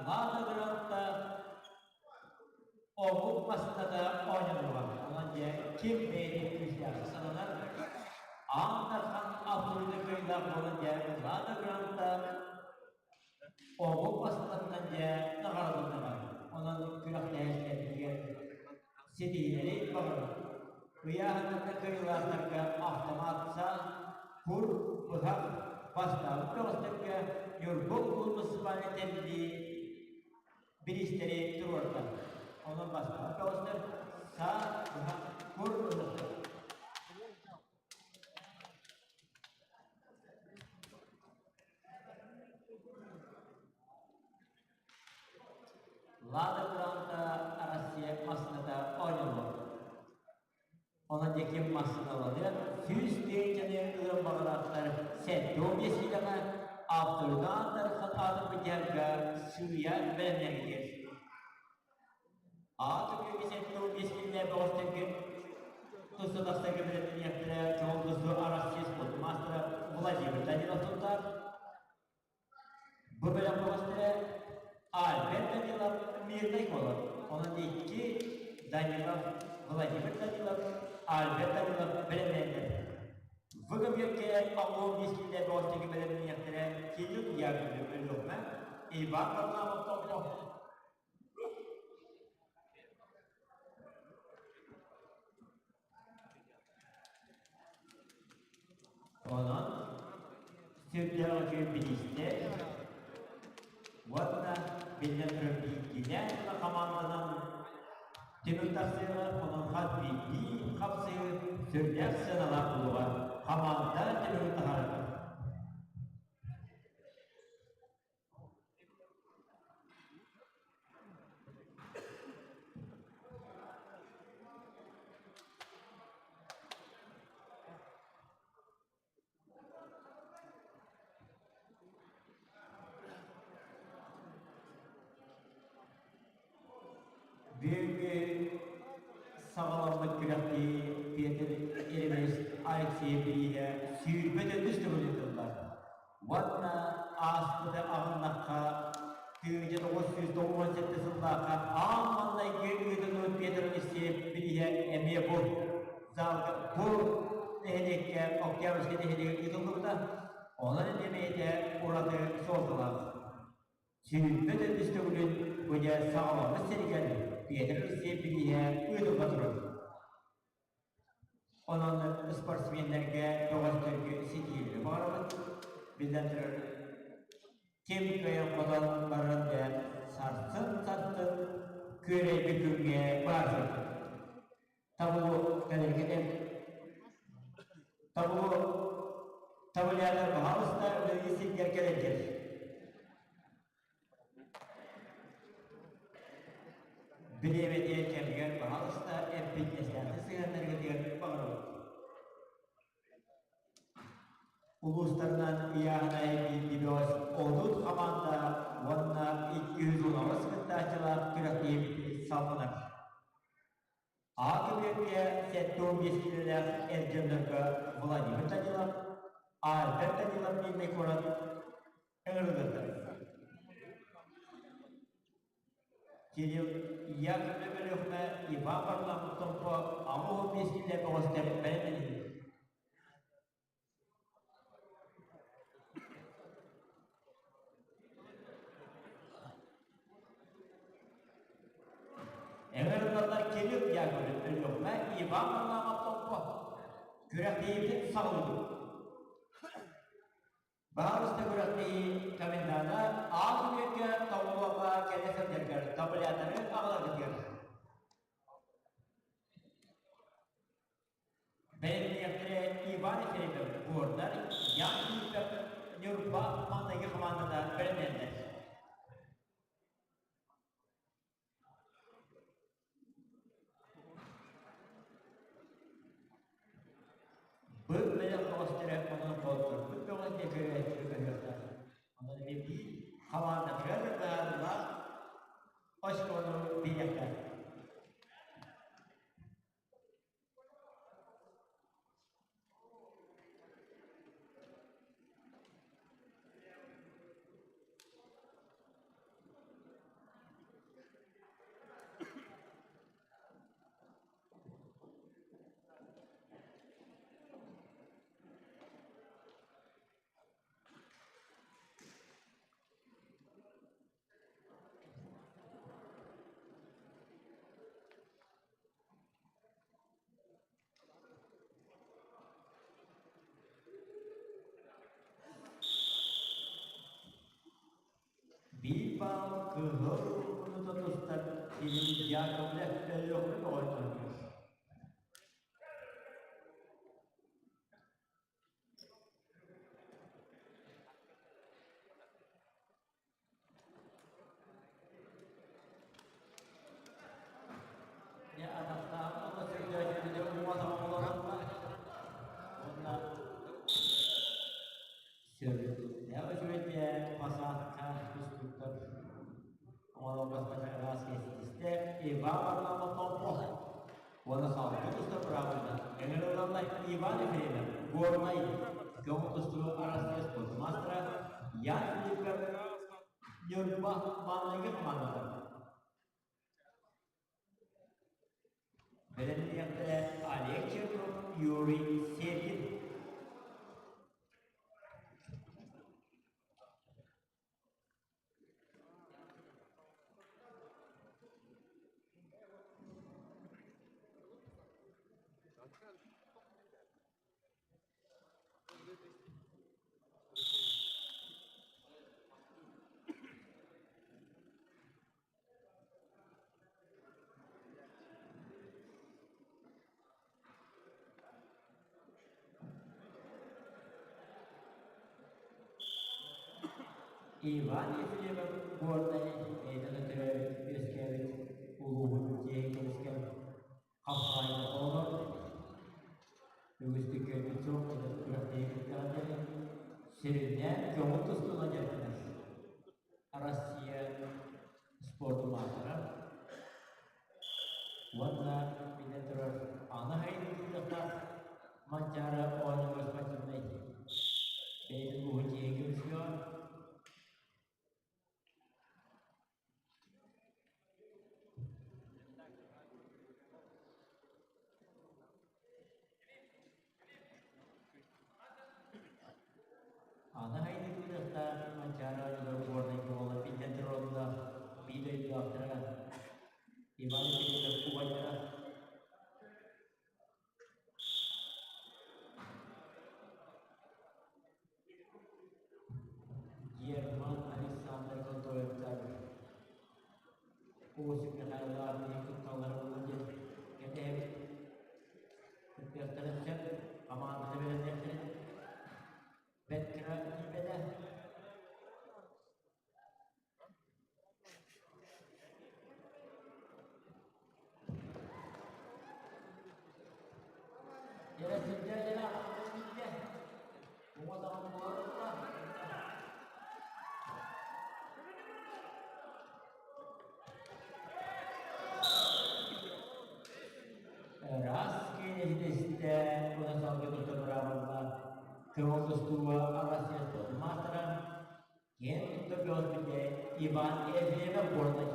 Лада Гранта омук массыыната оонньонуоҕа. Онон дьэ ким бэйэтин күүстээхтик сананар, Аан Дархан автоуйда кыайыылаах буолан дьэ Лада Гранта омук массыынатынан дьэ наҕараадаланыаҕа. Онон күрэхтэһээччилэрбитигэр ситиһиилэри баҕарабыт. Ыйааһыннарга кыайыылаахтарга автомат саа, кур, быһах, бастаабыт бөҕөстөргө Ньурба улууһун муниципальнай тэриллии бириистэри туруорда. Онон бастаабыт бөҕөстөр саа, быһах, кур ылыахтара. Лада Гранта Россия массыыната оонньонор. Онон дьэким массыыналары 100 тыһыынчаны ылыан баҕалаахтар 75 киилэҕэ авторитар Дархан быдьарга сыыйа бэлэмнэнэллэр. Ааты күөгү 75 киилэ бөҕөстөргө туста тахсарга бэлэмнэниэхтэрэ Чоҕулгусу Россия спорт маастара Владимир Данилов туттар. Бу бөлөх бөҕөстөрө Альберт Данилов мирнэй буолар. Онон икки Данилов, Владимир Данилов, Альберт Данилов бэлэмнэннилэр. Бу көмүөккэ Оҕуо миэстэтэ бөҕөстөргө бэлэмнэниэхтэрэ Кирилл Яковлев Өлүөхүмэ, Иван Варламов Томпо. Онон сүрдээх үчүгэй бириистэр уонна биллэн турар биирдиилээн хамаанданан түмүк тахсыаҕа, онон хас биирдии хапсыһыы сүрдээх сыаналаах буолуоҕа хамаанда түмүгүн таһаарар. Бүгүҥҥү саҕаламмыт күрэхтэһии Петр Еремеевич Алексеев бирииһэ 24 төгүл ыытыллар. Уонна ааспыты аҕыннахха, 1997 сыллаахха аан маҥнайгы ыытыллыбыт Петр Алексеев бирииһэ эмиэ бу залга бу нэһилиэккэ Октябрьскай нэһилиэгэр ыытыллыбыта. Онон эмиэ бэйэтэ ураты суолталаах. 24 төгүлүн бу дьэ саҕаламмыт сиригэр Петр Алексеев бирииһэ ыытылла турар. Онон спортсменнэргэ, бөҕөстөргө ситиһиилэри баҕарабыт. Биллэн турар, ким кыайан-хотон баран дьэ сарсын-сарсын күөрэйбит күҥҥэ баар сылдьар. Табылу кэлэргитин табылу табылятар баһаалыста үлэлии сиргэр кэлэргэр. Бириэмэтигэр кэмигэр баһаалыста эппиэтинэстээхтик сыһыаннаргытыгар баҕарабыт. Улуустарынан ыйааһынай биирдии бөҕөс 30 хамаанда уонна 218 кыттааччылаах күрэхтэһиибит салҕанар. А көбүөккэ 75 киилэлээх эр дьоннорго Владимир Данилов, Альберт Данилов Мирнэй куорат ыҥырыллыахтара. Кирилл Яковлев Өлүөхүмэ Иван Варламов Томпо 85 киилэ бөҕөстөр бэлэмнэниллэр. Ыҥырыллаллар Кирилл Яковлев Өлүөхүмэ Иван Варламов Томпо күрэхтэһиибитин саҕалыыбыт. Баһаалыста күрэхтэһии комендана аал үөргэ тоҕуоҕа кэлэ сылдьаргар табляторы аҕаларгытыгар. Бэлэмниэхтэрэ Иван Ефремов Горнай, Ян Филиппов Ньурба маҥнайгы хамаандата бэлэмнэннэр. Быт бэлэх бөҕөстөрө онон холторбут бөҕө диэн көрөөччүнү көрүөхтээх. Онон эмиэ биир хамаандатыгар быһаарыылаах очкону биэриэхтээх. баал кыһыл муннута тустар Кирилл Яковлев Өлүөхүмэ бөҕөтүгэр. Дьэ атахтаах уонна сөрдөөччүлэрэ уҥа-таҥа олоронно уонна сөрүннээх үчүгэйдэ посадка тустууктар оҥорон араас кэстистэ Иван Варламов Томпо уонна салгыы тустар быраабылата ыҥырыллаллар Иван Ефремов Горнай көҥүл тустуу Арассыыйа спорт маастара Ян Филиппов Ньурба маҥнайгы хамаандата. Бэлэмниэхтэрэ Олег Чернов, Юрий Сергин. Иван Ефремов Горнай бэйэтэ төрөөбүт үөскээбит улууһун дьиэ көмүскэл хапсаҕайга олорор. Үгүстүк көрбүт суох күрэхтэһии кыттаҕа диэри сүрүннээн көҥүл тустууга дьарыктанар. Россия спордун маастара уонна биллэн турар аны хайдыыллыахтаах Манчаары оонньуур спортивнай бэйэтин ууһун дьиэ көмүскүөҕэ. Аны хайдыыллыахтаах Манчаары оонньуулар Горнай буола биллэн турар биир дойдулаахтара Иван Филиппов убайдара. Герман Александр Готовевтар Осип Михайлов кытталлара буолуо диэн кэтэһэбит. Кыттыахтарын сөп, хамаанданы бэлэмниэхтэрин бэрт кыра тиийбэтэ. Дьэ сылдьа дьэ билдэ. Уҥа даҕаны буолар Ыраас киинэһитистэ уонна салгыы тутар быраабылла көҥүл тустууга Арассыыйа спордун маастара Киэн туттар бөҕөспүтэ Иван Ефремов Горнай.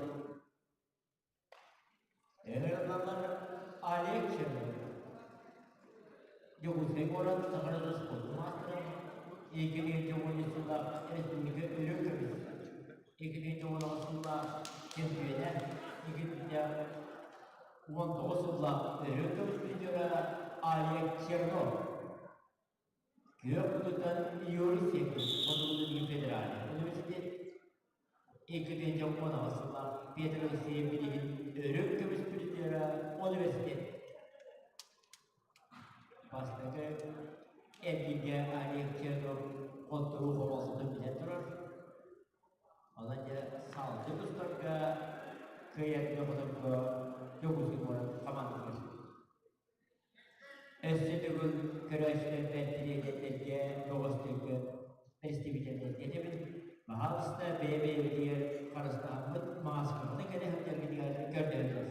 Ыҥырыллаллар Олег Чернов. Дьокуускай куорат Сахалин спордун маастара, 2010 сыллаах республика үрүҥ көмүс, 2019 сыллаах чемпиона, 2019 сыллаах үрүҥ көмүс призера Олег Чернов. Күөх кутуттан Юрий Сергин Хотугу федеральнай университет 2018 сыллаах Петр Алексеев билигин өрүк көмүс призера университет. Бастакы эргииргэ Олег Чернов хотторуу хомолтотун билэн турар. Онон дьэ салгыы тустарга кыайарга хоторго Дьокуускай куорат хамаандатыгар. Өссө төгүл көрөөччүлэрбэр тириэньэрдэргэ, бөҕөстөргө представителлэргэ этэбин, баһаалыста бэйэ-бэйэбитигэр харыстаһаммыт мааскаҕына кэлэ сылдьаргытыгар көрдөһөбүт.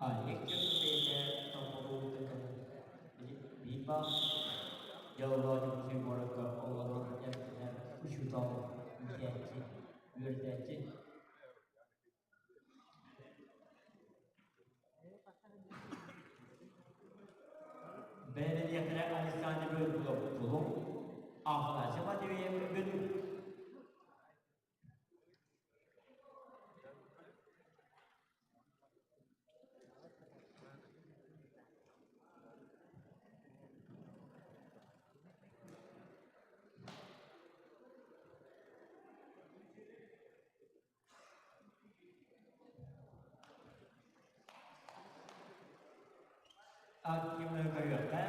Олег бэйэтэ Томпоҕуутун кэлэн биир баал дьоллоох Дьокуускай куоракка олорор дьарыктанар учуутал, иитээччи, үөрэтээччи. Бэлэмниэхтэрэ Александр Бөлкулов Тулум, Афанасий Матвеев Бүлүү. Акимы көрүөххэ.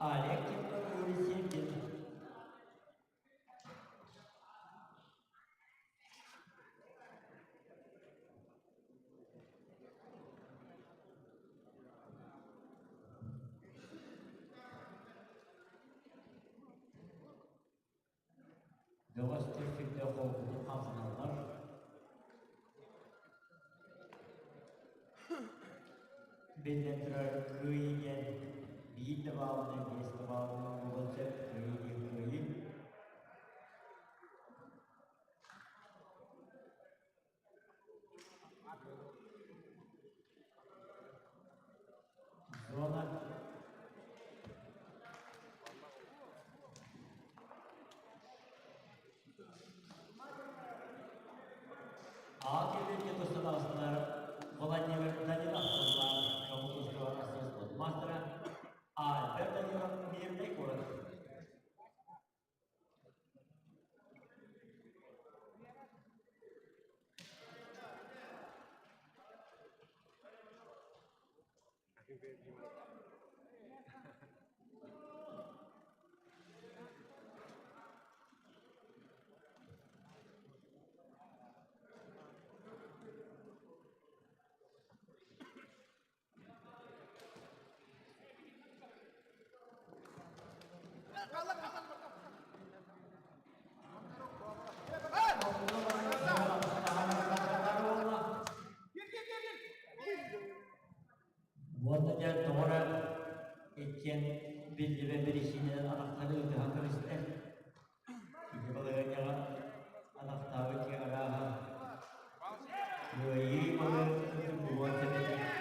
Олег Тимур Юрий Сергин. Бөҕөс түспүттэ холкутук хамсаналлар. Биллэн турар, кыайыы диэн биир да баалынан, биэс да баалынан буолуон сөп, кыайыы диэн кыайыы. Зона А кэлбитке тусталаахсыннар Владимир Данилов тыллаах Коммунистского Россия спорт мастера Альберт Данилов Мирный город. Уонна дьэ тоҕо эрэ иккиэн биллибэт биричиинэнэн атахтарын ытыһан кэбистэр. Ити балаһыанньаҕа атахтаабыт киһи арааһа кыайыы малы булуон сөп этэ.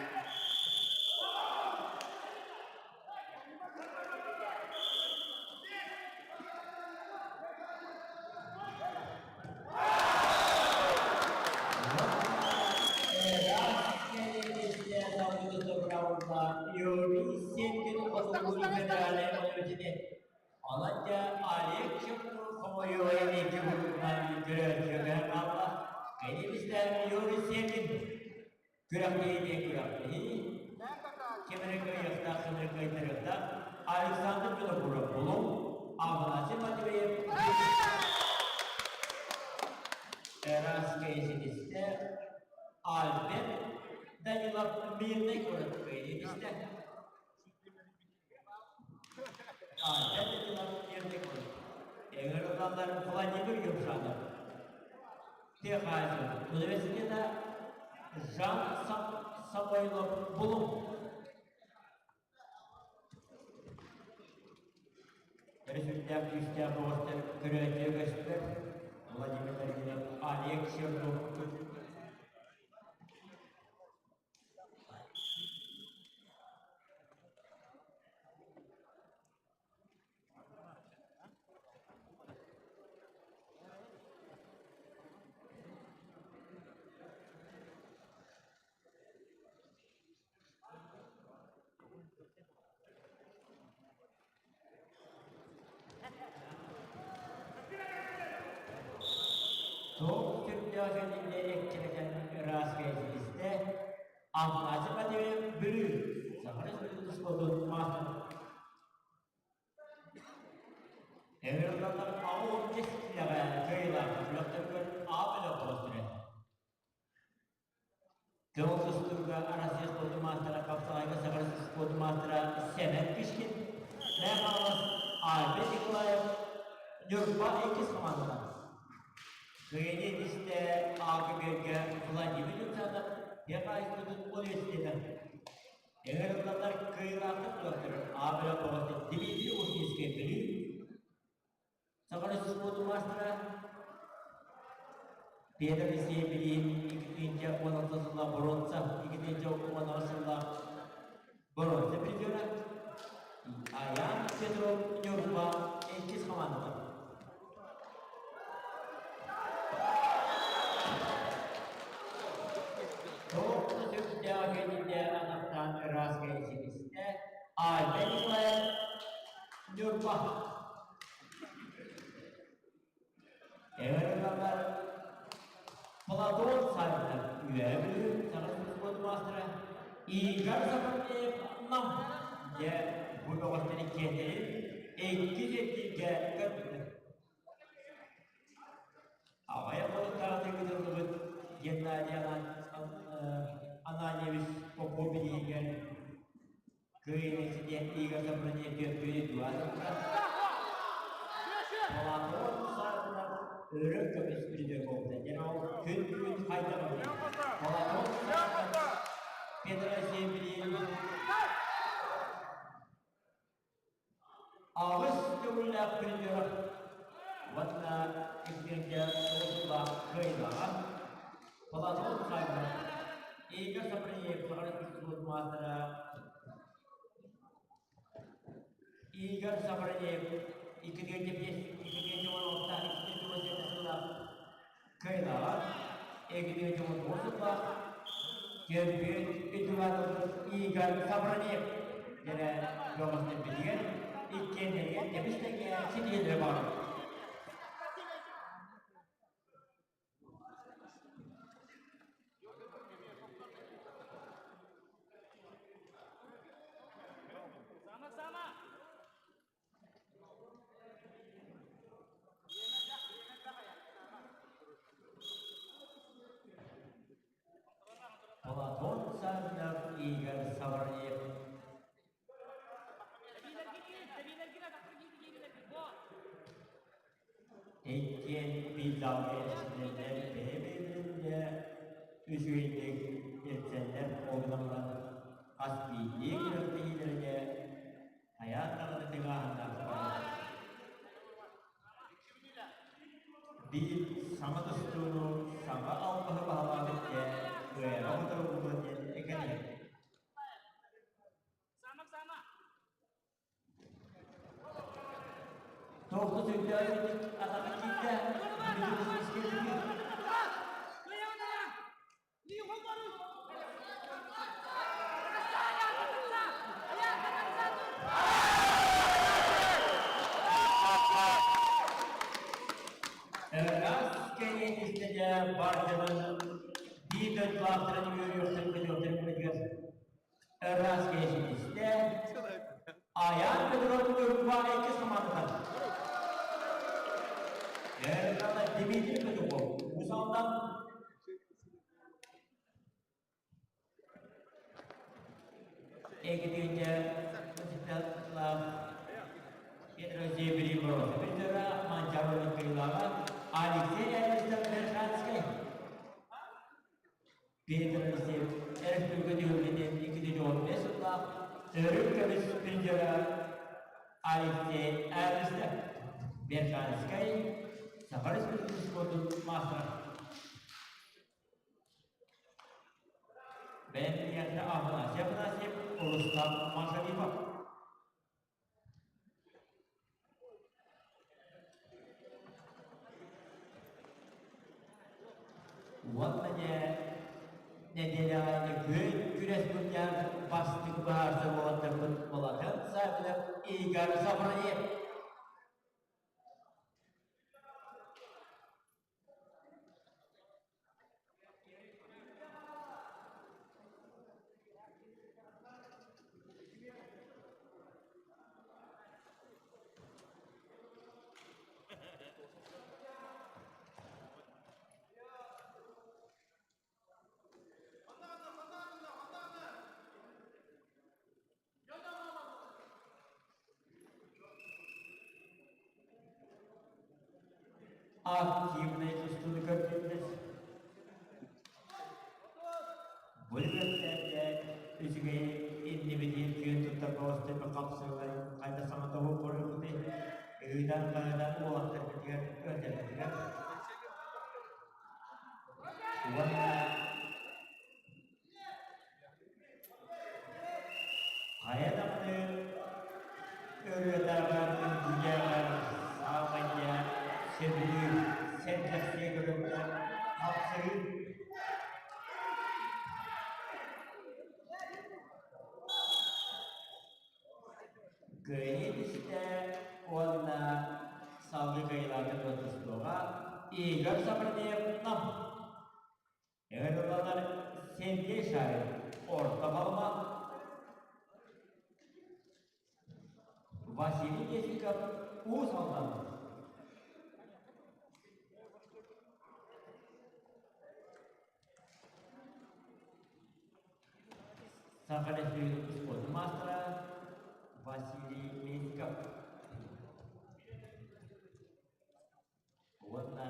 Аланча Олег хомойуойан икки бутунан көрөөччүгэ хаалла. Кэнибистэ Юрий Сергин күрэхтэһиини күрэхтэһии кимири кыайыахтаах, кимири кыайтарыахтаах Александр Винокуров булуҥ, Афанасий Матвеев Эраскай ситистэ, Альберт Данилов Мирный куорат кыайыытистэ. Альберт Данилов Мирный куорат. Эҥэр Владимир Юмшанов. Техазия университета Жан Самойлов Булум. Өрүсүрдээх күүстээх оҕустар көрөөччү көстөр Владимир Данилов, Олег Чернов. Туох сүрдээх иннинэ эккирэтэн ыраас кэйсилистэ, Афанасий Матвеев Бүлүү, Саха Республикатын спордун маастара. Ыҥырыллаллар аҕыс кэскиллэҕэ кыайыылаах күрэхтэргэр А бөлөх оҕустара. Көҥүл тустууга Арассыыйа спордун маастара, хапсаҕайга Саха спордун маастара Сэмэн Кишкин, Мэҥэ Хаҥалас Альберт Николаев, Ньурба иккис хамаандата. Кыайыы истэ А-көбүөргэ Владимир Люцанов тыа хаһаайыстыбатын университета. Ыҥырыллаллар кыайыылаахтык туруохтара А бөлөх оҕото Дмитрий Ушницкай Бүлүү, Саха спордун маастара Петр Алексеев билигин 2016 сыллаах боруонса, 2016 сыллаах Айбек Николаев, Ньурба. Эверлалар Платон Савинов, Үөһээ Бүлүү Саха спорт маастара Игорь Сапарбеев Нам дьэ бу бөҕөстөр иккиэннэрин иккис эргииргэ көрбүттэр. Аҕыйах хонуктааҕыта ыытыллыбыт Геннадий Ананьевич Попов билиһигэр Кыайыыны ситиһэн Игорь Сапронев түөртүүнү дуоһатта. Платон Савинов өрө көмүс призер буолбута. Дьэ ол күн бүгүн хайдах эбитий? Платон Савинов Петр Алексеевич Аҕыс төгүллээх призер уонна иккиэнчэ тоҕус кыайыылааҕа Платон Савинов, Игорь Саприев Саха Республикатын маастара Игорь Саприев 2005, 2016, 2017 сыллаах кыайыылааҕа, 2019 сыллаах Кэргэн Эдуардович Игорь Савранев диэн бөҕөстөрбүтүгэр иккиэннэригэр тэбис-тэҥҥэ ситиһиилэри баҕарабыт. Платон Савинов, Игорь Саварьев. Иккиэн биир эрчиллэллэр, бэйэ-бэйэлэринэ үчүгэйдик билсэллэр, ол гынан баран хас биирдии күрэхтэһиилэргэ хайаан даҕаны тыҥааһыннаах барар. Биир саҥа тустууну, саҥа албаһы баһылаабыт дьэ кыайара хоторугулуо диэн экэниэм. Туохту сүрдээҕин атаҕа киирдэ, Ыраас кэлиэн истэдэ бар дьонун биир дойдулаахтарын үөрүөхтэрин-көтүөхтэрин ыраас киһи истэ, Айаан Петров Ньурба иккис хамаандата. Эрдала Дмитрий Петухов Уус Алдан Эгидиинчэ Святослав Петр Приборов Петра Манчаро Кыйлаҕа Алексей Алистов Верханскай Петр Алексеев өрөспүүбүлүкэ түһүлгэтин 2015 сыллаах Төрүт көмүс призера Алексей Эристов Верханскай Саха Республикатын спордун маастара. Бэйэм ийэтэ Афанасий Афанасьев, Рустам Машарипов. Уонна дьэ нэдиэлэҕэ күөн күрэс мунньар бастыҥ быһаарсар уолаттарбыт Балатын Саввинов, Игорь Савранев. Активнай тустууну көрдүллэр. Бу үгэстэргэ үчүгэй иннибитин күөн туттар бөҕөстөрбүт хапсыылай хайда саҥа тоҕу хоруйбутуй ыытан-хаһытан уолаттарбытыгар ыалдьарбытыгар уонна Хайа даҕаны ырыатааҕар, үҥкүүлээҕэр саамай сөбүлүүр, сэргэхсийэ көрөргө хапсыһыы. Кыайыы түстэ уонна салгыы кыайыылаахтык тустууга Игорь Саврдеев Нам. Ыҥырыллалар Сергей Шарин Орто Халыма, Василий Десиков Уус Алдан. Саха Республикатын спордун маастара Василий Местников уонна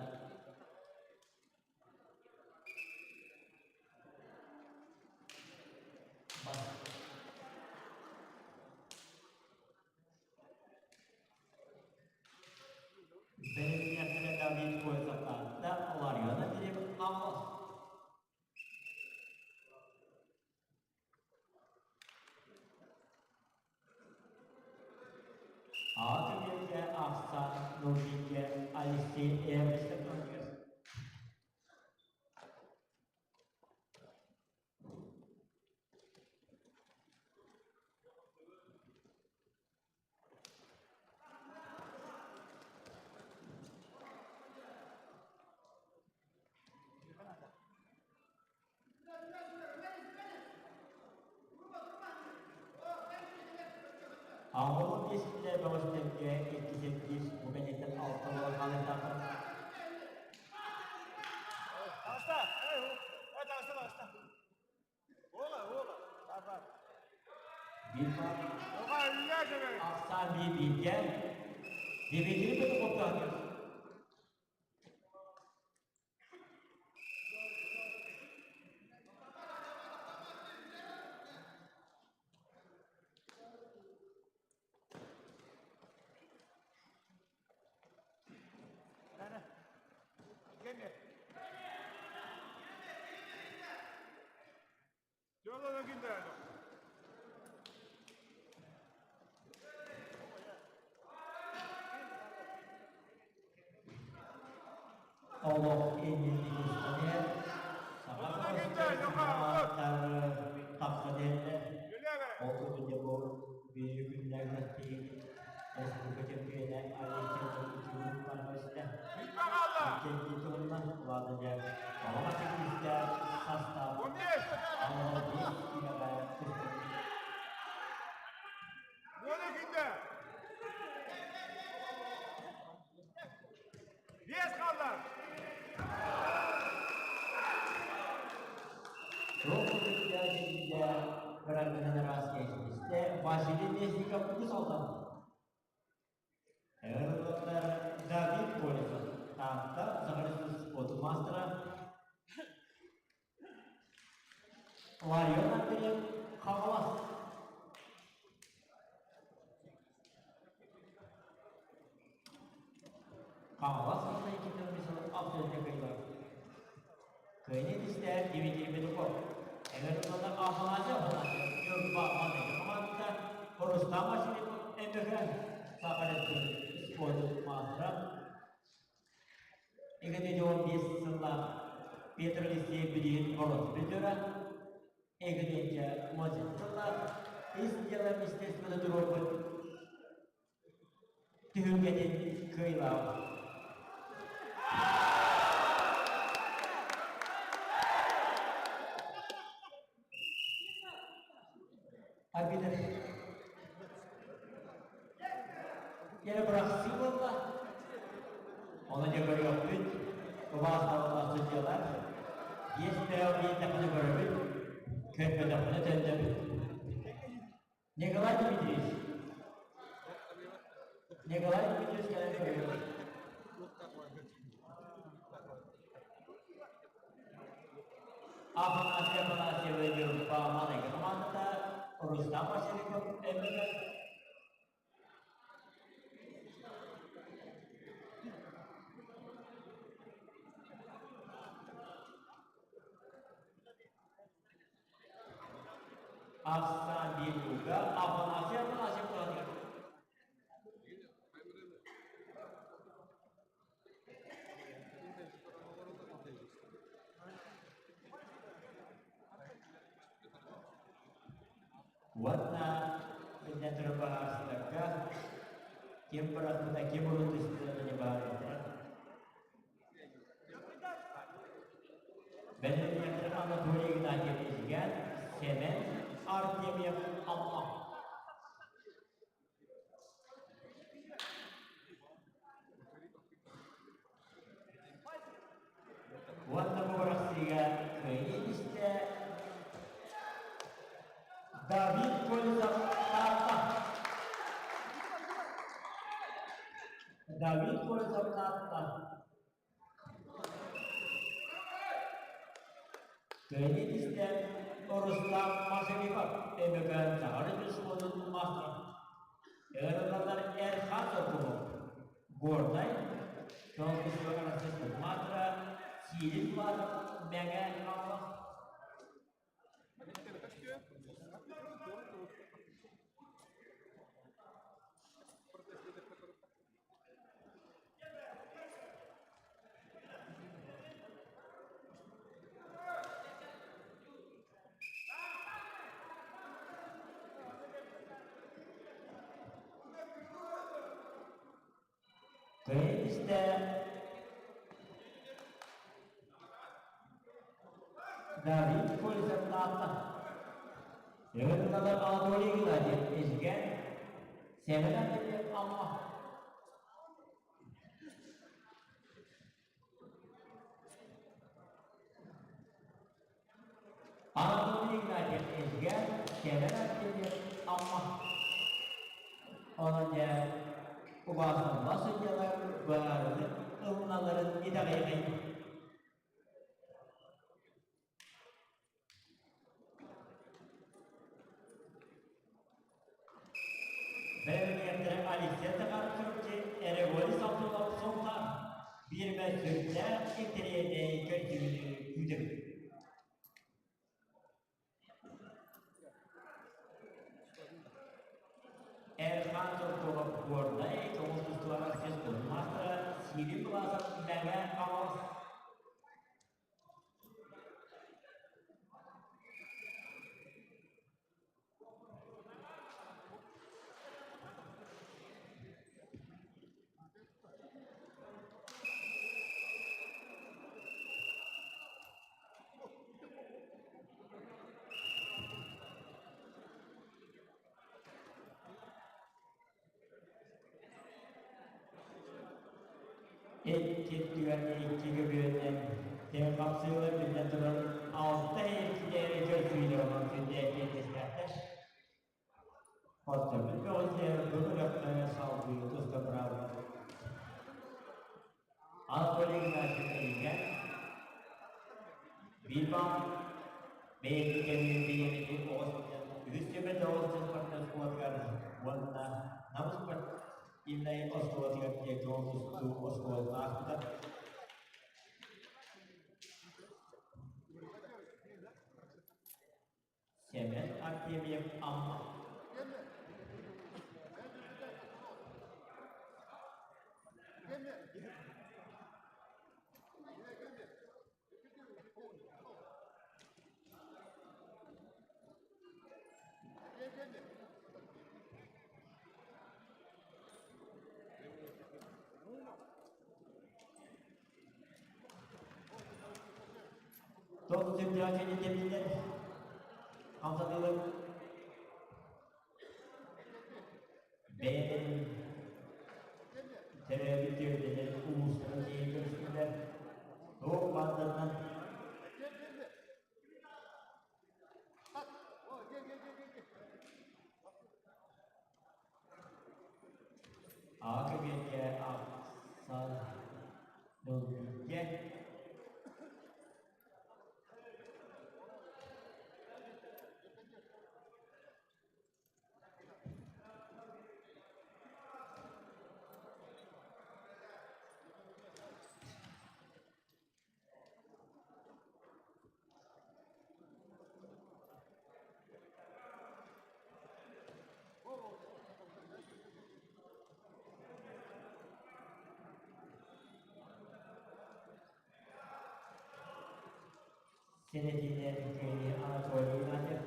Бэлэмниэхтэрэ Давид Кольцов-Таатта Лариона Филипп Хаҥалас. Аҕа көмүөлгэ ахсаан Нурбигэ Алексей Эверстов көрдүөр. Аҕабыт биэскитэ бөҕөстөргө икки бу кэнниттэн алта буолан хаалыахтаахтар. Таҕыста! Эй, таҕыста, таҕыста! Уола, уола! Бар, бар. Биир ахсаан биир бииргэ Дмитрий Петуховтаах. Олох иннин устан саҥа тахсан иһэллэр. Ол курдук бу биир күннээх тиит республика чемпиона Алексей Чугунов Иккиэннии туһунна улаатан дьэ балаҕан күүстээх састаап аҕала биир киинэҕэ түспүт. Биэс хаалла. Суох күүстээх бырагынан араас кээсилистэ Василий Местников үгүс алдан. Ыаллар Давид Колесов, Таатта Саха спорт маастара Ларион Андреев, Хаҥалас. Хаҥалас Алексей абсолютно кыайдылар. Кыайыы түстээх Дмитрий Петухов. Эҥэр тыллар Афанасий Афанасьев, Ньурба маныга хамаандата, Рустам Васильев МБК Саха Республикатын спордун маастара. 2015 сыллаах Петр Алексеев билигин боруонса призера, 2017 сыллаах Ис дьыала министерствота туруорбут түһүлгэтин кыайыылааҕа. Арбитр Yine бырахсыы буолла. Оны дьэ көрүөхпүт. Убаастабыллаах судьуйалар. Биэс бэйэ биирдэххинэ көрөбүт. Көрбөтөхпүнэ төннөбүт. Николай Дмитриевич. Николай Дмитриевич кэлэн көрүөҕүн. Афанасий Афанасьева Ньурба маныга хамаандата Рустам Васильев МВК. Ахсаан биир кууга Афанасий Афанасьев туһаныгар. Уонна Биллэн турар баһаарсытарга ким бырахпыта, ким урут түспүтэ баар этэ. Бэлэмнээхтэр Анатолий Игнатьев Изгэн, Сэмэн Артемьев Амма. Уонна бу бырахсыыга кыайыы истэ Давид Колесов Таатта. Давид Колесов Таатта. Кыайыы истэ Руслан Машарипов Өймөкөөн Саха Республикатын маастара. Ыарыллаллар Эрхан Сокулов Горнай Тоҕус Маастара Сиилин Булатов Мэҥэ Хаҥалас. Кыайын истэ Давид Колесов Таатта. Ырыналар Анатолий Геннадьев Эжигэн, Сэмэн Андреев Амма. Анатолий Игнатьев Эжигэн, Сэмэн Андреев Амма. Онон дьэ убаасталла сылдьалар баарыны ылыналарын итэҕэйэҕин. Бэлэмниэхтэрэ Алексей Захаров-Чурапчы Эреголи Самсонов Сунтаар биирмэ сүрдээх интэриэһинэй көрдүүнү күүтэбит. Эрхан Соркулов Горнай көҥүл тустууга физкультура маастара Сири Власов Мэҥэ Хаҥалас. Икки өттүгэр икки көбүөннэн тэҥ хапсыылар биллэн турар алта эркинээри көрсүүлэр онон күннээх киэннэстээхтэр. Хотторбут бөҕөтүгэр бу күрэххэ салгыы туста быраабыла. Анатолий Игнатьев Эйгэ биир баал бэйэтин кэмигэр бириэмэтин оҕо сылдьан үһүс түмэт оҕо сылдьан спортивнай оскуолатыгар уонна Нам спортивнай оскуолатыгар диэн тустуу оскуолатын ааспыта. Сэмэн Артемьев Амма. Тоҕус чемпионат кэмигэр хамсатыылар бэйэлэрин төрөөбүт түөлбэлэрин улуустарын тиийэн көрүстүлэр. Туох баардарынан А көбүөргэ ахсан ылбыга Сэрэтиинэн Кыайыы Анатолий Игнатьев.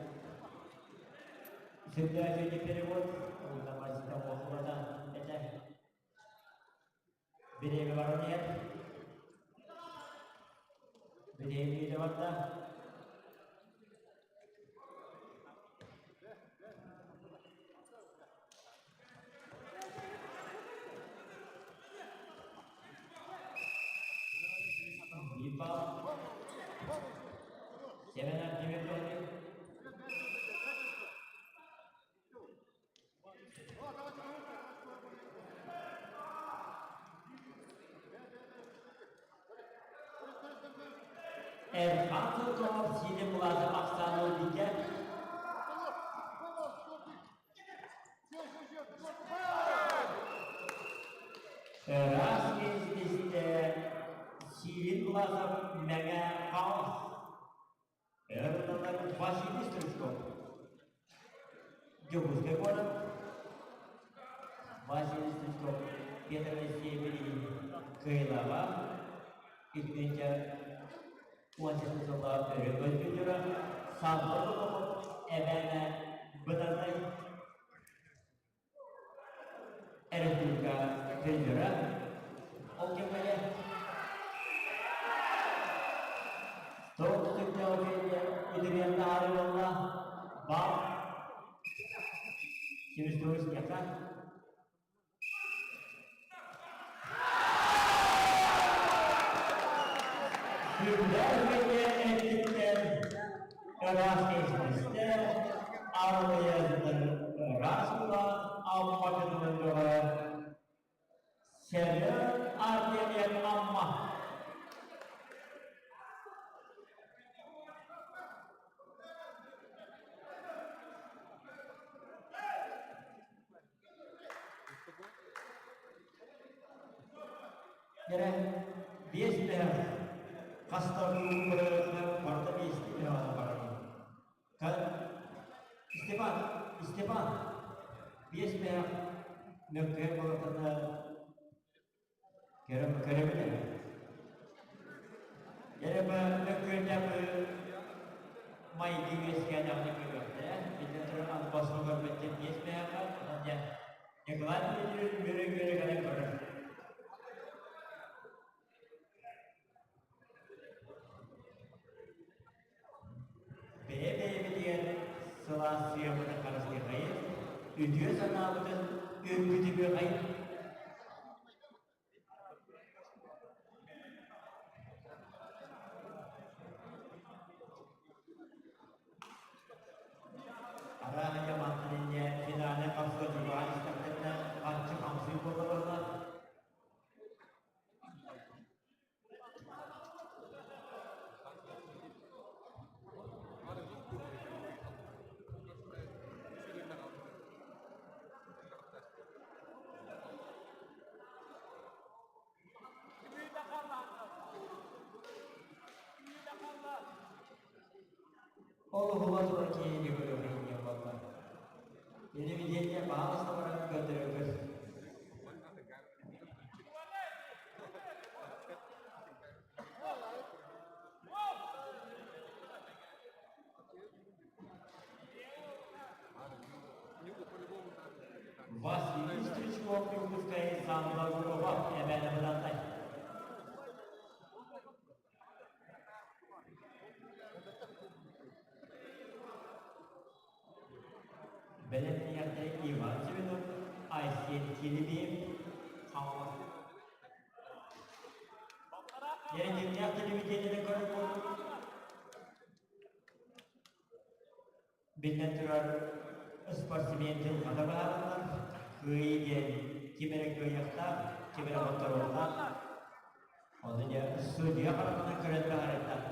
Сүрдээх үчүгэй перевод, Тамазита Моховата этэ. Бириэмэ баран иһэр. Бириэмэ барда. Ипа Семен Артемьев Эрхан Сылтонов сиини былаата ахсаан ылбыта. Ыраас истэ сиилин былаата мэҥэ хаос. Өр Василий Стручков. Дьокуускай куорат Василий Стручков Петр Алексеевич кыайыылааҕа итиннэ 17 сыллаах өрө көрбүтүрэ Саампа эбээнэ Бытантай Республика призера ол кэмҥэ тоҕус түннэҕэ үтүрүйэн таһаарыы буолла бал Семестович Сүрдээх үчүгэй эттиктэр ыраас кэйсэстэ арылыйаннар ыраас улаан Амма дьонун бөҕө Семен Артемьев Амма Эрэ биэс мөһөх хаста барыта биэстии мөһөҕүнэн барабын. Степан, Степан, биэс мөһөх мөккүөр болотата көрөбүн эрэ. Эрэ мөккүөрдээх майгы үөскээтэҕинэ көрүөхтэрэ. Итинэн туран албаска көрбөттөр биэс мөһөххө, онон дьэ Николай Владимирович үөрэ-үөрэ кэлэн көрөр. Бэйэ-бэйэбитигэр сылаас сыаммытын харыстыахайын, үтүө санаабытын үргүтүбүөхэйин. Арааһа мантан инньэ финальнай хапсыга чугаһаан истэхтэринэ харчы хамсыы буола барла. Ол уһула турар киһини көрүөххэ буолла. Телевидение баҕаласта баран көрдөрөкөр. Василий Стручков Иркутскай Сандалурова эбээнэ быдантай. Бэлэмниэхтэрэ Иван Семенов, Айсен Килибиев, Хаҥалас. Дьиҥнээх телевидениены көрөр буоллум. Биллэн турар, спортсмен дьылҕата быһаарыллар. Кыайыы диэн ким эрэ кыайыахтаах, ким эрэ хотторуохтаах. Ону дьэ судьуйа хараҕынан көрөн быһаарыахтаах.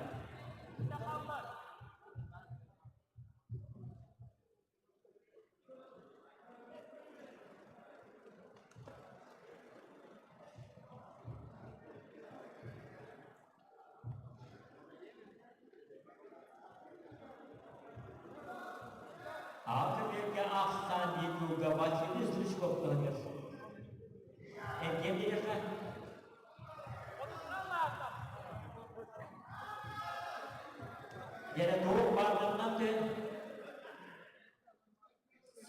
Алты бииргэ ахсаан диэн тылга Василий Стручков туһанар. Эргиэн диэххэ Дьэрэ туох баардарынан түһэн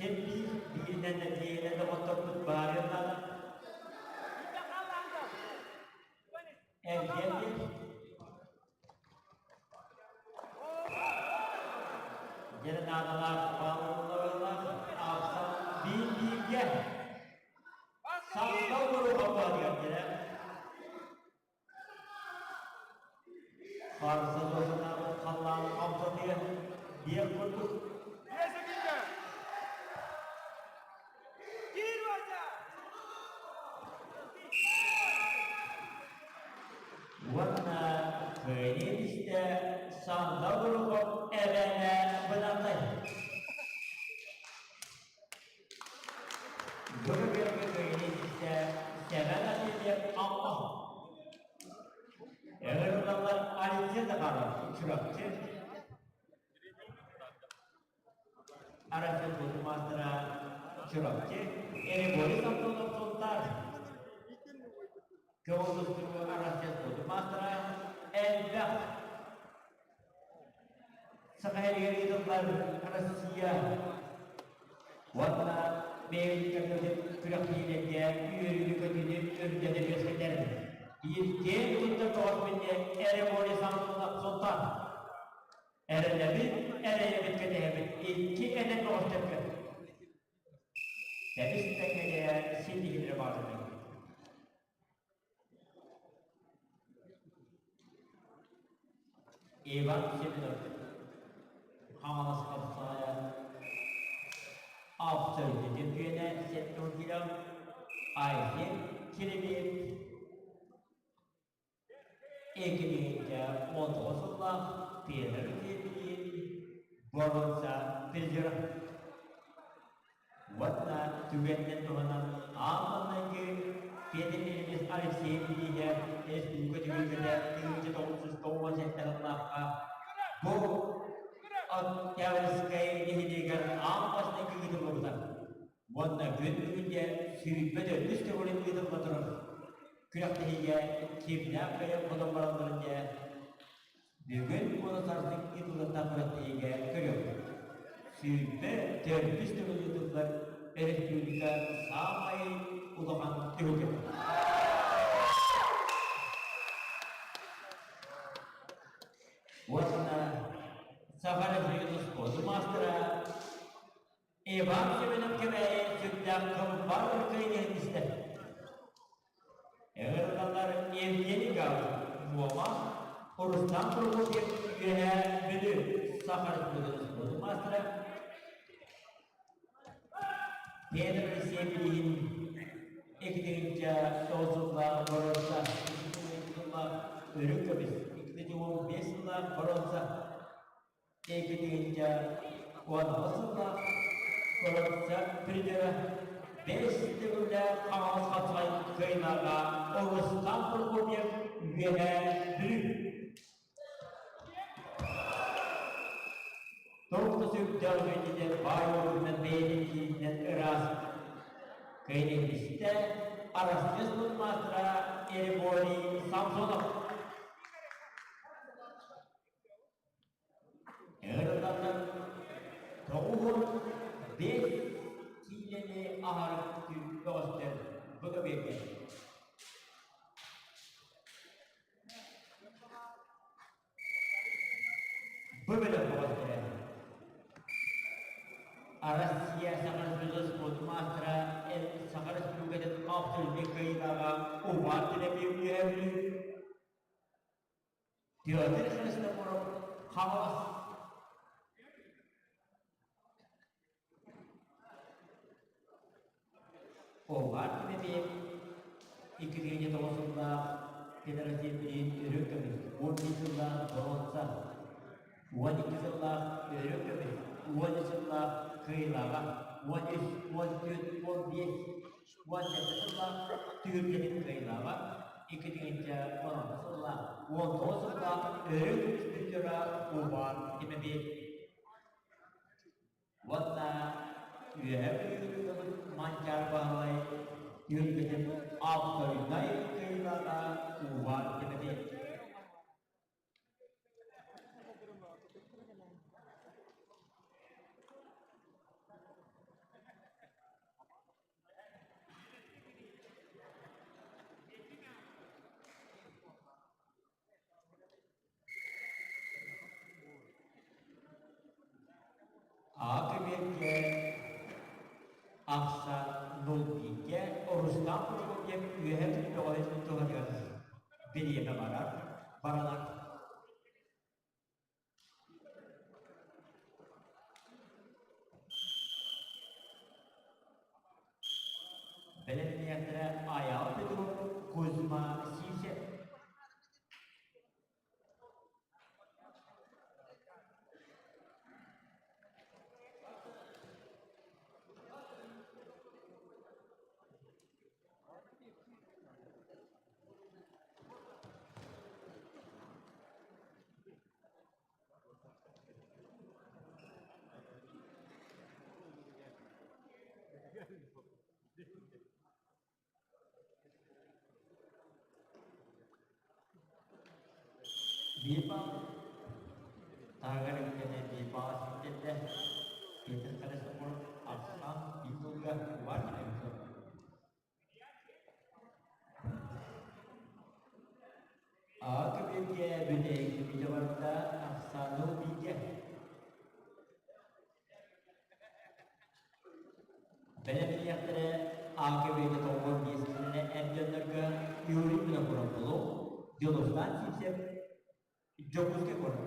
Син биир бииринэн да тиэйинэн да хотторбут баарыан наада. Эргиэн диэн. Дьэ наадалаах баалларылаах аахсан биир бииргэ сандал буруһаппаатыгар дьэ Харса досанабыт халлаан хамсатыа диэх курдук. Уонна кыайыы истэ сандал буруһап эбэнэ бынатай. Бу кыайыы истэ Сэмэн Асильев Амма. Ыҥырыллаллар Алексей Захаров Чурапчы. Арасыыл маастара Чурапчы. Эреборис Антонов Сунтаар. Көҕүл тустуу Арасыыл маастара элбэх Саха сиригэр ыытыллар Россия уонна бэйэбит күрэхтэһиилэргэ үөрүүнү-көтүүнү үрдэтэ үөскэтэр биир киэн туттар тоҕус эрэ Самсонов Султан эрэнэбит, эрэйэбит, кэтэһэбит икки эдэр бөҕөстөргө тэбис тэҥҥэ ситиһиилэри баҕарабын. Иван Семенов Хаҥалас хапсаҕайа Абсолютно чөмпүйүөнэ 70 кило Айсен Кириллин 2019 сыллаах Петр Кириллин боруонса призера. Уонна түгэнинэн туһанан аан маҥнайгы Петр Ильич Алексеев бирииһэ республика түһүлгэтэ 1997 сыллаахха бу Октябрьскай нэһилиэгэр аан бастакы ыытыллыбыта уонна күн бүгүнгэ 24 төгүлүн ыытылла турар күрэхтэһиигэ кимнээх бэйэ хотон баралларын дьэ Бүгүн уонна сарсын ыытыллыахтаах күрэхтэһиигэ көрүөхпүт. 24 төгүл ыытыллар өрөспүүбүлүкэ саамай улахан түһүлгэтэ. Уонна Саха Республикатын спордун маастара Иван Семенов Кэбээйи сүрдээх кылбар кыайыыны истэр. Ыҥырыллаллар Евгений Гаврилов Муома, Рустам Прокопьев Үөһээ Бүлүү Саха Республикатын спордун маастара, Петр Алексеевиһин 2009 сыллаах боруонса, 2012 сыллаах үрүҥ көмүс, 2015 сыллаах боруонса 2016 сыллаах боруонса призера бэс төгүллээх Хаҥалас хапсаҕай кыайыылааҕа Рустам Прокопьев Үөһээ Бүлүү. Туох да сүрдээх үчүгэйдик баай уолунан бэйэтин илиитинэн ыраас кыайан истэ Арассыыйа спорт маастара Ереборий Самсонов. Ыҥырыллаллар 95 киилэни аһары бөҕөстөр быга биэрдэ. Бу бөлөх бөҕөстөрө Россия Саха Республикатын спорт маастара Саха Республикатын абсолютнай кыайыылааҕа Иван Тимофеев Үөһээ Бүлүү Петр Христофоров Хаҥалас Оҕар Тимофеев 2009 сыллаах Федератив билиин өрө көмүс, 11 сыллаах боруонса, 12 сыллаах өрө көмүс, 13 сыллаах кыайыылааҕа, 13, 14, 15, 17 сыллаах түһүлгэтин кыайыылааҕа, 2016 сыллаах, 19 сыллаах өрө көмүс призера Иван Тимофеев. Уонна Үөһээ Бүлүү Манчаары Баһылай түһүлгэтин авторынай кыайыылааҕа Иван Тимофеев. Акыбиэргэ ахса 0-1-гэ Рустам Прокопьев үөһэ бөҕөһүн туһатыгар бириэмэ барар, баранар. Бэлэмниэхтэрэ Айаал Петров, Кузьма Сивцев. Биир баал таһыгар үктэнэ биир баал ситтэрдэ. Петр Колесников ахсаан биир тылга убаар кэлэн Аҕа көбүөргэ бүтэһик бүтэ барда ахсааны бииргэ. Бэлэмниэхтэрэ АКБ-гэ тоҕуон биэстэринэ эр дьоннорго Юрий Винокуров-Булуҥ, Дьулустаан Сивцев, Дьокуускай куорат.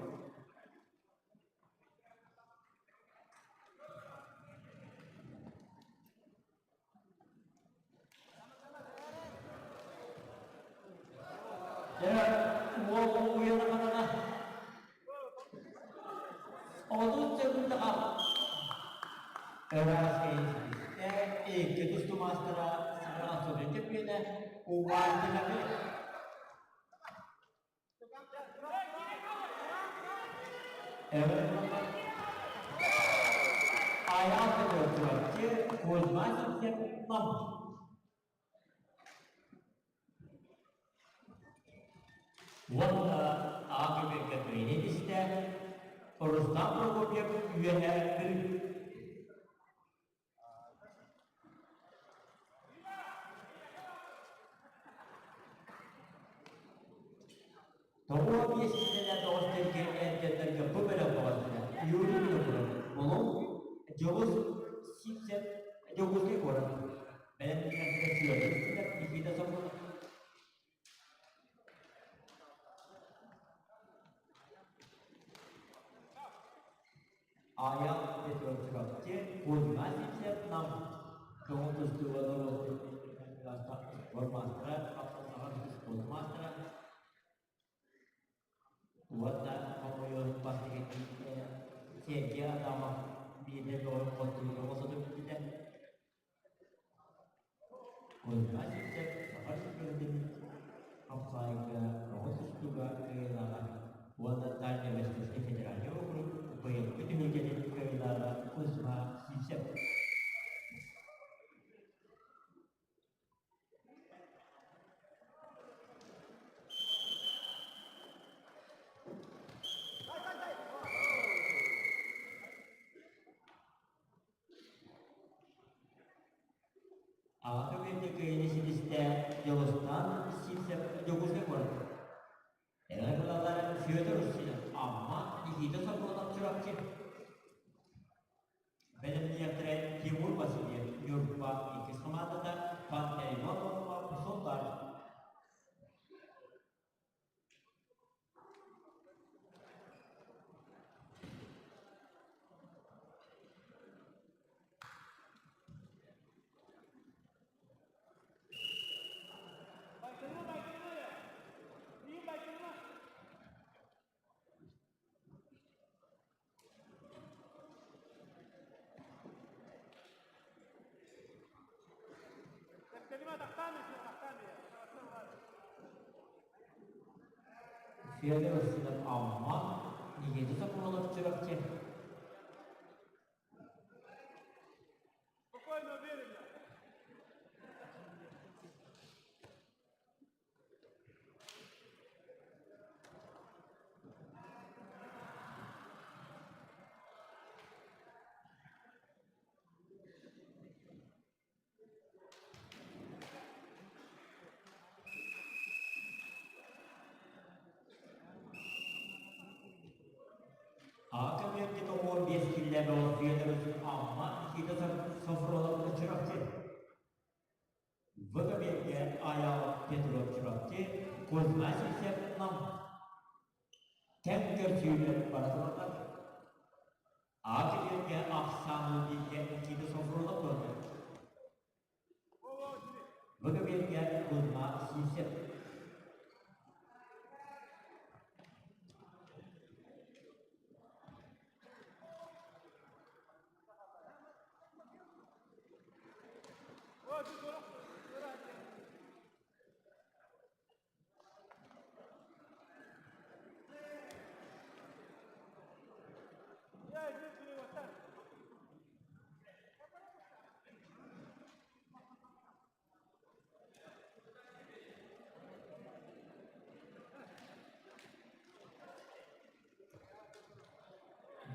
Дьэ, уол уйана-хатана 30 секунда хаалла. Ыраас кэйиэсибиттэ икки тустуу маастара Саха Анатолий Кэппиэнэ Увардинаны Айаал Петрович Кузьма Сивцев Нам. Уонна АГБ-га кыайыы истэ Рустам Прокопьев Үөһээ Бүлүү. Тоҕо биэс киилэлээх бөҕөстөргө эрдэрдэргэ бу бөлөх бөҕөстөрө Юрий Винокуров, Булуҥ, Дьулус Сивцев, Дьокуускай куорат, бэлэмнэнээччилэр Федор Сидоров, Никита Соколов. Аян Петровчы, Кузьма Сивцев Нам көҥүл тустууга норуот спорт маастара, спорт маастара уонна хомойуон бастакы Сергей Адамов биирдэ көҕүн хотууга босоту бүттүтэ. Кузьма Сивцев Саха Республикатын хапсаайга көҥүл тустууга кыайыылааҕа уонна Дальневосточнай федеральнай уокурук быйылгы түһүлгэтин кыайыылааҕа Кузьма Сивцев. Аҕата биэрдэ кыайыыны ситистэ Дьулустаан Сивцев Дьокуускай куорат. Эҕэр ылаллар Федор Устинов Амма, Никита Соколов Чурапчы. Бэлэмниэхтэрэ Тимур Васильев Ньурба иккис хамаандата Пантелеймон Попов Сунтаар. Федор Устинов Амма, Никита Соколов Чурапчы. Спокойно, уверенно. Аҕа кэмиэргэ 95 киллэбэ олохсуйан Амма Никита Софронов Чурапчы. В кэмиэргэ Айал Петров Чурапчы, Кузьма Сивцев Нам. Тэҥ көрсүүлэр бара тураллар. Аҕа кэмиэргэ ахсааны бииргэ Никита Софронов туруорда. В кэмиэргэ Кузьма Сивцев.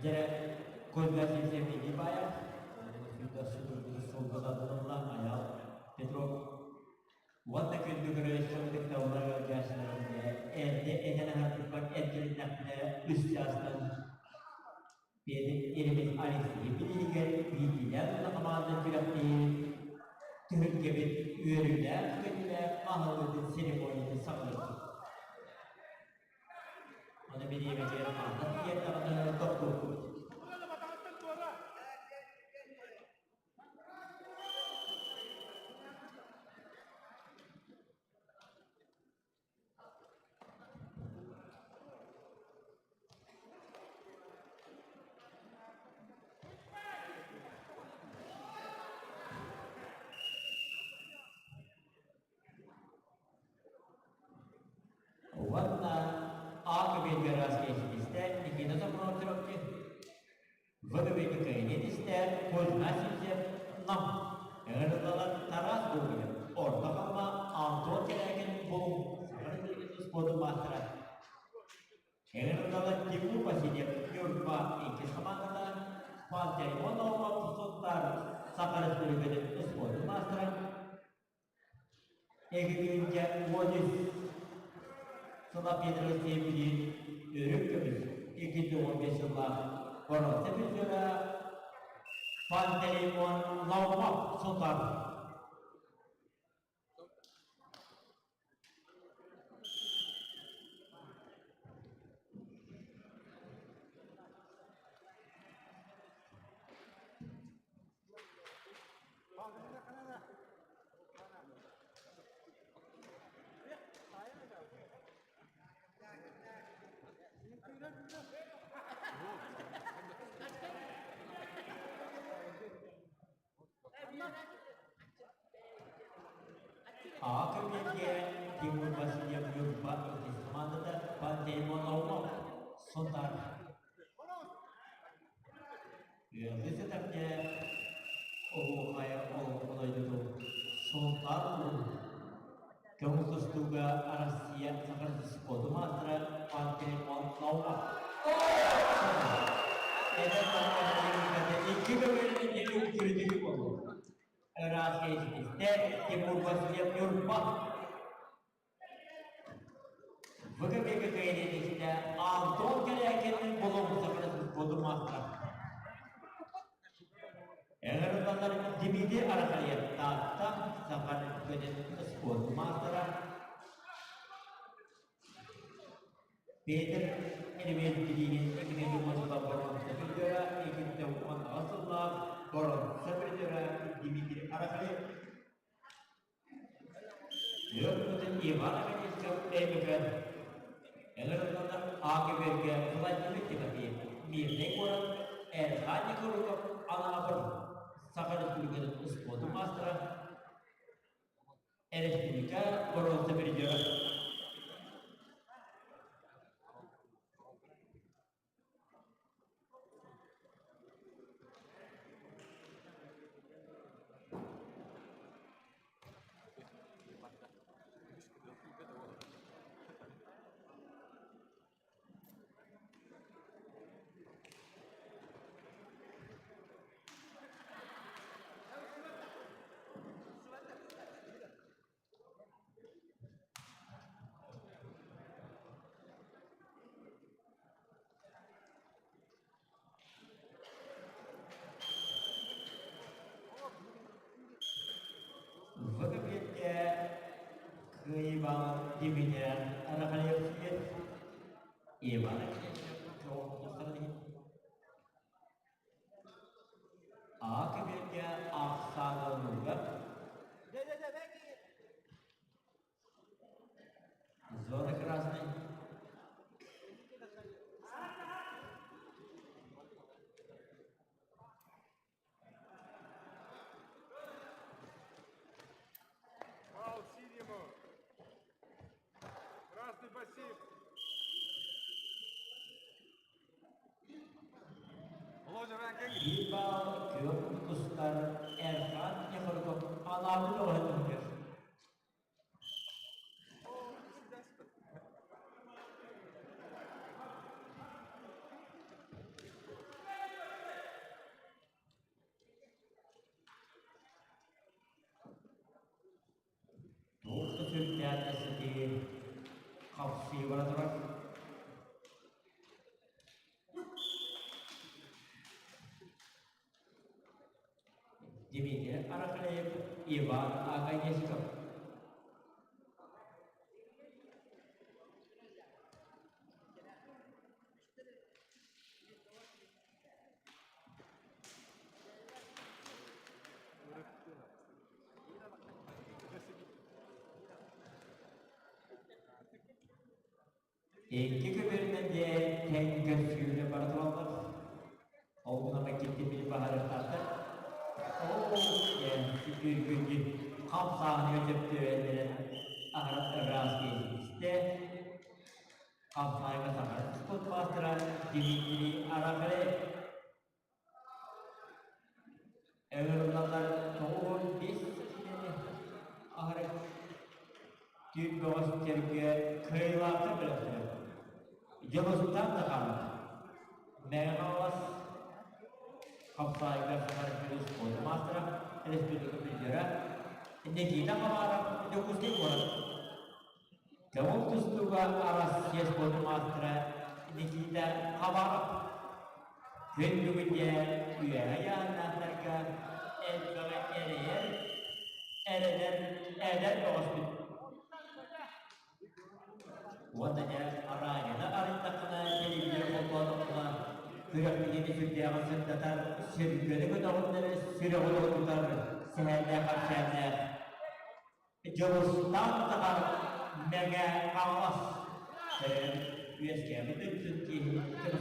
Дьэ, Кузьма Сивцев баайар, судургу Айал Петров уонна күндү көрөөччү ытыктабыллар ыалдьааччыларын эрдэ этэн аһарбыппар эргилиннэхпинэ үс чаастан Петр Еремин Алексей билиһигэр биирдиилээн уонна хамаанда күрэхтэһии түһүлгэбит үөрүүлээх көтүүлээх аһыллыытын церемониятын саҕалыахпыт. Аны бириэмэтигэр ханна тиийэн даҕаны тохтуохпут. Уонна А кабинка истэ Никита Софронов В кабинка истэ Кузьма Сивцев Нам ыҥырыллалар Тарас Гоголев Орто Халыма Антон Кэлээкин Булуҥ Саха Республикатын спордун маастара Ыҥырыллалар Тимур Васильев Ньурба иккис хамаандата Пантелеймон Наумов Сунтаар Саха Республикатын спордун маастара Эгигингэ 13 сыла Петрович билин өрүк көмүс 215 сыллаах боруонса призера Пантелеймон Наумов Сунтаар. А кабинетке Тимур Васильев Ньурба иккис хамаандата Пантелеймон Наумов Сунтаар. Ыалдьыт сытарга оһуохайа олоҥхо дойдутун Сунтаар улууһун көҥүл тустууга Россия Саха спордун маастара Пантелеймон Наумов. Эдэр икки көмөлүн үҥкүрүтүгү буолла. Ыраас кэйситистэ Тимур Васильев Ньурба. ВКПК Антон Кэлээкин Булуҥ Сахатын маастара. Эҥэрбалар Дмитрий Арахаев Таатта Саха Республикатын спорт маастара. Петр Элемент билигин 2010 боруонса призера, 2018 сыллаах боруонса призера Дмитрий Арахаев. Өркутун Иван Афанасьев Өймөкөөн Ыҥырылланар АГБ-гэ Владимир Тимофеев Мирнэй куорат Эрхаан Николаев Анаабыр Саха Республикатын успуордун маастара Республика боруонса призера. Дмитрий Арахалев Иван А көбүөргэ ахсааныллыга Зона красный. Фаул синему. Красный пассив. Биир баал күөх тустар Эрхан Ефорков анаабыт оҕо түһүгэр. Туох да сүрдээх сытыы хапсыы бара турар. Дмитрий Арахлеев, Иван Аганесиков. Икки көбүөрүнэн диэн тэҥ көрсүүнү бара тураллар. Ол гынан киттин били баһарыахтаахтар. Оо, диэн күргүргү хамсааһыныгар сөптөөннөрөн аһара ыраас киһи Хамсааһыҥҥа саҥара спорт маастара Дмитрий Арахалев Ыҥырыллаллар 95 киилэни аһары түүн бөҕөстөргө кыайыылаахтар бөлөхтөрө Дьулустаан Захаров, Мэҥэ Хаҥалас хапсаайга Саха Республикатын спордун маастара, республика призера Никита Хабаров, Дьокуускай куорат. Көҥүл тустууга Арассыыйа спордун маастара Никита Хабаров күн бүгүн дьэ үөһэ ыйааһыннаахтарга элбэҕи эрэйэр, эрэнэр, эдэр бөҕөспүт. Уонна дьэ араанньаны арыйдаххына, телевизор холбоотоххуна, күрэхтэһиини сүрдээҕин сырдатар, сүргэни көтөҕүннэри сүрэҕи долгутар сэһэннээх-кэпсээннээх Дьулустаан Захаров Мэҥэ Хаҥалас төрөөбүт үөскээбит өттүн киһи көмүскүүр.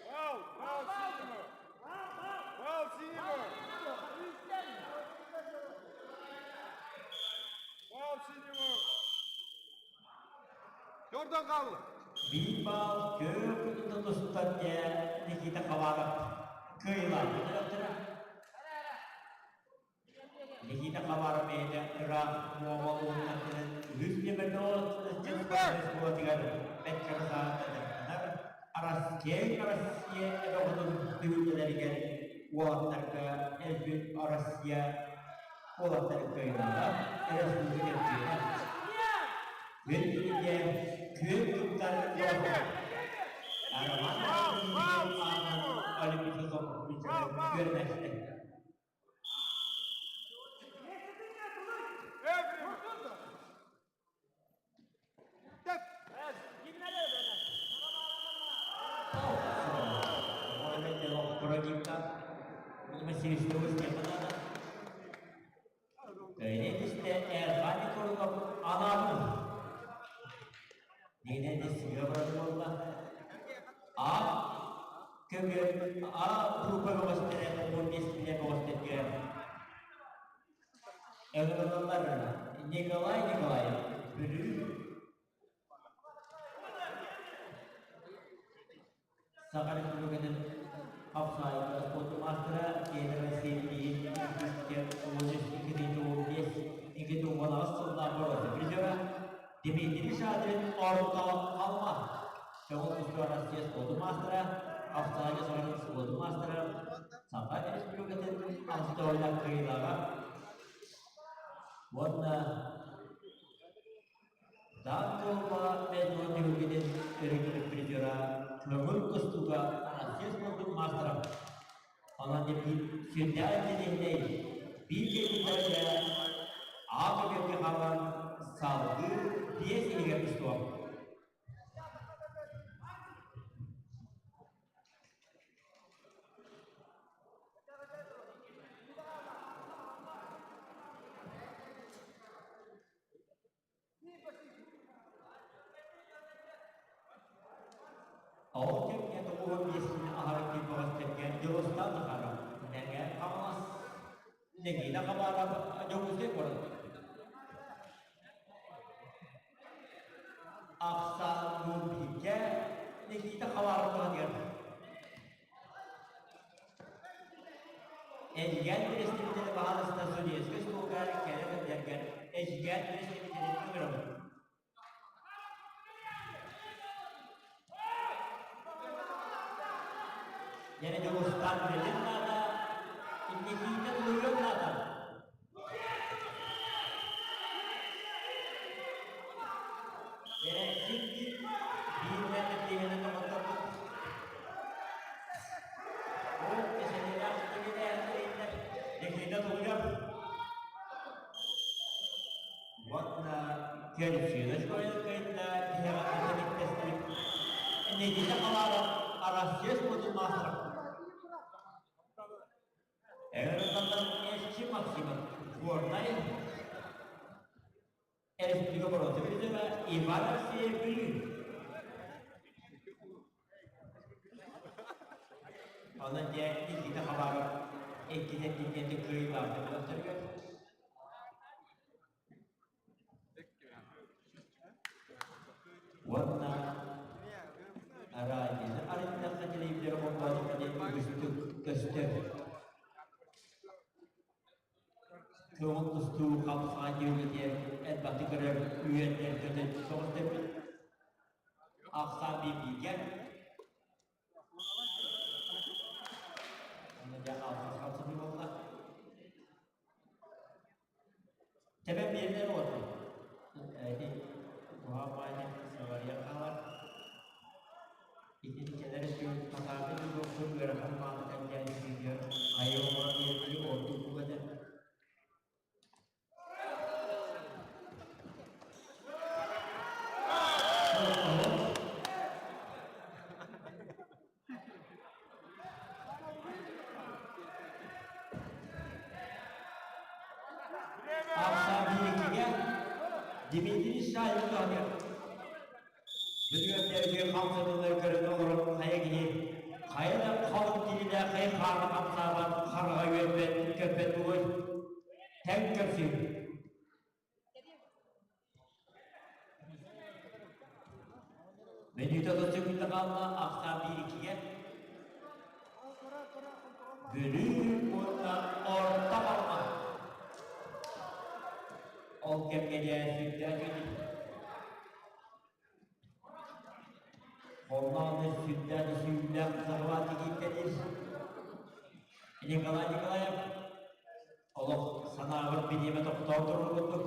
Фаул! Фаул синему! Фаул синему! Фаул синему! Jordan хаалла. Биир баал күөх тутустан дьэ Никита Хабаров кыайыылаах өлөхтөрө. Никита Хабаров бэйэтэ ыраах Муома улууһунан үһүс нөмердээх оскуолатыгар бэрт кыра сааһыттан дьарыктанар. Араскей Россия эбэҕитин түһүлгэлэригэр уолаттарга элбит Россия уолаттарын кыайыылааҕа республика чемпиона. Күн бүгүнгэ күөн туттар уолаттар Роман Олимпийскай күөрнэстэ. А көмө А группа бөҕөстөрө 15 киилэ бөҕөстөргө Ыҥырыллар Николай Николаев Бүлүү Саха Республикатын хапсаайга спорт маастара Кедровай Сергей 2015-2018 сыллаах боруоса призера Дмитрий Шадрин Орто Халыма Көҥүл тустуу Россия спордун маастара, хапсаайга Саха спордун маастара Саха Республикатын алтыойда кыайыылааҕа уонна Даан Тылба Медло түһүлгэтин өрүтүн призера көҥүл тустууга. Россия спордун маастара. Онон дьэ биир сүрдээх интэриэһинэй биир кэлбиттэргэ аал көбүөргэ хаалан салгыы биэс иһигэр тустуо. Ол кэмҥэ 95 аһара киирбэҕэстэргэ Дьулустаан Захаров, Мэҥэ Хаҥалас, Нэгиинэ Хабаров Дьокуускай куорат. Ахсаан бииргэ Никита Хабаров туһатыгар Эдьигээн өрөспүүбүлүкэтэ баһаалыста судейскай столга кэлэ сылдьаргар Эдьигээн өрөспүүбүлүкэтин ыҥырабыт. Яна Дьулустаан үлэтин наада, инникиитэ тулуйуон наада. Син биир биир мэтр тиэһинэ тоҕотторбут. Ол кэсэлиилээх ситимилээхтэр Никита тулуйар. Уонна Кельцинаш кайна тиһэҕэ тэстэбит. Никита Халаров Россия спортун маастара. Эҥэртэн Эсчи Максимов Горнай Республика Боруота Президенэ Иван Алексеев Бүлүү. Онон дьэ Никита Хабаров иккис эргинньэти кыайыылаахтык бөлөхтөргө Уонна радионы арыйдахха телевизоры холбоотоххо диэн үгүстүк көстөр. Көҥүл тустуу хамсаан диэн элбэхтик көрөр үөннэр көтөн соҕус дэппит. Ахсаан бииргэ Онно дьэ алҕас хамсаныы буолла. Тэбэн биэрдэр уоту. Ити куһаҕан баайы сыҕарыйан хаалар. Итинчэлэр үчүгэй хатааты тутуохсун ыарахан мааны кэмҥэ сүүрүөр хайа оҥорон биэрбити ордук буолуо этэ. Ахсаабиикигэ Дмитрий Шаев туһанар. Бүлүүттэргэ хамсанылар көрөн олорон хайа киһи хайа да халыҥ тирилээх хайа хаары хамсаабат хараҕа үөрбэт көппөт буолуой тэҥ көрсүү. Мүнүүтэ отут сөкүүндэ хаалла, ахсаан биир иккигэ. Бүлүү уонна Орто Халыма. Ол кэмҥэ дьэ сүрдээх үчүгэй. Холлоон сүрдээх сүүрдээх захват киирдэлир. Николай Николаев олох санаабар бириэмэ тохтоон турар курдук.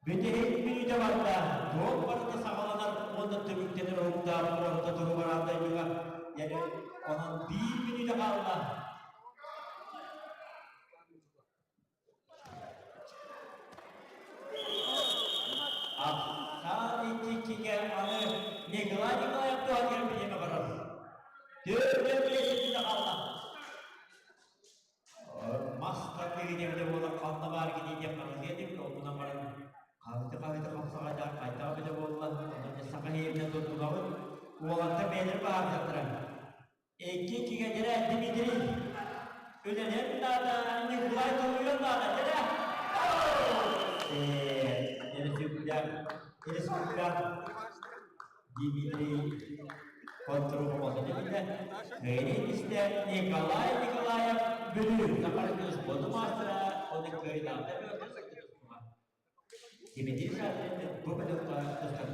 Бүтэһик мүнүүтэ барда, туох барыта саҕаланар уонна түмүктэнэр уһуктаах орто туругар дойдуга яны онон биир мүнүүтэ хаалла. Ахсаан иккигэ аны Николай Николаев туһатыгар бириэмэ барар. Төрдө билэ хаалла. Мас тардыы буола ханна баар кини диэн хаһыытыа этим, оннунан баран хаһыыты-хаһыыты хамсаҕайдаах хайдах эбитэ буолла, онон дьэ саха иһинэн туттунабыт. Уолаттар бэйэлэрэ баһаардаттара. Икки иккигэ дьэрэ Дмитрий үлэлиэн наада, Николай толуйуон наада, дьэрэ! Республика, республика Дмитрий Контроль Кыайыы истэ Николай Николаев Бүлүү Сахаркыыс спорду маастара оны кыайдаахта Дмитрий Шадрин бу бөлөххө тустар.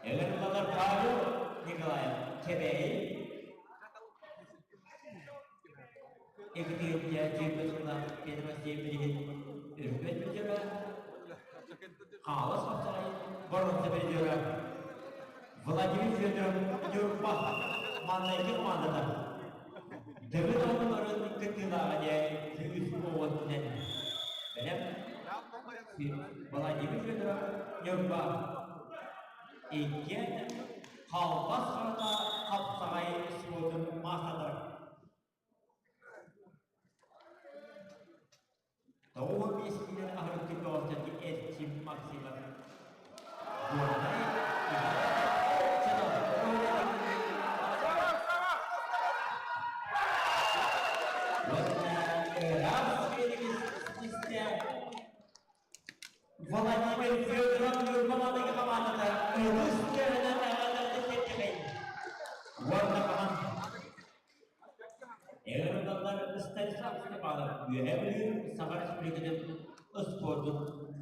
Эгэр Павел Николаев Кэбээйи Екатерина Дьиэбэтуллах Петр Васильевич Үрбэт призера Хаалас Хапсаҕай боруонса призера. Владимир Федоров Ньурба маҥнайгы командата Дыгын оҕолорун кыттыылааҕа диэн күүс уотунан бэлэм Владимир Федоров Ньурба иккиэн халбас харата хапсаҕай спордун маастардара. 95 киилэн аһарыктык бөҕөстөргө Эрчим Максимов Горнай Владимир Федоров Ньурба маныгы хамаандата ытыс тыаһынан эҕэрдэлэрин тиэрдиэхэйин уонна хаһан Эр Станислав Степанов Үөһээ Бүлүү Саха Республикатын спордун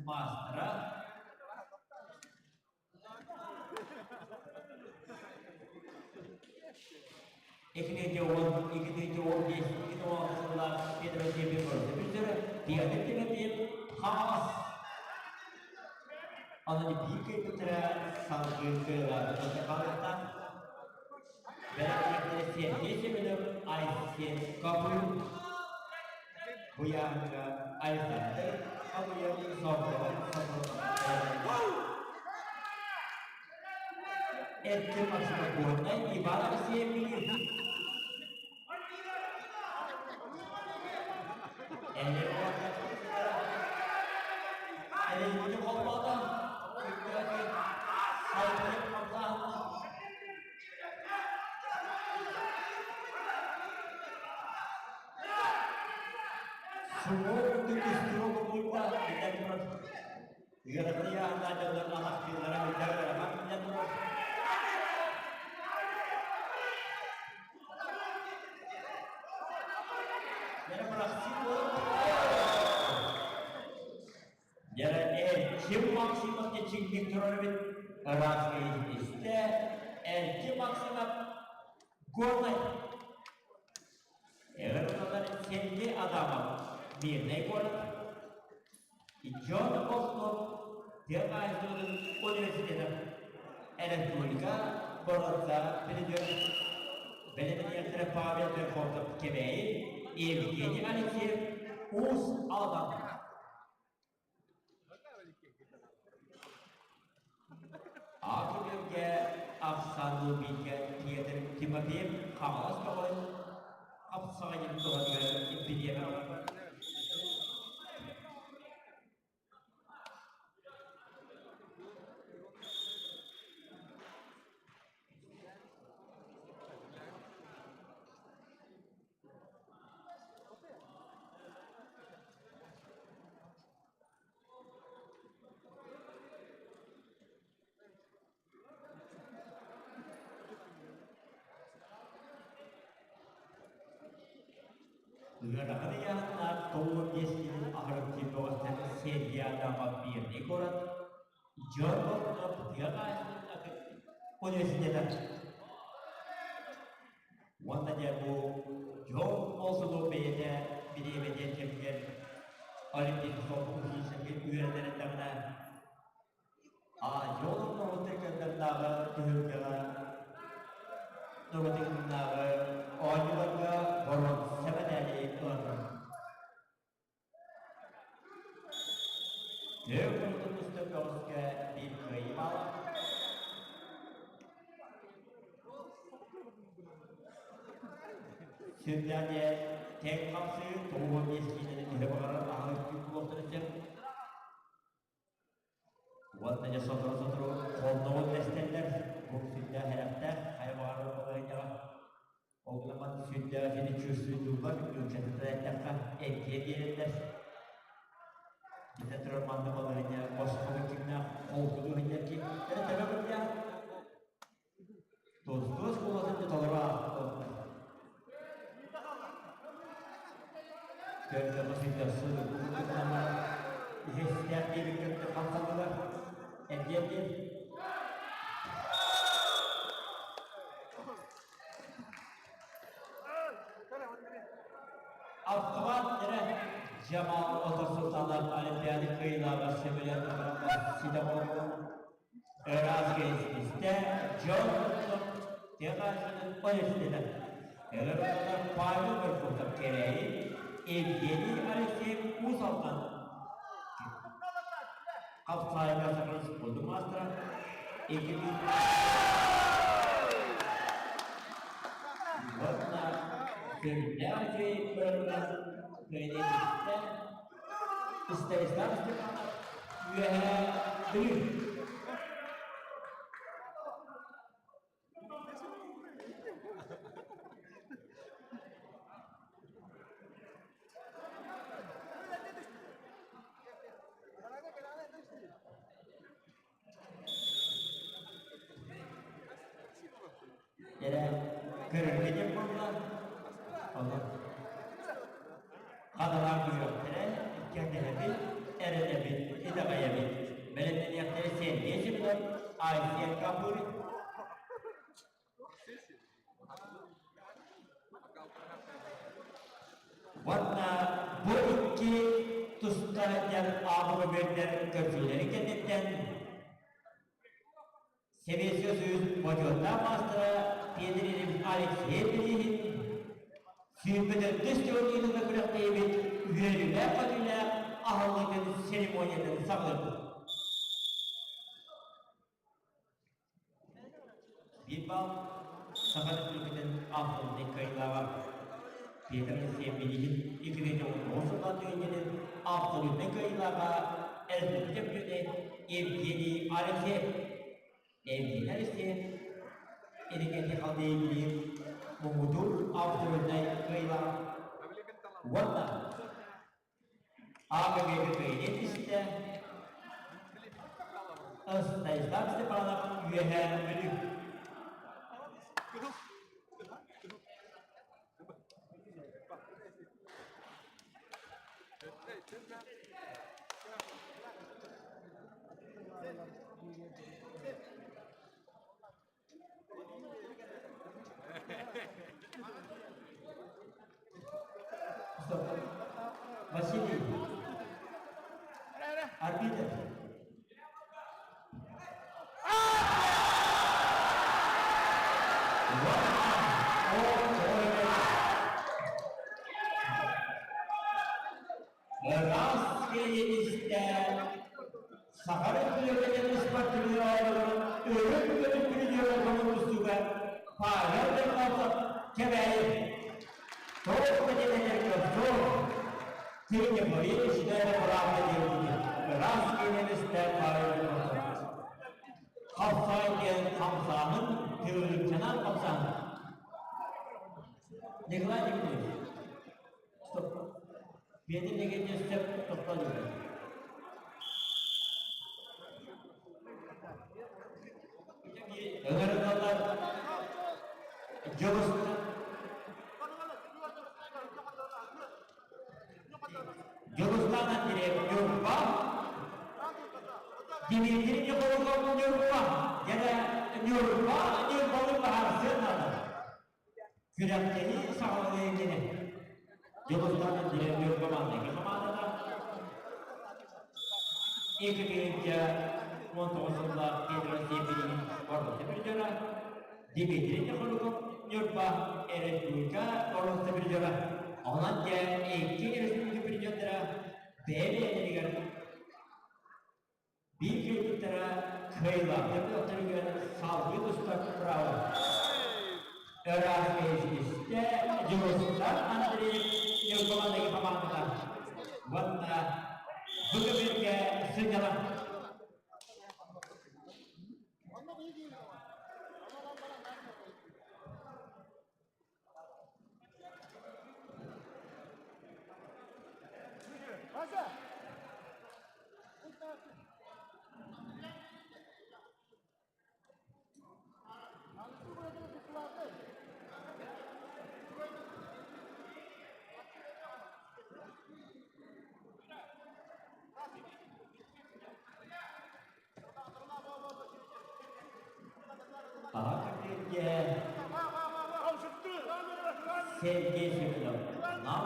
маастара 2010, 2015, 2016 сыллаах Федоративный көрсүбүттэрэ Петр Тимофеев Хаҥалас Аны биир кыайбыттара салгыы кыайыылаах хаалыахтаах. Бэлэмнээхтэрэ Сергей Семенов, Айсен Кобылев, Буяҥҥа Александр Кобылев, Соколов Эркин Максимов Иван Алексеев Эрэйбити холбоото, салгын хамсааһына. Суол үрдүк көстүүгэ кубулуйда, биллэн турар. Ыарахан ыйааһыннаах дьоннор атахтыыллара үрдэ ыарахан биллэн турар. Дьэ, Эрчим Максимов чиҥник турар эбит, ыраас истэ, Эрчим Максимов Горнай. Эр Сергей Адамов Мирнэй город, Джон Бостон тыа хаһаайыстыбатын университета Республика боруонса президент бэлэмниэхтэрэ Павел Верховцев Кэбээйи, Евгений Алексеев Уус Алдан. Аакүлэргэ ахсаанныы бииргэ Петр Тимофеев Хаҥалас көҕүн хапсаҕайын туһатыгар бириэмэ Ыарахан ыйааһыннаах 95 киһи аһарык киирбэҕиттэн Сергей Адамов Мирный куорат Дьон Бортунов тыа хаһаайыстыбатын университета. Уонна дьэ бу дьол Молсунов бэйэтэ бириэмэтин кэмигэр Олимпийскай училищега үөрэнэр эрдэҕинэ Дьол норуоттар кыттарынааҕы түһүлгэҕэ норуотунааҕы оонньууларга боруонса мэтээли ылан Төһө курдук устар көҕүскэ биир кыайыы баала. Сүрдээх диэн тэҥ хамсыы 95 киилэни төһө баҕарар аһыы күүс буолуохтарын сөп. Уонна дьэ сотору-сотору холноҕун тэстэллэр, бу сүрдээх сэрэхтээх, хайа баҕарар балаһыанньаҕа. Ол гынан баран сүрдээх итини чувствуйдууллар, нууччатыттан эттэххэ, эргийэ биэрэллэр. Биллэн турар, манна балаһыанньа босхо быччыҥнаах холкутуу сылдьар киһи төбө кырдьаах. Тустуу оскуолатын да толору ааспыт. Көрдөҕө сылдьар судургу курдук иһистээх диэбиккэ хамсаннылар. Эргиэн диэн. Автомат эрэ Жамал Отор-Султанов Олимпиада кыайыылааҕа сөбүлээн ситэ оҥорбут. Ыраас истэ Джон Тыа хаһаайыстыбатын университета. Ыҥырыллар Павел Верховцев Кэрэйи, Евгений Алексеев Уус Алдан Хапсаайга саҥа спордун маастара Уонна сүрдээх үчүгэй көрөрүнэн кыайыытыттан Станислав Степанов Үөһээ Бүлүү. Эрэ көрөргө диэн буолла. Онон хатылаан көрүөхтэрэ, иккиэннэһэбит, эрэнэбит, итэҕэйэбит. Бэлэмнэниэхтэрэ Сергей Семенов, Айсен Капурин. Уонна бу икки туста диэн аабы-көбүөрдэр көрсүүлэрин кэнниттэн Советский Союз бочуоттаах маастара Петр Ильич Алексеев билиһин сүүрбэ төрдүс теорията күрэхтэһиибит үөрүүлээх-көтүүлээх аһыллыытын церемониятын саҕалыырбыт. Биир балл Саха Республикатын аһыллыы кыайыылааҕа Петр Алексеев билиһин 2019 сыллаах түгэннэрин абсолютнай кыайыылааҕа Республика чөмпүйүөнэ Евгений Алексеев. Евгений Алексеев Иннокентий Халдеевилиин муҥутуур абсолютнай кыайыылаах уонна АГГ кыайыы түстэ Станислав Степанов Үөһээ Бүлүү. Василий, арбитр. Ыраас кириэстэ Саха Өрөспүүбүлүкэтин спортивнай оонньууларын өрүт көтүт призерын хомуннустууга Павел Верховцев Кэбээйи Тоҕус бэтиэтэтэр көхтөөх Ты не поверишь, что это правда диэбитин ыраас кириэстэ Павел Верховцев Хапсаай диэн хамсааһын тыырыыччанан хамсааһын. Николай Николаевич, стоп. Петр Никитич сөп тохтоо Ыҥырыллаллар Дьулус Дьулустаан Андреев Ньурба Дмитрий Николаев Ньурба дьэ Ньурба Ньурбалыы баһаарсыан наада. Күрэхтэһии саҕаланыа иннинэ Дьулустаан Андреев Ньурба маҥнайгы хамаандата 2019 сыллаах Петр Сепилин боруонса призера Дмитрий Нехлюков Ньурба республика боруонса призера. Онон дьэ икки республика призердара бэйэ-бэйэлэригэр биир кыайбыттара кыайыылаахтар бөлөхтөрүгэр салгыы тустар право. Ыраас киһи Дьулустан Андреев Ньурбаланыгы хамаандата уонна бу көбүөргэ сынньалаҥ. Аҕа көбүөргэ Сергей Семенов Нам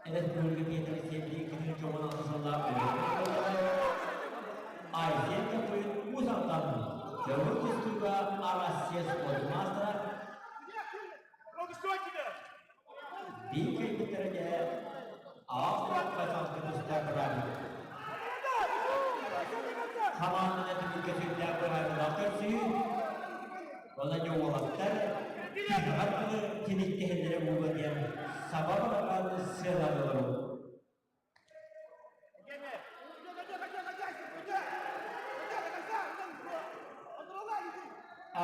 Республика Петр Сергей 2016 сыллаах Айсен Капуин Уус Алдан көҥүл тустууга Арассыыйа Хамаанданы түмүккэ сүрдээх быһаарыылаах көрсүһүү. Онон уолаттар тиһэҕэр дылы тиниктэһэллэрэ буолуо диэн саба бараҕан сыаналыылар.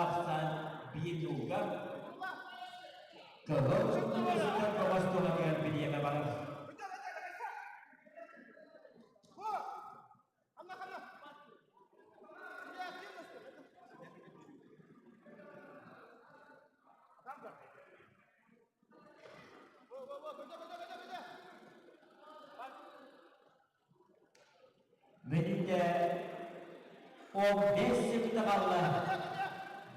Ахсаан биир дьылга Кыһыл университет көҕөс туһатыгар бириэмэ барар. Мүнүүтэ 15 секунда хаалла.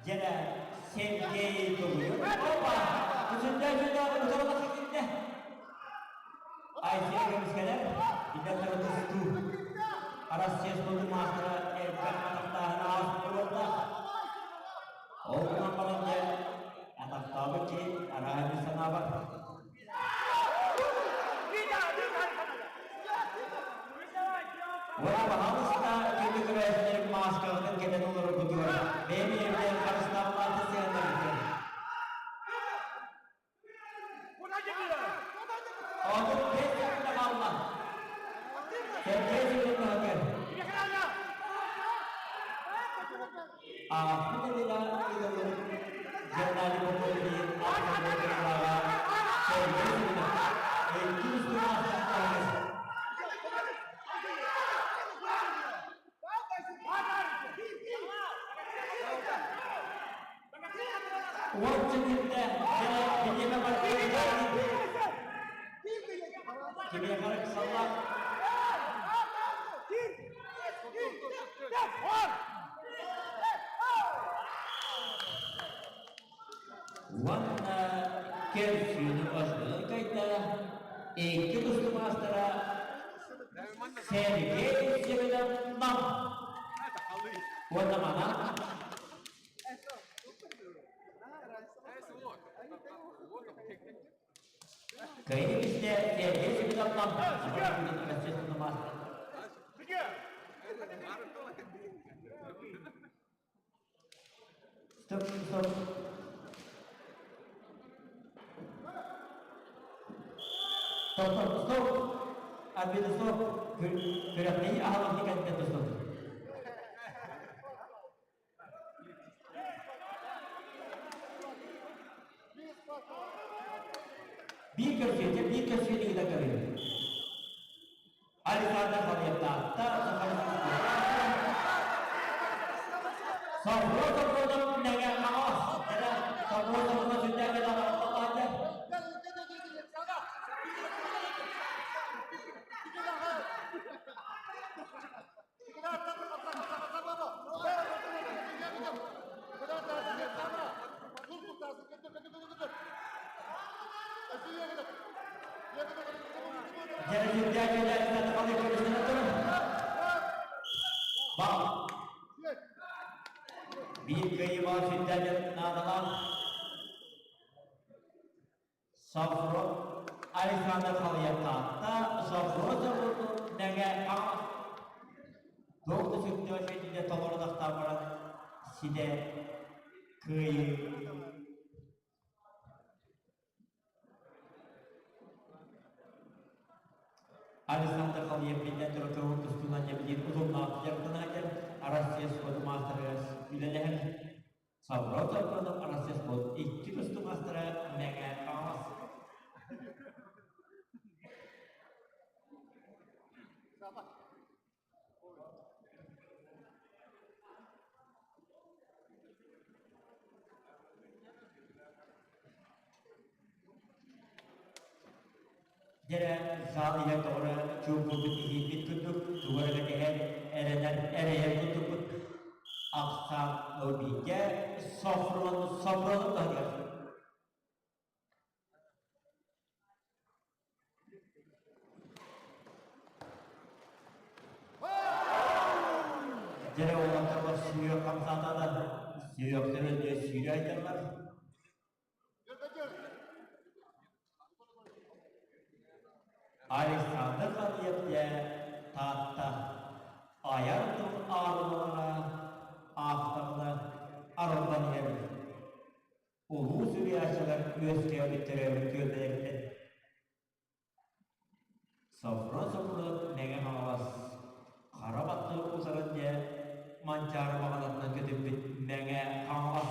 Дьэрэ Сергей Тулуйу. Опа! Үсүндэ үсүндэ утарыла киирдэ. Айсен көмүскэлэр билэн туран тустуу. Россия спордун маастара элбэх атахтааһын ааспыт буолуохтаах. Ол гынан баран дьэ атахтаабыт киһи арааһын санаабат. Уонна баһаалыста күндү көрөөччүлэрим мааскаҕытын кэтэн олороргутугар бэйэм ийэбинэн харыстаабылааты сыһыаннарбытын. Отут биэс секунда хаалла. Сергей Семенов. Ааспыт нэдиэлэҕэ ыытыллыбыт Геннадий Прокопьевич аатынан Сергей Семенов икки устунаах Уон чөкүнтэ дьэ бириэмэ барбыт Кимиэхэ эрэ ыксаллаах Уонна көрсүүнү ошбунун кайда икки тустуу маастара Сергей Семенов Нам уонна манан Кыайыы истэ Сергей Семенов Нам Россия маастара. Стоп, стоп. Стоп, стоп, стоп. Арбита, стоп. Күрэхтэһии аһыллыбыт кэнниттэн стоп. Биир көрсүөтэ, биир көрсүөтэ ыыта көрүҥ. Александр Халыйаттаахта Собро собродом нэгэ хаҥас эрэ собро собро сүрдээх элэҕэ Биир кыайыылаах сүрдээх наадалаах Софро Александр Халыйаттаатта Софро заводун Мэҥэ Хаҥалас туох да сөптөөх сэтинэ толору тахтаан баран ситэ кыайыы Александр Халыев биллэн турар көҥүл тустуунан дьэбдиир утумнаах дьарыктанааччы Россия спорт маастарыгар үлэлэһэр. Савро Савронов Россия спорт икки тустуу маастара Мэҥэ Хаҥалас. Дьэрэ зал иһэ тоҕо чуумпурбут иһииппит курдук тугу эрэ кэтэһэр, эрэнэр, эрэйэр курдукпут. Ахсаан бииргэ Софрон Софронов таһыгар. Дьэрэ уолаттарбар сүүрүөх хамсаата да, сүһүөхтэрэ дьэ сүүрэ айдаллар. Александр Халыев дьэ Таатта айар тыл аарыма. Софрон Сопрунов Мэҥэ Хаҥалас хара баттыы утаран дьэ Манчаары баҕанатынан көтүппүт Мэҥэ Хаҥалас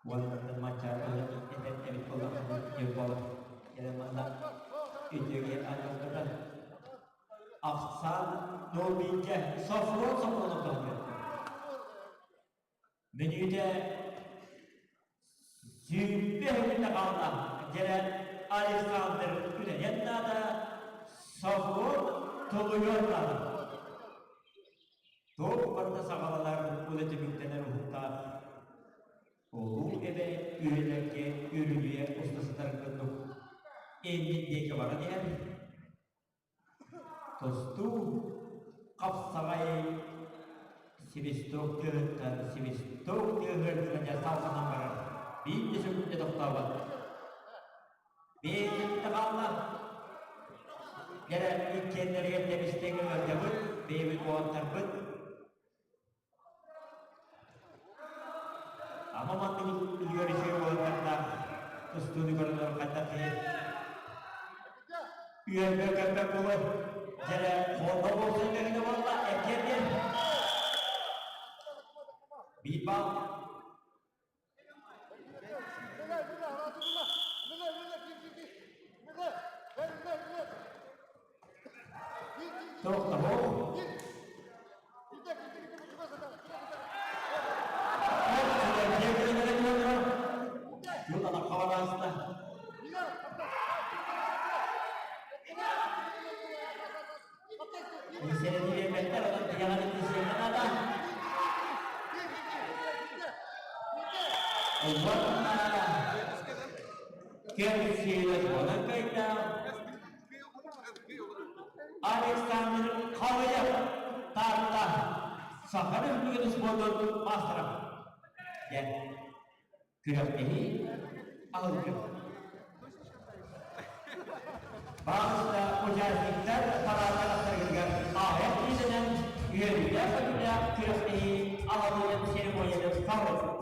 уонна Манчаары туһунан этэр эбит буоллаххына Ньурбалар кэлэн манна үтүөгэ анньылбыта. Ахсаан Нобигэ Софрон Сопрунов туһунан Мүнүүтэ 20 мүнүүтэ хаалла. Дьэрэ Александр үлэлиэн наада, Софрон тулуйуон наада. Туох барыта саҕаланар үлэ түмүктэнэр уһуктаах. Улуу эбэ үйэлэргэ үрүлүйэ уста сытар курдук иннин диэки баран иһэр. Тустуу хапсаҕай свисток тыаһыттан свисток тыаһыар дьэ салҕанан барар, биир да сөкүүндэ тохтообот. Бэйэтин да хаалла. Дьэрэ иккиэннэригэр тэбистэҥ ыалдьабыт, бэйэбит уолаттарбыт. Ама маннык үлүгэр үчүгэй уолаттардаах тустууну көрөнөр хайдах киһи үөрбэ-көппө буолуой? Дьэрэ холбо буолсан кэҥинэ буолла, эккиэн диэн. Биир бал. Тохтобул. Александр Халыев Таатта Саха Республикатын спордун маастара диэн күрэхтэһии аһыллар. Баҕаста участниктар параадка тахсаргытыгар аҕыйах киһинэн үөрүүлээх көтүүлээх күрэхтэһии аҕалыытын церемониятын салҕыыбыт.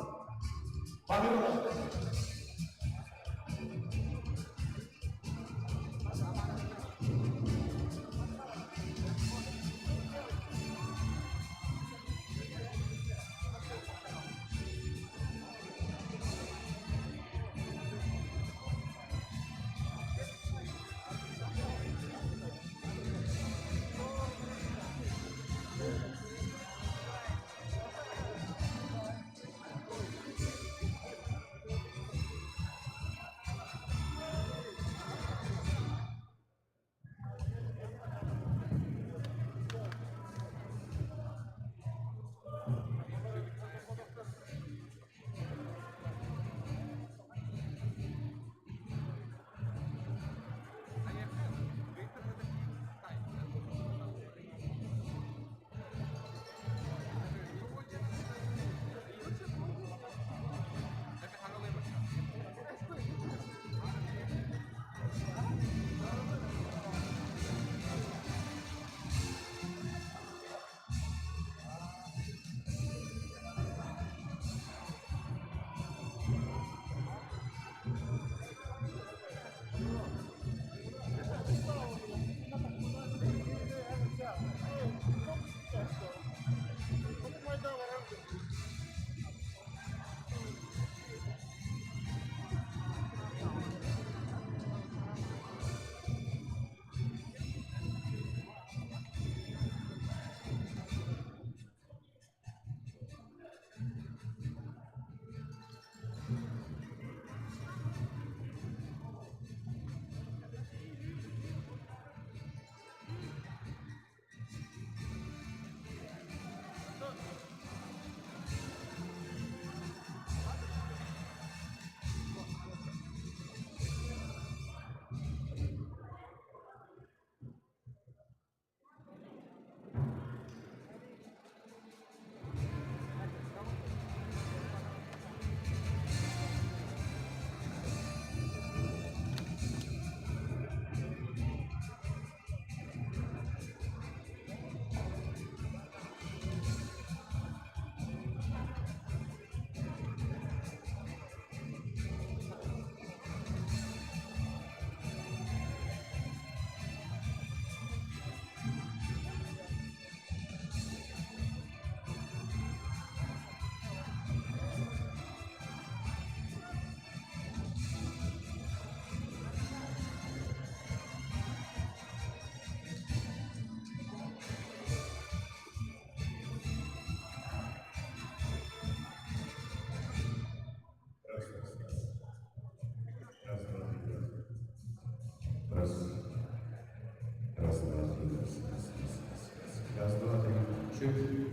Барыылар. Михальчук.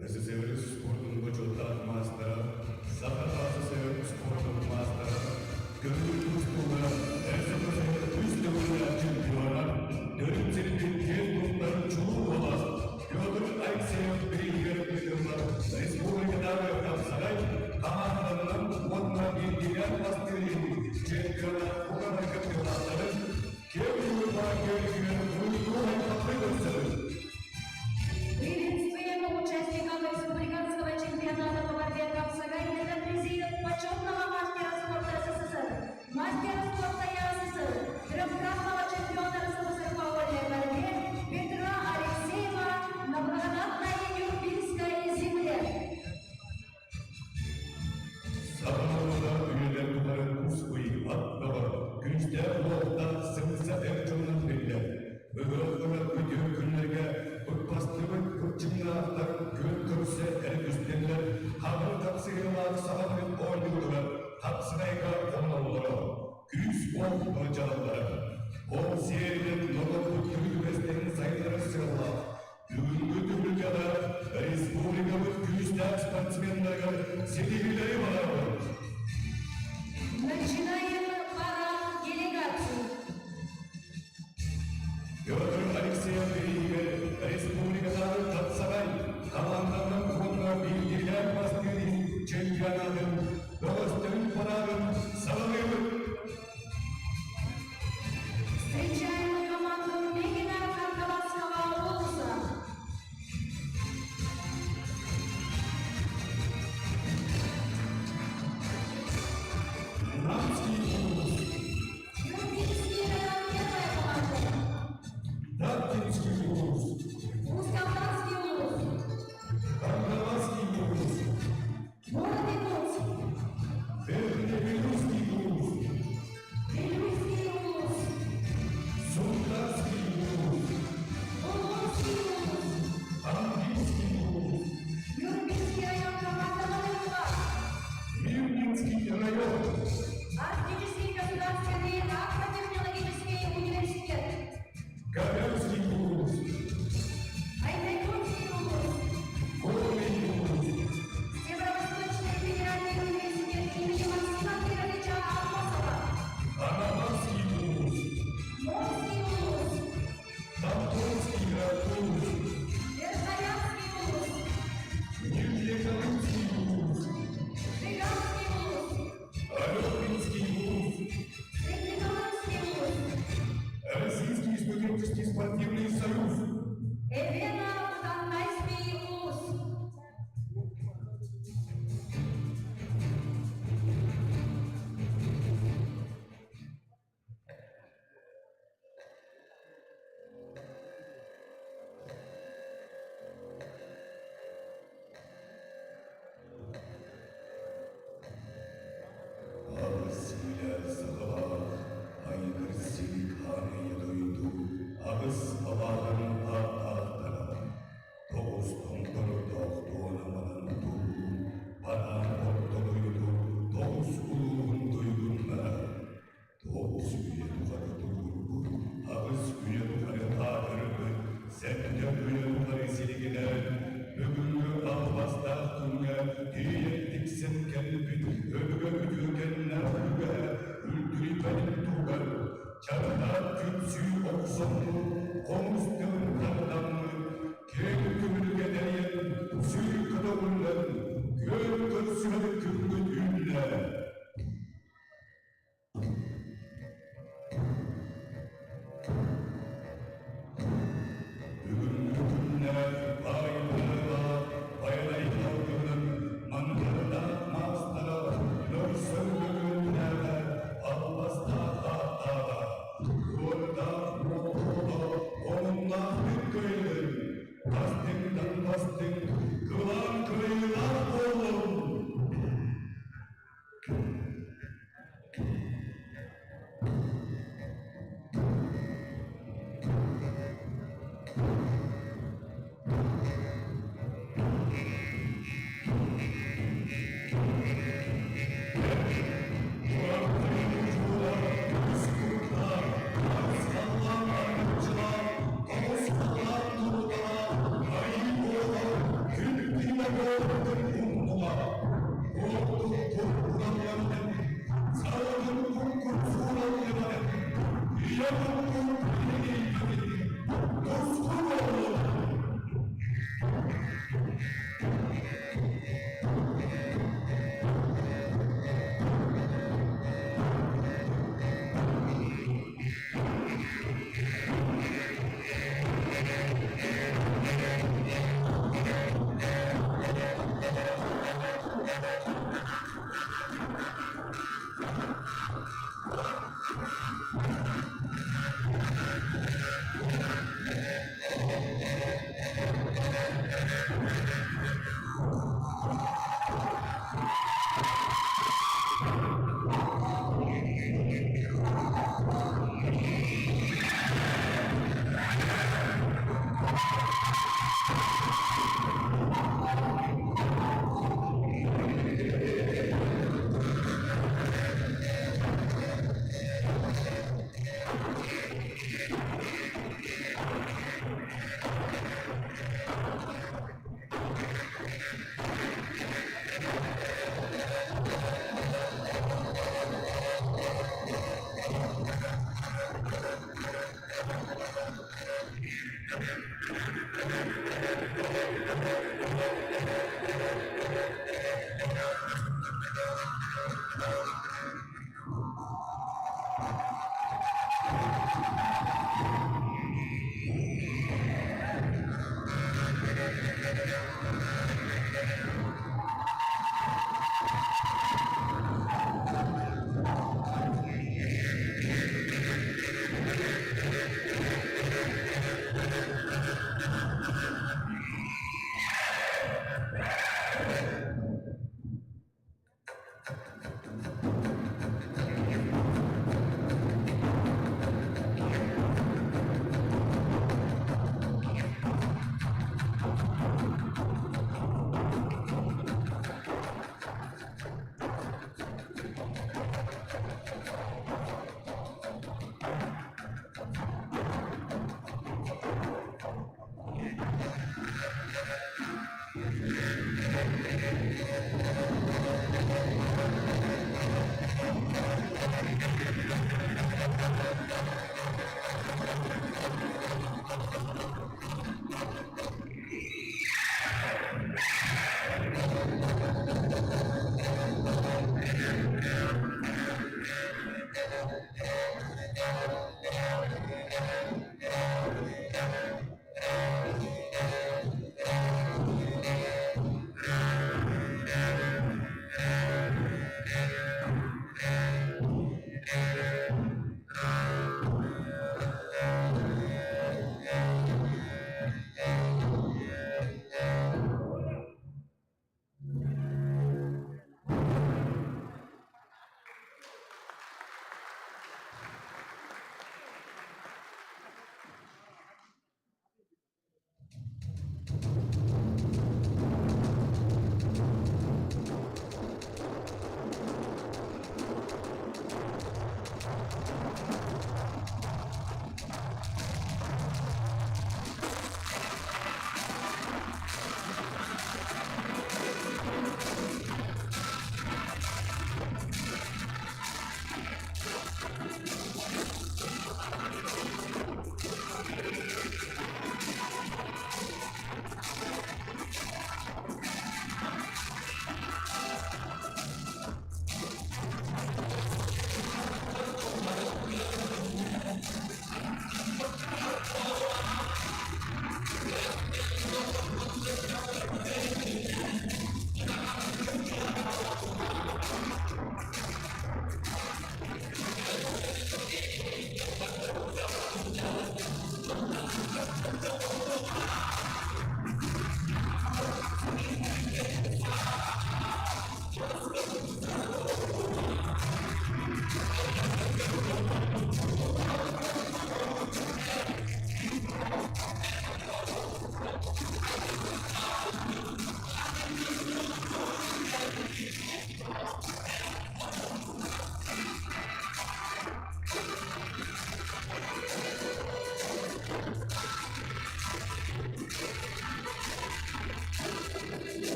СССР спордун бочуоттаах маастара, Саха СССР спордун маастара, көҥүл тустууга СССР үс төгүллээх чемпиона, төрүт сирдин киэн туттар чулуу уола Петр Алексеев бирииһигэр ыытыллар республикатааҕы хапсаҕай хамаандаларын уонна биирдиилээн бастыыр иһин чемпионат уонна кыттыылаахтарын киэҥ дьулурҕа күөнүгэр уруйдуу айхаллыы көрсөбүт. Приветствуем участников республиканского чемпионата по борьбе Капсагай на призы почетного мастера спорта СССР. Орто дьаһаллара. Ол сиэринэн норуоппут үгэстэрин сайыннарар сыаллаах бүгүҥҥү түһүлгэҕэ республикабыт күүстээх спортсменнарыгар ситиһиилэри баҕарабыт. Начинаем парад делегаций. Петр Алексеев бирииһигэр республикатааҕы хапсаҕай хамаанданан уонна биирдиилээх бастыыр иһин чемпионатын бөҕөстөрүн параадын саҕалыыбыт. Встречаем команду Мегина Кангаласского улуса. Намский улус, Юрбинский район, первая команда. Даттинский улус, Усть-Алданский улус. Кангаласский улус, Город Якутск. Верхневилюйский улус, Вилюйский улус. Сунтарский улус, Булгунский улус. Андийский улус, Юрбинский район, команда номер 2. Мирнинский район, Арктический государственный агротехнологический университет. Ковелский улус, Оймяконский улус. Горный улус, Северо-Восточный федеральный университет имени Максима Кировича Аммосова. Анабарский улус, Морский улус. Томторский улус, Верхоянский улус. Нижнеколымский улус, Жиганский улус. Алёкинский улус, Среднеколымский улус. Российский студенческий спортивный союз, Эвено-Хантайский улус. Аҕыс үйэ саҕалаах айгыр силик аан дойду аҕыс алааһын ааттаахтара тоҕус томтордоох туонаманан туһуу бараан орто дойду тоҕус улууһун туйгуннара тоҕус үйэ тухары туруорбут аҕыс үйэ тухары аатырбыт сэттэ үйэ тухары силигилээн бүгүҥҥү албастаах күҥҥэ тиийэн тиксэн кэлбит өбүгэ үтүөкэннээх үгэһэ үлтүрүйбэтин туһугар чардаат күпсүү охсоммут хомус тылын тардаммыт киэҥ түһүлгэ тэрийэн сүр көтөҕүллэн күөн көрсүһэр күммүт үүннэ. Бүгүҥҥү күннээх баай-быһыылаах Байанай алгыһынан мандардаах маастара Нөрсөр Лөгөннөөҕө албастаах ааттааҕа, уордаах уотуота омуннаах кыайдын, бастыҥтан бастыҥ, кылаан кыайыылаах буоллун! Тускул!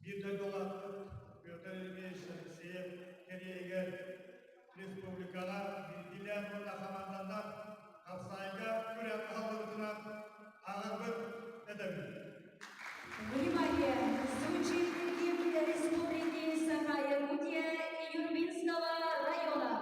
Биир дойдулаахпыт Петр Ильич Алексеев кэриэһигэр республикаҕа биирдиилээн уонна хамаанданнан хапсаайга күрэх аһыллыбытынан ааҕарбыт этэбит. Внимание! Звучит гимн Республики Саха-Якутия и Юрбинского района.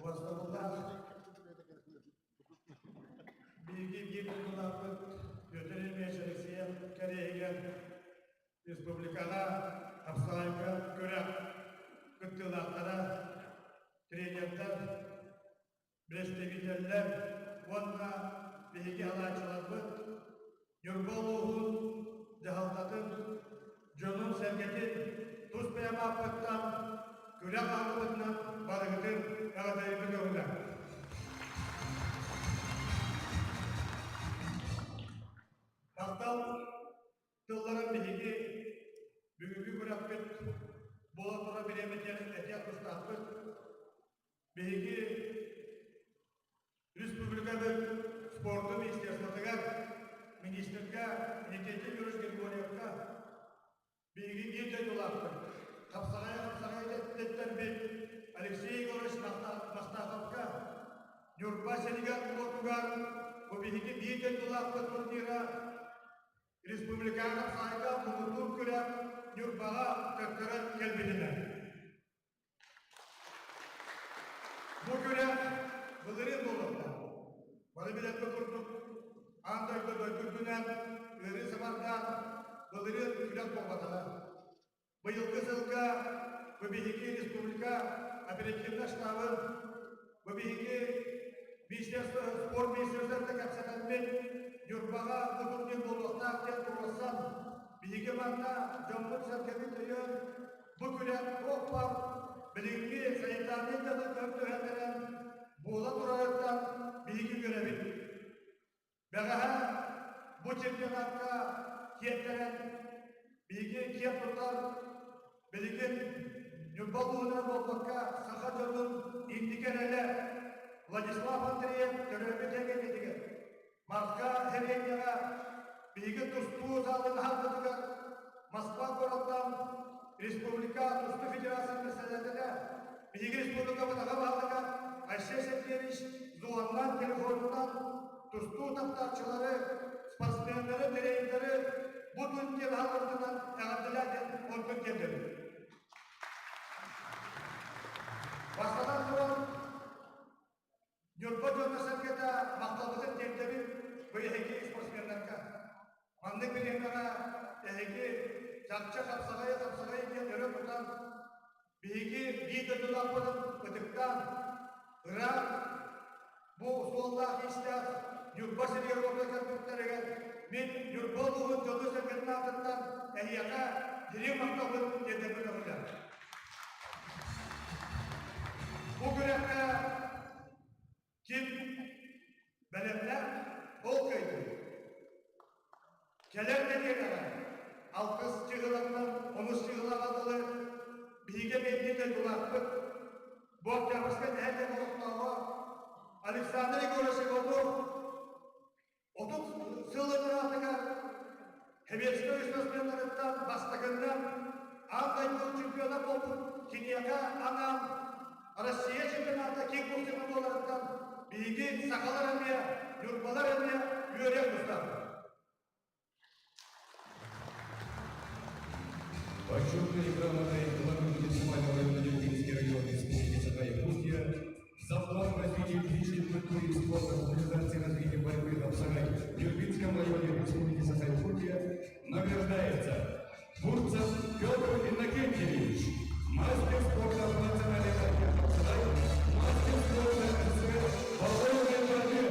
Убастабыллаах биһиги биир дойдулаахпыт Петр Ильич Алексеев кэриэһигэр республикаҕа хапсаҕайга күрэх кыттыылаахтара, тренердэр, бэрэстэбиитэллэр уонна биһиги алааччыларбыт Ньурба улууһун дьаһалтатын дьонун-сэргэтин тус бэйэм ааппыттан күрэх аалыбытынан барыгытын эҕэрдэлиибин көҥүлэ. Махтал тылларын биһиги бүгүҥҥү күрэхпит буола турар бириэмэтигэр этиэх тустаахпыт. Биһиги республикабыт спорду министерствотыгар министрга Никита Юрьевич Григорьевка биһиги биир дойдулаахпыт хапсаҕай хапсаҕай дэттэрбит Алексей Егорович Мастаховка Ньурба сиригэр уотугар бу биһиги биир дойдулаахпыт турнира республикаҕа хапсаҕайга муҥутуур күрэх Ньурбаҕа төттөрү кэлбитинэ. Бу күрэх былырыын буолуохтаах. Бары билэргэ курдук, аан дойду дойду үрдүнэн ыарыы сабардаан былырыын күрэх буолбатаҕа. Быйылгы сылга бу биһиги республика оперативнай штабын, бу биһиги министерство, спорт министерствота кэпсэтэммит Ньурбаҕа бу турнир буолуохтаах диэн туруорсан, биһиги манна дьоммут-сэргэбит өйөөн Бу күрэх туох баар билиҥҥи санитарнай дьалы көрдөһөн кэлэн буола турарыттан биһиги үөрэбит. Бэҕэһээ бу чемпионакка тиэртэрэн биһиги киэн туттар билигин Ньурба улууһунан буолбакка саха дьонун инники эрэлэ Владислав Андреев төрөөбүт эйгэтигэр Марха сэлиэнньэҕэ биһиги тустуу залын аһарбытыгар Москва куораттан республика тустуу федерациятын председателэ, биһиги республикабыт аҕа баһылыга Айсен Сергеевич Зуаннан телефонунан тустуу таптааччылары, спортсменнары, тренердэри бу күн диэн аһарбытынан нэдиэлэҕэ эһиги чахчы хапсаҕайы хапсаҕай диэн өрө тутан, биһиги биир дойдулаахпытын ытыктаан, ыраах бу суоллаах-иистээх Ньурба сиригэр уопсай кэлбиттэригэр мин Ньурба улууһун дьону-сэргэтин аатыттан эһиэхэ дириҥ махталбын тиэрдэрбин көҥүллээх. Бу күрэххэ Ким бэлэмнээх, ол кыайдын. Кэлэр нэдиэлэҕэ алтыс чыһылаттан онус чыһылаҕа дылы биһиги эмиэ дойдулаахпыт. Бу Октябрьскай нэһилиэк олохтооҕо Александр Егорович Иванов 30 сыл ыраатыгар Советскай спортсменнарыттан бастакыннан аан дойду чемпиона буолбут киниэхэ анаан Россия чемпионата кикбоксинга буоларыттан биһиги сахалар эмиэ, ньурбалар эмиэ үөрэх тустаахпыт. Почетной грамотой главы муниципального района Нюрбинский район Республики Саха-Якутия за вклад в развитие физической культуры и спорта, популяризации развития борьбы на Сахай в Нюрбинском районе Республики Саха-Якутия награждается Бурцев Петр Иннокентьевич, мастер спорта по национальной борьбе Хапсагай, мастер спорта СССР по вольной борьбе.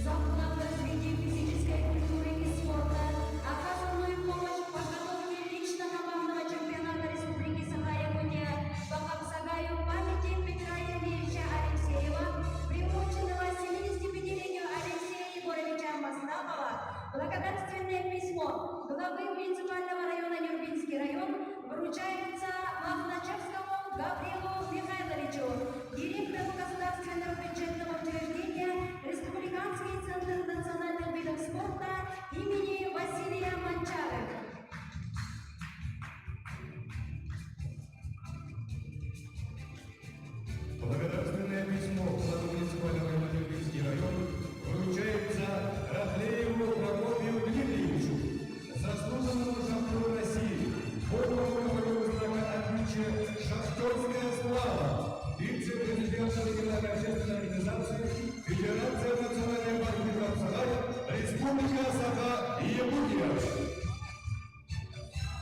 За вклад в развитие физической культуры и спорта, оказанную помощь в подготовке лично-командного чемпионата Республики Саха-Якутия по Хапсагаю памяти Петра Ильича Алексеева, приуроченного 75-летию Алексея Егоровича Маслахова, благодарственное письмо главы муниципального района Нюрбинский район вручается Махначевскому Гаврилу Михайловичу, директору государственного бюджетного учреждения Республиканский центр национальных видов спорта имени Василия Манчары. Благодарственное письмо главы муниципального района Нюрбинский район вручается Рахлееву Прокопию Дмитриевичу, заслуженному шахтеру России, полному боевого знака отличия «Шахтерская слава», вице-президента региональной общественной организации Федерация национальной борьбы Хапсагай, Республика Саха и Якутия.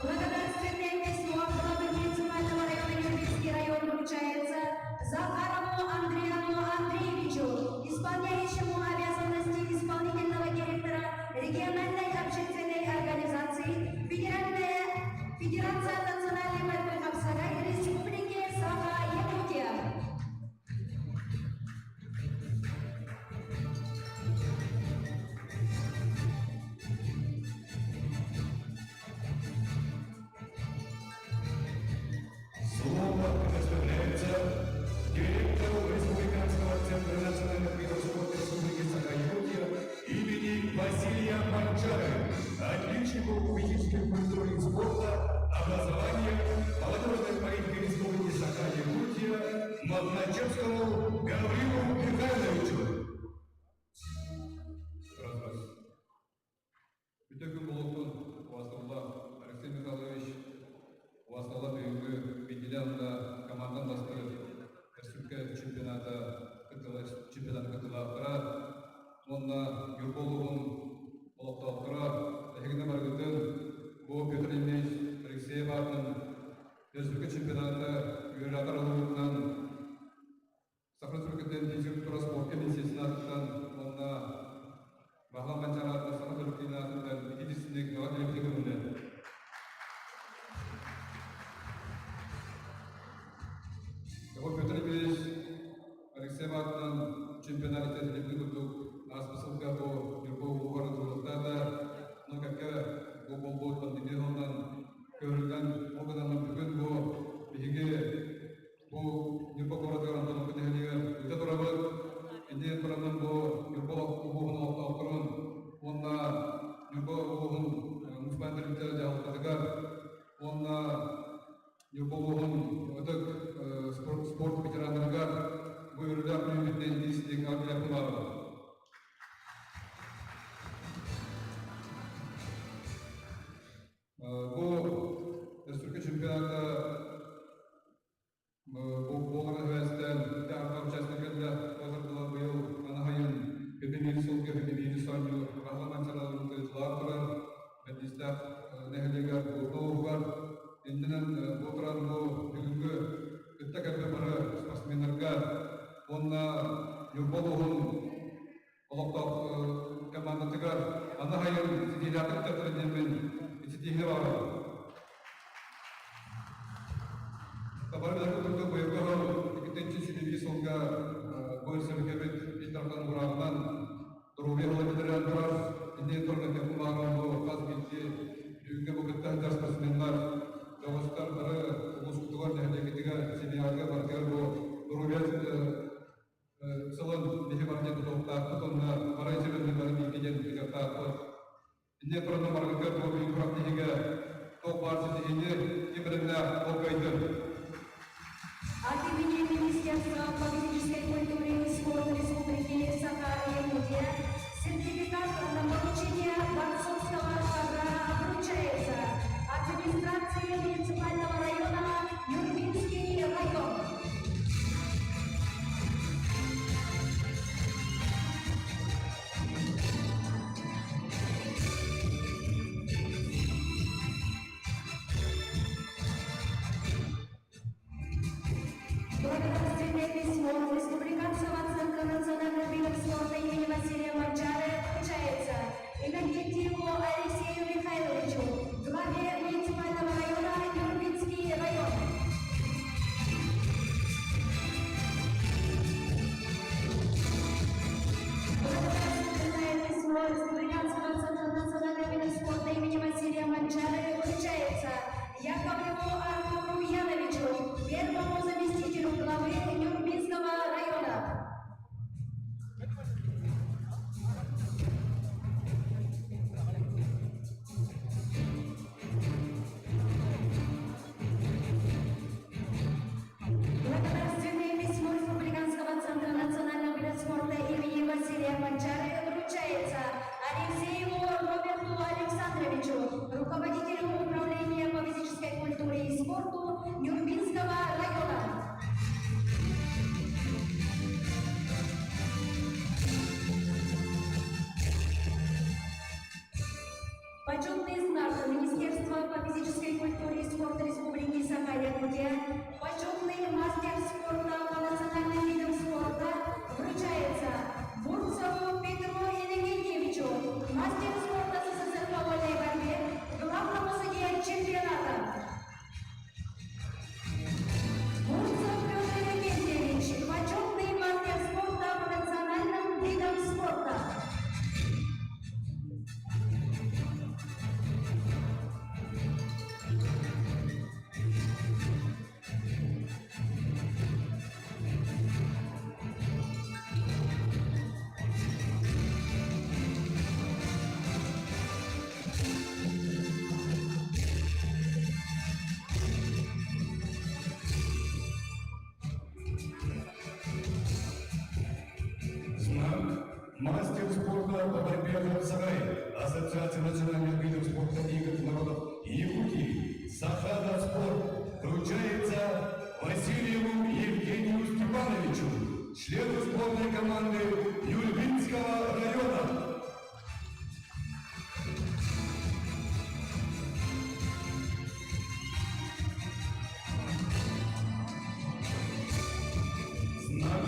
Благодарственное письмо главы муниципального района Нюрбинский район вручается Захарову Андриану Андреевичу, исполняющему обязанности исполнительного директора региональной общественной организации Федеральная Федерация национальной борьбы Хапсагай Республики Саха-Якутия. Слово предоставляется директору Республиканского центра национальных видов спорта Республики Саха-Якутия имени Василия Манчары, отличнику физической культуры и спорта, образования, молодежной политики Республики Саха-Якутия Махначевскому Гаврилу Михайловичу. Раз, раз. Үтө күн буолуохтун, убаастабыллаах Алексей Михайлович, убаастабыллаах бүгүҥҥү биирдиилээн да командан бастыыр республика чемпионата чемпионат кыттыылаахтара уонна Ньурба улууһун олохтоохторо эһигини барыгытын бу Петр Ильич Алексеев аатынан республика чемпионата үөрэх арыллыбытынан Саха Республикатын физкультура спортка миссиясын аатыттан уонна Баһылай Манчаары аатынан Саха төрүт аатыттан ититисинник наҕа кэлэбитэ көҥүлэ. Егор Петр Ильич Алексеев аатынан чемпионат итэтилибит курдук ааспыт сылга бу Ньурба улууһугар ыытыллыбыттаата. Но кэккэ бу буолбут пандемия туһунан көһөрүллэн ол гынан бүгүн бу биһиги Бу Ньурба куоратыгар Антоновка нэһилиэгэр ыыта турабыт. Иннинэн тураммын бу Ньурба улууһун олохтоохторун уонна Ньурба улууһун муниципальнай тэрилтэ дьаһалтатыгар уонна Ньурба улууһун ытык спорт ветераннарыгар бу үөрүүлээх күнүбүтүнэн итии-истиҥ эҕэрдэлэрбин баҕарабын. Бу республика чемпионата буоларын үөстэн ити арҕа участниктара Уонна Ньурба улууһун олохтоох командатыгар аны хайын ситиилээхтик кыттар диэммин ситиһиини баҕарабын. Бары билэр курдук быйылгы сыл 2021 сылга бу өрөспүүбүлүкэбит Ил Дархан уурааҕынан доруобуйа сыла биллэрэн турар. Иннин туран этиэхпин бу хас биирдии бүгүҥҥү бу кытта сылдьар спортсменнар, бөҕөстөр бары улууспутугар, нэһилиэкпитигэр, семьяҕытыгар барытыгар бу доруобуйа сылын биһи бары диэн тутуохтаахпыт уонна бары сиринэн бары бииргэ диэн ыытыахтаахпыт. Инньэ туран барыгытыгар бу бүгүн күрэхтэһиигэ туох баар ситиһиини ким бэлэмнээх ол кыайдын. От имени Министерства по физической культуре и спорту Республики Саха-Якутия сертификат на получение борцовского ковра вручается администрации муниципального района Нюрбинский район. Благодарственное письмо Республиканского центра национальных видов спорта имени Василия Манчары вручается Иннокентьеву Алексею Михайловичу, главе муниципального района Нюрбинский район. Благодарственное письмо Республиканского центра национальных видов спорта имени Василия Манчары вручается Яковлеву Артуру Яновичу, первому заместителю главы Нюрбинского района. Благодарственное письмо Республиканского центра национального вида спорта имени Василия Манчары вручается Алексееву Роберту Александровичу, руководителю управления по физической культуре и спорту Нюрбинского района. Почетный знак Министерства по физической культуре и спорту Республики Саха-Якутия, почетный мастер спорта по национальным видам спорта вручается Бурцеву Петру Иннокентьевичу, мастер спорта СССР по вольной борьбе, главному судье чемпионата. Бурцев Петр Иннокентьевич, почетный мастер спорта по национальным видам спорта. Знак мастер спорта по борьбе хапсагай Ассоциации национальных видов спорта игр народов Якутии Сахада спорт вручается Васильеву Евгению Степановичу, члену сборной команды Нюрбинского района. Знак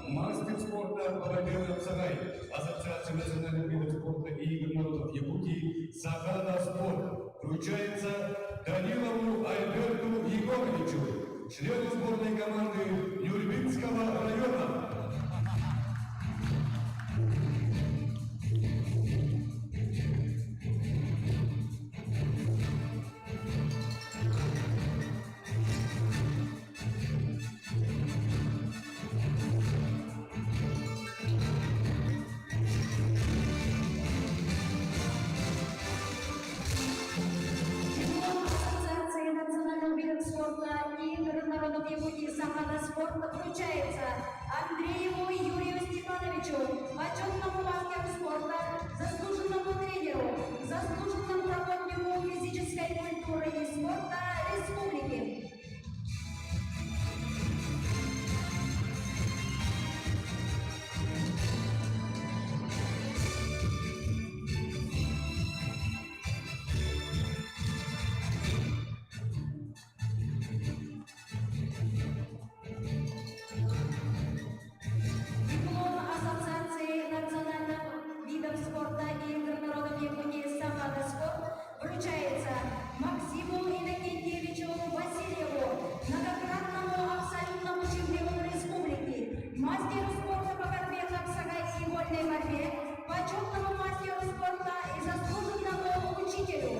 мастер спорта по борьбе хапсагай Ассоциации национальных видов спорта и игр народов Якутии Сахада спорт вручается Данилову Альберту Егоровичу, члену сборной команды Нюрбинского района. Диплом Ассоциации национальных видов спорта и игр народов Якутии Сахада спорта вручается Андрею борьбе, почетному мастеру спорта и заслуженному учителю.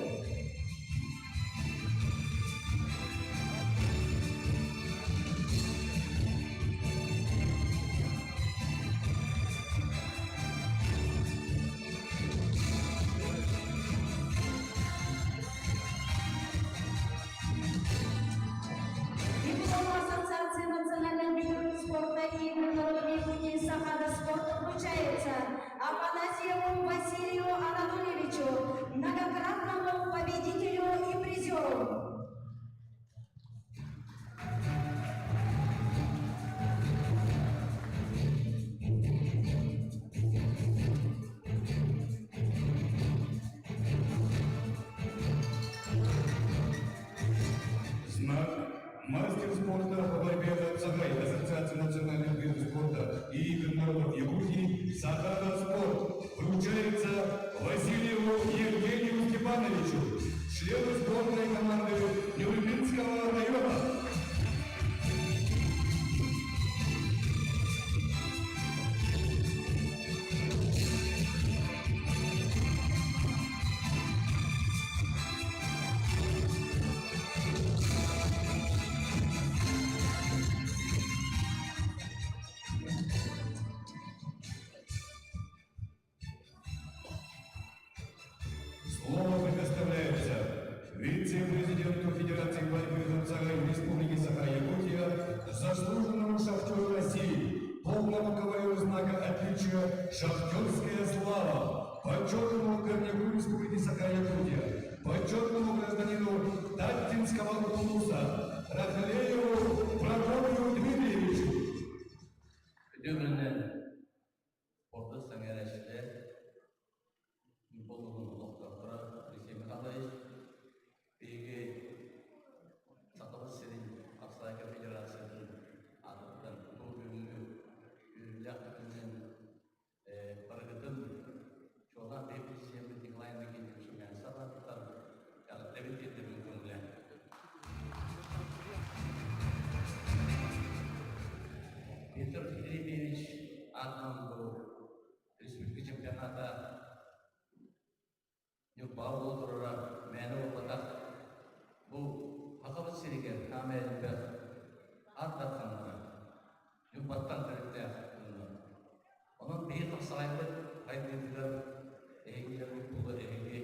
Диплом Ассоциации национальных видов спорта и игр народов Якутии Сахада спорт вручается Афанасьеву Василию Анатольевичу, многократному победителю и призеру. Знак «Мастер спорта по борьбе хапсагай Ассоциации национальных видов спорта и игр народов Якутии Сахада спорт» вручается Васильеву Евгению Степановичу, члену сборной команды Нюрбинского района. Слово предоставляется вице-президенту Федерации борьбы хапсагай Республики Саха-Якутия, заслуженному шахтеру России, полному кавалеру знака отличия «Шахтерская слава», почетному горняку Республики Саха-Якутия, почетному гражданину Таттинского улуса Рахлееву Прокопию Дмитриевичу. Үтүө спорду сэҥээрээччилэр, улууһун олохтоохторо Алексей Михайлович, биһиги Сахабыт сирин Хапсаайка Федерациятын аатыттан бу бүгүҥҥү үөрүүлээх күнүнэн барыгытын чуолаан биһиги президеммит Николай Иннокентьевич Румянцев аатыттан эҕэрдэбин тиэрдэбин көҥүлэ. Петр Филиппович аатынан бу республика чемпионата Ньурбаҕа буола турара мээнэ буолбатах. Бу Сахабыт сиригэр хаамай элбэх ат дарханнара Ньурбаттан төрүттээх дьоннор. Онон биһиги хапсаҕайбыт хайдыытыгар эһигилэрбит буолуо эһиги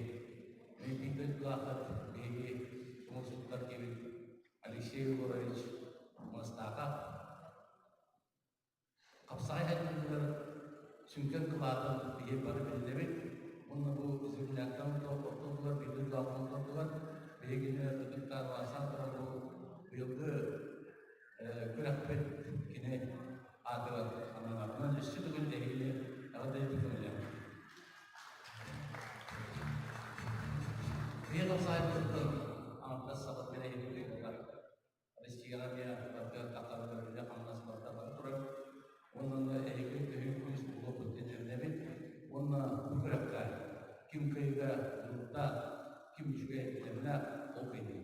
биир дойдулааххыт биһиги тумусуттар киһибит Алексей Егорович Мастаахап Хапсаҕай хайдыытыгар сүҥкэн кылаатын биһи бары биллэбит уонна бу земляктан ортотугар биир дойдулаахтан ортотугар биһигини ытыктаан сан туран бу быйылгы күрэхпит кини аатыгар ананар. Онон өссө төгүл эһигини эҕэрдэлиибит көҥүлэ. Биһиги хапсаҕайбытыттан аҥардас сахат бэлэһин Россияҕа эмиэ барыта таххарыгар үлэ-хамнас барыта бара турар. Уонна эһиги төһүү күүс буолуохпут диэн эрэнэбит. Уонна бу күрэххэ ким кыайыыга дьулурдаах, ким үчүгэй бэлэмнээх, ол кыайдын.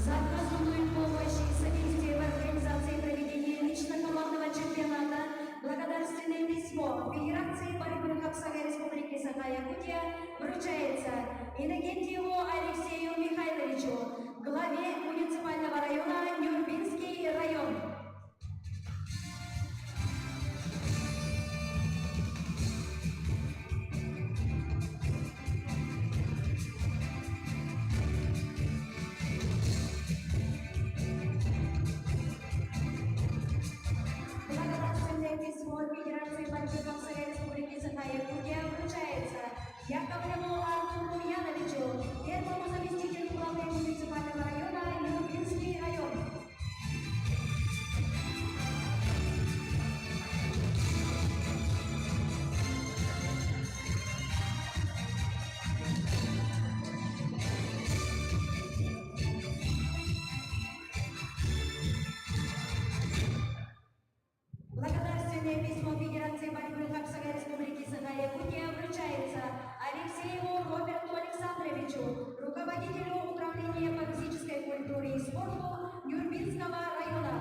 За оказанную помощь и содействие в организации проведения лично-командного чемпионата благодарственное письмо Федерации борьбы хапсагай Республики Саха-Якутия вручается Иннокентьеву Алексею Михайловичу, главе муниципального района Нюрбинский район. Благодарственное письмо Федерации борьбы хапсагай Республики Саха-Якутия вручается Яковлеву Артуру Яновичу, первому заместителю главы муниципального района Нюрбинский район. Благодарственное письмо Федерации борьбы хапсагай Республики Саха-Якутия вручается Алексееву Роберту Александровичу, руководителю управления по физической культуре и спорту Нюрбинского района.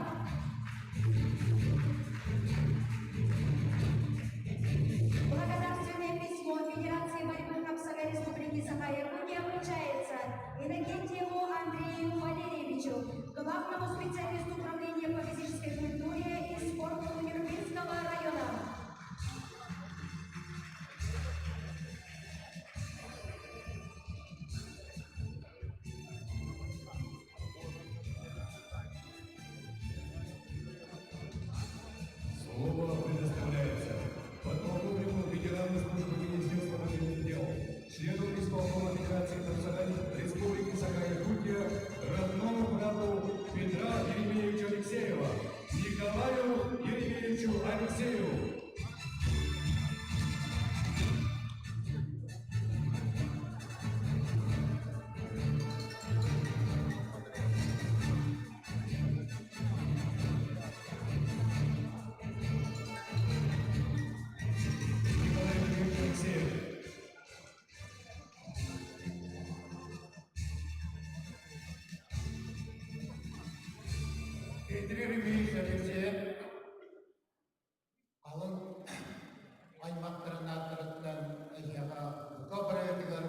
Алексееву. Николай Андреевич Алексеев. Петр Ильич Алексеев алын аймактарын ааттарыттан эһиэхэ бука барыгытыгар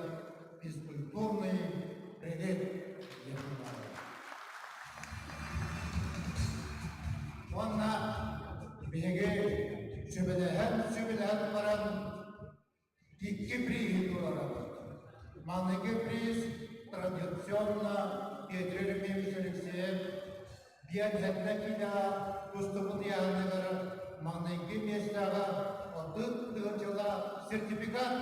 физкультурный привет диэн Уонна биһиги сүбэлэһэн-сүбэлэһэн баран икки приһи туруорабыт. Маныгы приз традиционно Петр Еремеевич Алексеев биэнсэтинэ киинэҕэ тустубут ыйааһыныгар маҥнайгы миэстэҕэ 30 тыһыынчалаах сертификат.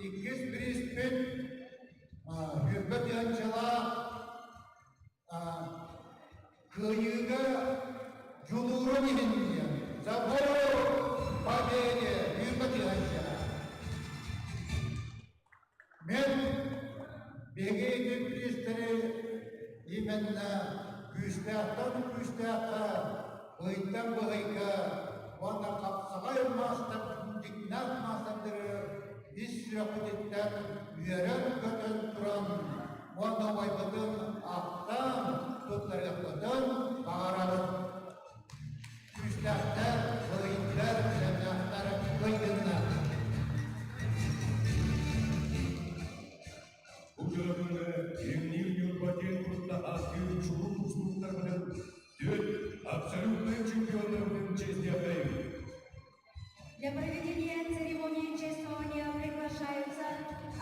Иккис приспит 20 тыһыынчалаах Кыайыыга дьулуурун иһин диэн За волю победе 20 тыһыынча. Мен биһиги ити бириистэри именно күүстээхтэн күүстээххэ, быһыйтан быһыйга уонна хапсаҕай маастар дьиҥнээх маастардары ис сүрэхпититтэн үөрэн-көтөн туран уонна убайбытын ахтан туттарыахпытын баҕарабыт. Күүстээхтэр, быһыйдар, сэмнээхтэр кыайдыннар. Бу дьоро Кремнир Ньурба киэн тутта ааттыыр чулуу тустууктарбытын түөрт абсолютнай чемпионнарбытын чэстиэххэйиҥ. Для проведения церемонии чествования приглашаются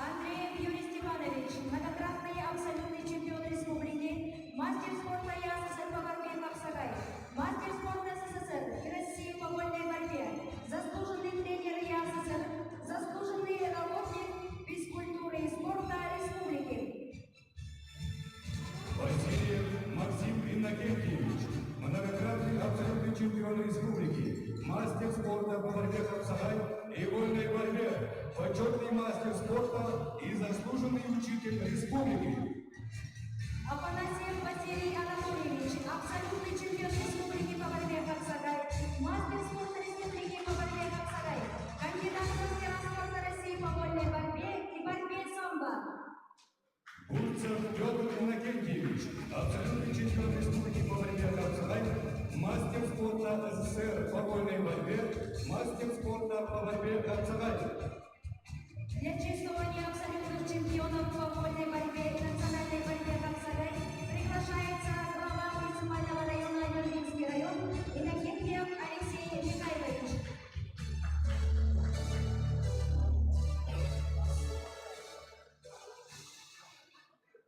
Андреев Юрий Степанович, многократный абсолютный чемпион республики, мастер спорта ЯССР по борьбе Хапсагай, мастер спорта СССР и России по вольной борьбе, заслуженный тренер ЯССР, заслуженный работник физкультуры и спорта республики. Васильев Максим Иннокентьевич, многократный абсолютный чемпион республики, мастер спорта по борьбе хапсагай и вольной борьбе, почетный мастер спорта и заслуженный учитель республики. Афанасьев Василий Анатольевич, абсолютный чемпион республики по борьбе Хапсагай, мастер спорта республики по борьбе Хапсагай, кандидат в мастера спорта России по вольной борьбе и борьбе самбо. Бурцев Петр Иннокентьевич, абсолютный чемпион республики по борьбе хапсагай, мастер спорта СССР по вольной борьбе, мастер спорта по борьбе хапсагай. Для чествования абсолютных чемпионов по вольной борьбе и национальной борьбе Хапсагай приглашается глава муниципального района Нюрбинский район Иннокентьев Алексей Михайлович.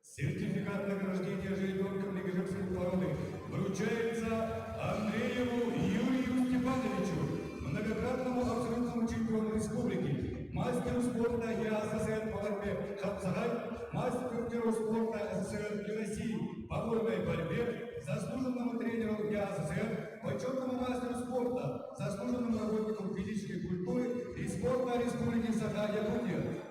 Сертификат награждения жеребенком мегежекской породы вручается Андрееву Юрию Степановичу, многократному абсолютному чемпиону республики, мастеру спорта ЯССР по борьбе Хапсагай, мастеру спорта СССР и России по вольной борьбе, заслуженному тренеру ЯССР, почетному мастеру спорта, заслуженному работнику физической культуры и спорта Республики Саха-Якутия.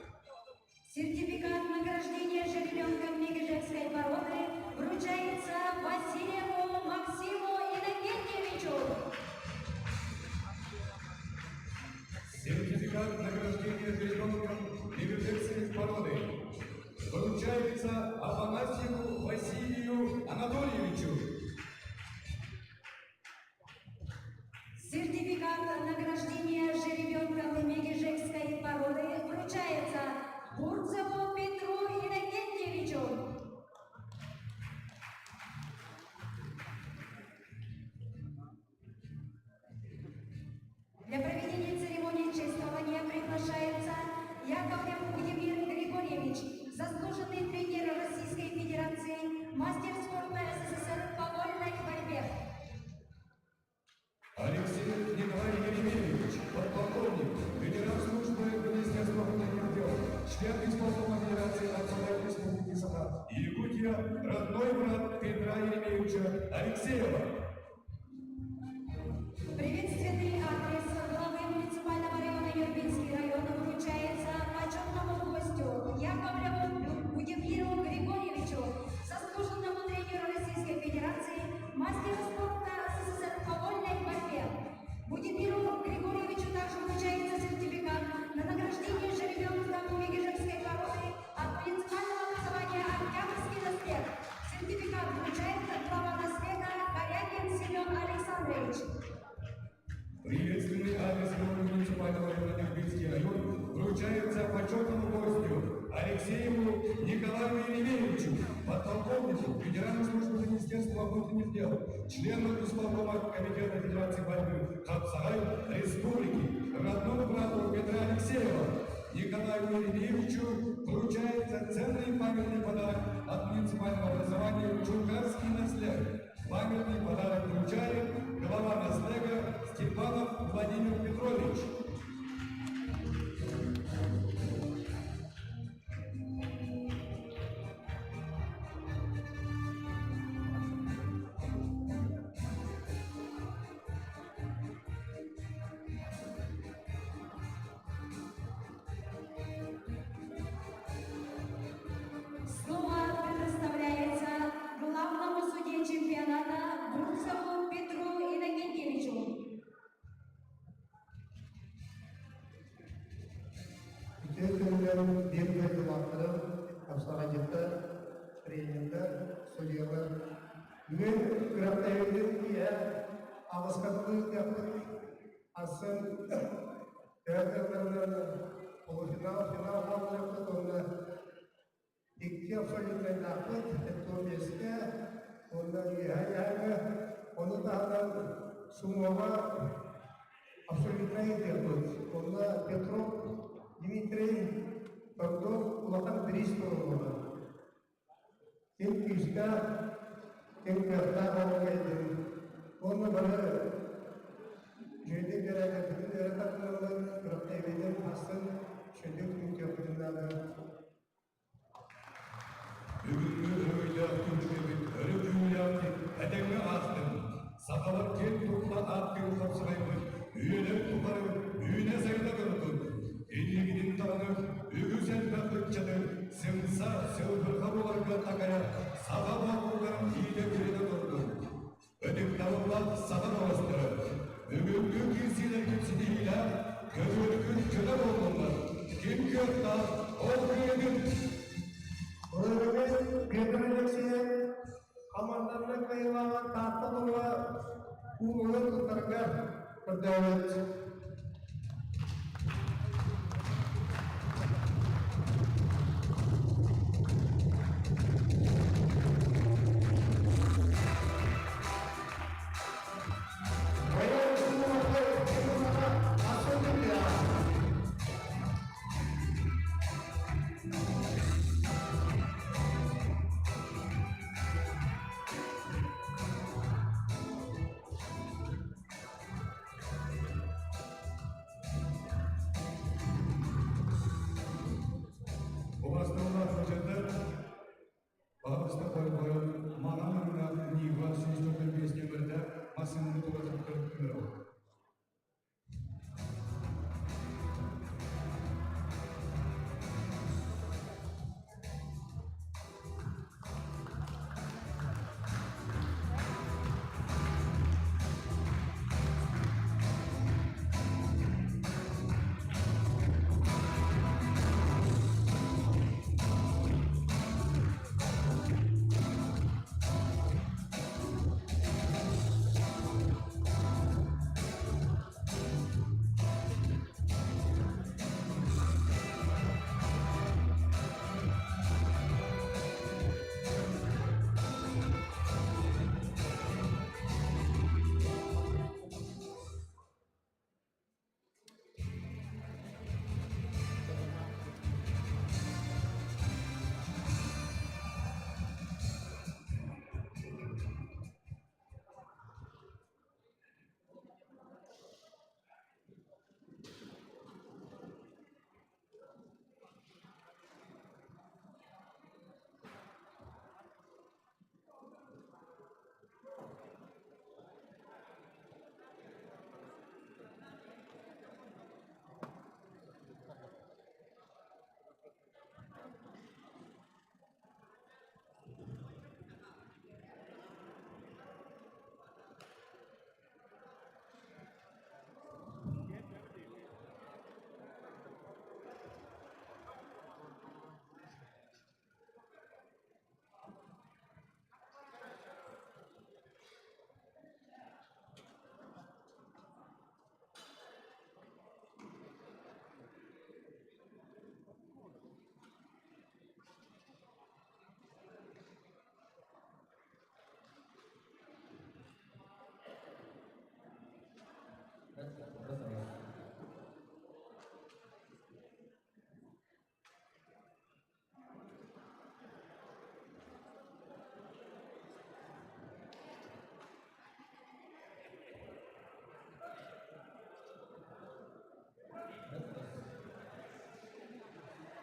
Сертификат награждения жеребенком мегежекской породы вручается Васильеву Максиму Иннокентьевичу. Сертификат награждения жеребенком мегежекской породы вручается Афанасьеву Василию Анатольевичу. Сертификат награждения жеребенком мегежекской породы вручается Бурцеву Петру Иннокентьевичу. Для проведения церемонии чествования приглашается Яковлев Будимир Григорьевич, заслуженный тренер Российской Федерации, мастер спорта СССР по вольной борьбе. Алексеев Николай Еремеевич, подполковник, ветеран службы Министерства внутренних дел, член исполкома Федерации Национальной Республики Саха и Якутия, родной брат Петра Еремеевича Алексеева. Александрович. Приветственный адрес муниципального района Нюрбинский район вручается почетному гостю Алексееву Николаю Еремеевичу, подполковнику, ветерану службы Министерства внутренних дел, члену исполкома Комитета Федерации борьбы Хапсагай Республики, родному брату Петра Алексеева. Николаю Еремеевичу вручается ценный памятный подарок от муниципального образования Чуркарский наслед. Памятный подарок вручает глава наслега Степанов Владимир Петрович. Слово предоставляется главному судье чемпионата Бурцеву Петру Иннокентьевичу. Үтүө күнүнэн биир дойдулаахтарым, хапсаҕайдьыттар, тренердэр, судьуйалар. Бүгүн күрэхтэһиибитин киэһэ аҕыска дылы ыытыахпыт. Сарсын театрдарынан полуфинал, финал хаалларыахпыт уонна икки абсолютнайдаахпыт, Этуопияска уонна Үөһээ Дьааҥы. Ону таһынан сумоҕа абсолютнай ыытыахпыт. Онно Петров Дмитрий Тордов улахан бириис туруоруллар. Ким күүстээх, ким кыахтаах буолан Уонна бары дьүөдүк эрээкэппитин өрө тардынаммыт, күрэхтэһиибитин ахсын үчүгэйдик түмүктүөхпүтүн наада. Бүгүҥҥү өрөгөйдөөх түһүлгэбит өрө күүрүүлээхтик этэҥҥэ аастын! Сахалар киэн тутта ааттыыр хапсаҕайбыт үйэлэр тухары үүнэ-сайда турдун! Инникитин даҕаны үгүс элбэх ыччаты сымса, сылбырҕа буоларга такайар саха боотурдарын иитэ-үөрэтэ турдун! Ытыктабыллаах саха бөҕөстөрө, бүгүҥҥү киирсиилэргит ситиһиилээх, көтүөлгүт көнө буоллуннар! Ким кыахтаах, ол кыайдын! Былырыыҥҥы Петр Алексеев хамаанданан кыайыылааҕа Таатта тула куубагы туттарга көрдөөбүт.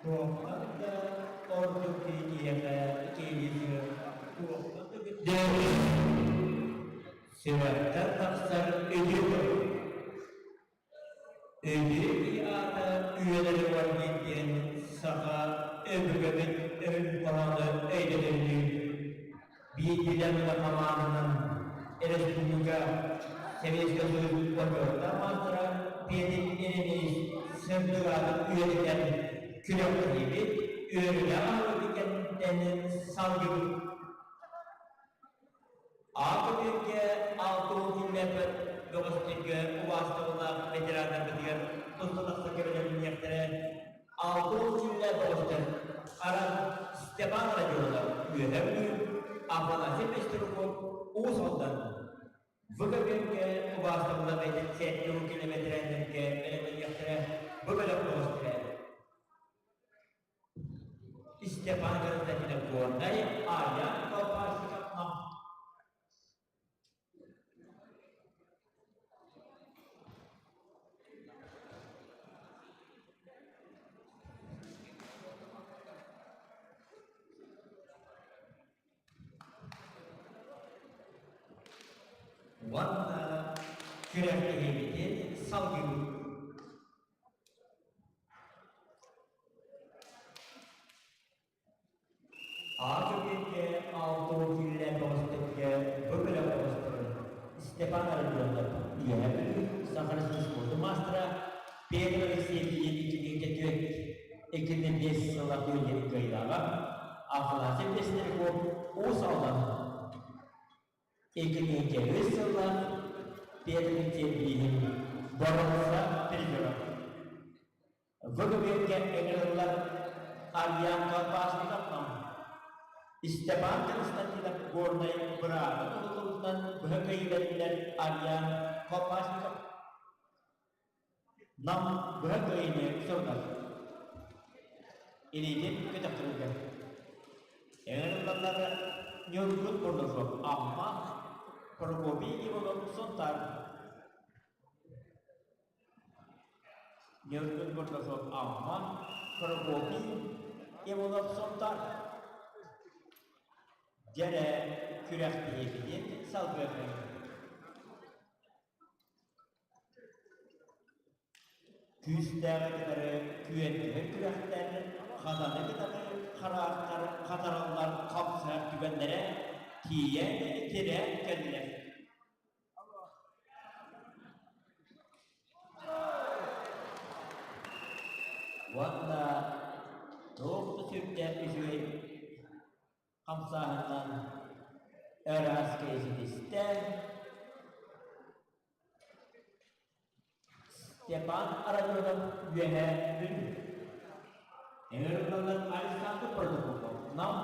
Туохтан да ордук киһиэхэ киһи туохтан да күндү сүрэхтэн тахсар үтүө Өйдүү киһи аата үйэлэри уордун диэн саха өбүгэбит өһүн хоһооно өйдөтөллүү биирдиилээн да хамаананан республика Советскай Союз бочуоттаах маастара Петр Еремеевич сырдык аатын үйэтитэн күрэхтэһиибит үөрүүлээх аһылыгы кэнниттэн салгыбыт. Аакы-бүөккэ 60 километр бөҕөстөргө убаастабыллаах ветераннарбытыгар туста тахса көмөлөһүннүөхтэрэ. 60 килэ бөҕөстөр Аран Степан Родионов Үөһэ Бүлүү, Афанасий Пеструков Уус Алдан. Бу көбүөргэ убаастабыллаах 70 килэ ветераннарга бэлэмнэниэхтэрэ. Бу бөлөх бөҕөстөрө Степан Константинов Горнай, Арьян Колпашников Нам. Уонна күрэхтэһиибитин салгыыбыт. Аакы-бииргэ 60 киилэ бөҕөстөргө бу бөлөх бөҕөстөрүн Степан Родионов Үөһээ Бүлүү Саха Республикатын маастара Петр Алексеевич 2004 2005 сыллар турнир кыайыылааҕа Афанасий Пестряков Уус Алдан 2003 сыллаах Петр Алексеевич боруонса призера Выгыбыыкка ыҥырыллар Арьян Колбасниковтан Степан Константинов Горнай бырааба тутуллубутунан быһа кыайыыларыгар Арьян Колбасников Нам быһа кыайыыны сорунар. Илиитин көтөхтөрүгэр. Ыҥырыллаллар Ньургун Бурнашов Амма Прокопий Иванов Сунтаар Ньургун Бурнашов Амма, Прокопий Иванов Сунтаар Дьэрэ күрэхтэһиибитин салгыаххайыҥ. Күүстээҕи кытары күөнтэһэр күрэхтэр, хатаны кытары хараахтар хатараллар хапсыһар түгэннэрэ тиийэн тирээн кэллэ. Уонна туох да сүрдээх үчүгэй хамсааһынынан ыраас киһи Степан Родионов Үөһээ Бүлүү Ыҥырыллаллар Александр Протопопов Нам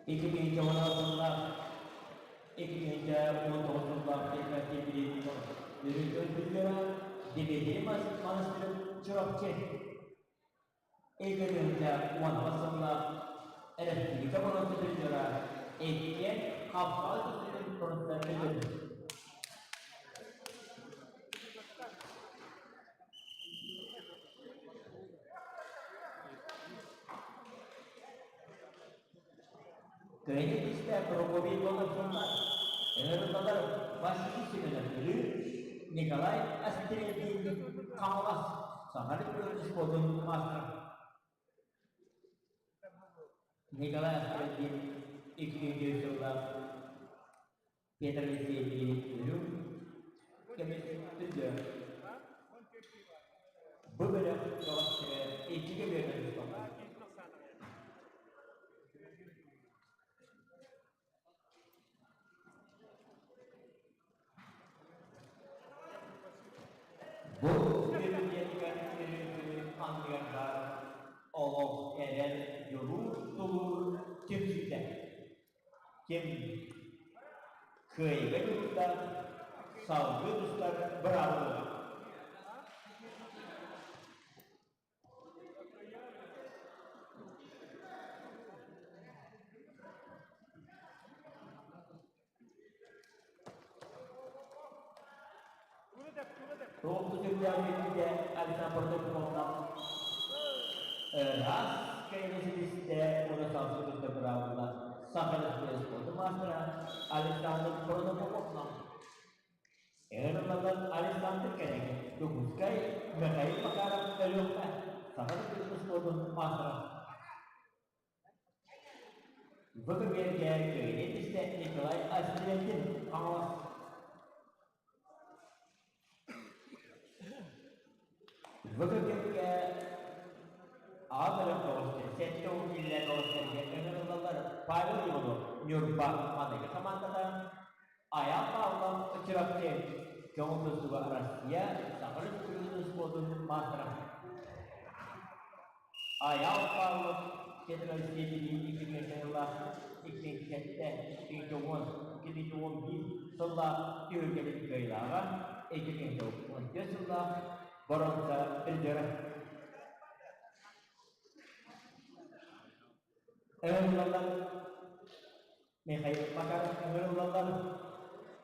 2016 сыллаах 2019 сыллаах кооператив үрүт Дмитрий Монастырев Чурапчы 2010 сыллаах Республика боруонса иккиэн Хаппаҕа түстүбүт боруонса өлөрдө. Кыайыы түстэ Прокопий Болотуннар, ыҥырыллалар Василий Семенов Бүлүү, Николай Астрельдин Хаҥалас, Саха Республикатын спордун маастара. Николай Астрельдин 2004 сыллаах Петр Алексеевич Бүлүү көмүс түрдө. Бу бөлөх бөҕөстөрө икки көбүөрүнэн тусталлар. Бу үөрүйэтигэр өрүүтүн анныгар баар олох эрэл дьулуур тулуур түмсүүтэ. Ким? Кыайыыга дьулуурдаах, салгыы тустар быраабылаҕа. Туох сүрдээх үөрүүтэ Александр Протопоповна ыраас кэйэни ситистэ уонна салгыы тутта быраабыла Саха Республикатын спордун маастара Александр Протопоповна. Ыҥырыллаллар Александр Кэрэгин, Дьокуускай, Михаил Макаров Өлүөхүмэ, Саха Республикатын спордун маастара. Бу көбүөргэ кыайыы түстэ Николай Острельдин Хаҥалас. Бу көбүөргэ аҕа бөлөх бөҕөстөр, 70 киилэлээх бөҕөстөргө ыҥырыллаллар Павел Иванов Ньурба маныгы хамаандата, Айаал Павлов Чурапчы көҥүл тустууга Россия Саха Республикатын спордун маастара. Айаал Павлов Петр Алексеевич 2000 сыллаах 2007, 2010, 2011 сыллаах түһүлгэтин кыайыылааҕа, 2014 сыллаах боруонса призера. Ыҥырыллаллар Михаил Макаров ыҥырыллаллар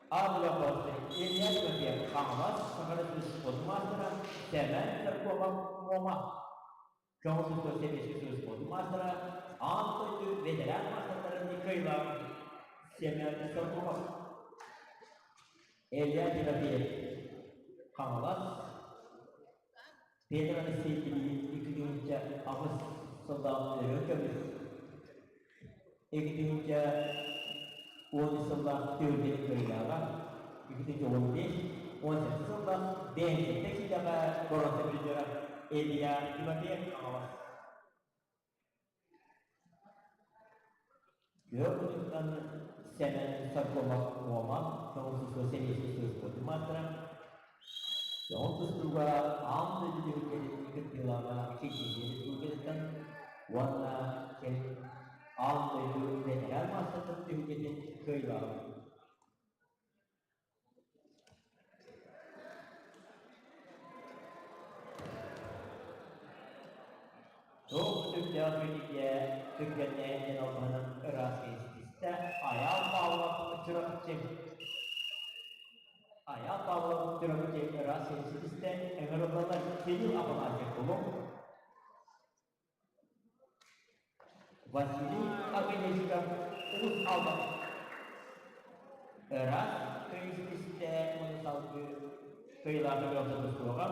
Аҕа Илья Тимофеев Хаҥалас Саха Республикатын маастара Сэмэн Церкова Муома Көҥүл тустуу Сэбиэскэй Союз спордун маастара Аан дойду ветеран маастардарын кыайыылааҕа Семен Соркомов Илья Тимофеев Хаҥалас Петр Алексеевич 2008 сыллаах өрө көмүс 2010 сыллаах түһүлгэни кыайыылааҕа 2015 18 сыллаах бэйэтэ киилэҕэ боруонса призера Илья Тимофеев Хаҥалас Күөх муннуктан Сэмэн Соргомов Муома көҥүл тустууга сэбиэскэй Союз спордун маастара Көҥүл тустууга аан дойду түһүлгэтин кыттыылааҕа Чечения Республикатыттан уонна кэлин аан дойду ветеран маастардарын түһүлгэтин кыайыылааҕа. Туох сүрдээх үтүгэ түргэннээн албаһынан ыраас ситистэ Айаал Павлов Чурапчы. Айаал Павлов Чурапчы ыраас ситистэ ыҥырыллалар Кирилл Афанасьев Булуҥ Василий Огонечков Уус Алдан Ыраас көмүс уонна салгыы кыайыылаах бөҕө тустууга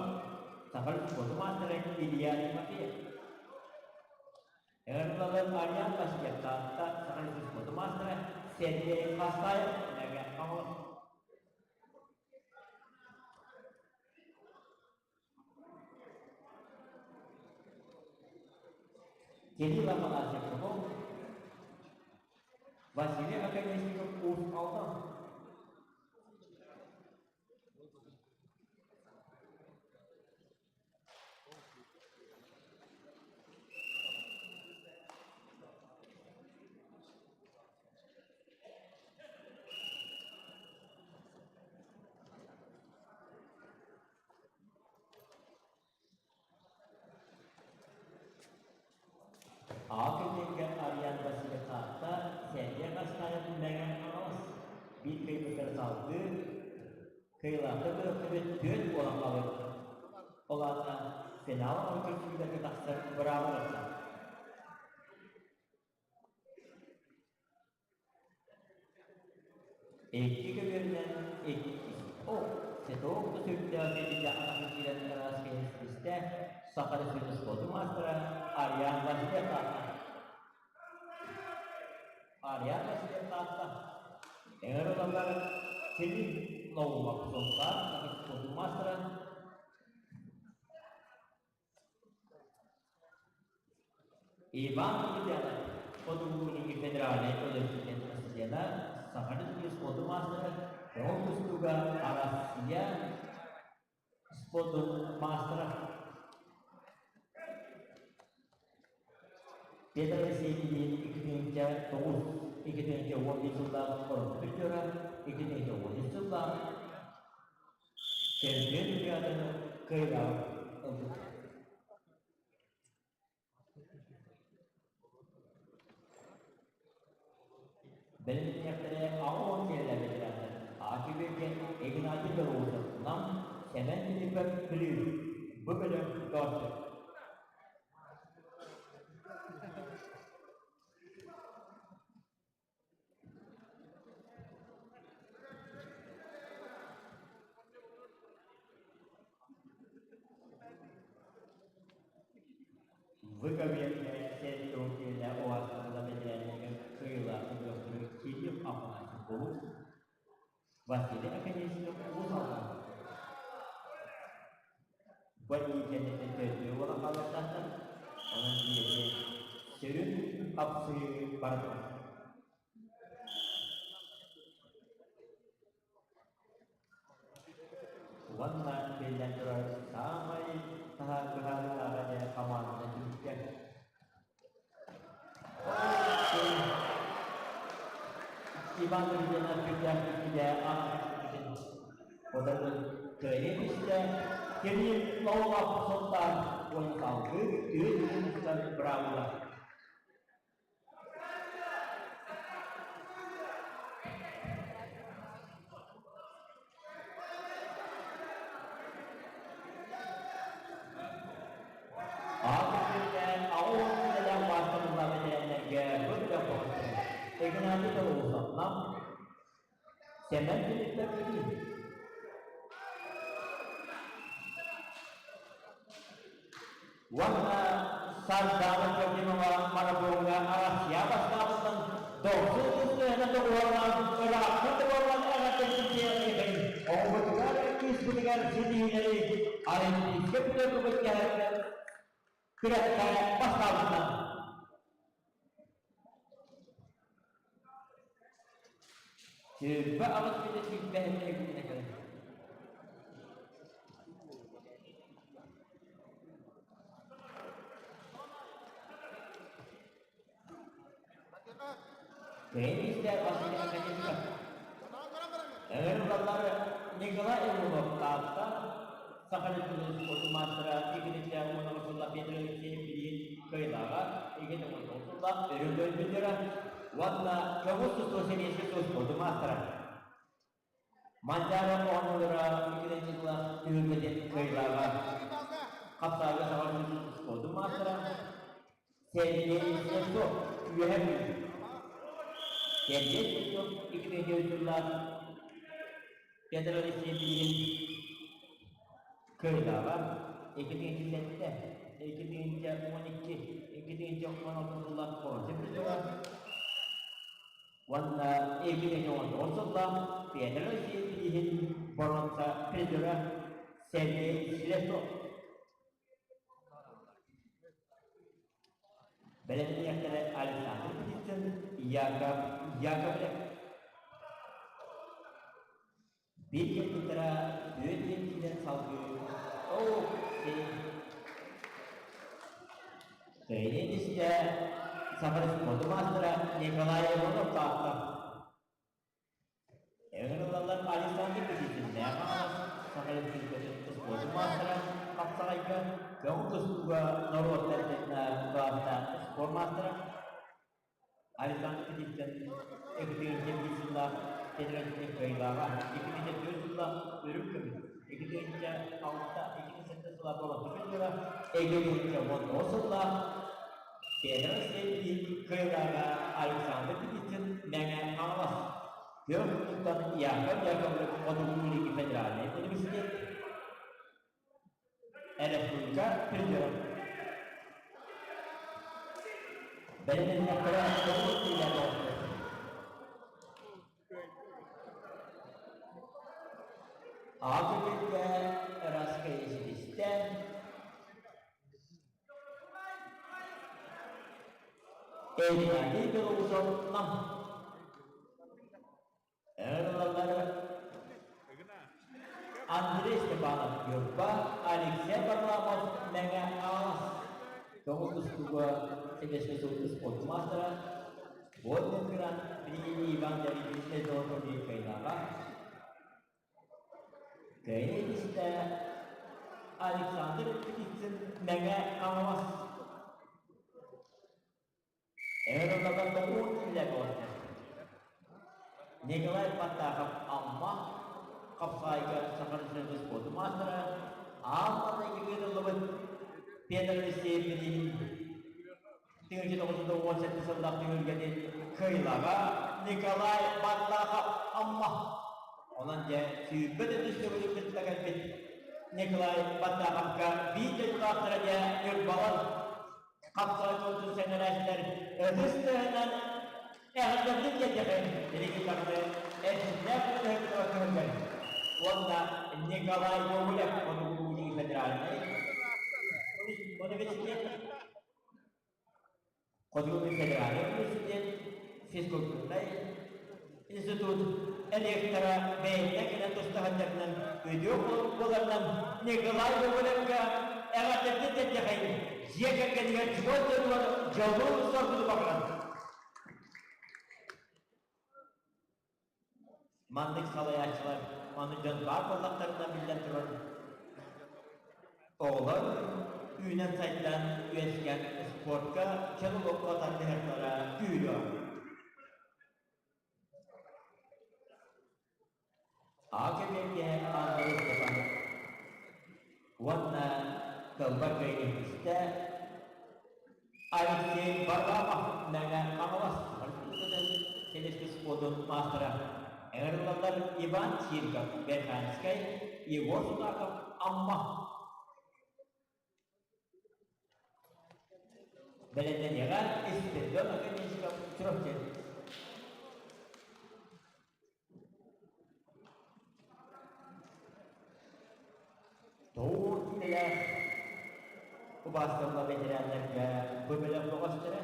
Саха спордун маастара Илья Тимофеев. Ыҥырыллалар Ариан Васильев Таатта Саха спордун маастара Сергей Хастаев Мэҥэ Хаҥалас. Кирилл Афанасьев Попов, Василий Оконешников Уус Алдан. Аҕа көлүөҥҥэ Ариан Васильев Таатта Сэргэй Хастаайап Мэҥэ Хаҥалас биир кыайбыттары салгыы кыайыылаахтар бөлөхтөрү түөрт буолан хаалыахтара. Ол аата финал көрсүһүүлэргэ тахсар бырааба барса. Икки көбүөрүнэн иккис о сеток да сүрдээх кэлиитэ атаҕын киирэн араас кэһистэ Саха Республикатын спордун маастара Ариан Васильев Таатта. Ариан Васильев Таатта. Эҥэр ылаллар Кирилл Наумов Сунтаар Саха спордун маастара Иван Лукьянов Хотугулуу-Илиҥҥи федеральнай университет студена, Саха Республикатын спордун маастара, көҥүл тустууга Арассыыйа спордун маастара. Петр Алексеевич 2009. 2011 сыллаах орто призера, 2013 сыллаах чемпион чемпионатын кыайыылааҕын ылбыт. Бэлэмнэниэхтэрэ 80 сиэллээх ветераннар Аки Игнатий Белоусов, Нам, Сэмэн Филиппов, Бүлүү. Бу бөлөх көрсөр. Выговенная сельского уаза бэтэрээннэргэ кыайыылаах бөлөхтөрү Кирилл Афанасьев Болук, Василий Академичев Уус Алдан. Бу кэнниттэн төрдүө буолан хаалыахтаахтар. Онон биэри сүрүн хапсыы барда. Уонна биллэн турар саамай быһаарыылааҕа диэн хамаанда түмүккэ. Иван Рудинов күүстээх күүскүдэ ааҕын Одарын кыайа түстэ, кини лоолоох сылтаан уонна салгыы түөрт улуустан быраабыла. Аҕа аҕыс үлэлээх маастарылаах бэтэрээннэргэ бу бөлөх Игнатий Белоусов, Сэмэн Филиппов Уонна Сардаана Трофимова марафоҥҥа Арассыйа бастаабытынан дохсун тустууна доҕуһуоллаан ыраахха туруоран эҕэрдэлиир оҕобутугар кыыспытыгар ситиһиилэри Олимпийскай путевкабыт кэһэригэр күрэххэ бастаабытынан 28 бүтэ сүүрбэһиннэ күнүнэ кэлэн. Теннисте Василий Академиков. Ыҥырыллар Николай Иванов Таатта Саха Республикатын спордун маастара Игорь уонна сыллаах Петр Алексеев билигин кыайыылааҕа 2019 сыллаах өрөгөй призера уонна көҥүл тустуу сэбиэскэй спордун маастара. Манчаары оонньуулара иккитинчи сыллаах түһүлгэтин кыайыылааҕа хапсаҕайга Саха спордун маастара Сергей Слепцов үөһэ Бүлүү. Сергей Слепцов 2009 сыллаах Петр Алексеев билигин кыайыылааҕа 2007, 2012, 2016 сыллаах боруонса призера уонна 2019 сыллаах Петр Алексеев билигин боруонса призера Сергей Слепцов. Бэлэмниэхтэрэ Александр Птицын, Яков Яковлев. Биир кыргыттара түөрт диэн салгыы «Оо, Кыайыы истэ Саха спорду маастара Николай Иванов таатта. Ыҥырыллаллар Александр Никитиннээх Хаҥалас Саха Республикатын спордун маастара хапсаҕайга көҥүл тустууга норуоттар кылаастаах спорт маастара Александр Никитин 2007 сыллаах федеративнай кыайыылааҕа, 2004 сыллаах үрүҥ көмүс, 2006 2007 сыллаах болотто призера, 2019 сыллаах Петр Сергеевич кыайыылааҕа Александр Никитин Мэҥэ Хаҥалас Күөх туттан Яков Яковлев Хотугу-Илиҥҥи федеральнай университет Республика призера. Бэлэмнэннэхтэрэ тоҕус тиийэ Аҕа күнүгэ ыраскай ситистэ Геннадий Белоусов Нам. Ырылалары Андрей Степанов Ньурба, Алексей Варламов Мэҥэ Хаҥалас. Көҥүл тустууга Сэбиэскэй Союз спорт маастара. Водный грант при Иван Давидович Найденов кыайдаҕа. Кыайыы истэ Александр Птицын Мэҥэ Хаҥалас. Эр тоҕуон киллэр буолар. Николай Баттахов Амма хапсаайга Саха Республикатын спордун маастара, аан маҥнайгы ыытыллыбыт Петр Алексеев билигин 1997 сыллаах түһүлгэтин кыайыылааҕа Николай Баттахов Амма. Онон дьэ сүүрбэ төрдүс төгүлүн кытта кэлбит Николай Баттаховка биир дойдулаахтара дьэ Ньурбалар хапсаҕай суолтун сэҥээрээччилэр ытыс тыаһынан эҕэрдэлэрин тиэрдэхин билигин даҕаны эрчимнээх үлэһит көһүллэр уонна Николай Гоголев Хотугулуу федеральнай университет Хотугулуу федеральнай университет физкультурнай институт ректора бэйэтэ кэлэн тустаһаннарынан үтүө буоларынан Николай Гоголевка эҕэрдэтин тиэрдэхин дьиэ кэргэнигэр чугас дьонугар дьолу-соргуну баҕаран. Маннык салайааччылар, маннык дьон баар буоллахтарына биллэн турар, оҕолор үүнэн-сайдан үөскээн спортка чөл олоххо тардыһыахтара күүрүө. Аакы-бэргэһэ Анна Степан уонна тылбар кыайыһыста Алексей Варламов Мэҥэ Хаҥалас Сельскэй спордун маастара ыҥырыллаллар Иван Чириков Верхоянскай, Егор Сутаков Амма. Бэлэмнэниэҕэ Испирдион Академическов Чурапчы. Тоҕус киилэлээх убаастабыллаах бэтэрээннэргэ бу бөлөх бөҕөстөрө,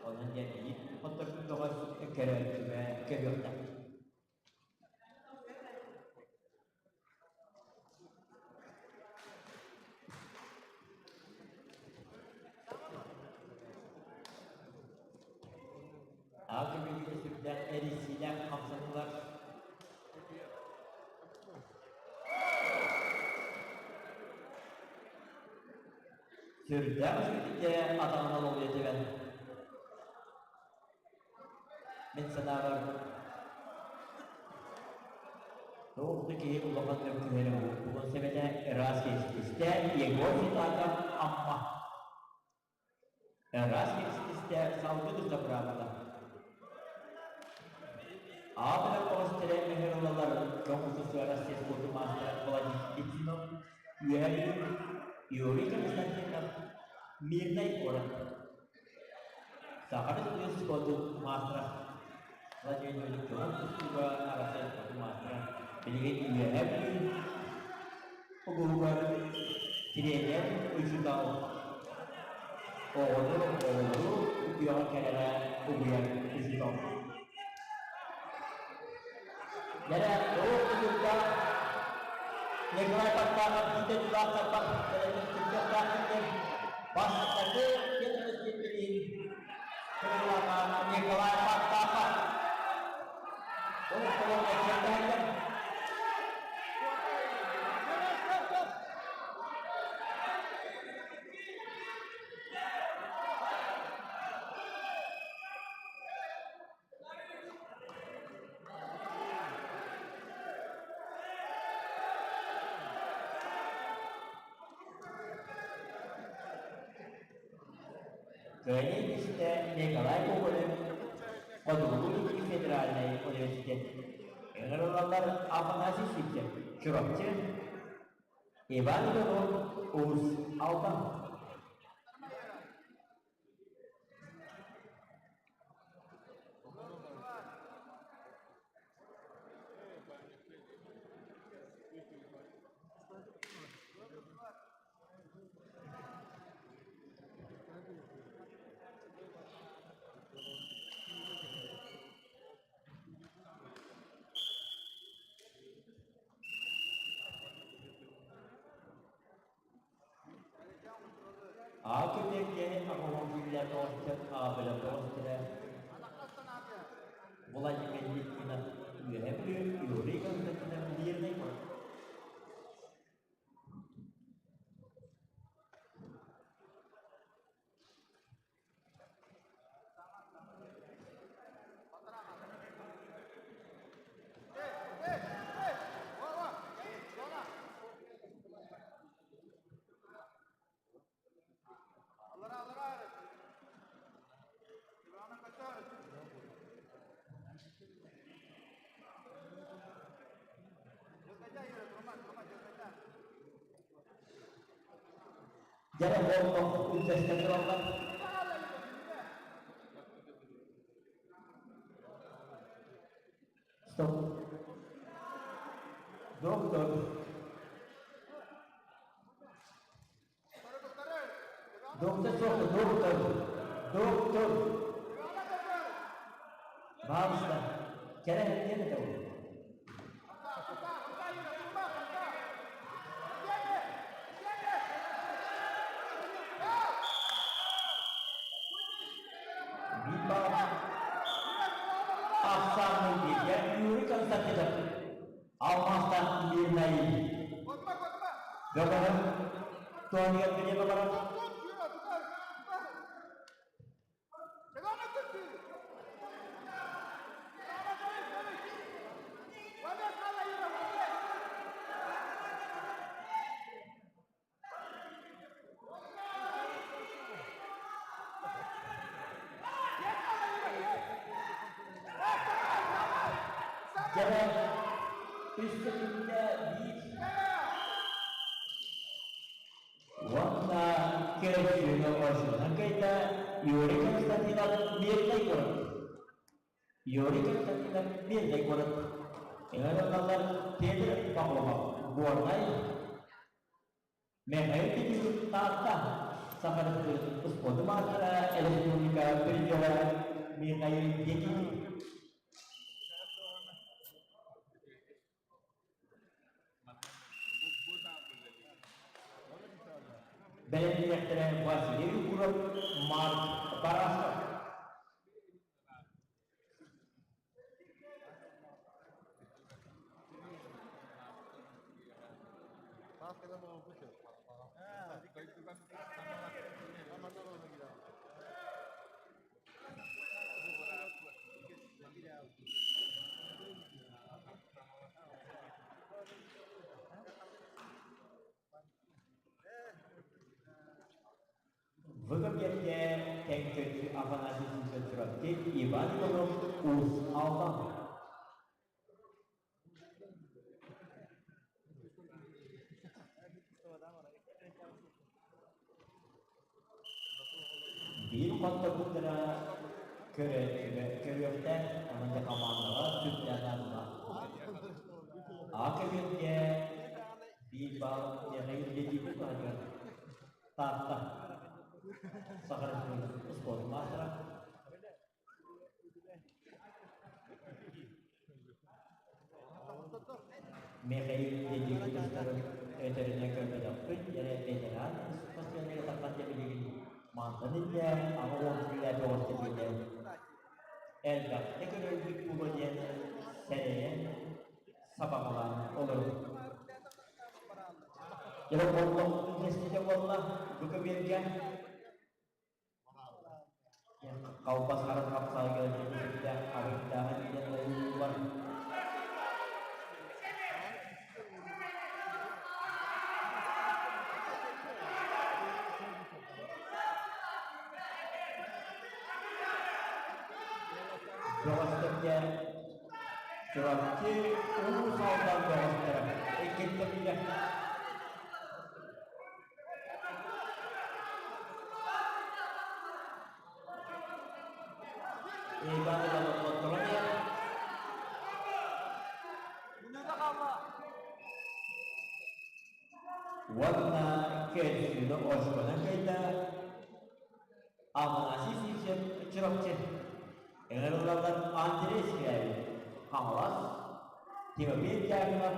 онон диэн биир хотторбут бөҕөс көрөөччүгэ көрүөхтэх. Аҕа көмүлүгэ сүрдээх эрийсиилээх хамсаныылар сүрдээх үчүгэйдик атаҕынан олуйа тэбэн Мин санаабар, туох да киһи улахан мөккүһэрэ буолуон сөп этэ, ыраас киэситистэ Егор Филатов Амма. Ыраас киэситистэ салгыы туста быраабыла. Аатырар оҕустара ыҥырыллалар көҥүл Россия спордун маастара Владимир Литвинов, Үөһээ Бүлүү, Юрий Константинов, Мирнэй куорат. Саха Республикатын спордун маастара Владимир Юрьевич көҥүл тустууга Арассыыйа спордун маастара билигин Үөһээ Бүлүү улууһугар тириэньэр учуутал оҕону оҕолору үтүөҕэ кэрэҕэ угуйар учуутал. Дьэрэ, туох тутуллаах Николай Паттахов биирдэ тулаах тарбах кэлэн диэн бастакы киэн Николай Паттахов Ол холуон Кыайыы истэ Николай Гоголев Хотугулуу-Илиҥҥи федеральнай университет ыҥырыллаллар Афанасий Сивцев Чурапчы, Иван Иванов Уус Алдан. Аакы диэн киһи аҕыһын киилэ тоҕус аабыла тоҕус тирэ. Дьэ олох үллэстэн тураллар. Стоп. Доктор. Доктор суох, доктор. Доктор. Баалыста. Кэлэн диэн этэ ол. Биир баал ахсаанный бииргэ Юрий Константинов алмаастаах Мирнай Бөҕөһө туһаныгар билиэ барар. Дьэ, үс сөкүүндэ биир уонна көрсүүнү орсунан кыайда Юрий Константинов Мирнэй куорат. Юрий Константинов Мирнэй куорат. Ыҥырыллаллар Петр Пахомов Горнай Михаил Петюк Таатта Саха Республикатын успуордун маастара, республика призера Михаил Дедин. Бэлэмниэхтэрэ Василий Егоров, Марк Барашков. Выгодьерге тэҥ Афанасий Симпетровский, Иван Иванов, Уус Алдан. Биир хотторбуттара көрөөччүгэ көрүөхтээх, онон дьэ хамаандаҕа сүрдээх наадалаах. А көбүөргэ биир баал Михаил Ледиков туһатыгар Таатта Саха Республикатын спордун маастара. Михаил Ледиков өтөрүнэ көрбөтөхпүт, эрэ ветеран спортсменнары таххан билигин мантан инньэ 80 киилэ бөҕөстөргө элбэхтэ көрөрбүт буолуо диэн сэрэйэн сабаҕалаан олоробут. Дьэ, олох үллэститэ буолла бу көбүөргэ. Халбас харах хапсаайга сүрдээх арыктааҕа диэн ойуулууллар. Бөҕөстөргө Чурапчы Уус Алдан бөҕөстөрө иккиттэригэр Иван Иванов уонна Кэлсүүнү Ошкона кыайда Афанасий Сивцев Чурапчы ыҥырыллаллар Андрей Скрябин Хаҥалас Тимофей Дьяконов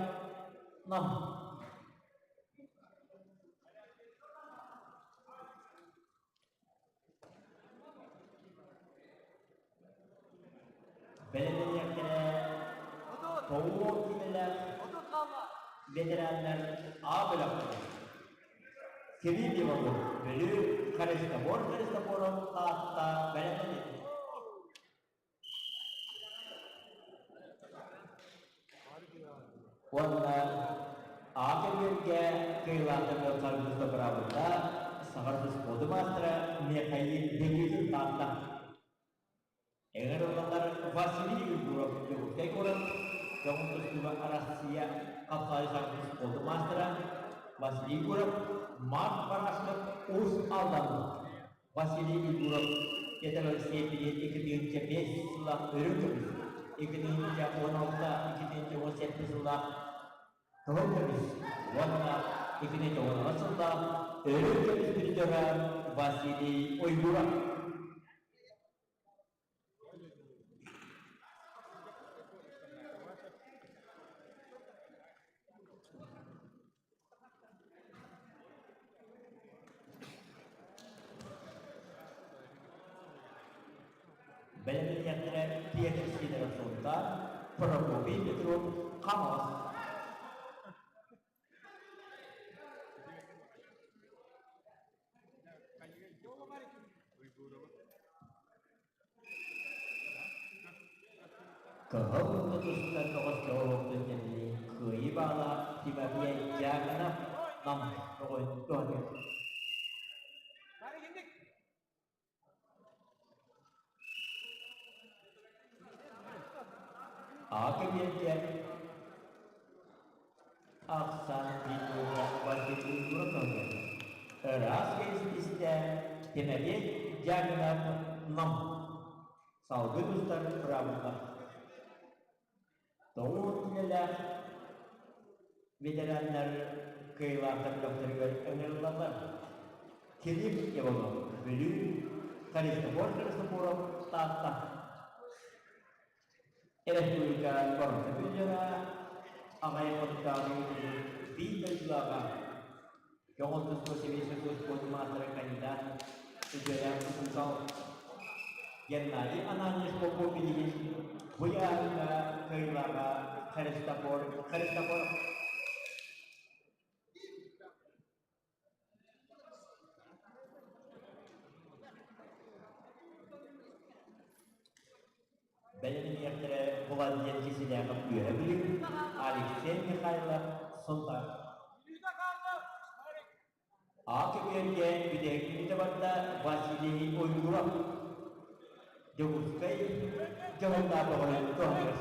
Нам Бэлэмнэниэхтэрэ тоҕуо киинэлээх ветераннар А бөлөхтөрө. Кирилл Иванов Бүлүү Христофор Христофоров Таатта бэлэмнэнит. Уонна А кэмҥэ кыайыылаахтарга харгыста быраабыта Саха спорду маастара Михаил Бегин Таатта. Ыҥырыллаллар Василий Егоров Дьокуускай куорат, көҥүл тустууга Арассыыйа хапсаҕай саҥа спорду маастара. Василий Егоров, Марк Барашков, Уус Алдан. Василий Егоров Петр Алексеевич 2005 сыллаах өрүн көмүс, 2016-2017 сыллаах кыһыл көмүс уонна 2010 сыллаах өрүн көмүс призера Василий Уйгуров. Бэлэмнэниэхтэрэ Петр Сидоров Сунтаар, Прокопий Петров Хаҥалас. Кыһыл тутустар көҕүскэ олохтун кэннин кыайыы баала Тимофей Дьяконов Нам туһатыыр. Аҕа кэбиэргэ Ахсаан Петруга Василий Куротовы ыраас истэ Тимофей Дьяконов Нам салгыы тустар быраабыллар. Тоҕус үлэлээх ветераннар кыайыылаахтар бөлөхтөрүгэр ыҥырыллаллар. Килип Иванов Бүлүү, Христофор Христофоров Таатта. Республика Боруоса Бүллэра аҕай хотутааҕы биир дойдулааҕа көҕүл тустуу сэбиэскэй спорт маастара кандидат үтүөлээх учуутал Геннадий Ананьев Попов билигин бу ыйааһыҥҥа кыайыылааҕа Христофор Христофоров. Бэлэмниэхтэрэ Владимир Киселяков Үөһэ Бүлүү, Алексей Михайлов Сунтаар. А көбүөргэ бүтэһик мүнүүтэ барда Василий Уйгуров. Дьокуускай дьоһуннаах көҕүлүн туһаныгар.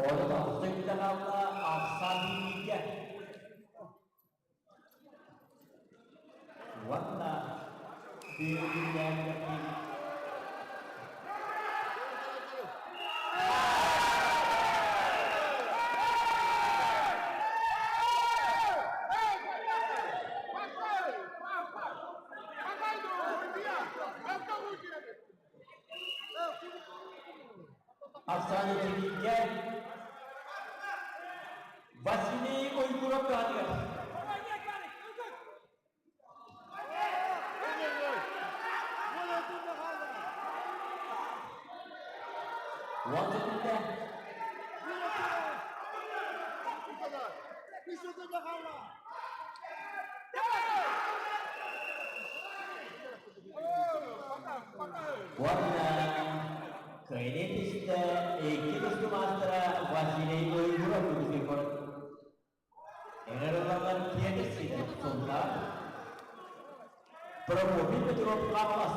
Ону хаалла ахсаан бииргэ. Уонна бүөргүннээн Ахсаан бииргэ Василий Уйгуров туһатыгар. Уон сөтүндэ. Уонна кыайыы түстэ икки тустуу маастара Василий Уйгуров үгүсүк Ыҥырыллаллар Петр Сидоров Сунтаар, Прокопий Петров Хаҥалас,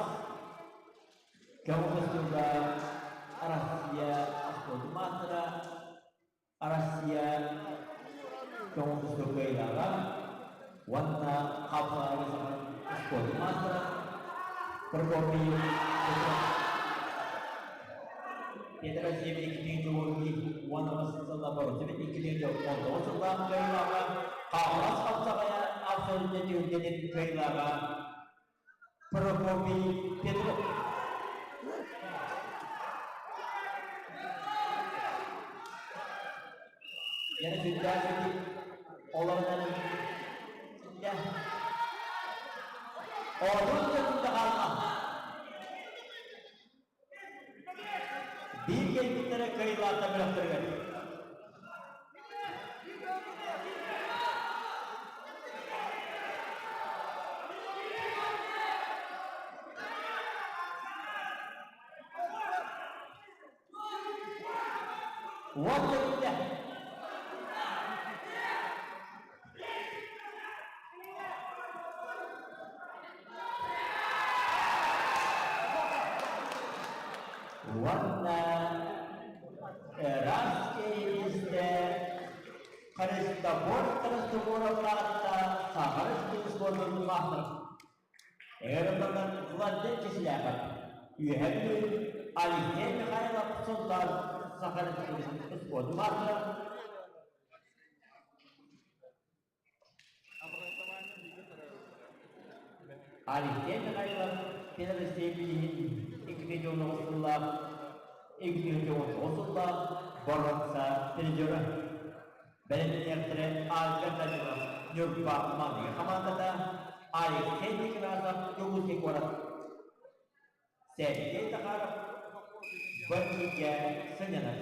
Көҥүл тустууга Россия спордун маастара, Россия көҥүл тустуу кыайыылааҕа уонна хапсаҕайга саха спордун маастара Прокопий Петров. Петр Алексеевич 2012 сылла боруцубит 2019 сыллаах кыайыылааҕа Хаҥалас хапсаҕайа абсолютно түһүлгэтин кыайыылааҕа Прокопий Петров. Яна сүрдээх олорунан Одун да хаалла. Биир кэлбиттэрэ кыайыылаахтар бөлөхтөрүгэр. Уот кэлбитэ. Христофор Христофоров аатта Саха Республикатын спордун маастара. Эрыманан Владимир Кисляхов, Үөһээ Бүлүү Алексей Михайлов Сунтаар Саха Республикатын спордун маастара. Алексей Михайлов Федор Алексеевиһин 2019 сыллаах 2019 сыллаах боруонса призера. Бэлэмнэниэхтэрэ Альберт Данилов Ньурба маҥнайгы хамаандата, Алексей Некрасов Дьокуускай куорат, Сергей Захаров Быркигэ сынньанар.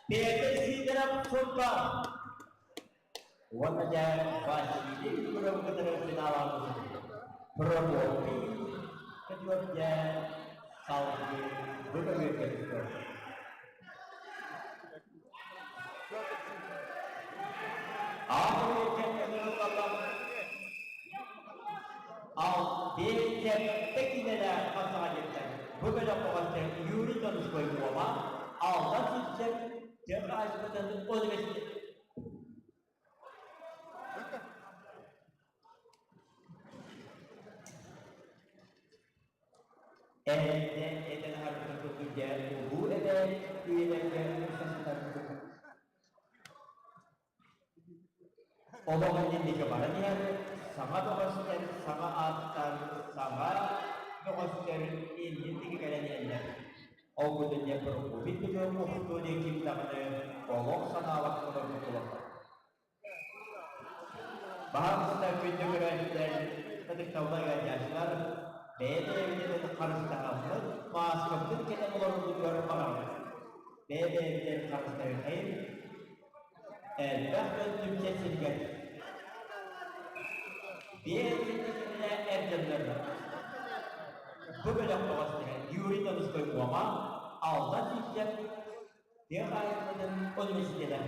Петр Сидоров Сунтаар уонна дьэ Василий Егоров кытары финаллаабыт Прокопий Петров дьэ салгыы бу көмүөккэ түстэ. Ал биэстэттэ киинэлээх хасаҕа диэттэр. Бу бөлөх оҕонньор Юрий Донской уола Алдан сылдьар тыа хаһаайыстыбатын университет Эрдэ этэн аһарбытын курдук дьэ улуу эбэ үйэлэргэ умса сытар Олох инники баран иһэр, саҥа бөҕөстөр, саҥа ааттар, саҥа бөҕөстөр иннин диэки кэлэн иһэллэр. Ол курдук диэн Прокопий Петров уһуктуо диэн ким даҕаны олох санаабат олорбут буолаллар. Баһаалыста күндү көрөөччүлэр, ытыктабыллаах ыалдьааччылар, бэйэ-бэйэбитин харыстаһаммыт, мааскабытын кэтэн олорорбутугар баҕарабыт. Бэйэ-бэйэбитин харыстаһыахайын, элбэх дьон түмсэн сиригэр биэс эр дьоннор бу бөлөх бөҕөстөрө Юрий Донской Куома, Алдан Сииттэр тыа хаһаайыстыбатын университета.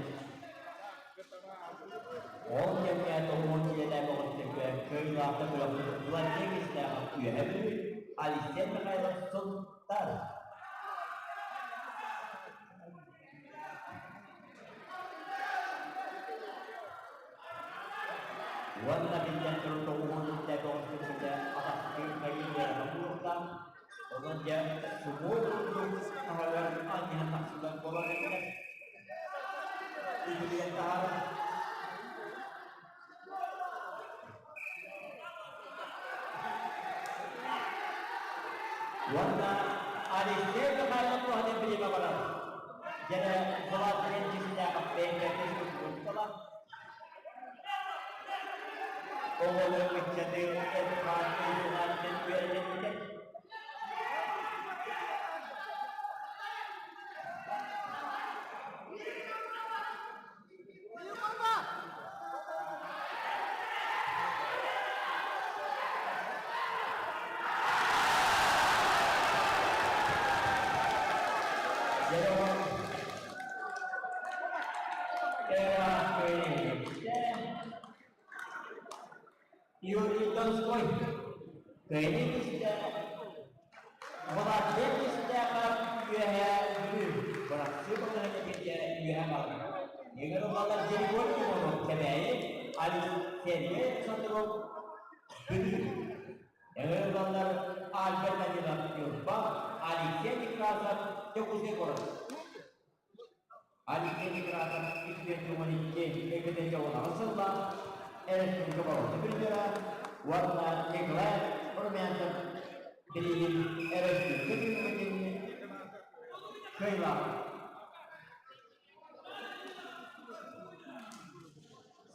Ол кэмҥэ тоҕуон киилэлээх бөҕөстөргө кыайыылаахтар бөлөхпүт Владимир Кистээхов Үөһээ Бүлүү, Алексей Михайлов Сунтаар. Уонна биллэн турар тоҕуһун истэ бөҕөстөргө атахтыыр хайыы ыарахан буолуохтаах. Онон дьэ субуот курдук таһыгар анньыһан тахсыллар буолар этилэр. Үтүлүйэн таһаарар. Уонна Алексей Михайлов туһанан бириэмэ барар. Дьэ, Владимир Кистяков бэйэтэ курдук Оҕолор ыччаты эт-хаан уйулҕаттан үөрэтэллэр. Юрий Донской Кыайыы түстэ, Владимир Кистээхов Үөһээ Бүлүү бырахсыы балаһыанньа кирдэ үөһэ барар. Егор Балар Григорий Иванов Кэбээйи, Алексей Александров Бүлүү. Егор Балар Альберт Данилов Ньурба, Алексей Некрасов Дьокуускай куорат. Алексей Некрасов 2012 2018 сыллаах Республика Боруота призера уонна Николай Румянцев билигин өрөспүүбүлүкэ түһүлгэтин кыайыылааҕа.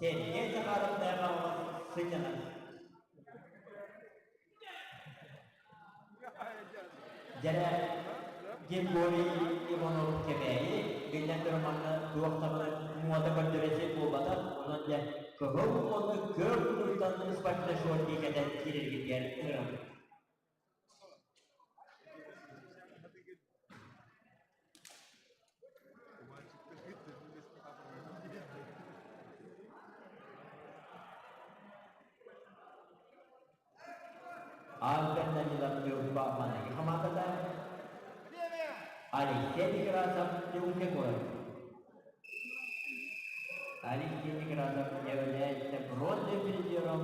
Сергей Захаров Тайҕаҕа сынньанар. Дьэрэ Григорий Иванов Кэбээйи биллэн турар манна туох даҕаны муода көрдөрө буолбатах, онон дьэ кыһыл уонна көк тутуктан спортивнай шорты кэтэн Альберт Данилов Ньурба маныгы хамаандата, Алексей Некрасов Дьокуускай куорат. Алексей Некрасов является бронзовым призером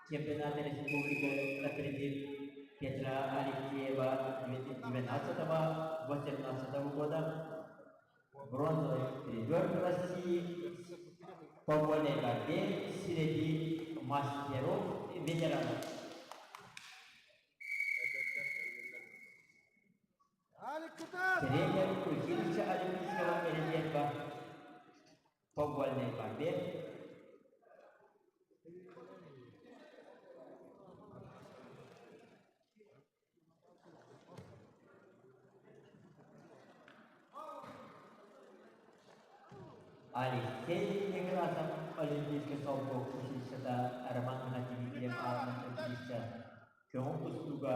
чемпионата республики на призыв Петра Алексеева 2012-18 года, бронзовый призер России по вольной борьбе среди мастеров и ветеранов. Тренер училища Олимпийского резерва по вольной борьбе. Алексей Некрасов Олимпийскай солбук училищета Роман Дмитриев аатынан училище көҥүл устууга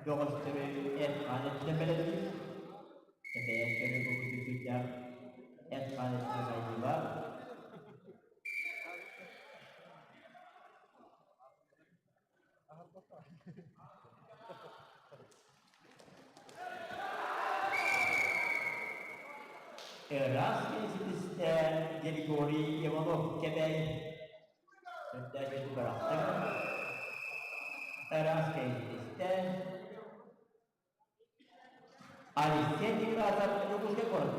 бөҕөстөрү эт-хаан өттүнэн бэлэмниир. Бэйэм көрүҥ күүстээх эт-хаан өттүнэн сайдыылаах. Ыраас ситистэ Григорий Иванов Кэбэй Сөрдөөччү бырахтар. Ыраас ситистэ Алексей Некрасов Дьокуускай куорат.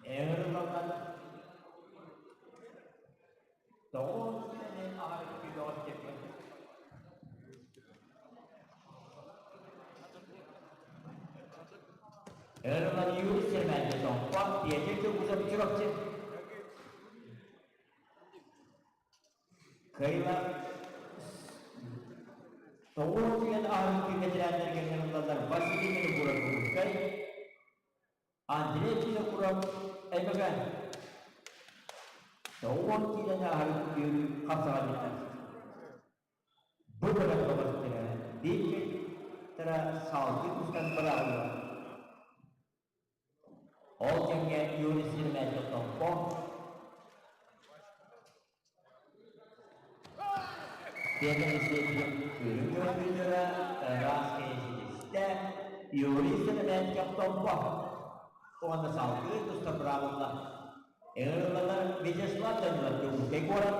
Ыҥырыллан тоҕус киһини аҕай күлүөҕүн тиэргэн. Ыҥырыллан Юрий Сермянин Томпо, Петр Чугусов Чурапчы. Кыайыылаах тоҕус түгэн ааһыытын бэтэрээннэргэ ыҥырыллаллар Василий Винокуров Дьокуускай, Андрей Винокуров Өймөкөөн. Тоҕус киилэни аһарыы үөрүү хапсаҕайдыктар. Бу бөлөх бөҕөстөрө биир тыра салгыы устан быраҕыллар. Ол кэмҥэ Юрий Сирмэтов Томпо Петр Алексеевич үрүҥ көрбүтүрэ ыраас кэйиситистэ Юрий Сирмэтов Томпо уонна салгыы туста быраҕылла. Ыҥырыллалар Вячеслав Данилов Дьокуускай куорат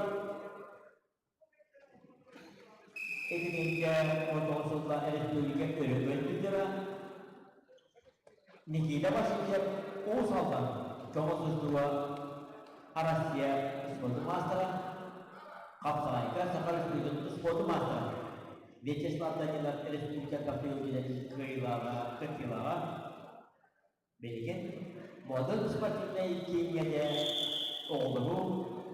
Итинниккэ 19 сылла республика өрөгөй лидера Никита Васильев Уус Алдан көҕүс устуга Россия спордун маастара, хапсаҕайга Саха Республикатын спордун маастара Вячеслав Данилов республика кыайыылааҕа кыайыылааҕа Билигин модун спортивнай кииҥҥэ оҕолору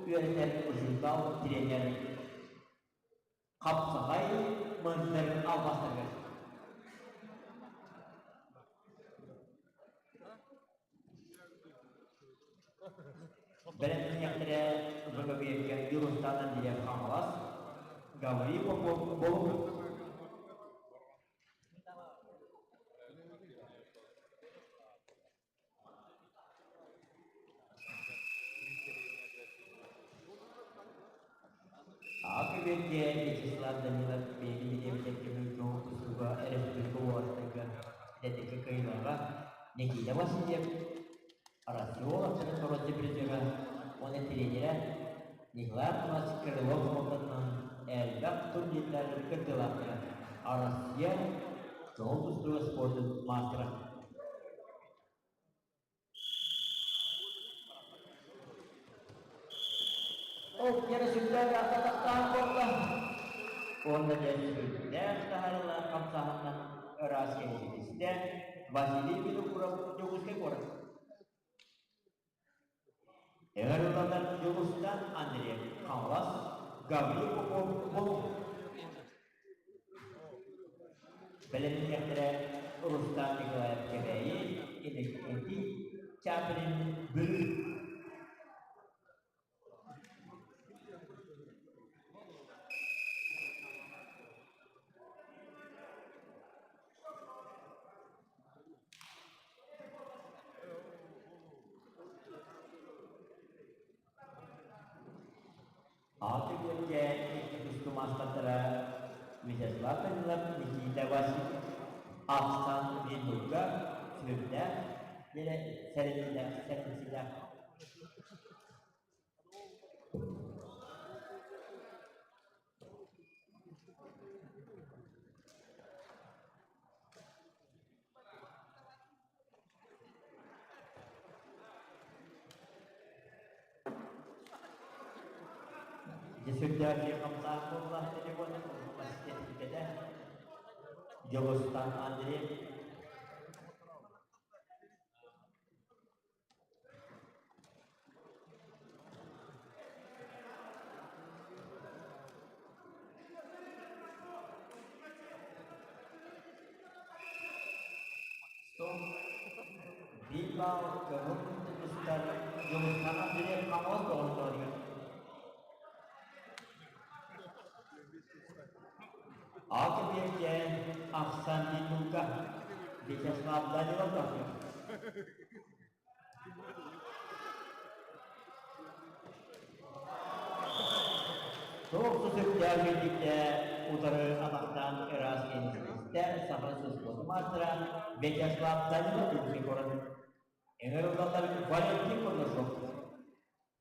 үөрэтэр учуутал, тренер хапсаҕай мындыр албастарыгар Бэлэмнэниэхтэрэ ВКБ-га Юрустан Андреев Хаҥалас, Гаврил Попов Болугур. Ак-Күбүргэ Вячеслав Данилов бэйэтин бириэмэтин көмүл көҥүл тустууга республика уолаттарга идэтиккэ кыайыылааҕа Никита Васильев, Россия уолаттарын боруонса призера уонна тренерэ Николай Афанасьевич Крылов суолтатынан элбэх турнирдар кыттыылаахтара, Россия көҥүл тустууга спордун маастара. Ол кэрэ сүрдээх атахтаах буолла. Уонна дьэ сүрдээх таһаарыылаах хамсааһынынан ыраас кэнсибистэ Василий Винокуров Дьокуускай куорат. Ыҥырылланар Дьулустан Андрей Хаҥалас, Гаврил Попов Болугур. Бэлэмниэхтэрэ Рустам Николаев Кэбээйи, Иннокентий Чаприн Бүлүү. Аҕа түгүөргэ икки тустуу маастардара Вячеслав Данилов, Никита Васильев ахсаан биир сүрдээх сэрэниилээх сэрэниилээх Дьэ сүрдээх хамсаах буолла телефон ассистентикэтэ Дьулустан Андреев. Билбао көҥүл тустар Дьулустан Андреев Хаҥалас доҕотторугар Алта биэргэ ахсан минутка Вячеслав Данилов тахсар. Туох сүрдээх илдьитэ утары атахтаан ыраас кэнсиристэ саха суспут маастара Вячеслав Данилов үрдүк корон ыҥырыллаллар Валентин Курносов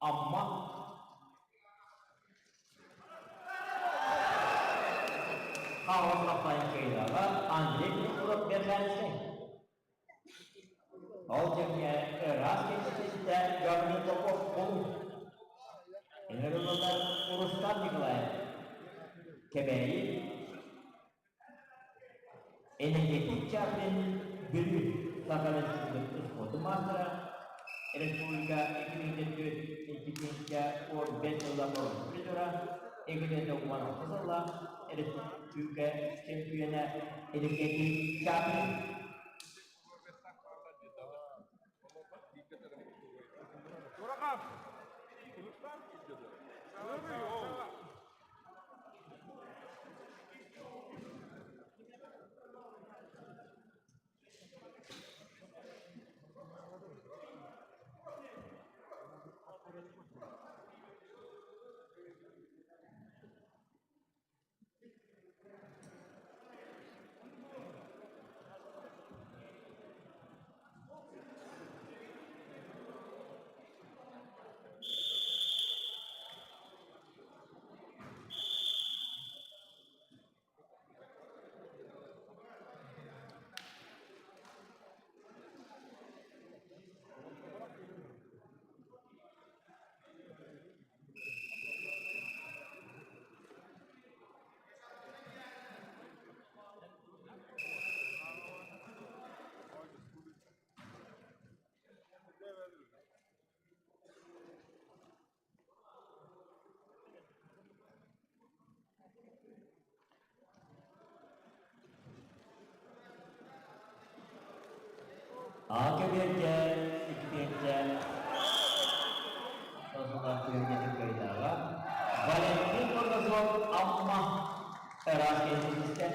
Амма Хаҕыс хаппайын кыайыылааҕа Андрей Винокуров Берханскай. Ол кэмҥэ ыраас кэнсиристэ Гаврил Попов Булун. Ыҥырыллаллар Рустам Николаев Кэбээйи Энергетик Чаплин Бүлүү Саха Республикатын спордун маастара, республика 2004-2015 сыллар боруонса призера, 2016 сыллаах республика чемпиона Энергетик Чаплин. Аакы биэргэ иккиэнчэ сосулар түһүлгэтин кыайдааҕа Валентин Курносов Амма ыраас кэнсиристэ.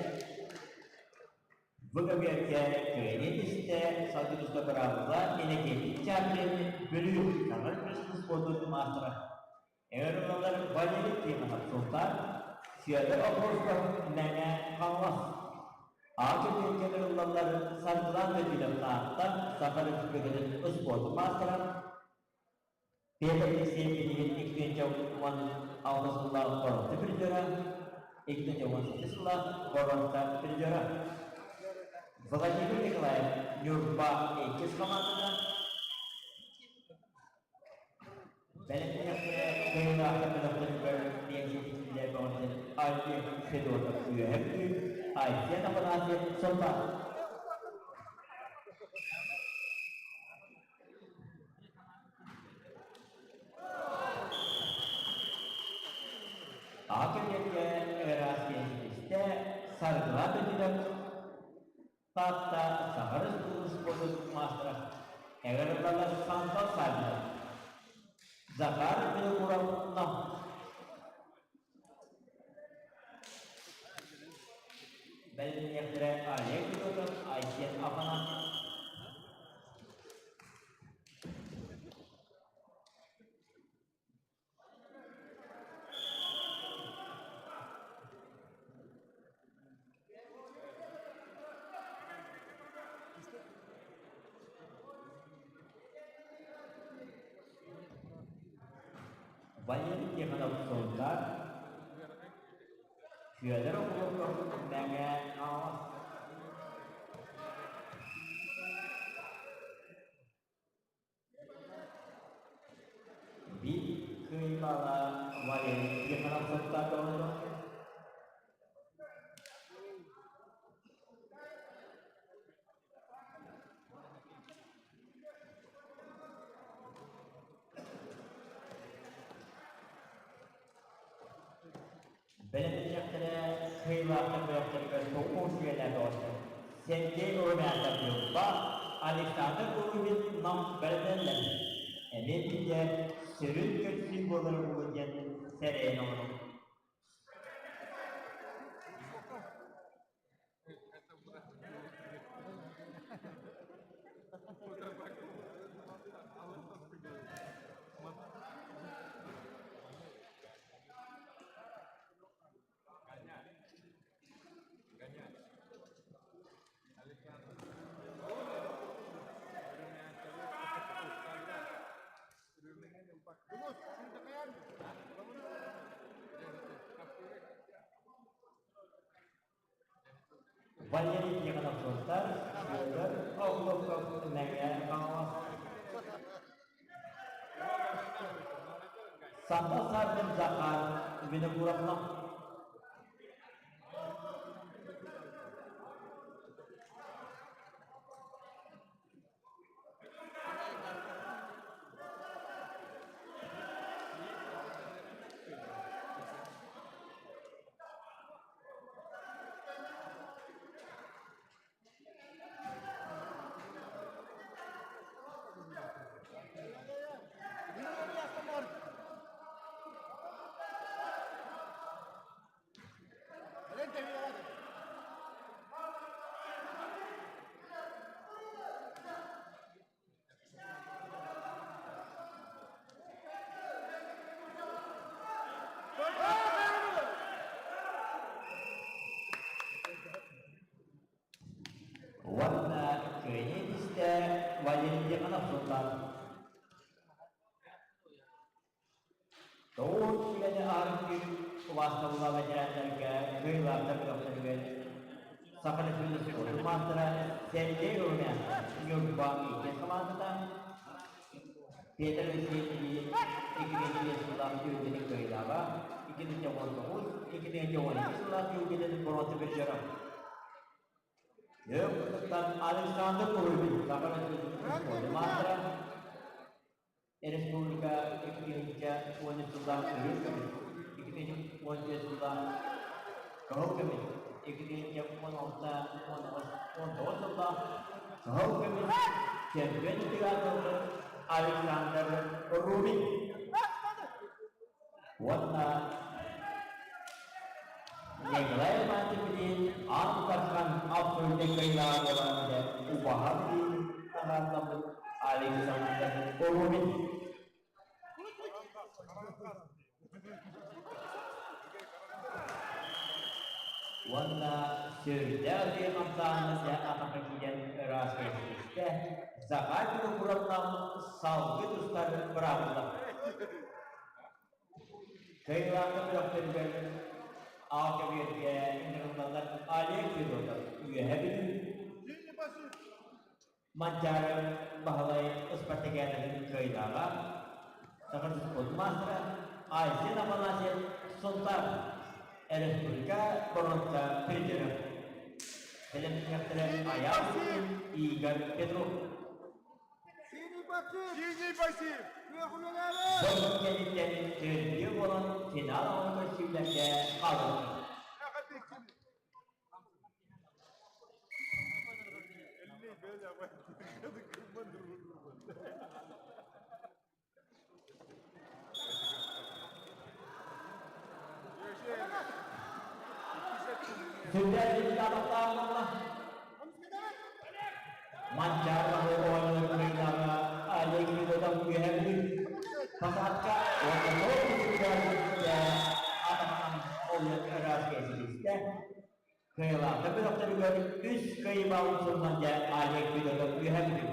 Бу көбүөргэ кыайыы истэ Саргы быраабыла Иннокентий Чаплин Бүлүү Саҥа спордун маастара. Ыҥырыллар Валерий Тихонов Султан, Федор Окружков Мэҥэ Хаҥалас. Аҕа көбүөргэ ыҥырыллаллар Саргылаан Бөтүнов Таатта Саха Республикатын спордун маастара, Петр Алексеев билигин 2016 сыллаах боруонса призера, 2018 сыллаах боруонса призера. Владимир Николаев Ньурба иккис хамаандата Бэлэмнэхтэрэ кыайыылаахтар бөлөхтөрүгэр биэнсийэтиттилэр бөҕөтүн Альберт Федотов Үөһэ Бүлүү, Айсен Афанасьев Сыллаах. Аҕа кэмиэргэ ыраас биэнсийэтистэ Саргылаах Өтүнэп Таатта Саха Республикатын маастара Эҕэрдэлэр Сантал Саввинов, Захар Винокуров Нам. Бэлэмниэхтэрэ Олег Федотов, Айсен Афанасьев. Валерий Тихонов Сунтаар, Федор Охлопков Мэҥэ Хаҥалас. Биир кыайыылааҕа Валерий Тихонов Сунтаарга олордо. Бэлэмнэниэхтэрэ кыайыылаахтар бөлөхтөрүгэр тоҕус үйэлээх бөҕөстөр Сергей Румянцев Ньурба, Александр Гурвин Нам бэлэмнэннилэр. Эмиэ бииргэ сүрүн көрсүү буолар уһу диэн сэрэйэн олорор. Валерий Тихоновтар, Федор Охлопков Мэҥэ Хаҥалас. Саха Сардын Захар Винокуровна. Уонна кыайыы истэ Валерий Тихонов сыллар. Тоҕус үлэни ааһар убаастабыллаах ветераннарга кыайыылаахтар бөлөхтөрүгэр Саха Республикатын спордун маастара Сергей Румянцев Ньурба иккис хамаандата Петр Алексеевич 2005 сыллаах түһүлгэни кыайыылааҕа, 2019, 2012 сыллаах түһүлгэлэрин боруота призера. Өксөктөн Александр Курубин Саха Республикатын спордун маастара Республика 2013 сыллаах үрүҥ көмүс, 2014 сыллаах кыһыл көмүс, 2016-19 сыллаах кыһыл көмүс чемпион ытыгаатыллар Александр Рубин уонна Николай Иванович Аан Дархан абсолютнай кыайыылааҕа буолан убаһа билиин наҕараадалламмыт Александр Рубин. Уонна сүрдээх үчүгэй хамсааһыны дьэ атахха киирэн ыраас көрүстэ. Захар Винокуровтан салгыы тустар быраабылла. Кыайыылаахтар бөлөхтөрүгэр аал көбүөргэ ыҥырыллаллар Олег Федотов Үөһэ Бүлүү, Манчаары Баһылай Ыспартакиадатын кыайыылааҕа, Саха спорт маастара Айсен Афанасьев Сунтаар Республика боруонса призера. Бэлэмнэниэхтэрэ Айаал Игорь Петров. Синий пассив! Бу кэнниттэн төрдүө буолан финал оҕону көрсүүлэргэ хаалбыт. Сүрдээх Манчаары баһылык оонньуур кыайыылааҕа Олег Федотов Үөһээ Бүлүү Посадка уонна тоҕус түмүктээх атаҕынан олуйан ыраас кэсилистэ. Кыайыылаахтар бөлөхтөрүгэр үс кыайыылааҕын сурунан дьэ Олег Федотов Үөһээ Бүлүү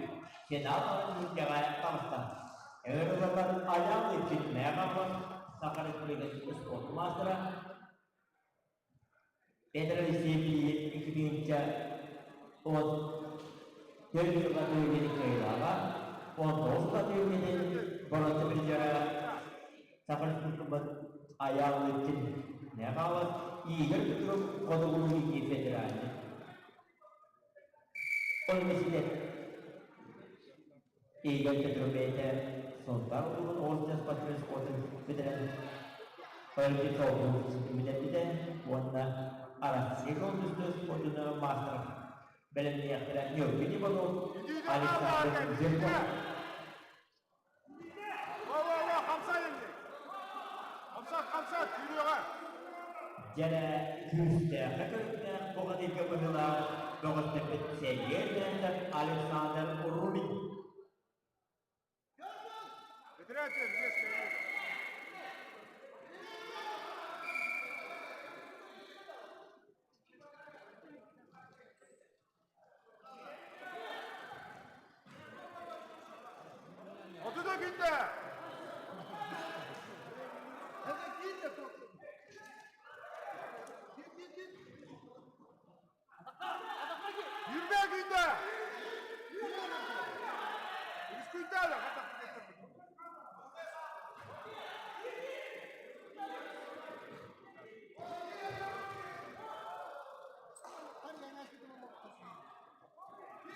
финал түмүктэҕэ таҕыста. Ыҥырыллар Айаал Иччитинээх Аммос. Саха Республикатын спорт маастара Петр Алексеев Ильин 2014 сылга түһүлгэни кыайыылааҕа, 19 сылга түһүлгэни боруонса призера Саха Республикатын Айаал Лыткин Нехалов, Игорь Петров Хотугулуу-Илиҥҥи федеральнай университет Игорь Петров бэйэтэ Сунтаар улууһун оҕус спортивнай спордун бүтэрэн Олимпийскай оҕус бүтэрбитэ уонна Арассыыйа көҥүл спордун маастара бэлэмниэхтэрэ Ньургун Иванов, Александр Жирков. Дьэрэ күүстээххэ көрүҥнээх бухатыырга быһыылаах бөҕөстөрбүт Сергей Лендер, Александр Рубин. Оту да күндэ! Yürüme günde! Үс күндэ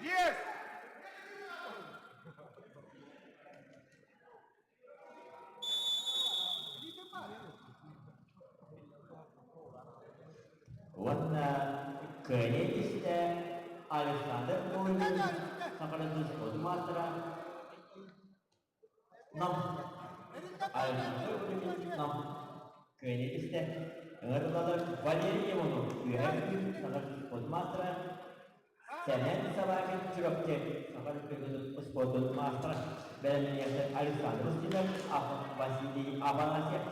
Есть! Уонна кыайыы истэ Александр Ковалев Сахалин спорт маастара Нам Александр Ковалев Нам кыайыы истэ ыҥырыллалар Валерий Иванов Үөһээ Бүлүү Сахалин спорт маастара Сэмэн Собакин Чурапчы Саха Республикатын спордун маастара бэлэмниэхтэр Александр Устинов, Василий Афанасьев.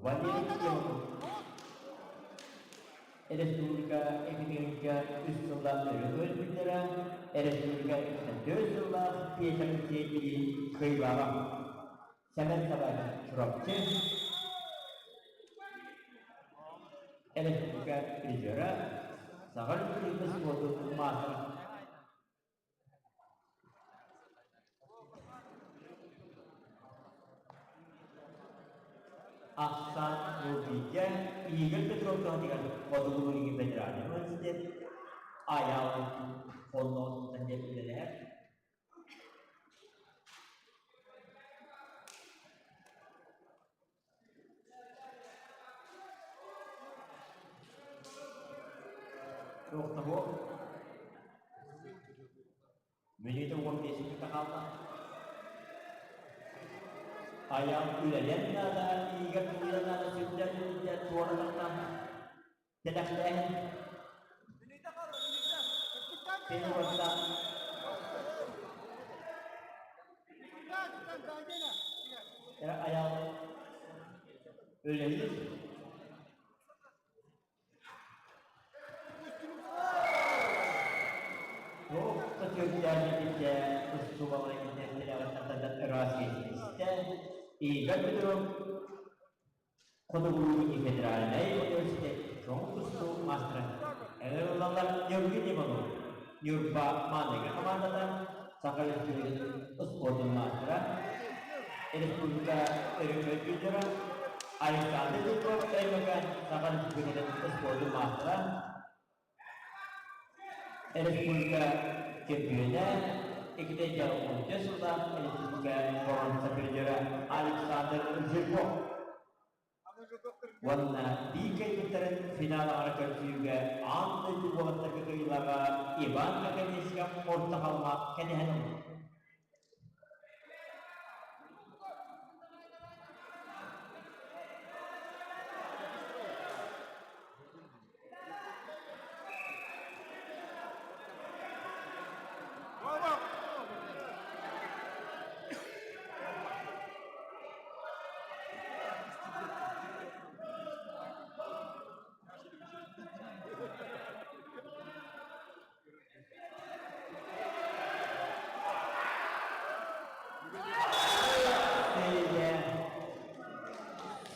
Валерий Иванов Республика экономика үс сыллаах өрөгөйбүттэрэ, республика 4 сыллаах Петр Алексеевич кыайыылааҕа. Сэмэн Собакин Чурапчы Республика призера, Саха Республикатын спордун маастара. Ахсаан Рубигэ Игорь Петров туһатыгар Хотугулуу-Илиҥҥи федеральнай университет Айаал фондун диэн үлэлэһэр. Туох да буол. Мүнүүтэ 15 мүнүүтэ хаалла. Айаал үлэлиэн наада, иигэр тулуйан наада, сүрдэн үлэлиэн туоратахтан тэлэхтээһин. Син уонна Айаал үлэлиир. Туох да төрдөөбүтэ устубалай иннэттэрэҕиттэн ыраас истэ Игорь Петров Хотугулуу федеральнай университет чоҥ тустуу маастара ыҥырыллаллар Ньургун Иванов Ньурба маныга хамаандата Саха Республикатын спордун маастара республика өрөмүөтүллэрэ Александр Жирков Өймөкөөн Саха Республикатын спордун маастара республика чемпиона иккитэ сыллаах республика боруонса призера Александр Жирков уонна биир кэлбиттэрин финал аҕара көрсүүгэ аан дойду уолаттарга кыайыылааҕа Иван Наконечников орто халыма кэтэһэн олорор.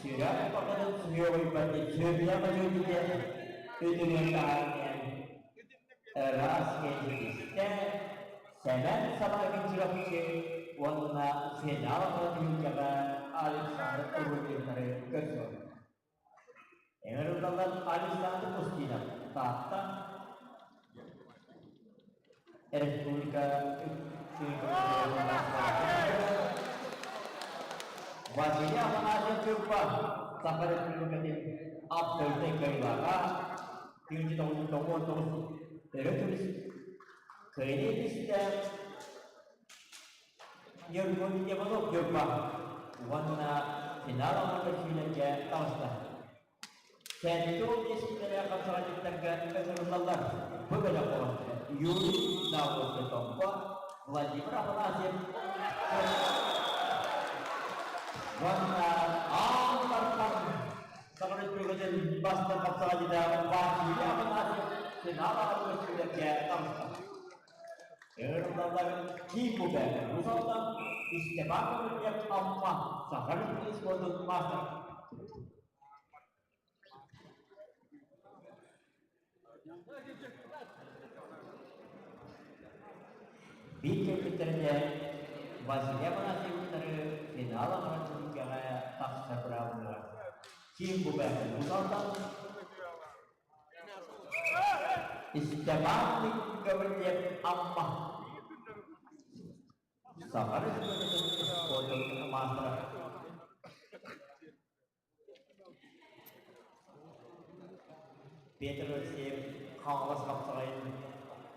Сүрэх баҕатын сүһүөҕүйбэт сүрүнэ бадьыытыгар үтүрүйэн таһааран ыраас киэһитистэ Сэмэн Сабаргын Чурапчы уонна финал түһүлгэҕэ Александр Уруйдары көрсүө. Ыҥырыллаллар Александр Устинов, Таатта, Республика Василий Афанасьев Чурба Саха Республикатын абсолютнай кыайыылааҕа 1999 өрө көмүс кыайыы түстэ Ньургун Иванов Ньурба уонна финал оҥорор сүүнэргэ таҕыста. Сэттэ миэстэлээх хапсаҕайдьыттарга ыҥырыллаллар. Бу бөлөх оҕолоро Юрий Саввов-Томпо, Владимир Афанасьев уонна Аан Дархан Саха Республикатын бастыҥ хапсаҕайдьыта Василий Афанасьев финал аҕа сүүнэргэ таҕыста. Ыҥырыллаллар Киин Русалдан Степан Гаврильев Амма Саха Республикатын маастара. Биир кэлбиттэринэ Василий Афанасьевичтары финал аҥара түһүлгэҕэ тахсар быраабылара. Киин Кубэк Русалдан Степан Гаврильев Амма Саха Республикатын спордун маастара. Петр Алексеев Хаҥалас хапсаҕайын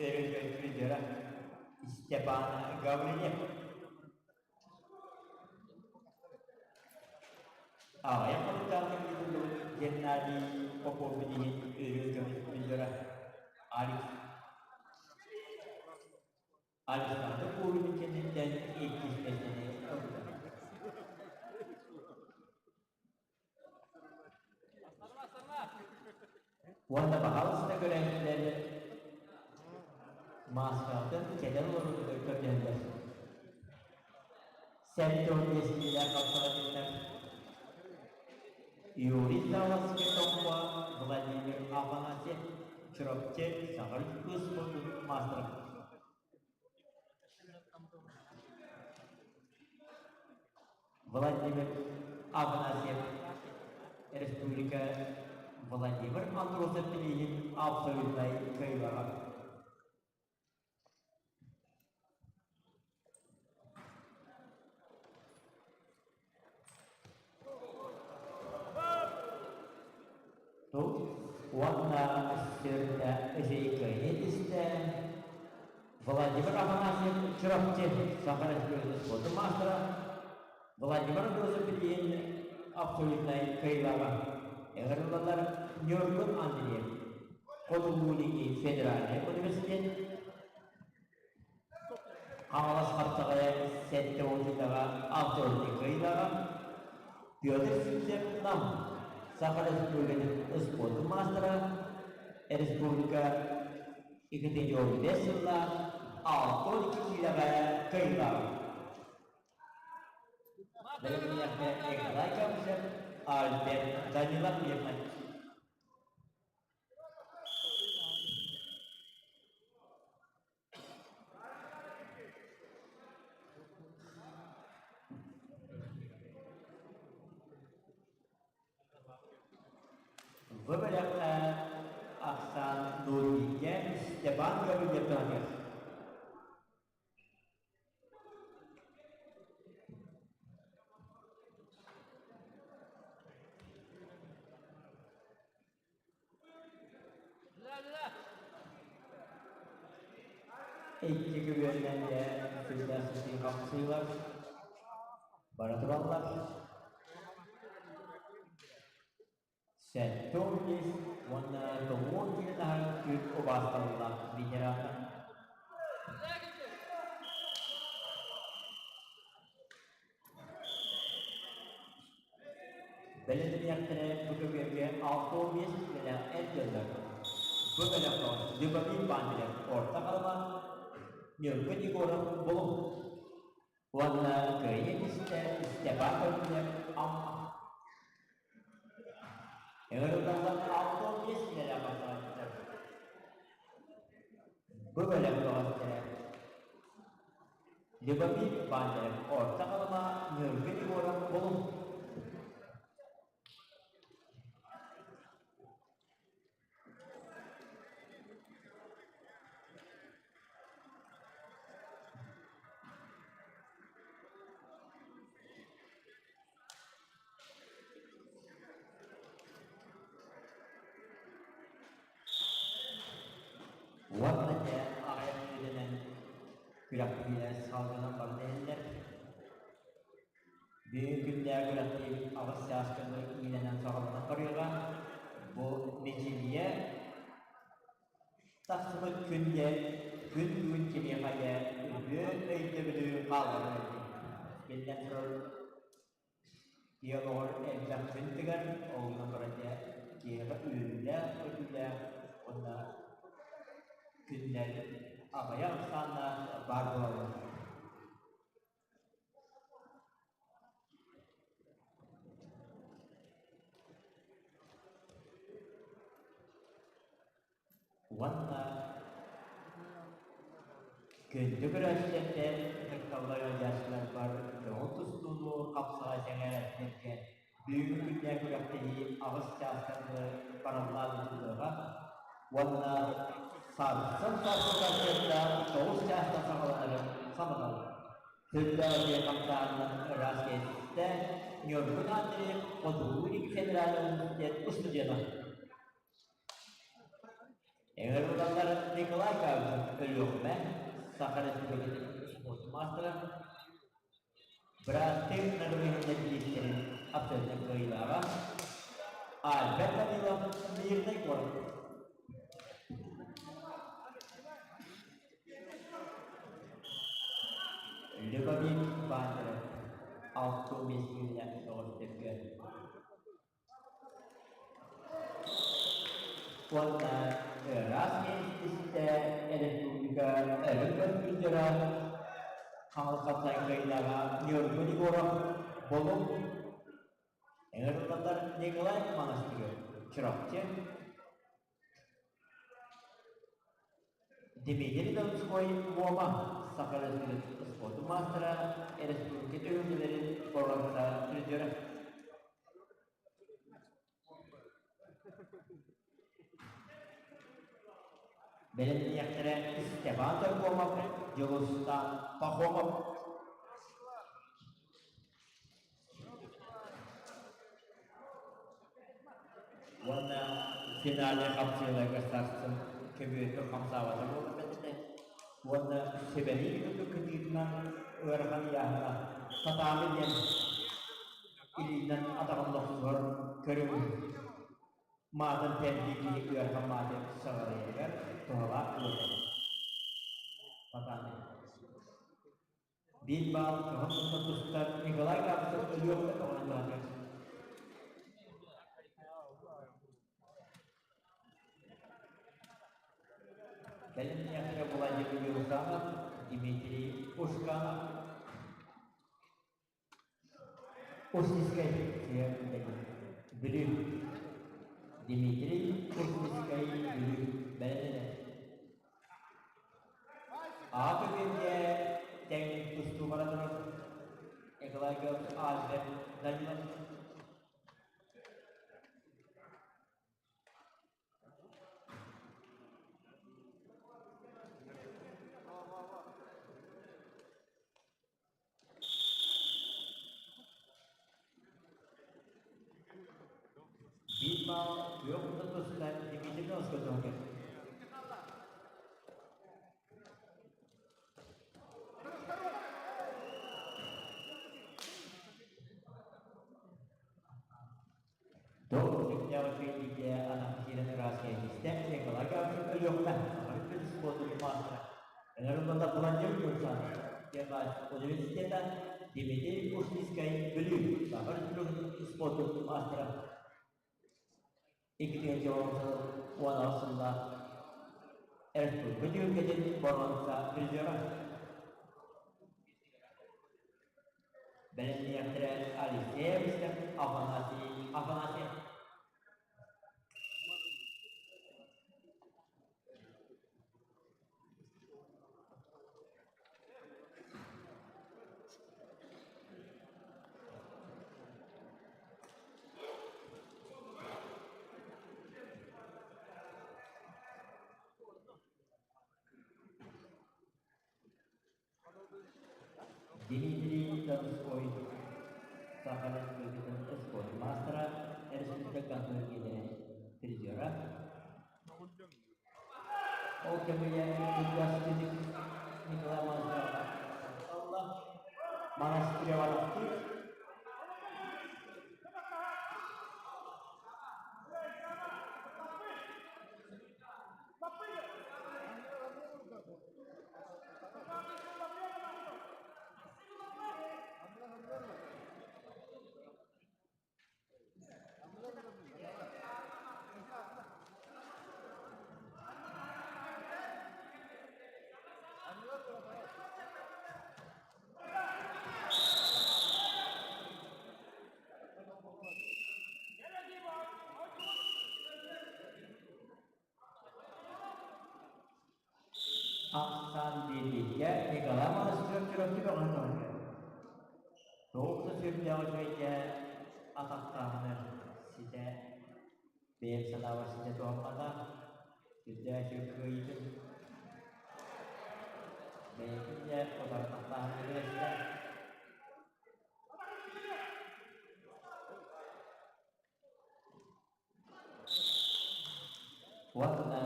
өрө призера Степан Гаврильев. Аҕыйах хонуктаах кэмҥэ Геннадий Попов билигин өрүү көмүс призера Алекс Александр Курин кэнниттэн иккис миэстэни ылла. Уонна баһаалыста көрөөччүлэр мааскаҕытын кэтэн олороргутугар көрдөһөллөр. 75 киилээх хапсаҕайдьыттар Юрий Саввовский Томпо, Владимир Афанасьев, Чурапчы, Саха спордун маастара. Владимир Афанасьев Республика Владимир Андросов билигин абсолютнай кыайыылааҕа. Тут уонна сүрдэ үчүгэй истэ Владимир Афанасьев Чурапчы Саха Республикатын спордун маастара Владимир Андросов билигин абсолютнай кыайыылааҕа. Ыҥырыллаллар Ньургун Андреев Хотугулуу-Илиҥҥи федеральнай университет Хаҥалас Хаптаҕайа 70 сыллаҕа абсолютнай кыайыылааҕа Петр Сивцев Нам Саха Республикатын спордун маастара республика 2015 сыллаах 62 киилэҕэ кыайыылааҕа. Бэлэмнээхтэ Николай Габышев, Альберт Данилов Мирнай. Бу бөлөххө ахсаан Нурбигэ Степан Гаврильев туһаныах. Икки күбүөрүнэн дьэ сүрдээх сытыы хапсыылар бара тураллар. 75 уонна 90 киилэ таһар түүр убаастабыллаах ветераннар. Бэлэмниэхтэрэ бу көбүөргэ 65 киилэлээх эр дьоннор. Бу бөлөххө Любомир Бандерев орто халыма, Ньургун Егоров Булуҥ уонна Кыайыы истэ Степан Корнилов Амма. Ыҥырыллаллар 65 киилэлээх хамсааччылар. Бу бөлөх бөҕөстөрө Любомир Бандеров Орто Халыма Ньургун Егоров Булуҥ Уонна дьэ аҕыйах мүнүүтэнэн күрэхтэһиилэр салгынан баран иһэллэр. Бүгүн күннээҕи күрэхтэһиибит аҕыс чаасканы иилэнэн саҕаланан барыаҕа. Бу Мичилийэ тахсыбыт күн диэн күн бүгүн кимиэхэ дьэ үтүө өйдөбүлү хаалларар эбит. Биллэн турар, киһи олоҕор элбэх күн тыгар, ол гынан баран дьэ киһиэхэ үөрүүлээх, көтүүлээх уонна күннэр аҕыйах ахсааннаах баар буолаллар. Уонна күндү көрөөччүлэртэн ытыкталлар ыалдьааччыларбар көҥүл тустууну хапсаҕай сэҥээрээччилэргэ бүгүҥҥү күннээх күрэхтэһии аҕыс чаастан бараллаан ыытыллыаҕа уонна сарсын сарсыарда тоҕус чаастан саҕаланарын санатабыт. Сүрдээх үчүгэй хамсааһынынан ыраас киэстэ Ньургун Андреев Хотугу Илик федеральнай университет устудьуона. Ыҥырыллаллар Николай Кавичев Өлүөхүмэ, Саха Республикатын спорт маастара, бырааттыы Норовиһиннэр бириистэрин абсолютнай кыайыылааҕа Альберт Данилов Мирнэй куорат. Любомир Бандеров 65 киилэ көҕүстэргэ Уонна ыраас истэ республика өрүт көстүүтэрэ Хаҥалас кыайыылааҕа Ньургун Егоров Болуҥ Ыҥырыллаллар Николай Монастырев Чурапчы Дмитрий Донской Муома Саха Республикатын спордун маастара, республика түһүлгэлэрин боруонса призера. Бэлэмниэхтэрэ Степан Торгомов, Дьулустан Пахомов. Уонна финальнай хапсыыларга сарсын көбүөргэ хамсаабата буолар этэ. Уонна сүбэлиир курдук кытыытынан ыарахан ыйааһына татаары диэн илиинэн атаҕын охсуһар көрүҥ маатын тэрдии киһи ыарахан мааты саҕалыырыгар туһалаах буолар. Татааны. Биир баал кыһыл тутта тустар Николай Габышев өлүөххэ көҕүлэн туһатыыр. Кэлин миэхэ Владимир Юрзанов, Дмитрий Ушканов, Устинскай Бүлүү Дмитрий Устинскай Бүлүү бэлэмнэнэр. Аҕа көбүөргэ тэҥ тустуу бара турар Николай Гаврилович Альберт Данилов. Биир баал күөх тустар Дмитрий Носкотовка. Тоҕус анахтиран ыраас киһи Николай Гаврилович Өлүөхүмэ Сахарыт спортун маастара Ыҥырыллан Владимир Юрсанов университета Дмитрий Ушницкай Бүлүү Саха Республикатын спортун маастара 2016 сыллаах Республика түһүлгэтин боруонса призера Бэлэмниэхтэрэ Алексеевичтар Афанасий Афанасьев. Дмитрий Донской, Саха Республикатын спорт маастара, республика контроль призера. Ол кэмигэр кыргастык Николай Мазаров Монастыреваттык Ахсан биэриигэ Николай Монастырев Чурапчы бөҕөһүн оҥорор. Туох да сүрдээх үчүгэйгэ атахтааһыны ситэ бэйэм санаабар ситэ туһамматах, сүрдээх үчүгэй кыайыытын бэйэтин дьэ утарытахтааһыны билэстэ. Уонна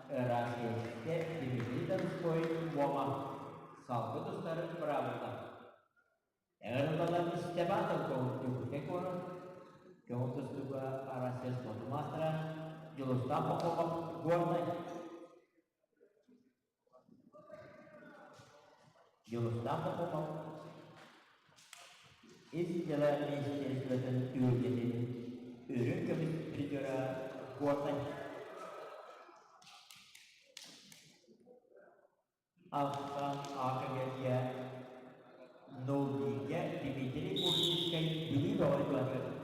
ыраас киэһэ Дмитрий Донской уома салгы тустар быраабыла. Ыҥырыллан Степан Толковых Дьокуускай куорат көҥүл тустууга Арассыыйа спордун маастара Дьулустаан Пахомов Горнай. Дьулустаан Пахомов Ис дьыала министиэристибэтин түһүлгэтин үрүҥ көмүс призера Горнай. Ахсан АКГ-гэ Ноутбукка Дмитрий Ушницкай Бүлүү бөҕө туһатыгар.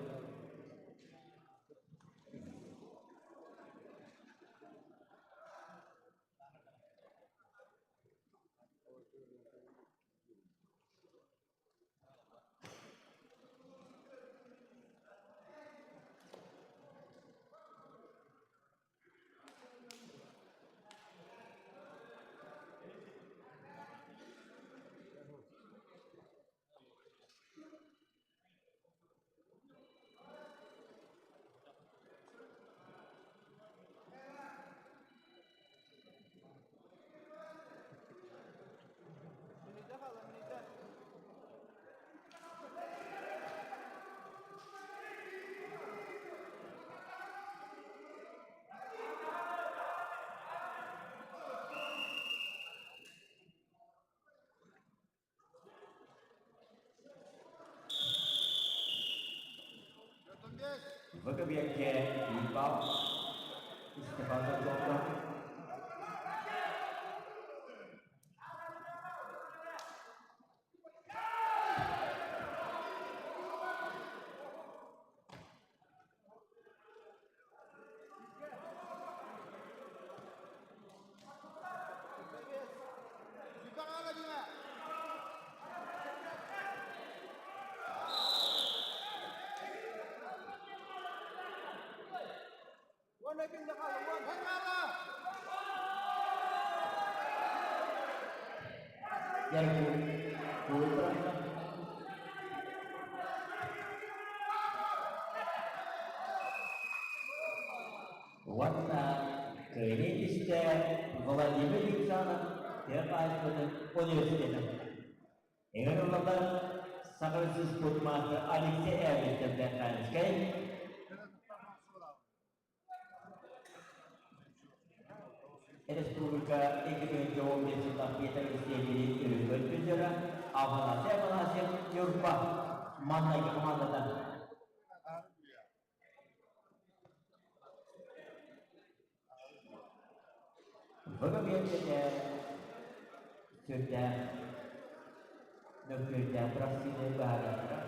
Выкобиэккэ Липал Степан Донцовка Уонна кыайыы истэ Владимир Юксанов тыа хаһаайыстыбатын университетын. Ыҥырыллаллар Саха спортмаастар Алексей Эвлевтэн Бэрханскай, Республика 2015 сыллаах Петр Алексеевич үрүҥ призера Афанасий Афанасьев Ньурба маннайгы командата. Бүгүн биэрдэ сүрдээх мөккүөрдээх бырахсыыны быһаарыахтара.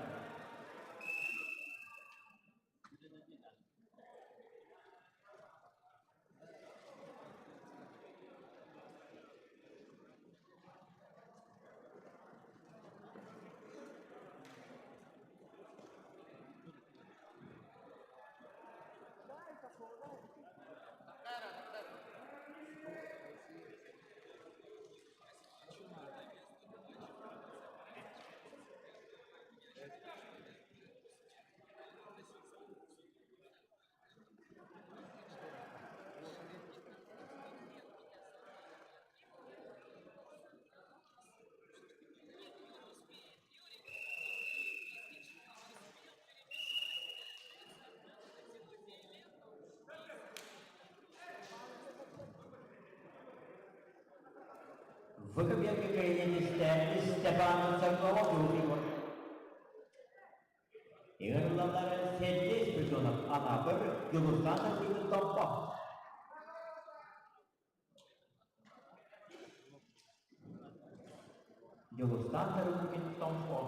Выкопьянка кэйиэнистэ Степан Царкова Дурников. Ыҥырыллаллар Сергей Спиридонов Анаабыр Дьулустаан Тарбыгын Томпо. Дьулустаан Тарбыгын Томпо.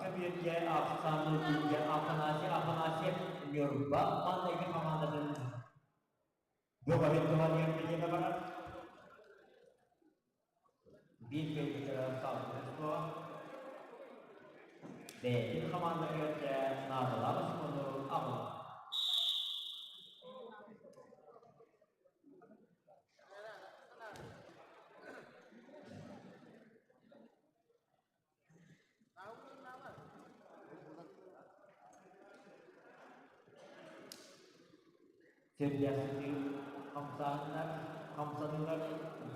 Көбүөргэ ахсааны бииргэ Афанасий Афанасьев Ньурба маҥнайгы хамаандатын бөҕөһүн туһаныгар билиэнэ барар. Биир кэлбитэ салгын суоҕа. Бэйэтин хамаандатыгар дьэ наадалаах очкону аҕалла. Сэргэхситии хамсааһыннар, хамсаныылар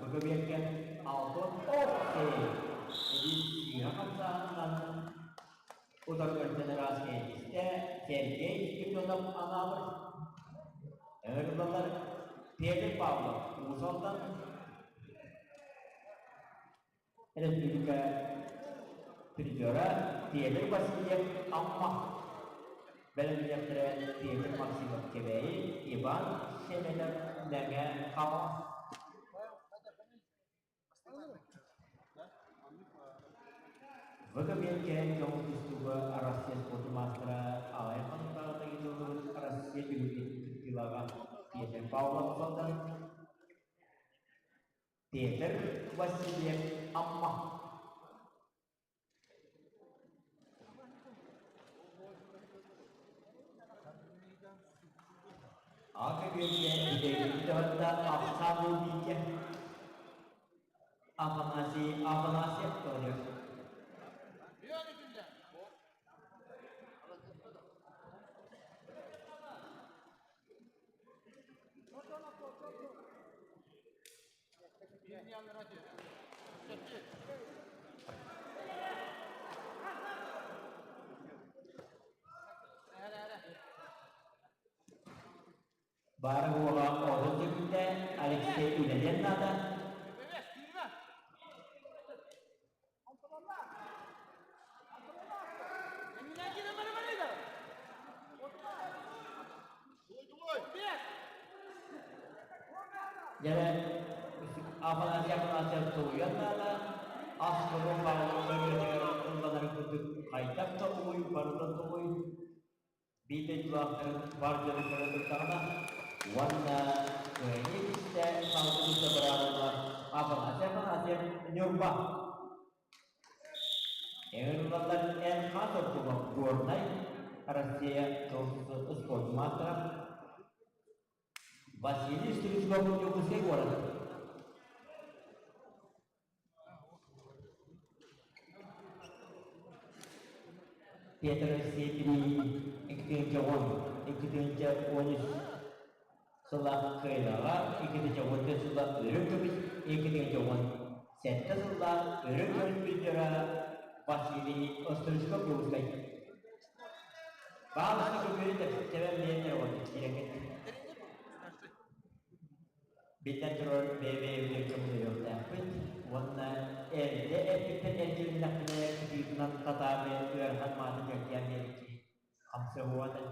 БГБ-гэ алтан окей эбии сыыһа хамсааһынынан утары көрсөн ыраас кэлистэ Сергей Спиридонов анаабыт. Ыҥырыллаллар Петр Павлов Уус Алдан Республика призера Петр Васильев Амма бэлэмниэхтэрэ Петр Максимов Кэбээйи, Иван Семенов Мэҥэ Хаҥалас. ВКБ-гэ көҥүл тустууга Россия спордун маастара аҕыйах хонуктааҕыта ыытыллыбыт Россия түһүлгэтин кыттыылааҕа Петр Павлов Салдан Петр Васильев Амма. Ага-бүөргэ бүтэйбит ахсаан биитэ Афанасий Афанасьев тоҕойор. Баара уола оҕо түбүтэ Алексей үлэлиэн наада. Дьэ, Афанасий Афанасьев тулуйан наада, ас хонуу баҕалаах ырыатыгар ылланар курдук хайдах да улуй барыта тулуй, биир дойдулаахтарын бар дьону көрө турдаҕына уонна кыайыы истэ салгыбыта быраабыла Афанасий Афанасьев Ньурба Ыҥырыллаллар эн хас ордуга Горнай Россия спорт маастара Василий Стручков Дьокуускай куорат Петр Алексеевич 2010, 2013 сыла кыайыылааҕа, 2014 сыла өрө көмүс, 2017 сыллаах өрө көмүс призера Василий Остручков Дьокуускай. Баалыска көбүөрү тэбэн биэрэн эрэ киирэн Биллэн турар, бэйэ-бэйэбитигэр көмөлөһүөхтээхпит уонна эрдэ эппиппин эргилиннэхпинэ кытыытынан татаары ыарахан мааны дьарыйан биэрбит хамсыһыа этэ.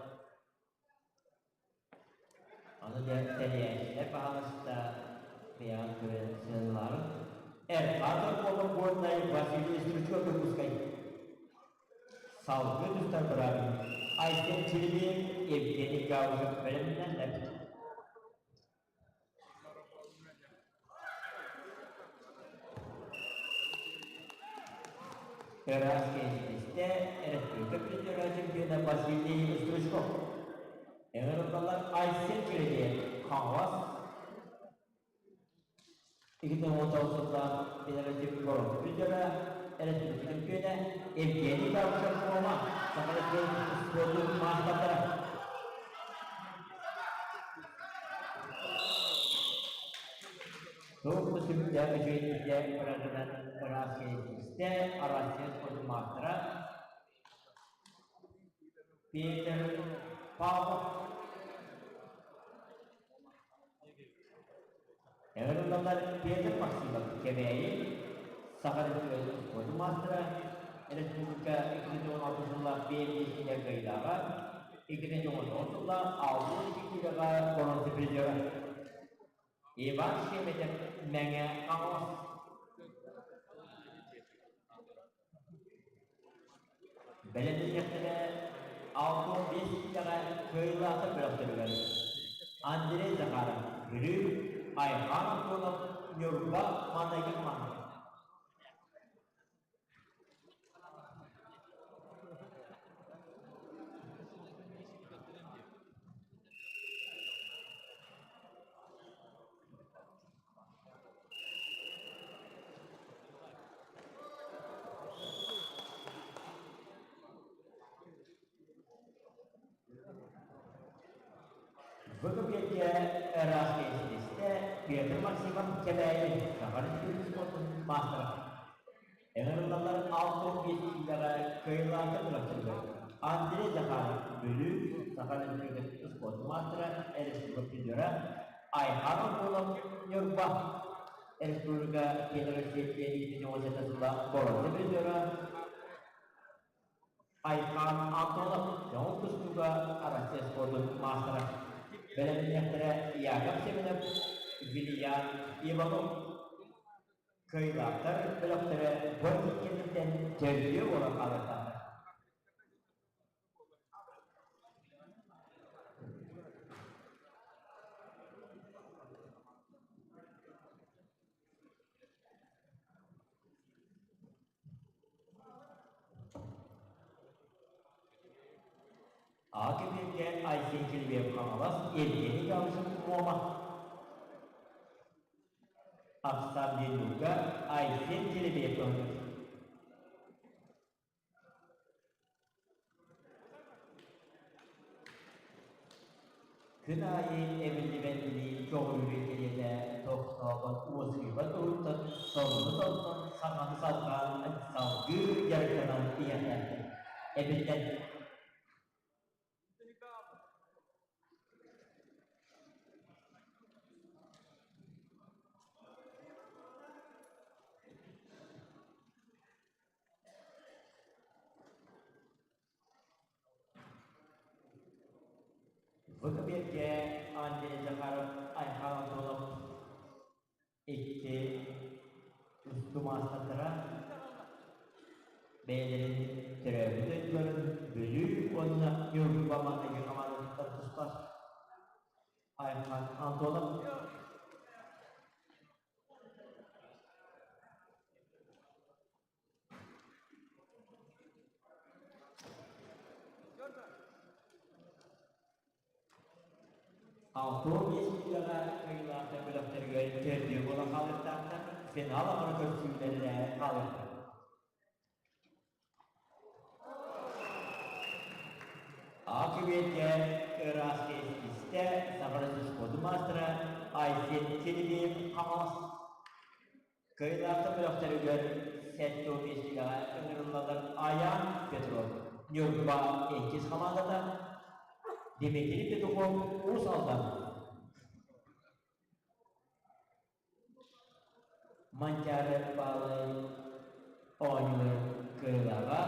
Ону дьэ тэрийээччилэр баһаалыста бэйэҕит көрөн сыаналааҕыҥ. Эрхаатар буолар Горнай Василий Стручков Дьокуускай. Салгыы тустар быраабын Айсен Чилибиев, Евгений Гаузов бэлэмнэннэр. Ыраас киһитистэ Республика призера чемпиона Василий Стручков. Ыҥырыллаллар Айсен Чилибиев, Хаҥалас 2019 сыллаах федератив боруонса призера, республика чемпиона Евгений Габышев Муома, Саха спордун маастардара. Туох да сүрдээх үчүгэй үчүгэй барарынан ыраас киһи. истэ Россия спордун маастара Петр Павлов. Ыҥырыллаллар Петр Максимов Кэбээйи Саха Республикатын спордун маастара, республика 2016 сыллаах биэс кыайыылааҕа, 2019 сыллаах 62 киилэҕэ боруонса призера. Иван Шеметев Мэҥэ Хаҥалас. Бэлэмнэниэхтэрэ 65 киилэҕэ кыайыылаахтар бөлөхтөрүгэр Андрей Захаров Бүлүү, Айхан Антонов Ньурба маҥнайгы хамаандата. Выкупилгэ ыраас кэйсилистэ Петр Максимов Кэбээйи Саха Республикатын спордун маастара. Ыҥырыллаллар 65 киилэҕэ кыайыылаахтар бөлөхтөрүгэр Андрей Захаров Бүлүү Саха Республикатын спордун маастара, республика призера Айхан Антонов Ньурба Республика Федерация 2017 сыла боруонса призера Айхан Антонов көҥүл тустууга Россия спордун маастара. Бэлэмнэниэхтэрэ Яков Семенов, Вильян Иванов. Кыайыылаахтар бөлөхтөрө бу иккиттэн төрдүө буолан хаалыахтаахтар. АКБ-гэ Айсен Килбиев Хаҥалас Евгений Габышев Муома Ахсан Денюга Айсен Килбиев туһунан. Күн аайы эбиллибэт билии көҕүлүүр кэриэтэ тохтообот уоскуйбат уһуктан сонуну толкон саҥаны салҕаан салгыы дьарыктанан иһиэхтээхтэр. Эбиллэн Выкопетке Андрей Захаров, Айхал Антонов икки устуу маастардара бэйэлэрин төрөөбүт дойдуларын Бүлүү уонна Ньурба маҥнайгы хамаандатыттан тустар Айхан Антонов 65 киилэҕэ кыайыылаахтар бөлөхтөрүгэр төрдүө буолан хаалыахтаахтар, финал аҥара көрсүүлэрэ хаалыахтара. А-күбүөккэ ыраас истэ Сан-Франциско маастара Айсен Кириллин Хаҥалас Кыайыылаахтар бөлөхтөрүгэр 75 киилэҕэ ыҥырыллаллар Айаан Петров, Ньурба иккис хамаандата, Дмитрий Петухов, Уус Алдан. Манчаары Баалай оонньууларын кыайыылааҕа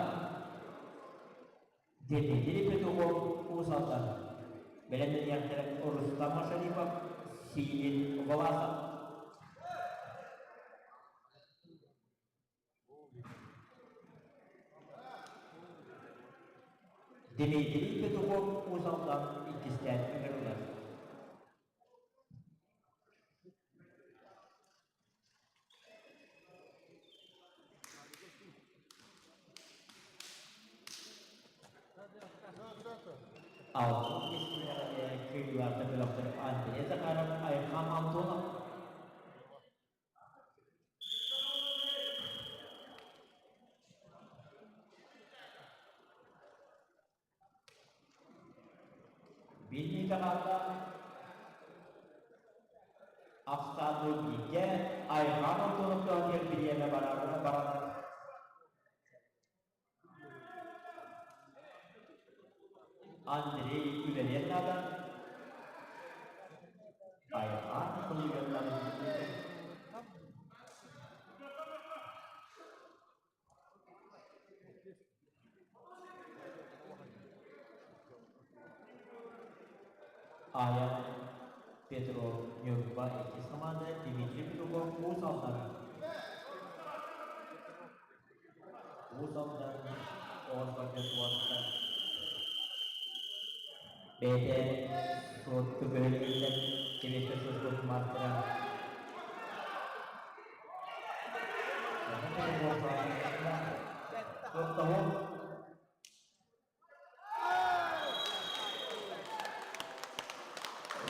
Дмитрий Петухов, Уус Алдан. Бэлэмнэниэхтэрэ Рустам Машарипов, Сиин Власов. Дмитрий Петухов Уус Алдан иккистээн ыҥырыллар. Алтын кэскиллэҕэ кыайыылаахтар бөлөхтөр Андрей Захаров, Айхан Антонов. Билиитэ хаалла Ахсаанныыр бииргэ Айхаан Антоновтоон диэн бириэмэ барар. Андрей үлэлиэн наада. Айылҕа хулиганнарын Ая Петров Ньурба иккис хамаанда Дмитрий Петухов Уус Алдан. Уус Алдан оҕо спортсмена бэйэтэ суотту бөһүөлэгиттэн Кэбиэстэр суоспут маастара Тохтоһун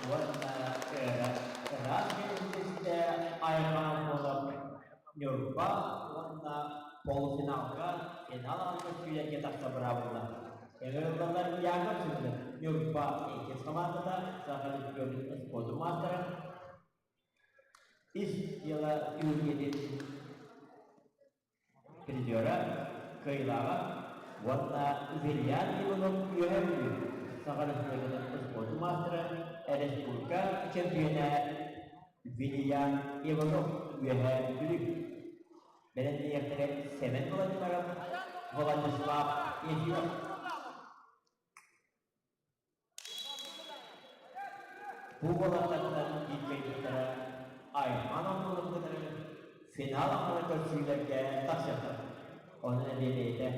уонна ыраас кэлиҥҥистэ айылҕа буолан Ньурба уонна полуфиналга финал аҕыс сүүрэргэ тахса быраабылла. Ыҥырыллаллар Яков Семенов Ньурба иккис хамаандата Саха Республикатын спордун маастара Ис дьыала түһүлгэтин призера, кыайыылааҕа уонна Вильян Иванов Үөһээ Бүлүү Саха Республикатын спордун маастара, республика чемпиона Вильян Иванов Үөһээ Бүлүү бэлэмниэхтэрэ Сэмэн Владимиров, Владислав Ефимов. Бу уолаттартан бииргэйбиттэрэ Айман оҥкулун кытары финал аҥара көрсүүлэргэ тахсыахтара. Ону эбиэбэйэтэ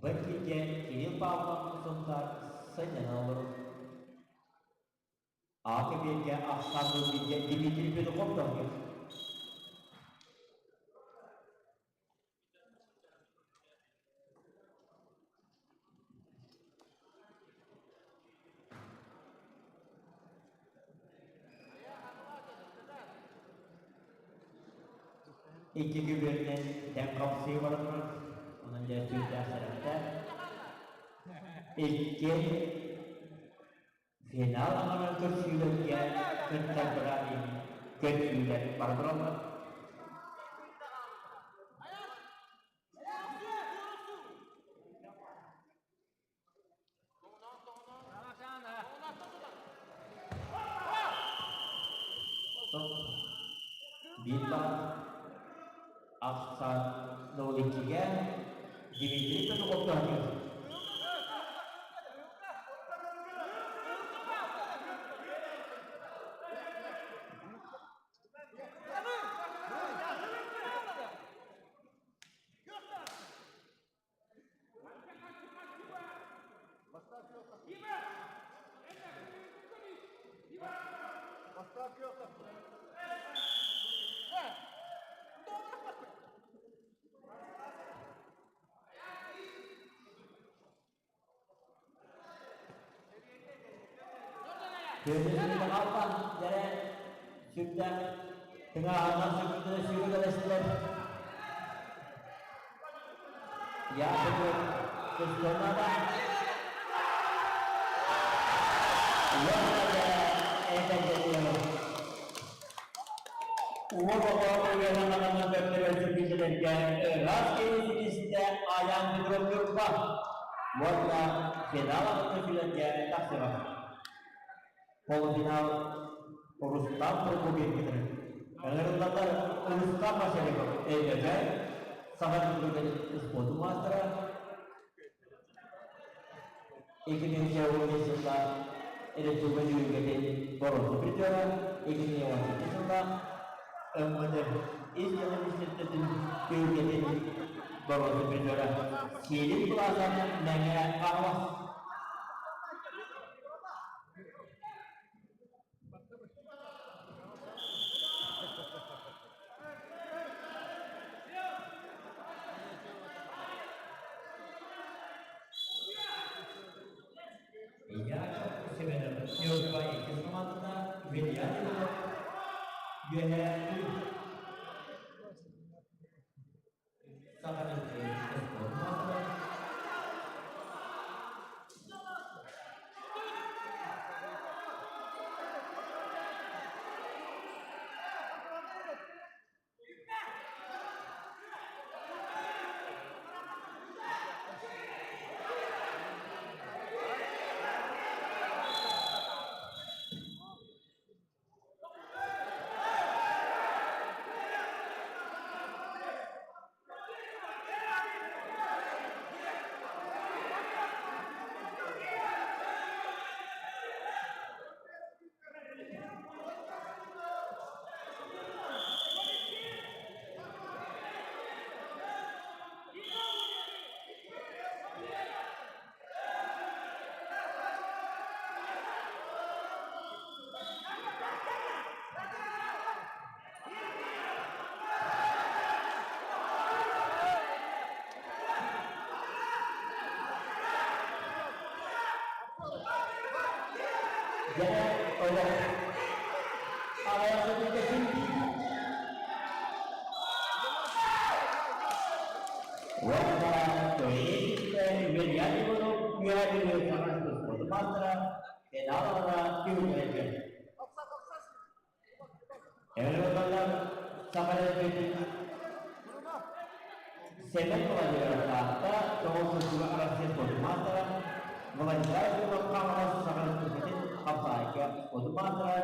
Бэркигэ Кирилл Павлов Сунтаар сынньана олорор. Ааты биэргэ ахсаанныы бииргэ Дмитрий Петухов тоһуйар. Икки күбүөрүнэн тэҥ хапсыы бара турар. Онон дьэ сүрдээх сэрэхтээх. Икки финал аҥара көрсүүлэргэ кыттар быраабы көрсүүлэр бара тураллар. Биир баар ахсаан 02-гэ Дмитрий Петухов туһаныыр. Күөлүнү хаалбан дьэрэ сүрдээх тыҥааһыннах сүгүрдүнэ сүүрүгэлэстилэр. Яковлев тустуоннада. Уонна да эдэрдэтиэҕэ. Уол оҕо уйанан көрдөрөр сүргүтүлэргэ ыраас киһи ситистэ Аян Петров Ньурба уонна финал көрсүүлэргэ тахсыаҕа. Полуфинал Рустам Прокопьев кытары. Ыҥырыллаллар Рустам Машарипов Өймөкөөн Саха Республикатын спордун маастара 2015 сыллаах Республика дьүрүлгэтин боруонса призера, 2017 сыллаах МВД ис дьыала министиэристибэтин түһүлгэтин боруонса призера Сиэлин Плаза Мэҥэ Хаҥалас. Яков Семенов Ньурба иккис хамаандата Вильям Иванов Үөһээ Бүлүү. Саха Республикатын спордун маастара. Дьэ, олох аҕыйах сөтүккэ син Уонна Көйүтэ Үөрүйэх Иванов үөһэ Бүлүү саҥа спорду маастара финалга түһүллэргэ. Эрэллэр Саха Республикатын Сэмэн Владимиров Таатта тоҕус сылга Арассыыйа спордун маастара, Владислав Иванов Хаҥалас Саха Республикатын хапсаҕайга спордун маастара,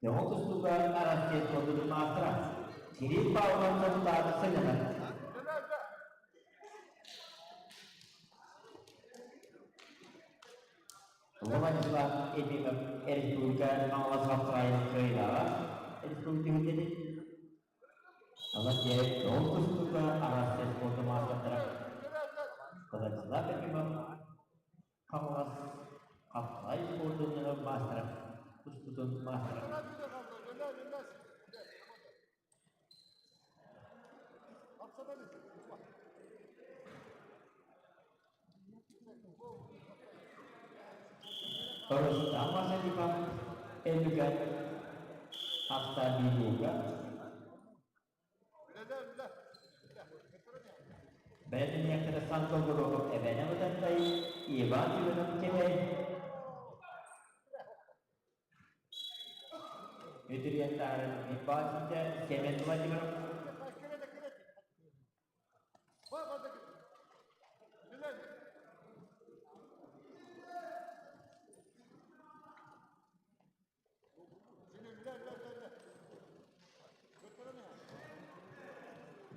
Көҥүл тустууга Арассыыйа спордун маастара Кирилл Павлов Сунтаар сынньанар. Владислав Ефимов республика Хаҥалас хапсаҕайын кыайыылааҕа республика түһүлгэтин Онон дьэ ол тустууга Арассыыйа спордун маастардара Владислав Ефимов Хаҥалас хапсаҕай спордун маастара тустуутун маастара. Рустам Машарипов Элүгэн Автомобилга Бэйэтин Санкт-Петербург эбээнэ бытантай Иван Иванов кэлэй Үтүрүйэн таһааран Иппаасите Семен Владимиров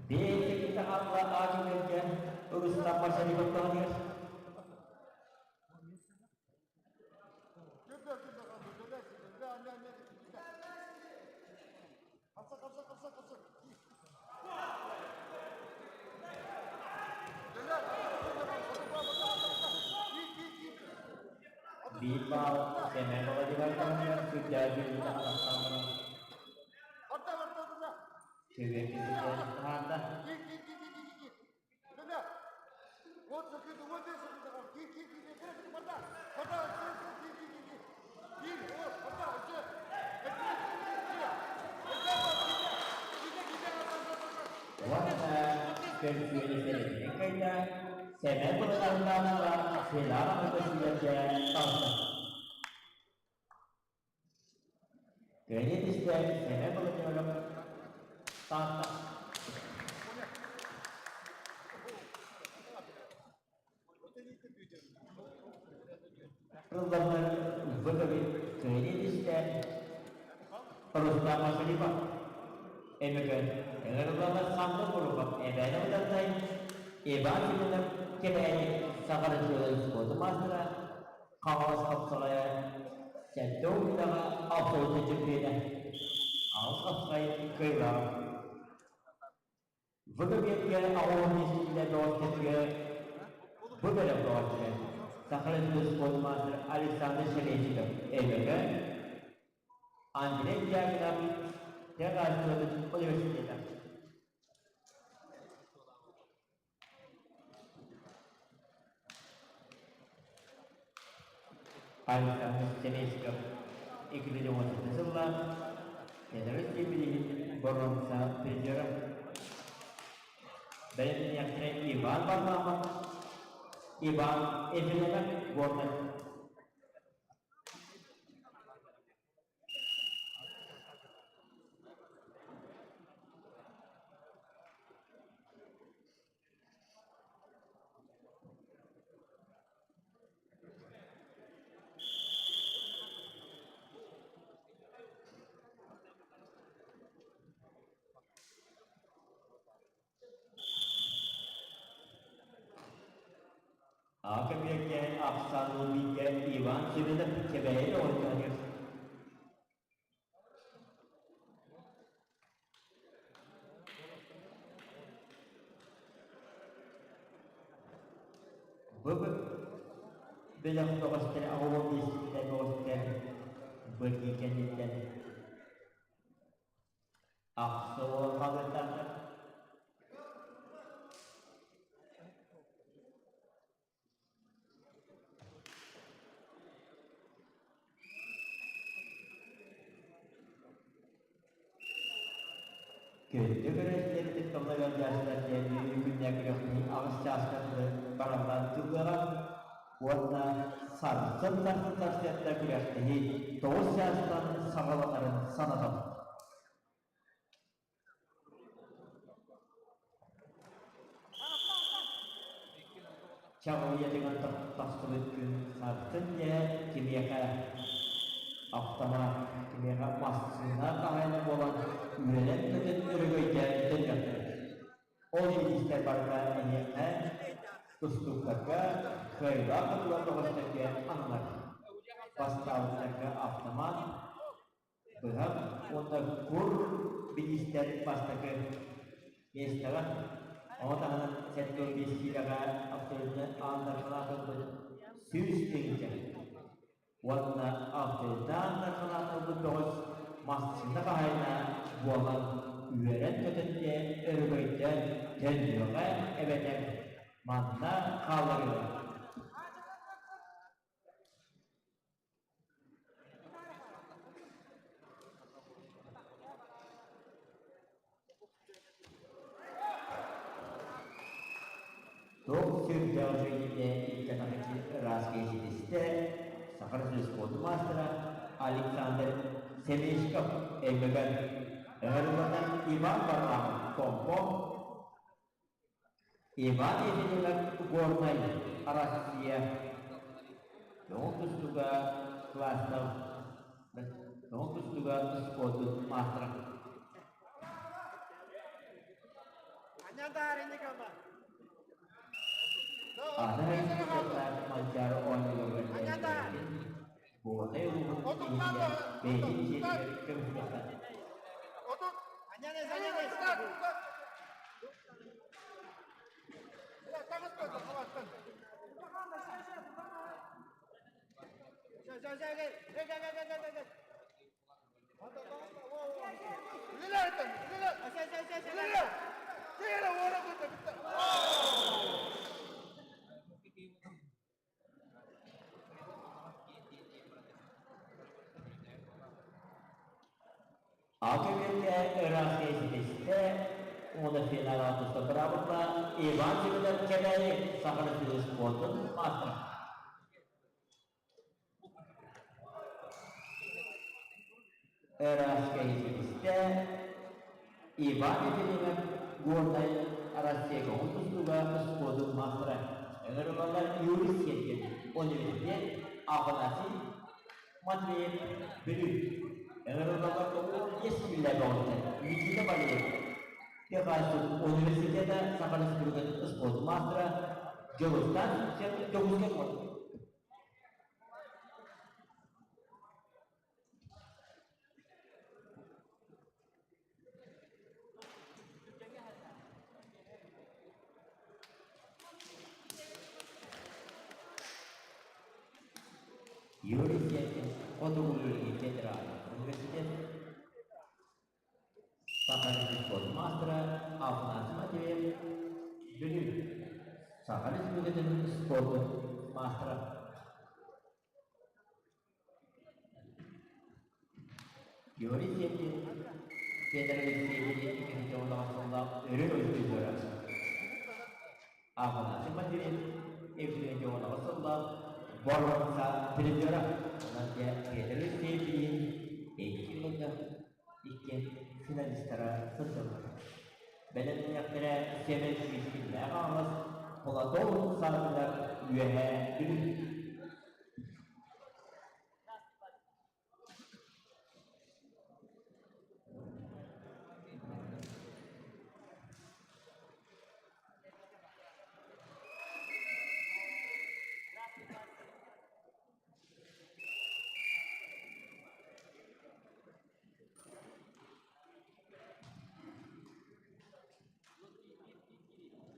Бэйэтэ алла аатыгырга Рустам Машарипов таһыныгар Биир баал Сэмэн Владимир таһыныгар сүрдээх үөрүүнү атахтаан баран Сөбүөккэ таһаарда. Уонна көрсүөнү сэрэтинэн кайда Сэмэн Былатаннаахха Селана көсүүлэргэ таҕыста. Кыайыы түстэ Сэмэн Владимиров Таатта. Тылларынан выгови кыайыы түстэ Рустам Машарипов. Эмэкэн ыҥырыллалар Сандал Буруков эбээни Бытантай Иван Семенов Кэбээйи Саха Россияларын спордун маастара Хаҥалас хапсаҕайа сэттэ уһуктаҕа абсолютнай чөмпүйүөнэ, аҕыс хапсаҕай кыайыылааҕа. ВГБ-гэ аҕыс миэстэтигэр бөҕөстөргө бу бөлөх бөҕөстөрө Саха Республикатын спорт маастара Александр Шелечиков ЭБК, Андрей Дьяконов Техасскай университета. Александр Семейсков 2017 сыллаах Федоров степенин боруонса призера. Бэлэмнэниэхтэрэ Иван Варламов, Иван Ефимов, Горнай. Ака-биэккэ ахсаанын бииргэ Иван Семенов Кэбээйи оонньоонур. Бу бөлөх бөҕөстөрө оҕо биэстиктэр бөҕөстөр быргыы кэнниттэн ахса уол хаалыахтаахтар. Күндү көрөөччүлэрбит тылларыгар диэн күннээ күрэхтэһии аҕыс чааска дылы бараллаан тыллыаҕа уонна сарсын сарсын сарсыарда күрэхтэһии тоҕус чаастан саҕаланарын санатабыт. Чаҕылыйатыгар тахсыбыт күн сарсын дьэ кимиэхэ автомат, кимиэхэ массыына хаһаайына буолан үөрэн-көтөн өрөгөйдөөн төннүөхтэрэ. Ол илиистэр барыта эһиэхэ тустууктарга кыайыылаах хотулар бөҕөстөргө ананар. Бастаабыттарга автомат, Быһах уонна кур бириистэр бастакы миэстэҕэ, ону таһынан 75 киилэҕэ абсолютно аан дарханаат ылбыт 100 тыһыынча уонна абсолютно аан дарханаат ылбыт бөҕөс массыына хаһаайына буолан үөрэн-көтөн өрөгөйдөөн төннүөҕэ эбэтэр манна хааларыаҕа. Туох сүрдээх үчүгэйдик икки ыраас киһи Саха спорт маастара Александр Семечков Өймөкөөн ыҥырыллан Иван Варламов Томпо Иван Ефимов Горнай Россия Тоҕус тустууга класстаах тоҕус тустууга спордун маастара. Аны Манчаары оонньууларыгар Горнай улууһун киинигэр бэйэтин дьиэтигэр көмүскэххэ. Алтын ыраах ситистэ, уонна финал алтыста быраабылла Иван Семенов Кэбээйи Саха спордун маастара. Ыраах ситистэ Иван Ефимов Горнай Россия көҥүл тустууга спордун маастара. Ыҥырыллаллар Юрий Сергин, университет Афанасий Матвеев Бүлүү. Ыҥырыллаллар 95 киилэ бөҕөттөр Никита Валерьев Техасов университета Саха Республикатын спорт маастара Дьулустаан Дьокуускай куорат. Юрий Сергин Хотугу Илиҥҥи федеральнай университет Саха спорт маастара Афанасий Матвеев Бүлүү Саха Республикатын спордун маастара. Юрий Сергин Петр Алексеевич 2009 сыллаах өрө өлбүт. Афанасий Матвеев Евгений сыллаах боруонса призера. Онон дьэ Петр Алексеев билигин икки уонна икки финалистара сылдьаллар. Бэлэмнэниэхтэрэ Сэмэн Шишкиннээх аҕалас Платон саатыгар Үөһээ Бүлүү.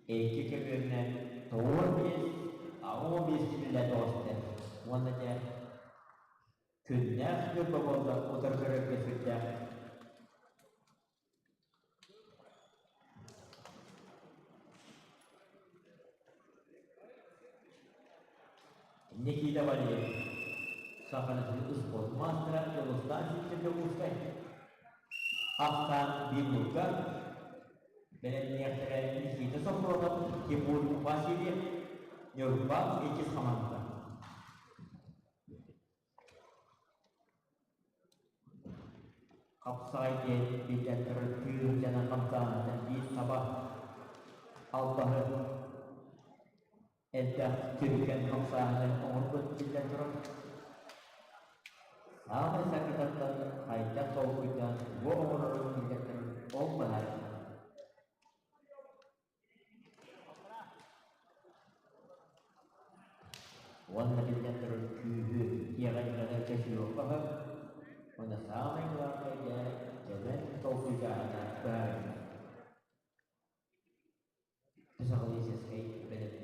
Икки көбүөрүнэн тоҕус биэс, аҕыс биэс түмүллэ тоҕуста уонна дьэ күннээх Ньурба буолла утары көрөргө сүрдээх. Никита Валерьевич, Саха спорт маастара Дьулустаан Сивцев Дьокуускай. Ахсаан биир нуукка бэлэмниэхтэрэ Никита Софронов, Тимур Васильев, Ньурба иккис хамаанда. Хапсаҕай диэн биллэн турар тыын дьана хамсааһынтан биир саба албаһы элбэх түргэн хамсааһыны оҥорбут биллэн турар. Саамай сакытаттан хайдах толкуйдаан тугу оҥорорун биллэн турар ол быһаарыллар. Уонна биллэн турар күүһү иэҕэҥҥэ чочуйуохха уонна саамай главное дьэ дьэбэн толкуйдааһына быһаарыллар. Психологическай бэлэм.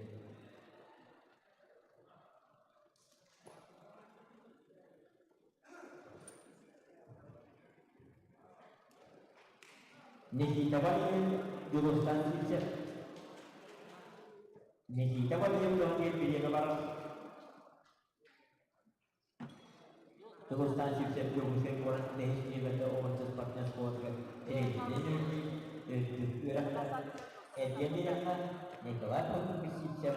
Никита Валерьевич Дьулустан Сивцев Никита Валерьевич диэн бириэмэ барар. Дьулустан Сивцев Дьокуускай куорат бэһис нүөмэрдэ оҕончо спортивнай оскуолатыгар тренеринэн үрдүк үөрэхтээх. Эргиэн үөрэххэ Николай Прокопьевич Сивцев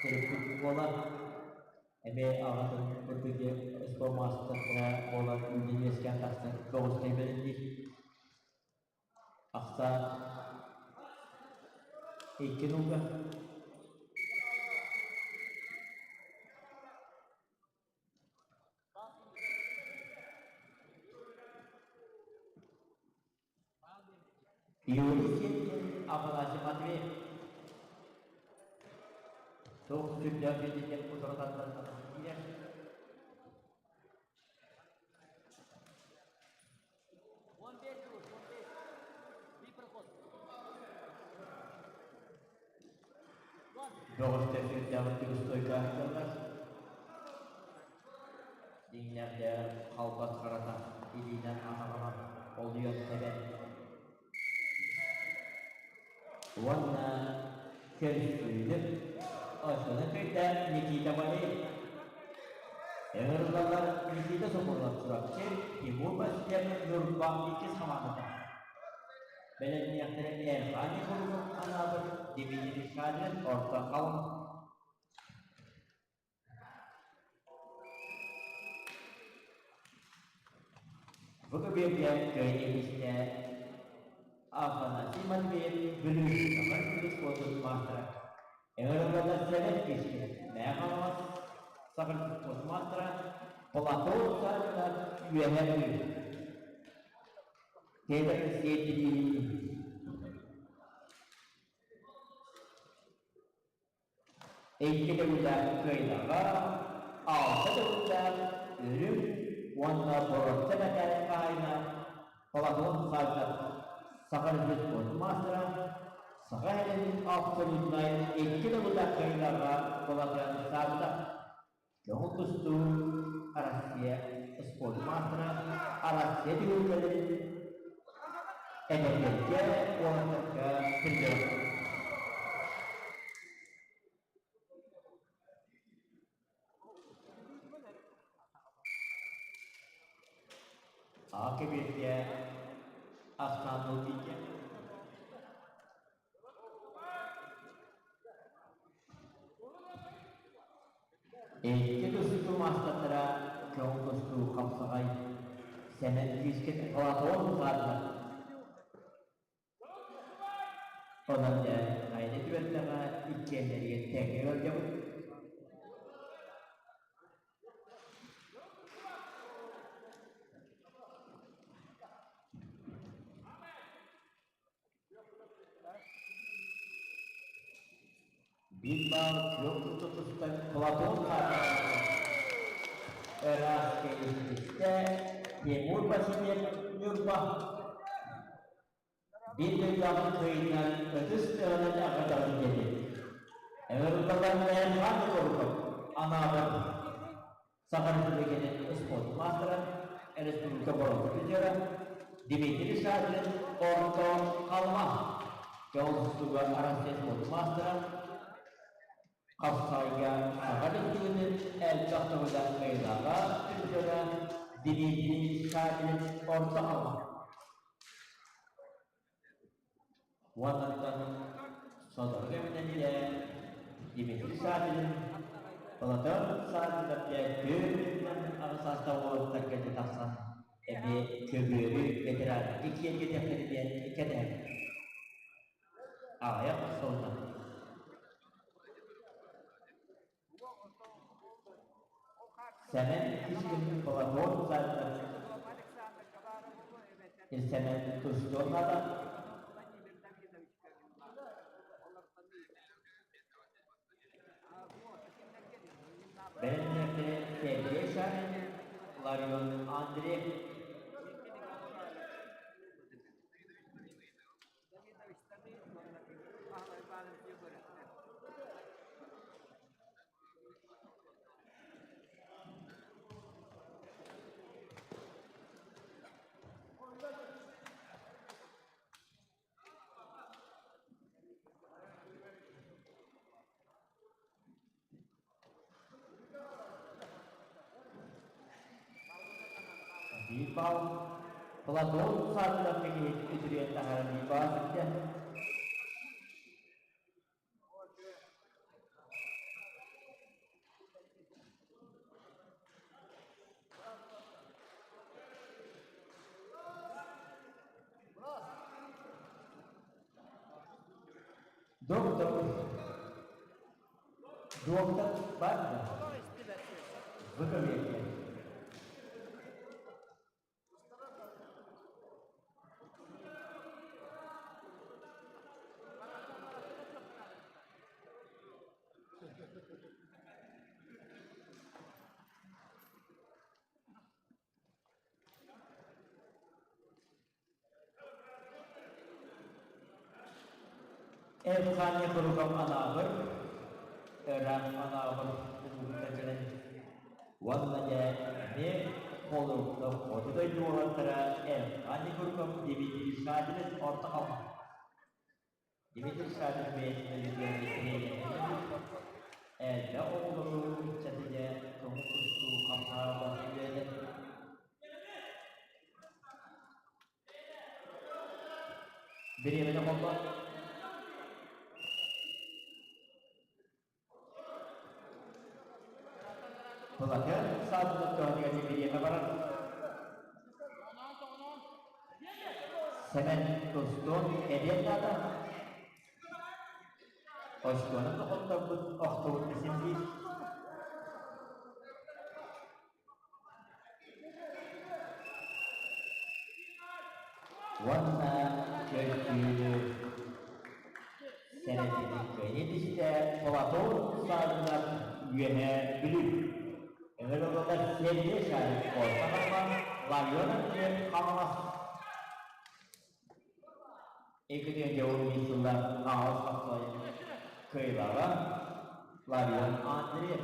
төрөппүт уола Эмиэ аҕатын курдук спорт маастара буолан үүнэн үөскээн тахсан көҕүстэй бэлэмниир. Ахсаан икки нууга. Юрий Сеткин, Афанасий Матвеев. Туох сүрдээх дьиэтиттэн утарытаттан киирэр. Бөҕөстөр сүрдээх үрдүк устойка Дьиҥнэрдэ халбас харата илиинэн атаҕынан олуйан тэбэн уонна көрсүүнү оччону кыйда Никита Валерьев. Ыҥырыллаллар Никита Соколов Чурапчы, Тимур Васильев Ньурба иккис хамаандата. Бэлэмниэхтэрэ Эрхан Егоров Анаабыр, Дмитрий Шадрин Орто Халыма. Бу көбүөргэ кыайыы истэ Афанасий Матвеев Бүлүү Саха спортун маастара. Ыҥырыллар Сэмэн Кишкин Мэҥэ Хаҥалас Саха спортун маастара Платон Саввинов Үөһээ Бүлүү. Петр Сиэтилиин Икки төгүллээх кыайдаҕа, алта төгүллээх үрүҥ уонна боруонса мэтээл хаһаайына Платон Саввинов Саха спорт маастара, Саха сирин абсолютнай икки төгүллээх кыайыылааҕа Платон Саввинов көҥүл тустуу Россия спорт маастара, Россия түһүлгэлэрин эдэрдэргэ уолаттарга призера. Аҕа кэбиэргэ Ахсаанныл тиийдэ. Икки тустуу маастардара көҥүл тустуу хапсаҕай Сэмэн Күүскэ Платон Захаров Онон дьэ хайа түбэлтэҕэ иккиэннэригэр тэҥҥэ ыалдьабыт. Биир баал күөх тутутуттан Платон хаалларбыта. Ыраас кэлииттэ Тимур Васильев Ньурба. Биир дойдулаах кыайыынан ытыс тыаһынан эҕэрдэлээн диэри. Ыҥырыллан Эрхан Егоров анаабыт Саха Республикатын спорт маастара, республика боруонса призера Дмитрий Шадрин Орто Халыма Дьоҕус Арассыыйа спорт маастара, Хапсаайга Саха Республикатын элбэх төгүллээх кыайыылааҕа призера Дмитрий Шадрин Орто Халыма. Уоннаттан сотору кэминэн илэ Дмитрий Саввин Платон Саввинов түөртүнэн аҕыс саастаах уолаттарга тахсан эмиэ көбүөрү ветераннарга киэргэтиэхтэрэ диэн кэтэһэр. Аҕыйах сылынан. Сэмэн Кишкин Платон Саввинов Сэмэн тустуон наада. Бэлэмнээхтэрэ Сергей Шамин, Ларион Андреев. Биир баал Платон саатынан киһи үтүрүйэн таһааран биир баал ситтэ. Доктор, доктор бар да? Выковерье. Эт-хаан курукам анаабыр, ыраах анаабыр улуукта кэлэн уонна дьэ эмиэ холоруктан хоту дойду уолаттара Эрхан Егорков Дмитрий Шадрин орто халҕан. Дмитрий Шадрин бэйэтин өлүгүөргэ тренеринэн элбэх оҕолору ыччаты дьэ көҥүл тустуу хамсаабат үөрэтэр. Бириэмэни холбоо. Былакы саатынан төһөнүгэр бириэмэ барар. Сэмэн тустуон эбиэн наада. Очкуонан да хотторбут, охтубут да син биир. Уонна көстүүнү сэрэтиитин кыайыы Платон Саввинов Үөһээ Бүлүү Ыҥырыллар Сергей Шарик орто Халыма Ларионов Хаҥалас 2011 сыллар Хаҥалас хапсаҕай кыайыылааҕа Ларион Андреев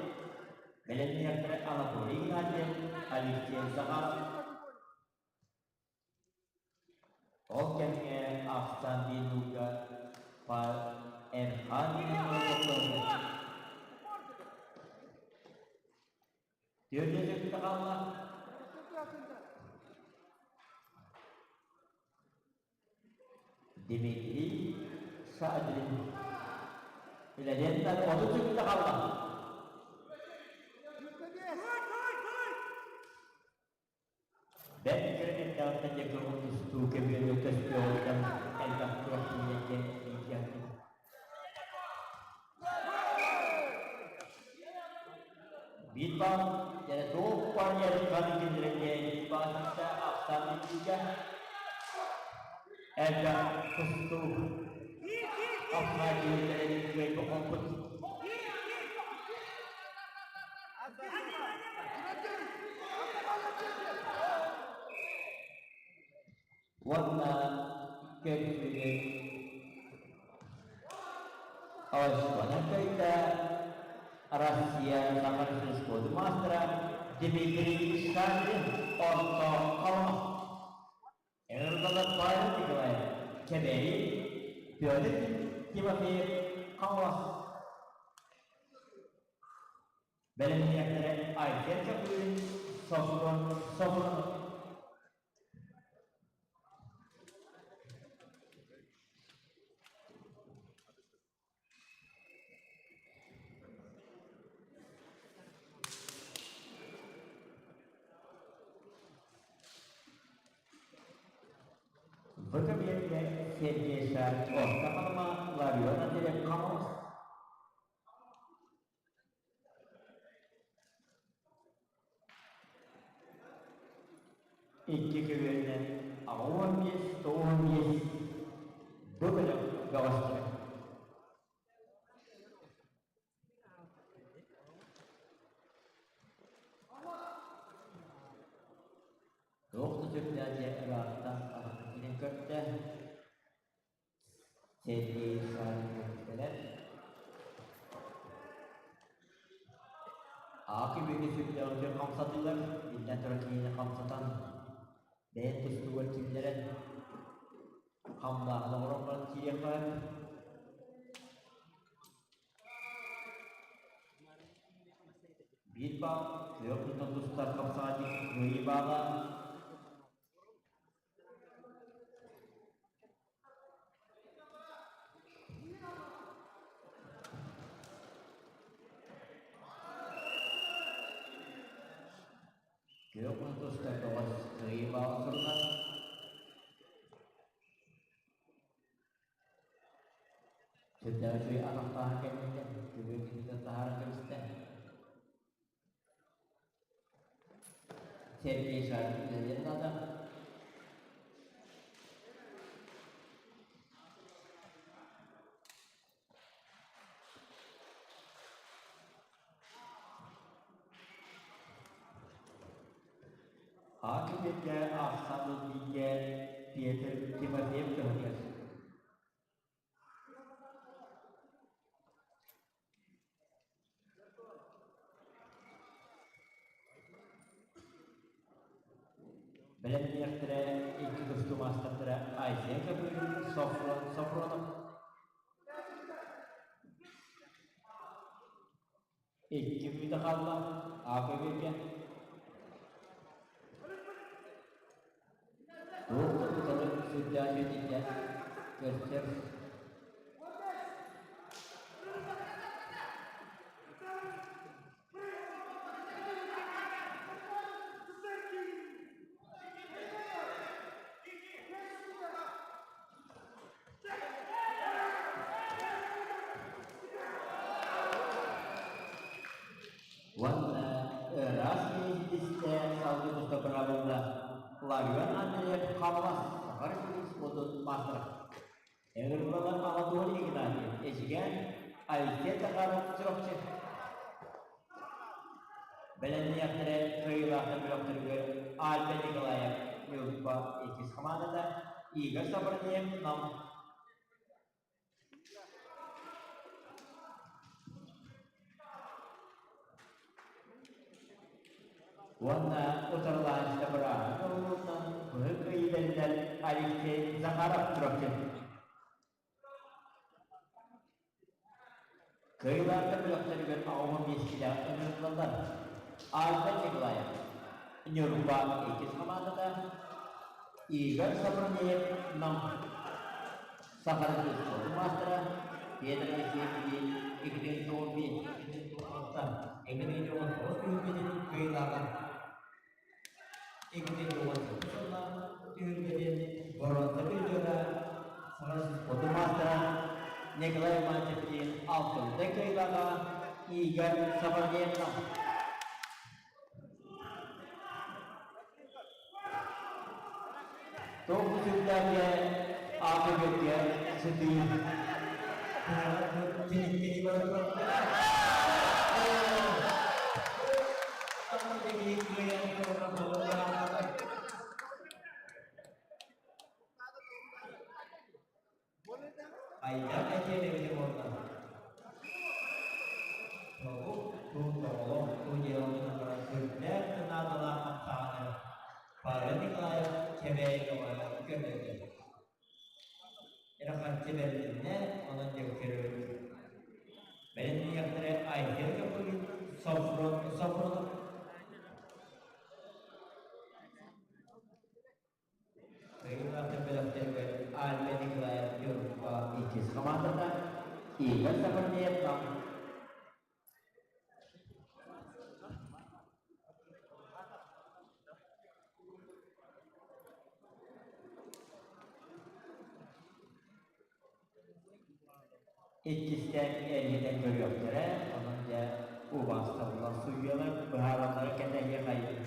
бэлэмниэхтэрэ Анатолий Игнатьев, Алексей Захаров. Ол кэмҥэ ахсаан биир Эрхан Түөрт хаалла. Дмитрий Шадрин үлэлиэн 30 хаалла. Тустуу көбүөрү көстүөҕүттэн элбэх күрэхтэһиилэргэ иитиэхпит. Биир баар, дьэ туох баар ярыххан кинилэргэ баар тахса ахсаан билиигэ элбэх тустуу Афганистан кыайбыт хоппут. Уонна көрсүүнү Ошкона кыайда Россия Саха спорт маастара Дмитрий Шадрин орто Халыма. Эрдала Павел Николаев Кэбээйи Петр Тимофеев Хаҥалас Бэлэмниэхтэрэ Айсен Чапыгин Софрон Софронов. Бу кэмҥэ Сергей Шарик Орто Халыма Ларион Андреев Хаҥалас Икки көбүөрүнэн 85, 95 бу бөлөх бөҕөстөрө. Туох да сөптөөх дьиэ ыраахтан аҕатын киирэн көрдө. Сергей Савин кэлэн Аакы бүгэ сүрдээҕин хамсатыылар, биллэн турар киһини хамсатан, бэйэн тустуугар киллэрэн, хамнааһын оҥорон баран киириэххэ Биир баал, күөх тутан тустар хамсаҕа кыайыы баала. Күөх тустар бөҕөс кыайыы баала сурунар. Сүрдээх үчүгэй атахтааһын кэнниттэн күбүө киниттэн таһааран кэбистэ. Сергей Шарик үлэлиэн наада. Аакы ахсаанын бииргэ Петр Тимофеев көһүнэр. Бэлэмниэхтэрэ икки тустуу маастардара Айсен Копырин, Софрон Софронов. Икки мүнүүтэ хаалла, АКБ-гэ. Туох да утары сүрдээх үөтүннэ көрсөр. Уонна ыраас иһитистэ салгыы туста быраҕылла Ларион Андреев Хаҥалас Саха Республикатын спордун маастара. Ыҥырыллалар Анатолий Игнатьев, Эдьигээн, Алексей Захаров, Чурапчы. Бэлэмниэхтэрэ кыайыылаахтар бөлөхтөрүгэр Альберт Николаев, Ньурба иккис хамаандата, Игорь Савродеев, Нам. Уонна утарылаһааччыта бырааһын оҥоруутунан быһыы кыайыы бэриллэр Алексей Захаров Чурапчы. Кыайыылаахтар бөлөхтөрүгэр 85 киилээх ыҥырыллаллар. Альберт Николаев, Ньурба иккис хамаандата, Игорь Софронеев, Нам Саха спордун маастара, Петр Алексеев 2015, 2016, 2019 түһүлгэтин кыайыылааҕа. 2019 сыллаах түһүлгэтин. Николай Иванович алтынды кыайбаҕа Игорь Саварненко. Тоҕус үрдээгэ ааты сытыы Айдар этиэн эбитэ буолла. Тобук туу тоҕолох туу дьыалатын баран сүрдээх наадалаах хамсааһыны Павел Николаев Кэбээйи көҕө көрдөрдө. Эрэ харчы бэрилиннэ, онон дьэ көрөбүт. Бэлэмниэхтэрэ Айсен Капылин, Софрон Софронов Кыайыылаахтар бөлөхтөрүгэр Альберт Николаев Ньурба иккис хамаандата, Игорь Сафарниев Нам Иккистээн эргитэн көрүөхтэрэ, онон дьэ убаастабыллар судьуйалар быһаараллара кэтэһиэхэйин.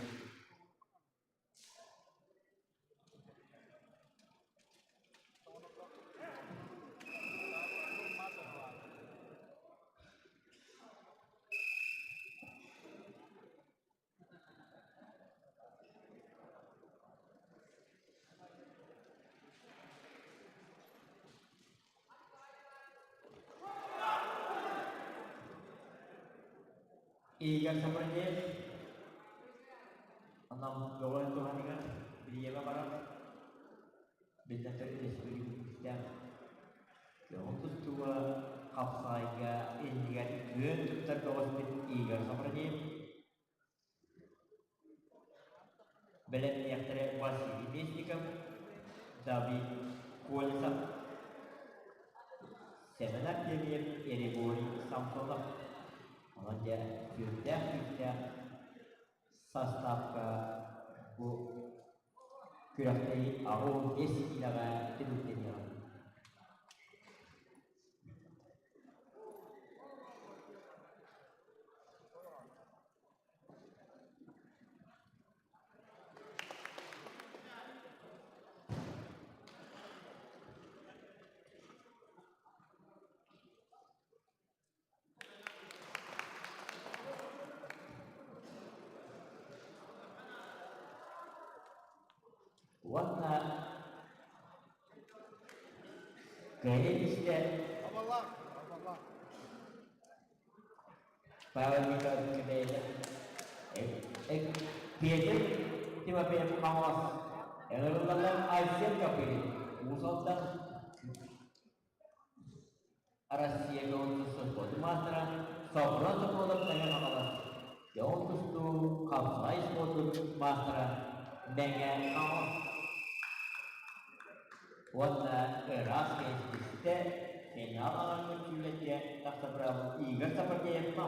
Игорь Сапрынев Онон көҕүл туһаныгар бириэмэ барар. Биллэн турар республика күүстээх. Көҕүл тустууга хапсаҕайга иннигэр күөн туттар бөҕөспүт Игорь Сапрынев Бэлэмниэхтэрэ Василий Местников, Давид Колесов, Сэмэн Артемьев, Григорий Самсонов. Онон дьэ сүрдээх күүстээх састаапка бу күрэхтэһии 85 киилэҕэ түмүктэниэҕэ. Уонна кыайан истэ Павел Николаевич бэйэтэ Петр Тимофеев Хаҥалас ыҥырыллаллар Айсен Копырин Уус Алдан Россия көҥүл спордун маастара Софрон Соколов Мэҥэ Хаҥалас көҥүл тустуу хапсаҕай спордун маастара Мэҥэ Хаҥалас уонна ыраас кэнсистэ финал аҥарыгар сүүлэтиэ тахса быраабын Игорь Сапардеевка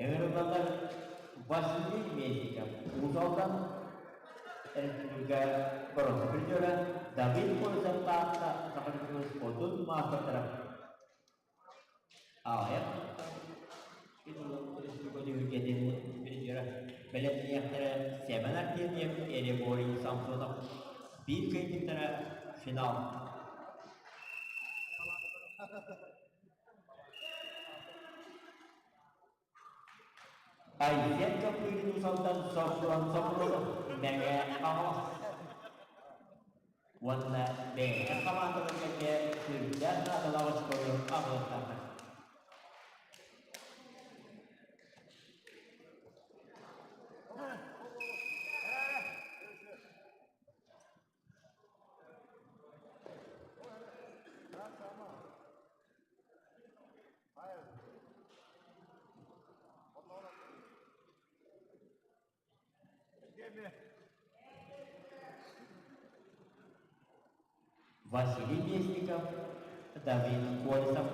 ыҥырыллаллар Василий Местников Уус Алдан Республика боруоста призера Давид Колесов Таатта Саха спордун маастардара Аҕыйах республика түһүлгэтин призера бэлэмниэхтэрэ Семен Артемьев, Григорий Самсонов биир кыайбыттара финал. Айсен Копырин Уус-Алдан Софрон Софронов Мэҥэ Хаҥалас уонна бэйэтэ хамаандаларга эмиэ сүрдээх наадалаах очколору аҕалыахтаахтар. Василий Местников, Давид Колесов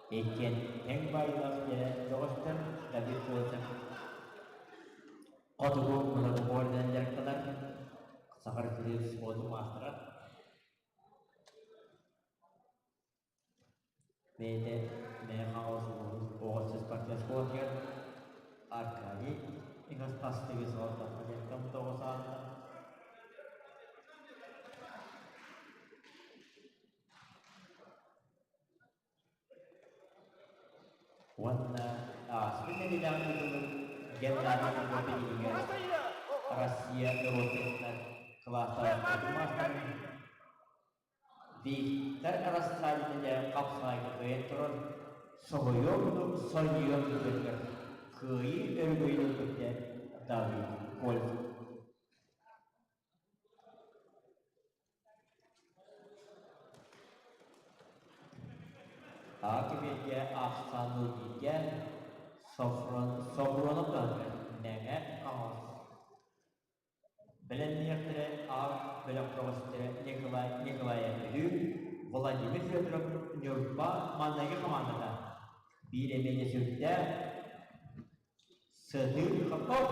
иккиэн тэҥ баайыылаах диэн бөҕөстөр Давид Колесов хотугу многоборьенан дьарыктанар Саха Республикатын спордун маастара. Бэйэтэ Мэҥэ Хаҥалас улууһун оҕо спортивнай оскуолатыгар Аркадий Игостастыгы салалтатынан дьарыктаммыт оҕо саадынан Уонна ааспыт нэдиэлэҕэ ыытыллыбыт Геннадий Прокопьевиһы Россия норуоттарыттан кылаастаах маастарын Виктор Рассадин хапсаҕайга кыайан туран соһуйуом дуу, сонньуйуом дуу көннөр кыайыы өрөгөйүн ылбыт Давид Кольцов. Аакыбиэргэ ахсаанныы бииргэ Софрон Софронов даҕаны Мэҥэ Хаҥалас Бэлэмниэхтэрэ аат бөлөх бөҕөстөрө Николай Николаев Бүлүү, Владимир Федоров Ньурба маҥнайгы хамаандата биир эмиэ сүрдээх сытыы хоппот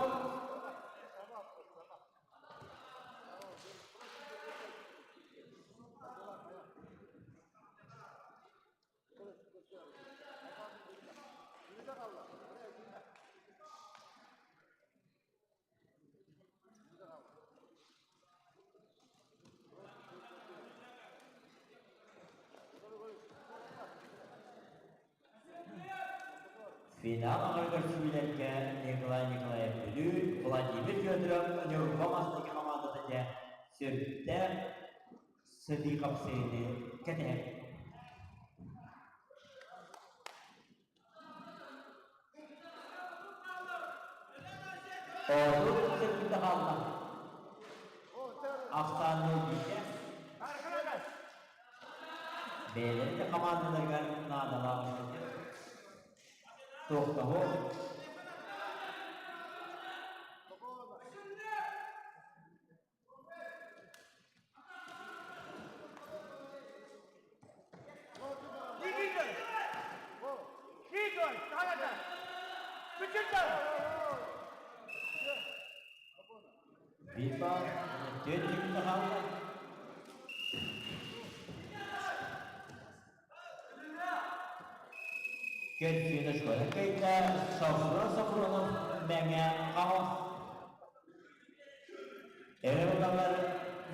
Финал аҥарыгар сүүрэргэ Николай Николаев Бүлүү, Владимир Федоров Ньурба бастакы хамаандата дьэ сүрдээх сытыы хапсыһыыны кэтэһэр. Оонньуу сөпкө хаалла. Ахсаанныы бииргэ. Бэйэлэрин да хамаандаларыгар наадалаах үлэлэр. Туохтаһуох. Viva Dedik хаалла. Кэрчиэнэ школа кайта Софрон Софронов Мэҥэ Хаҥалас Эрэ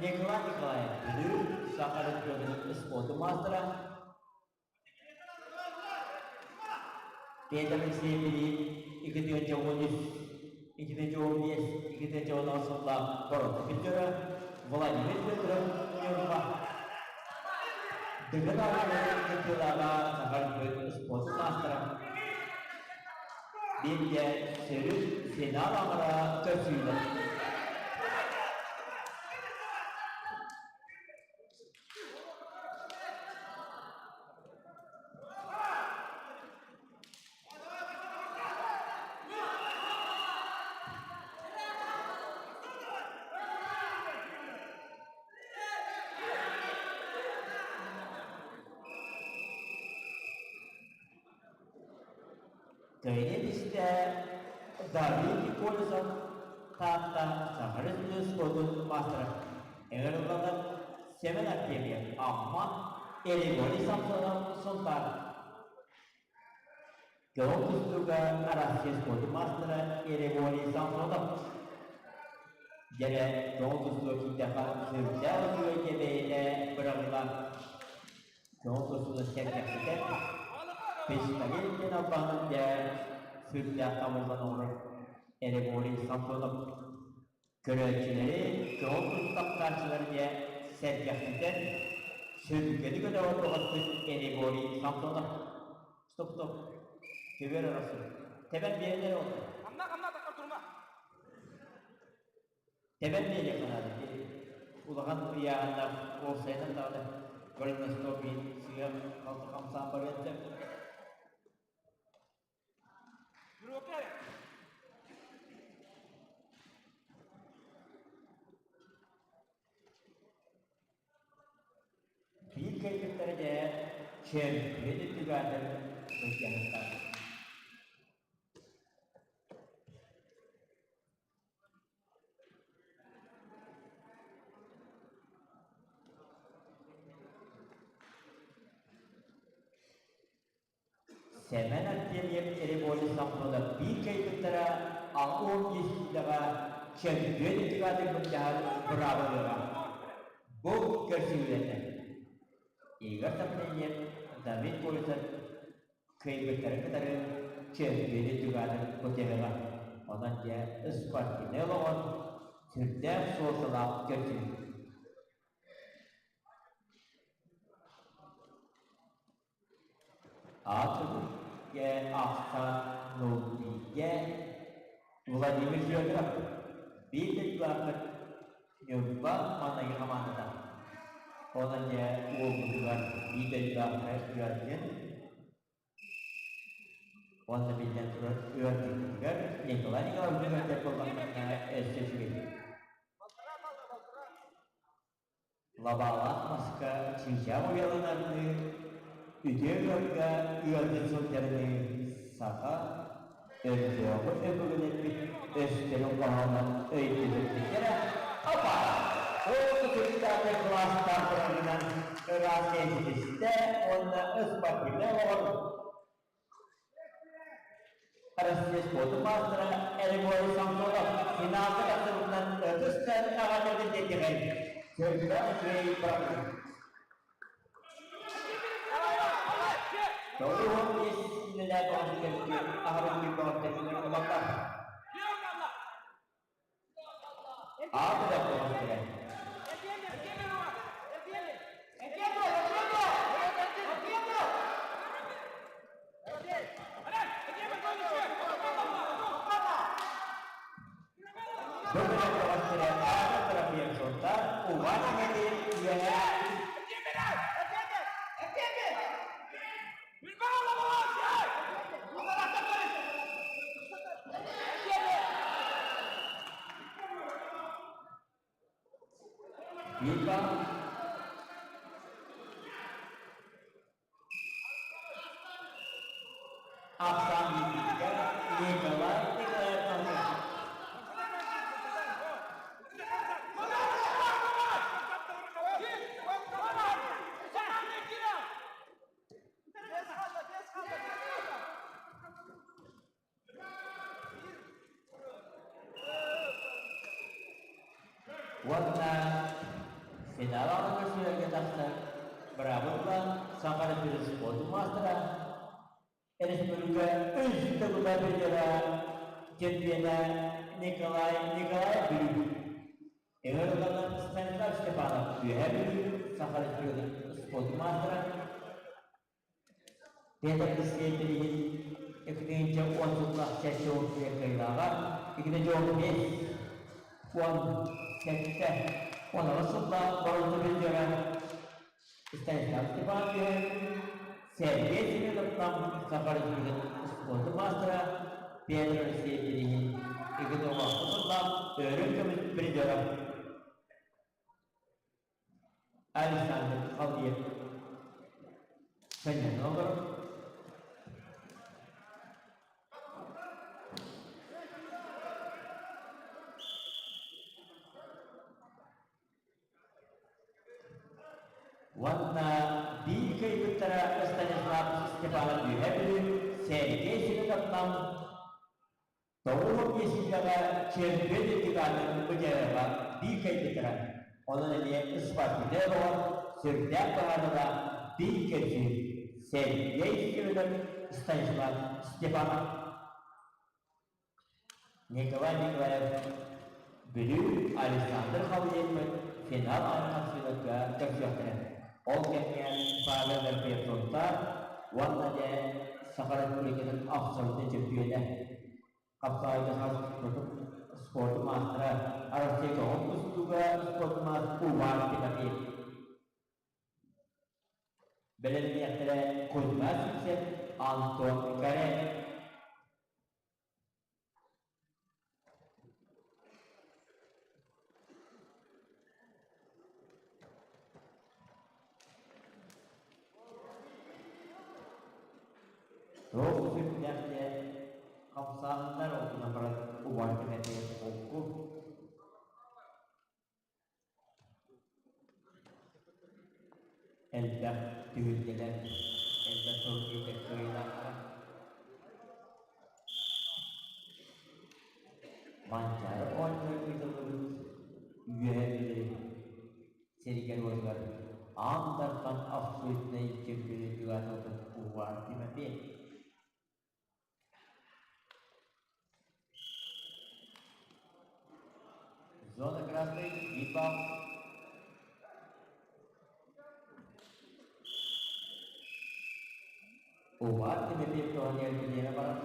Николай Николаев Бүлүү Саха Республикатын спордун маастара Петр Алексеевич 2013, 2015, 2016 сыллаах боруонса призера Владимир Петров Ньурба Дыгын оонньууларын кыттыылааҕа Саха Республикатын спордун маастара Бииргэ сүрүн финал аҥара көрсүүлэр. Кэлин истэ Давид Колесов Таатта Саха Республикатын спордун маастара ыҥырыллан Семен Артемьев Амма Григорий Самсонов Сунтаар Көҥүл тустууга Россия спордун маастара Григорий Самсонов Дьэрэ көҥүл тустууга киирдэххэ сүрдээх үчүгэй бэйэтэ быраҕыллан Көҥүл тустууну сэргэхситэн, пистолет диэн албаһынан дьэ сүрдээх табыллан оҥорор Григорий Самсонов көрөөччүлэри көҥүл тустаахтааччылары дьэ сэргэхситэн, сүргэни көтөҕөр бөҕөспүт Григорий Самсонов. Стоп, стоп. Көбүөр арахсыбыт. Тэбэн биэрэн эрэ олор. Хамна, хамна, таххар турма. Тэбэн биэриэххэ наада. Улахан ыйааһыннаах уопсайынан даҕаны голеностоп иһин сыа халты хамсаан барыан сөп. Биир кэлбиттэрэ дьэ чөмпүйүөн үрдүк былдьаһыктаах. Сэмэн Артемьев Револи Самсонов биир кыайбыттара 65 киилэҕэ чөмпүйүөн икки былдьаһар быраабылыаҕа. Бу көрсүһүүлэрдэ Игорь Сапрынев, Давид Колесов кыайбыттары кытары чөмпүйүөн үрдүк бутуһуоҕа. Онон дьэ спортивнай олоҕун сүрдээх суолталаах көрсүһүү. Аатыргэ ахсан Нулбигэ Владимир Федоров биир дойдулаахпыт Ньурба маҥнайгы хамаандата. Онон дьэ уолбутугар биир дойдулаахтара ыалдьын уонна биллэн турар ыалдьыппытыгар Николай Николаевич ыалдьар буоллахпытына өссө үчүгэй. Лабаалаах маска чыычаах уйаланарыныы, үтүө ыалга ыалдьыт сылдьарыныы саха өрдөөҕү өбүгэлэрбит өстөрүн хоһоонун өйдөтөрбүттэрэ Опа! Ол кытыктаах кылаастаах бырагынан ыраас ситистэ уонна ыспартивнай олоҕор Россия спордун маастара Эргой Самсонов финалга тахсыбытынан ытыс тыаһын аҕалларгын диэкиҕин Сөргүлээх үчүгэй бырагын. 95 киилэлээх бөҕөстөргө аһарынньык бөҕөстөргө ылаллар. Аатыгар бөҕөстөрө. Бу күрэх бөҕөстөрө Аатыр Трофимцевтар Уван Эҥэти үөһэ Ньурба Ахсаан Никитигэ Николай Николаев Уонна финал көрсүһэргэ тахсар быраабылла Саха спортун маастара, республика үс төгүллээх призера, чемпиона Николай Николаев Бүлүү. Ыҥырыллан Станислав Степанов Үөһээ Бүлүү Саха Республикатын спортун маастара, Петр Алексеевич 2010 сыллаах чэччэ кыайыылааҕа, 2015 17 18 сыллаах боруонса призера Станислав Степанович Сергей Семеновтан Саха Республикатын спордун маастара Петр Алексеевич 2016 сыллаах өрүн көмүс призера Александр Халдеев сынньана олорор. Уонна биир кыайбыттара Станислав Степанов Үөһээ Бүлүү Сергей Семеновтан Тоҕус миэстэҕэ чемпион деканын Бутяева биир кыайбыттара. Онон эмиэ спортивнай олоҕор сүрдээх баһаарылаах биир көрсүү Сергей Семенов Станислав Степанов Николай Николаев Бүлүү Александр Халдеевпыт финал хапсыыларга көрсүөхтэрэ. Ол кэмҥэ Павел Нарбиевтар уонна дьэ Саха Республикатын абсолютнай чөмпүйүөнэ Хапсаҕайга спорт маастара Россия тоҕус тустууга спорт маастара Увар Тимофеев бэлэмниэхтэрэ Кузьма Сивцев, Антон Карелин. Туох сүрдээх диэн хамсааһыннар ол гынан баран убай түмэтигэр холку элбэх түһүлгэлэр, элбэх турнирдар кыайыылаахтара. Манчаары оонньуура ыытыллыбыт Үөһээ Бүлүү сиригэр-уотугар Аан Дархан абсолютнай чемпионатыгар ылбыт Уһугар Тимофей. Зона красный, Ипа. Убар Тимофеев туһаныгар билиэрэ барар.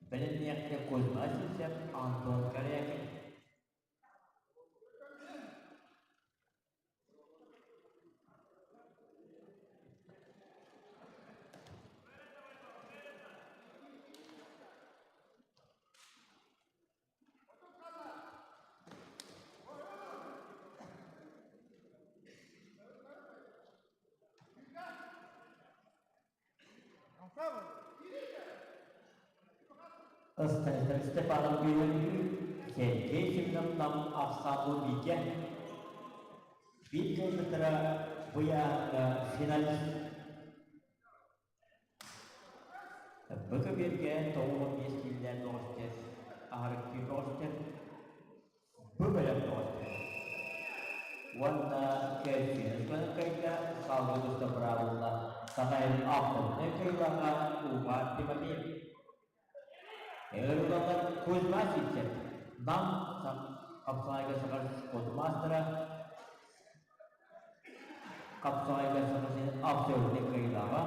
Бэлэмниэхтэ Кузьма Сивцев, Антон Корякин. Станислав Степанов үөрүү Сергей Семеновтан ахсааннуу бииргэ биир кылгытара бу ыйааһыҥҥа финалист. Быкы биэргэ 95 киилэлээх бөҕөстөр, аһарыктыы бөҕөстөр, Бу бэлэм бөҕөстөр. Уонна Кэрчини кыайда салгыы туста быраабылла Саха сирин автомобильнай кыайыылааҕа Уйбаан Тимофеев. Ыҥырыллаллар Кузьма Сивцев, Нам хапсаҕайга саха спорт маастара, хапсаҕайга Саха сирин абсолютнай кыайыылааҕа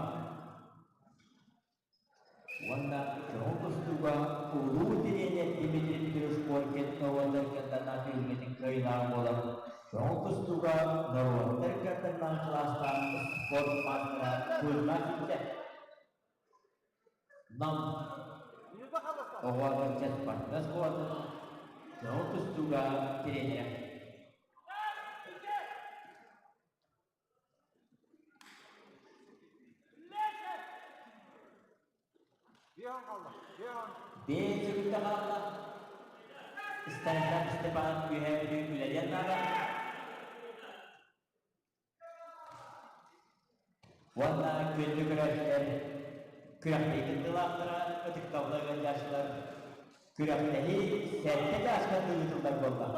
Уонна көҥүл тустууга улуу тириэньэр Дмитрий Петрович Коркин норуоттар кыттарнаах түһүлгэтин кыайыылааҕа буолан, көҥүл тустууга норуоттар кыттарнаах кылаастаах спорт маастара Кузьма Сивцев. Нам оҕо ыччат спортивнай оскуолатын көҥүл тустууга тириэньэрэ. Биэс сүгүттэ хаалла. Станислав Степанов Үөһээ Бүлүү үлэлиэн наада. Уонна күндү көрөөччүлэр күрэхтэһии кыттыылаахтара, ытыктабыллаах ыалдьааччылар күрэхтэһии сэттэ чааска ыытыллар буолла.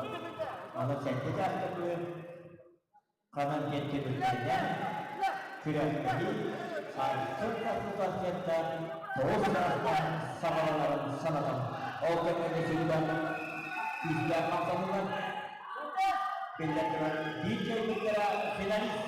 Онон сэттэ чааска бүгүн Ханан диэн түмүктэннэ, күрэхтэһии сарсын тахсытан тоҕус саастаах саҕаланарын санатан, ол кэмҥэ сүрдээх күүстээх хамсаныллар. Биллэн турар, биир кэлбиттэрэ финалист.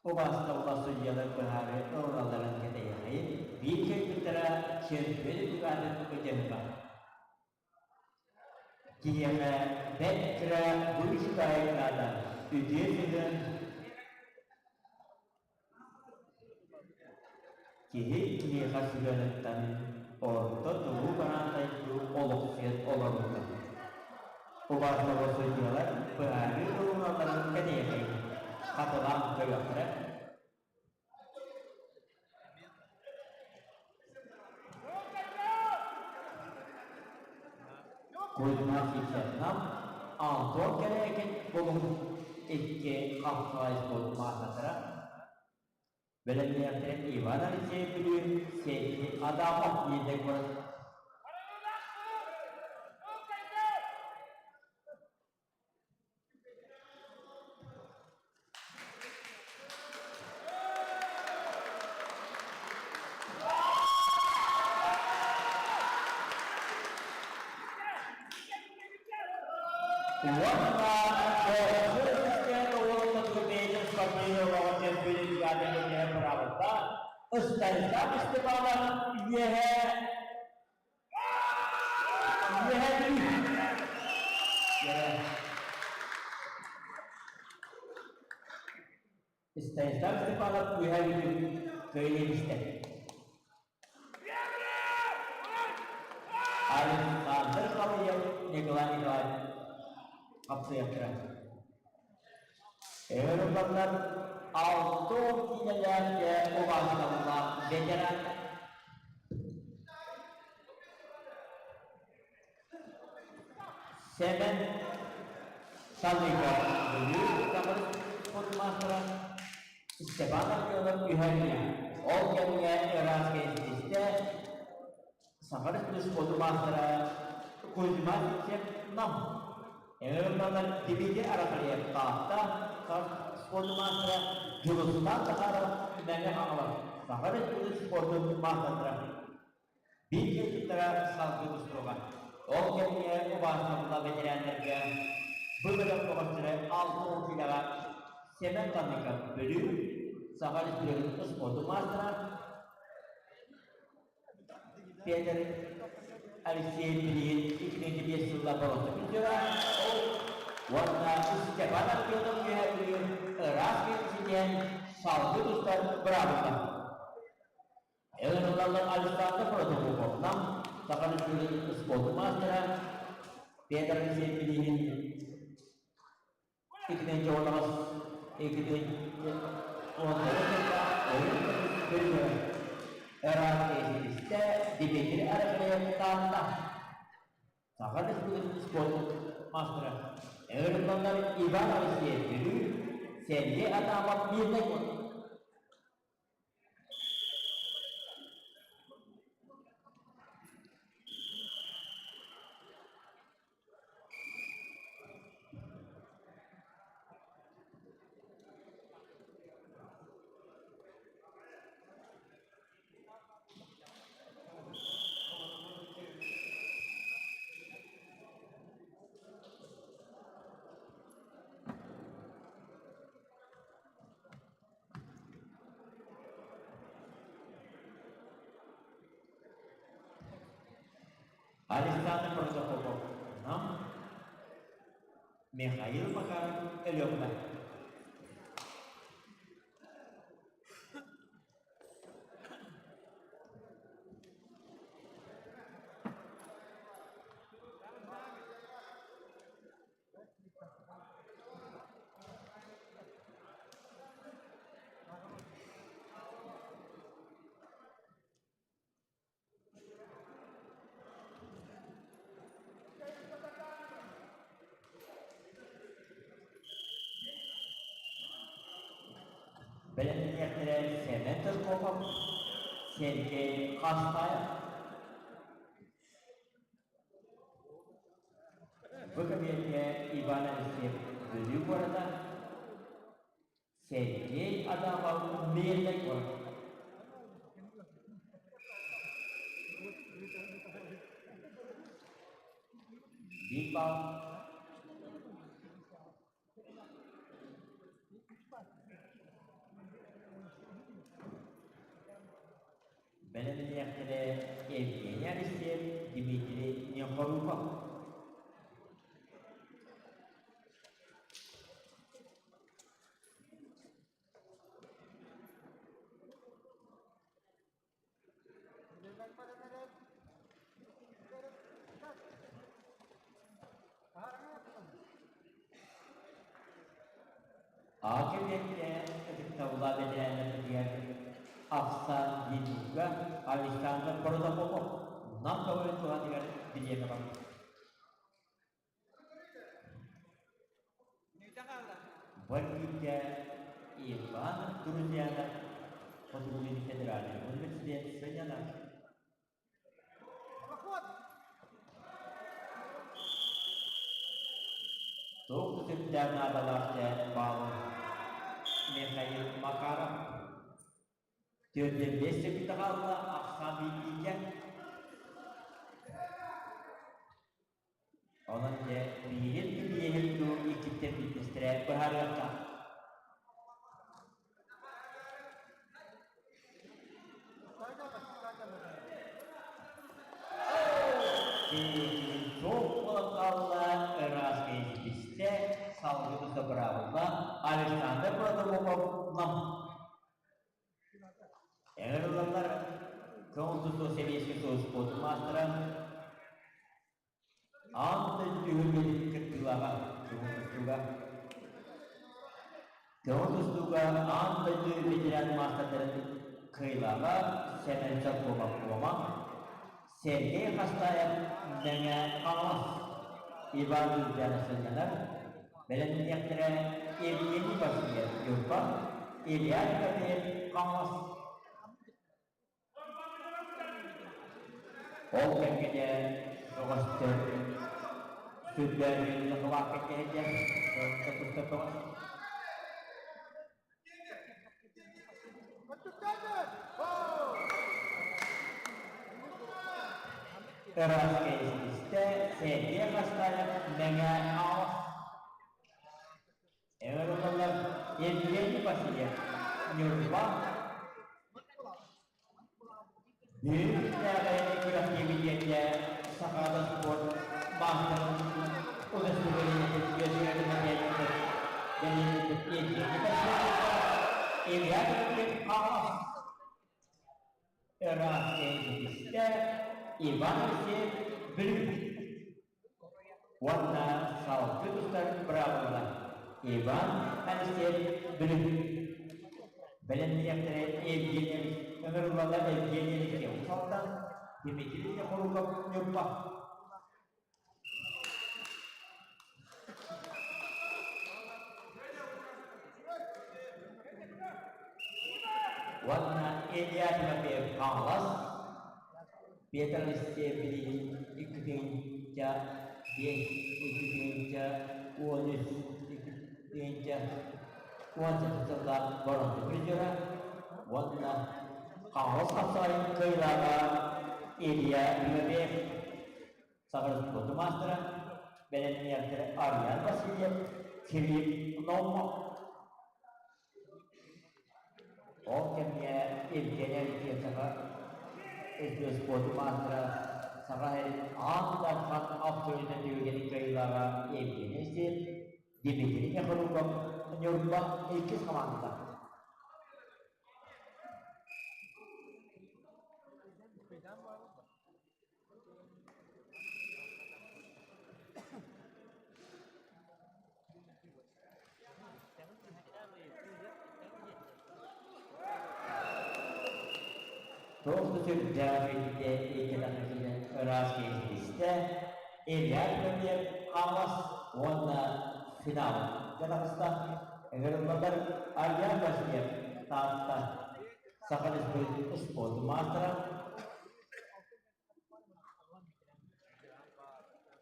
Убаастабыллаах судьуйалар быһаарыы ылыналларын кэтэһиэххэйин, биир кэлбиттэрэ чемпион угаатын ытыһыга. Киһиэхэ бэрт кыра быыс-баайык наада, үтүө сыһыан Киһи киһиэхэ сыһыаныттан орто туруу бараан дойду олохсуйан олорбута. Убаастабыл судьуйалар быһаарыы ылыналларын кэтэһиэххэйин, хатылаан көрүөхтэрэ. Кузьма Сивцевнам Антон Кэрээкин булуҥ икки хапсаҕай спорт маастардара бэлэмнээхтэрин Иван Алексеев Бүлүү Сергей Адамов Миирнэй куорат Уонна Боксер уолаттарга бэйэтин спортивнай олоҕун чөмпүйүнүн гаадын быраабылта Станислав Степанов үөһээ Үөһээ Бүлүү. Станислав Степанов Үөһээ Бүлүү кыайыы истэ. Александр Халыев, Николай Николаевич хапсыйахтара. Өр 60 киинэлээх убаастабыллаах ветеран. Сэмэн Салыйга Бүлүү Табыр спортмаастара Степан Артемов үһэҥҥэ, ол кэмҥэ ыраас кэнсиристэ Саха Республикатын спордун маастара Кузьма Сивцев Нам Ыҥырыллаллар Дмитрий Арахалиев Таатта спордун маастара Дьулустаан Захаров Мэҥэ Хаҥалас Саха Республикатын спордун маастардара Биир кыттара салгыы тустууга. Ол кэмҥэ убаастабыллаах бэтэрээннэргэ бу бөлөх бөҕөстөрө 60 киилэҕэ Сэмэн Танныков Бүлүү, Саха Республикатын спордун маастара Петр Алексеев билигин 2005 сылла боруоста призера, ол уонна Степан Артемов Үөһээ Бүлүү ыраас ситиһэн салгыы тустар быраабылла. Ыҥырыллаллар Александр Протопопов Нам, Саха Республикатын спордун маастара Петр Алексеев билигин 2019 2019 сылга ойун көрүҥэ РАС-истэ Дмитрий Арахлеев Таатта Саха Республикатын спордун маастара Ыҥырыллаллар Иван Алексеев Бүлүү, Сергей Адамов Мирнэй Александр Протопопов Нам, Михаил Макаров Өлүөхүмэ. Бэлэмниэхтэрэ Сэмэн Тыркопов, Сергей Хастаев. Бу кэмиэргэ Иван Алексеев Бүлүү куората, Сергей Адамов Мирнэй куорат. Биир баал. Бэлэмниэхтэрэ Евгений Алексеев, Дмитрий Нехоруков. Аакы-диэккэ ытыктабыллаах бэтэрээннэрбитигэр Ахсаан Дмитриевка, Александр Протопопов Нам көҥүлүн туһатыгар бириэмэ барбыт. Бу эргииргэ Иван Друзьянов Хотугулуу федеральнай университет сынньанар. Туох да сүрдээх наадалаах дьэ баалын Михаил Макаров 45 секунда хаалла ахсаан биирдиигэ. Онон дьэ биирин биэһин иккиттэн биирдэстэрэ быһаарыахтаах. Суох буолан хаалла, ыраас кэйдибистэ, салгыы тута быраабылла Александр Протопопов Нам. Ыҥырыллаллар көҥүл тустуу сэбиэскэй спортун маастара Аан дойду түһүлгэтин кыттыылааҕа көҥүл тустууга Көҥүл тустууга аан дойду ветеран маастардарын кыайыылааҕа Сэмэн Соркомов Куома, Сергей Хастаев Мэҥэ Хаҥалас, Иван Лукьянов сынньанар, бэлэмниэхтэрэ Евгений Васильев Ньурба, Илья Николаев Хаҥалас. Ол кэмҥэ дьэ бөҕөстөр сүрдээҕин кылаакка кэһэтиэх тустар бөҕөс. Ыраас кэйистэ Сергей Хастаев Мэҥэ Хаҥалас. Ыҥырыллаллар Евгений Васильев Ньурба Бүлүүтээҕи күрэхтэһиитэ Сахаада спорт маастарын удостоверениетын үөскэтин бэлиэтин Евгений Васильев Илья Дмитриев Хаҥалас Ыраас кэйдибистэ Иван Алексеев Бүлүү уонна салгыы тустар быраабылалар Иван Алексеев Бүлүү Бэлэмниэхтэрэ Евгений ыҥырыллаллар Евгений Алексеев Алтан Дмитрий Яхоруков Ньурба Уонна Илья Тимофеев Хаҥалас Петр Алексеев билигин икки тыһыынча биэс, икки тыһыынча уон үс, икки тыһыынча уон сэттэ сыллаах боронза призера уонна Хаҥалас хапсаҕайын кыайыылааҕа Илья Тимофеев Саха спордун маастара, бэлэмниэхтэрэ Арыйаан Васильев, Филипп Наумов. Ол кэмҥэ Евгений Алексеев саха спордун маастара, Саха сирин аан дархан абсолютнай түһүлгэтин кыайыылааҕа Евгений Алексеев, Дмитрий Нехруков Ньурба иккис хамаандата. Туох да сүрдээх үчүгэйдик икки ыраас киһи Илья Премьер Хаҥалас уонна финал таҕыста. Ыҥырыллаллар Альян Васильев Таатта Саха Республикатын спордун маастара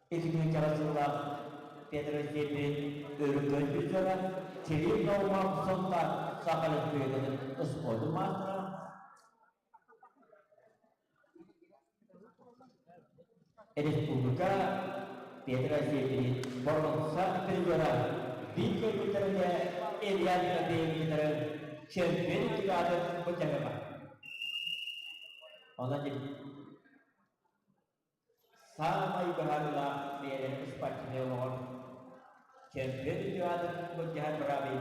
Итинник сыллаах Петр Алексеевич өрөгөй призера Кирилл Наумов Сунтаар Саха Республикатын спордун маастара Республика Петр Алексеевич боруонса призера биир кэлбиттэргэ Илья Тимофеевич чемпион тыгаатын былдьаһыга. Онон саамай быһаарыылаах бэйэлэрин спортивнай олоҕор чемпион үтүө былдьаһар быраабын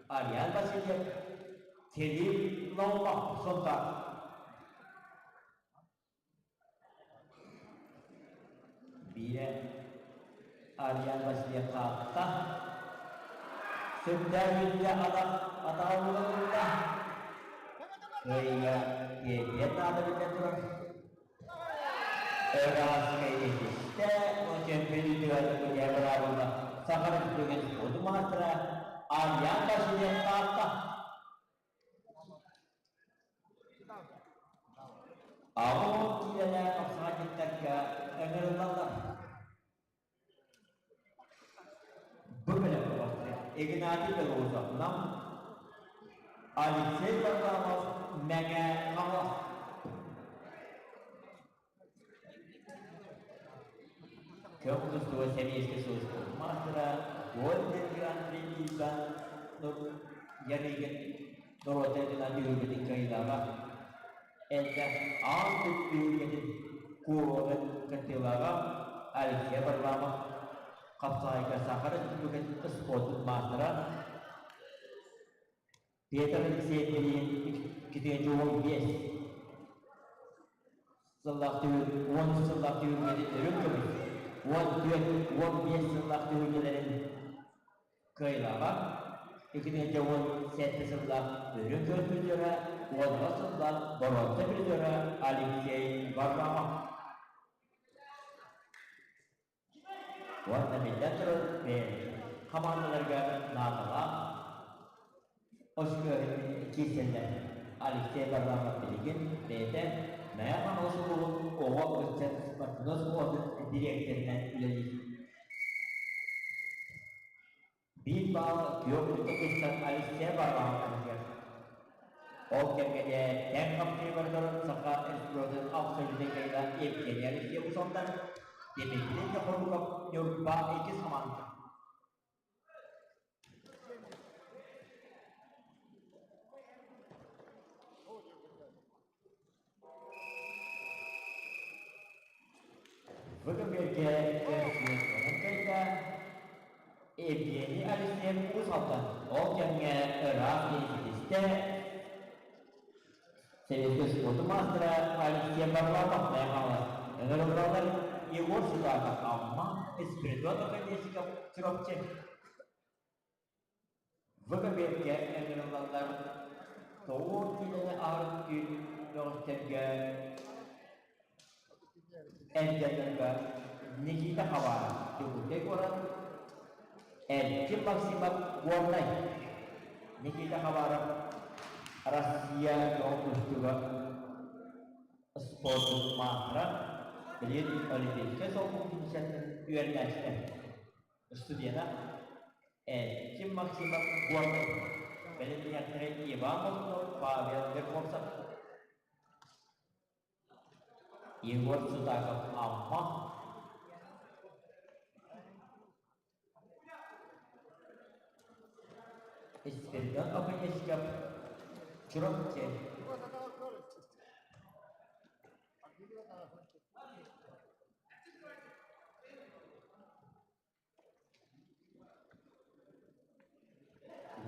Ариан Васильев, Кирилл Наумов Сунтаар. Биирэ Ариан Васильев хаалта. Сүрдээх үтүө атах атаҕа уурулунна. Кыайыыга тиэрдиэн наада биллэн турар. Ыраас кэйиэхистэ, чемпион үтүө быраабылла Саха Республикатын спордун маастара Ариан Васильев таатта. Аҕа киилэлээх хапсаҕайдьыттарга ыҥырыллаллар. Бу бэлэм Игнатий Белоусов Нам, Алексей Варламов Мэҥэ Хаҥалас. Көҥүл тустууга сэбиэскэй сулууспа маастара Ольга Иван Ярыгин норуота гынан түһүлгэтин кыайыылааҕа. Элбэх аан түһүлгэтин кубогын кыттыылааҕа Алексей Варламов хапсаҕайга Саха Республикатын спордун маастара Петр Алексеев билигин 215 сыллаах түһүл 13 сыллаах түһүлгэтин өрүн көмүс, 14, 15 сыллаах түһүлгэлэрин кыайыылааҕа, 2017 сыллаах өрүн көмүс призера, 10 сыллаах боруонса призера Алексей Варламов. Уонна биллэн турар, бэйэбит хамаандаларга наадалаах өскөһүн киирсэллэр. Алексей Варламов билигин бэйэтэ Мэҥэ Хаҥалас улууһун оҕо ыччат спортивнай оскуолатын дириэктэринэн үлэлиир. Биир баал күөх тустан Алексей Варламов кыһыгар. Ол кэмҥэ тэҥ хамсыы барытын Саха Республикатын абсолютнай кыайыылаах Евгений Алексеев усаллар, Дмитрий Соколов Ньурба иккис хамаанда. Бүгүҥҥүгэ кэллэ Евгений Алексеев Уус Алдан ол кэмҥэ ыраах ситистэ Советский спорт маастара Алексей Варламов хаалар. Ыҥырыллаллар Егор Сутаков Амма, Спиридон Оконешников Чурапчы. ВКБ-гэ ыҥырыллаллар тоҕуон киилэни аһарыт түүн бөҕөстөргө эр дьоннорго Никита Хабаров Дьокуускай куорат, Эрчим Максимов Горнай, Никита Хабаров Россия бөҕө тустууга спордун маастара, билигин Олимпийскай солбук түмсэтин үөрэнээччитэ. Студена Эрчим Максимов Горнай, бэлэмниэхтэрэ Иван Мохнов, Павел Верховцев, Егор Сутаков Амма, Испирдон Оконешников Чурапчы.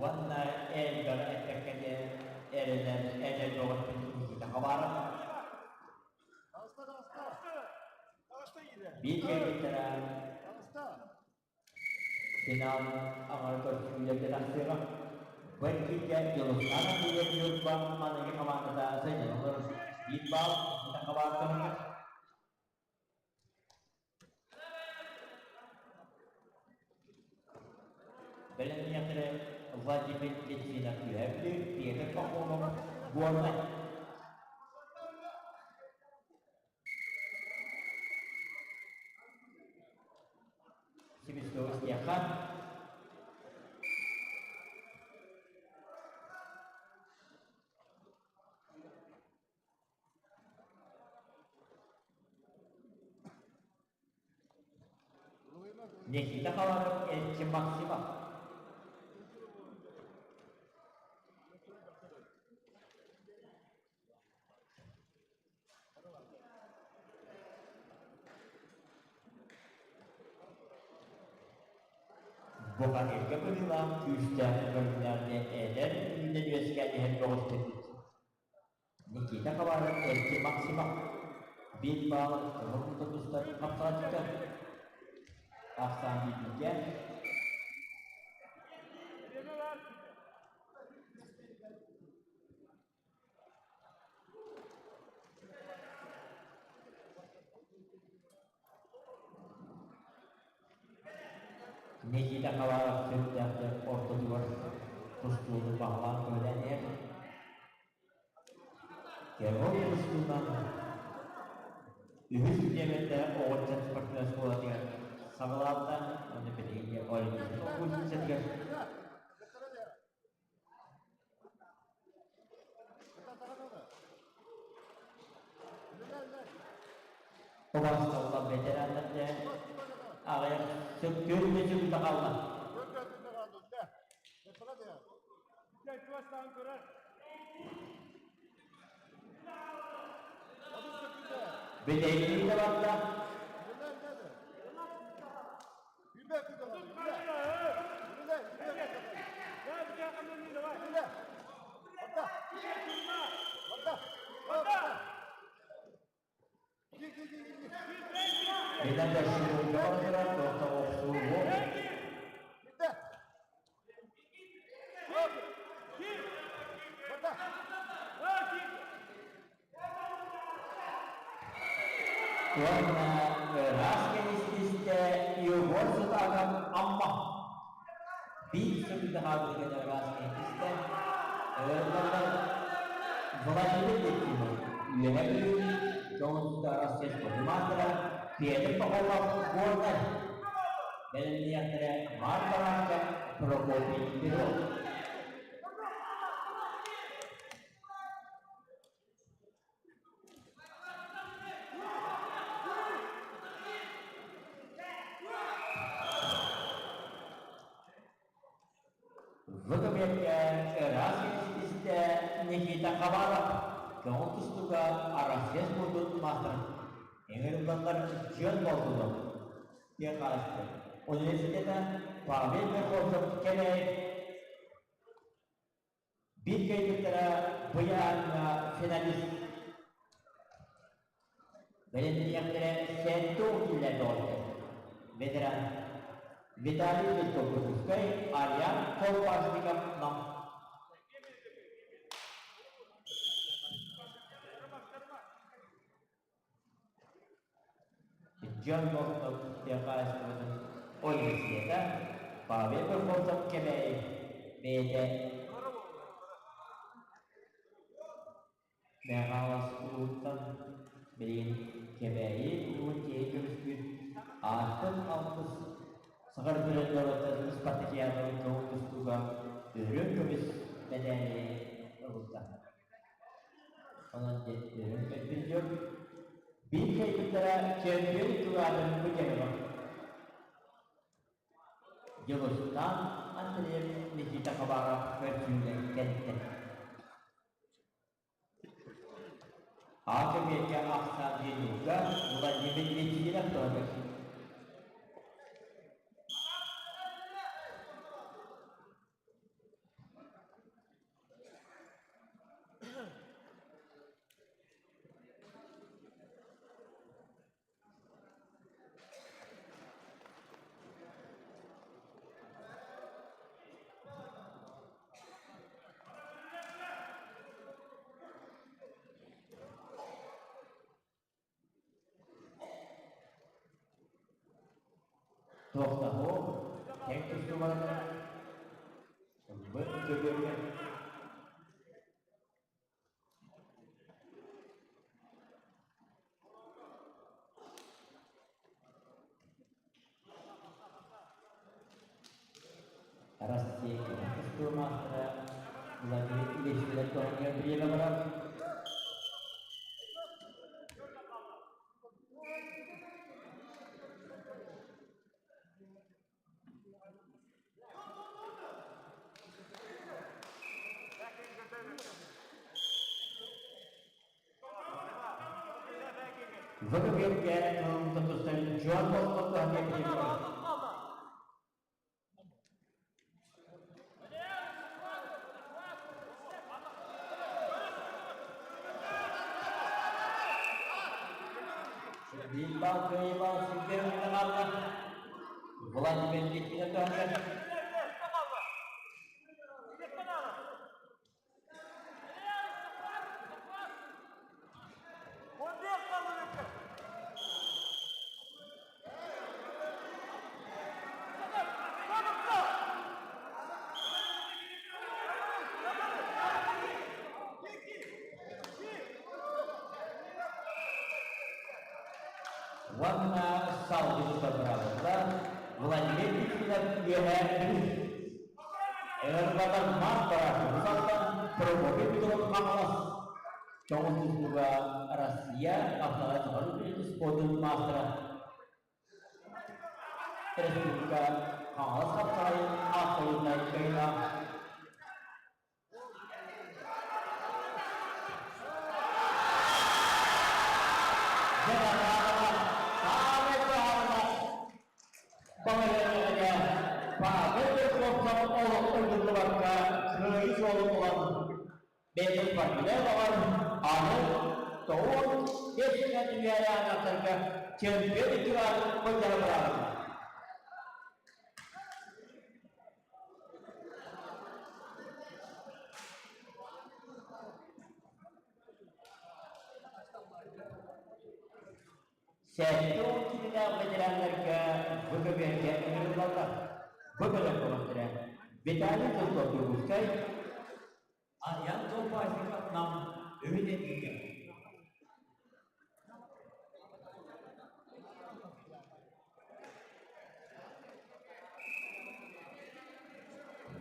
Уонна элбэҕи эппэккэ диэн эрэнэр эдэр бөҕөспүт Никита Хабаров биир кэлбиттэрэ финал аҥара көрсүүлэргэ тахсыаҕа. Бу эргииргэ Дьулустаан Андреев Ньурба маныгы хамаандата сылдьан олорор. Биир баал Никита Хабаров көмөтө. Бэлэмниэхтэрэ Владимир Литвинов Үөһээ Бүлүү, Петр Пахомов Горнай. Семестович диэххэ Никита Хабаров Эрчим Максимов. Бухатыырга быһыылаах күүстээх көрүҥнээх эдэр үүнэн үөскээн иһэр бөҕөстөрбүт Никита Хабаров Эрчим Максимов биир баал көҥүл тустар хапсаҕайдьыта ахсаан бииргэ Никита Хабаров сүрдээхтик ортотугар тустууну баһылаан көмөлөөн иһэр. Кевол тустуунан үһүс диэмэтэ оҕоччат спортивнай оскуолатыгар саҕалаабыта уонна билигин Олимпийскай училищетыгар Убаасталлар ветераннар дьэ аҕыйах сөптөөх да хаалла. Бүтэйдии да барда. Медаль шуругар тоқтоғсугу. Уонна ыраас кэнистистэ Егор Сутаков Амма биир сылга хаалбыт ыраас кэнистистэ ыаллардар Владимир Литвинов Үөһээ Бүлүү Дьоҕус Россия спордун маастара Петр Пахомов Горнай бэлэмниэхтэрэ Марк Барашков Прокопий Петров. Выкамерка ыраас истэ Никита Хабаров көҥүл тустууга Арассыйа спордун маастарын ыҥырылланнар дьон буоллулар диэн хаалыста. Университета Павел Верховцев Кэбээйи Биир кыайбыттара Быйааҥҥа финалист. Бэлэмниэхтэрэ 70 киилэ доҕоттор. Ветеран Виталий Петровскай, Ариан Колпашников Нам. Дьон Болтов тыа хаһаайыстыбатын университета Павел Верховцев Кэбээйи бэйэтэ Мэхээлэс улууһуттан билигин Кэбээйи улууһун киһи көмүскүүр ааспыт алтыс Саха Өрүтүнэн норуоттар Спартакиадаларын көҥүл тустууга үрүҥ көмүс мэтээли ылбыта. Онон диэн кэлбит дьон биир кэлбиттэрэ чемпион кылаатын бу кэмигэр Дьулустаан Андреев Никита Хабаров көрсүүлэр кэллэ. А-кэмиэргэ ахсаан Ленюга Владимир Литвинов туһанар. Туохтаһуу тэҥ тустубалара ылбыт көбүөргэ Россия тустуу маастара Владимир Ильич Федотовҥа бириэмэ барар. Выкупилгэ тутустан Джон Болтон Билбал кыайыылаах сирдэр хаалла. Владимир Литвинов туһанар. Уонна салгыы тута Владимир Литвинов үөһээ Бүлүү Ырбатан мас барар салтан Прокопий Петров Хаҥалас Тоҕус тустууга Россия автомобиль спордун маастара Республика Хаҥалас хапсаҕайын абсолютнай кыайыылаах. көрүҥэ Павел Петровтан олох ыгыллыбакка кыайыы суолун булан бэйэтин спортивнай олоҕор аны 95 үөрэ аҥааттарга чемпион икки аатын былдьара быраабыта. 70 киилэлээх ветераннарга бу көбүөргэ ыҥырыллаллар. Бу бөлөх командира Виталий Жирков-Дьокуускай, Арьян Колпашников Нам үһүн этиигэ.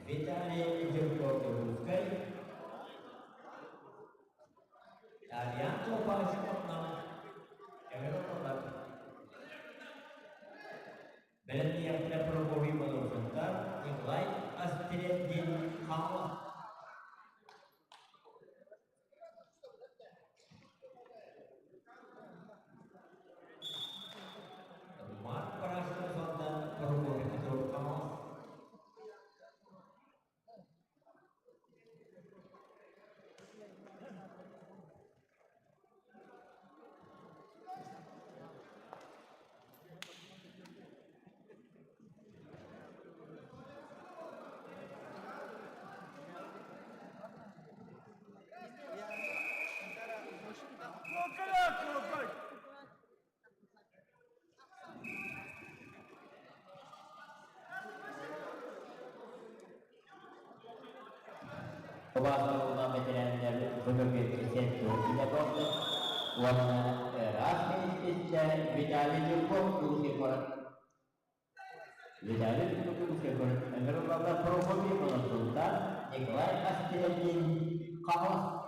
Виталий Жирков-Дьокуускай, Арьян Колпашников Нам ыҥырыллаллар. Бэлэмниэхтэрэ Прокопий Бодоровтар, Николай Астереддин Хаҥалас. Марк Барашков Алдан Прокопий Петров Хаҥалас. Убаастабыллаах бэтэрээннэр бөҕөргөтүү сентуотуна буолла уонна ыраас миниистирэ Виталий Жирков Дьокуускай куорат Виталий Жирков Дьокуускай куорат ыҥырыллаллар Прокопий Моносултан Николай Астердин Хаҥалас.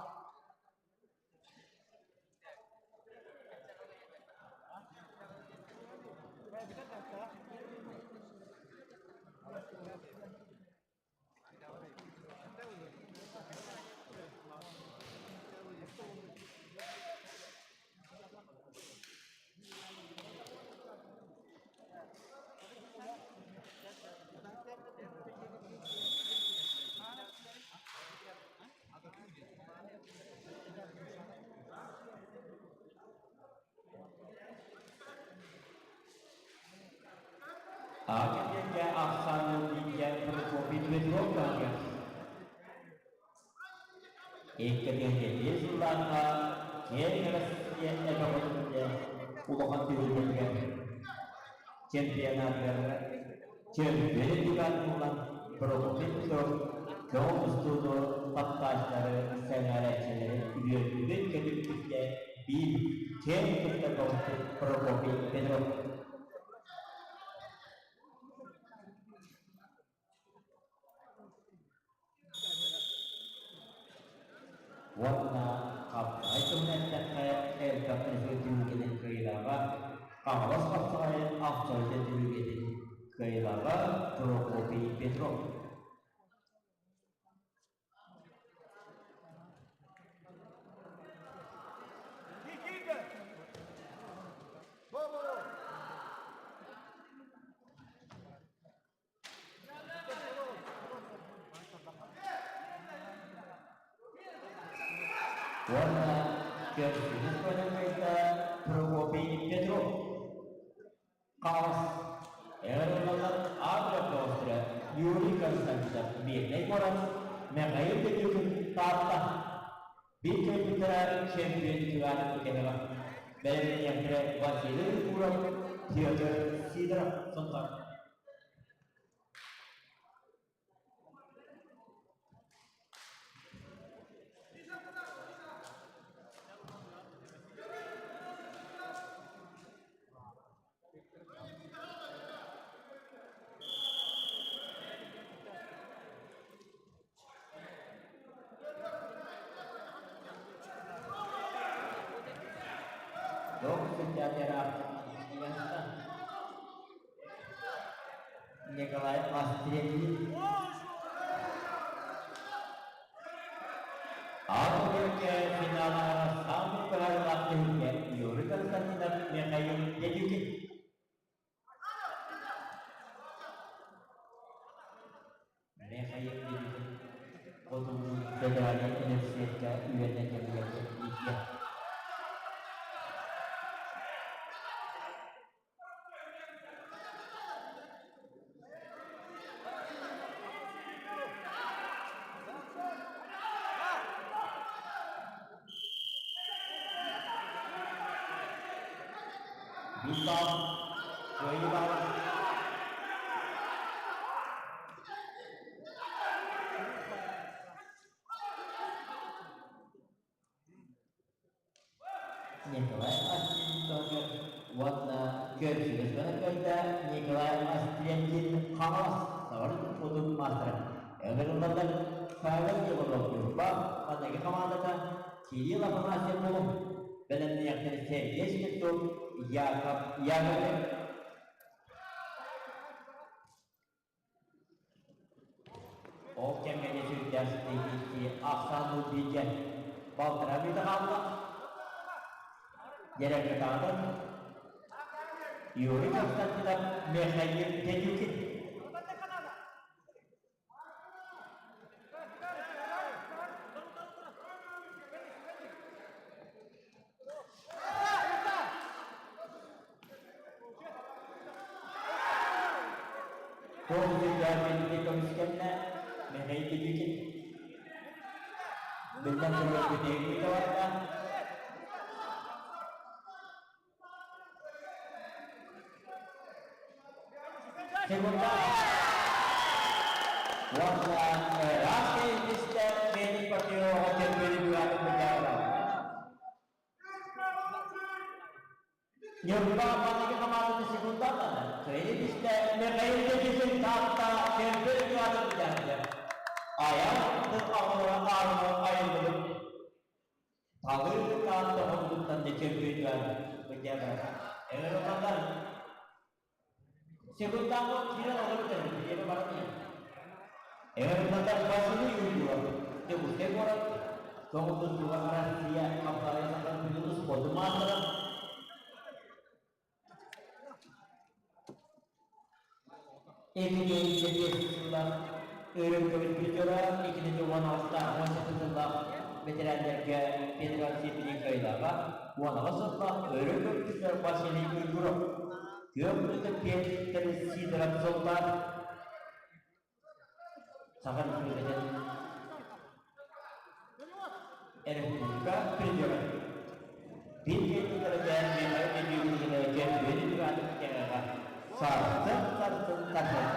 Аҕа ахсаанын бииргэ Прокопий Дмитров таһыгар Икки сыллаахха киэҥ Россия эбэҕитинэ улахан түһүлгэтигэр чемпионатыгар чемпион дебат буолан Прокопий Петров көҕү тустууну таптааччылары, сэҥээрээччилэри үөрдүбүт-көтүппүт биир киэн туттар баҕыспыт Прокопий Петров. Уонна хапсаҕай туһунан эттэххэ, элбэх түһүлгэтин кыайыылааҕа Хаҥалас хапсаҕайын абсолютнай түһүлгэтин кыайыылааҕа Прокопий Петров. Никита! Бобо! Уонна көрсүһүү көрүҥҥэ Прокопий Петров Хаҥалас Эрэллэр агро-кластера Юрий Константинов Мирнэй куорат Михаил Петрюкин Таатта биир кэлбиттэрэ чемпион Иван Кемеров бэлэмнэниэхтэрэ Василий Гуров Петр Сидоров Сунтар. Туох Николай Астрелин Аан финалга самый быһаарыылаах түһүлгэ Юрий Константинов Михаил Дедюкин. үөрэнэр кэмигэр кэлбиитэ. Биир баал, кыайыы баала. Николай Астинтоҥҥа уонна көрсүбүт кыайда Николай Астрендин Хаҥалас саҕар туппутун маастара. Ыҥырыллаллар Павел Иванов Ньурба маныгы хамаандата Кирилл Афанасьев Булуҥ бэлэмниэхтэрин Сергей Слепцов Яков Яковлев. Ол кэмҥэ сүрдээх ситиһии ахсаан бииргэ балтараа мүнүүтэ хаалла. Директордаатар Юрий Константинов Михаил Дедюкин. Туох үрдээх билиги көмүскэннэ Михаил Дедюкин. Биллэн турар бүтэһик барда. Секунда. Уонна ыраах кэйдистэ Мелик Патриоҕа кэлбэри быраатын быдьаара. Ньурба маныгы хамаандата секундаатаны кэйдистэ Михаил Дедюкин Таатта кэлбэри быраатын быдьаара. Айар тыл аҕалара аарыма айыллыбыт Талыы Таатта хонтуттан дэчэргүйдүөн быдьаара. Эҥэр Секундааҕы киирэн олорбут билиэбэ баран иһэр. Эҥэр Василий Юрьев Дьокуускай куорат Тоҕус Россия Хапсаҕай саха күнүн спорду маастара 2005 сыллаах өрөм көмүс призера, 2016 17 сыллаах бэтэрээннэргэ федерация кыайыылааҕа, 18 сыллаах өрөм көмүс призер Василий Уйгуров, Күөх Күтүк Петр Сидоров сыллаах Саха Республикатын Республика призера. Биир киһи Михаил Дмитриевич Кэмпиэни Иванов кэҥэҕэ сарсын сарсын тахсан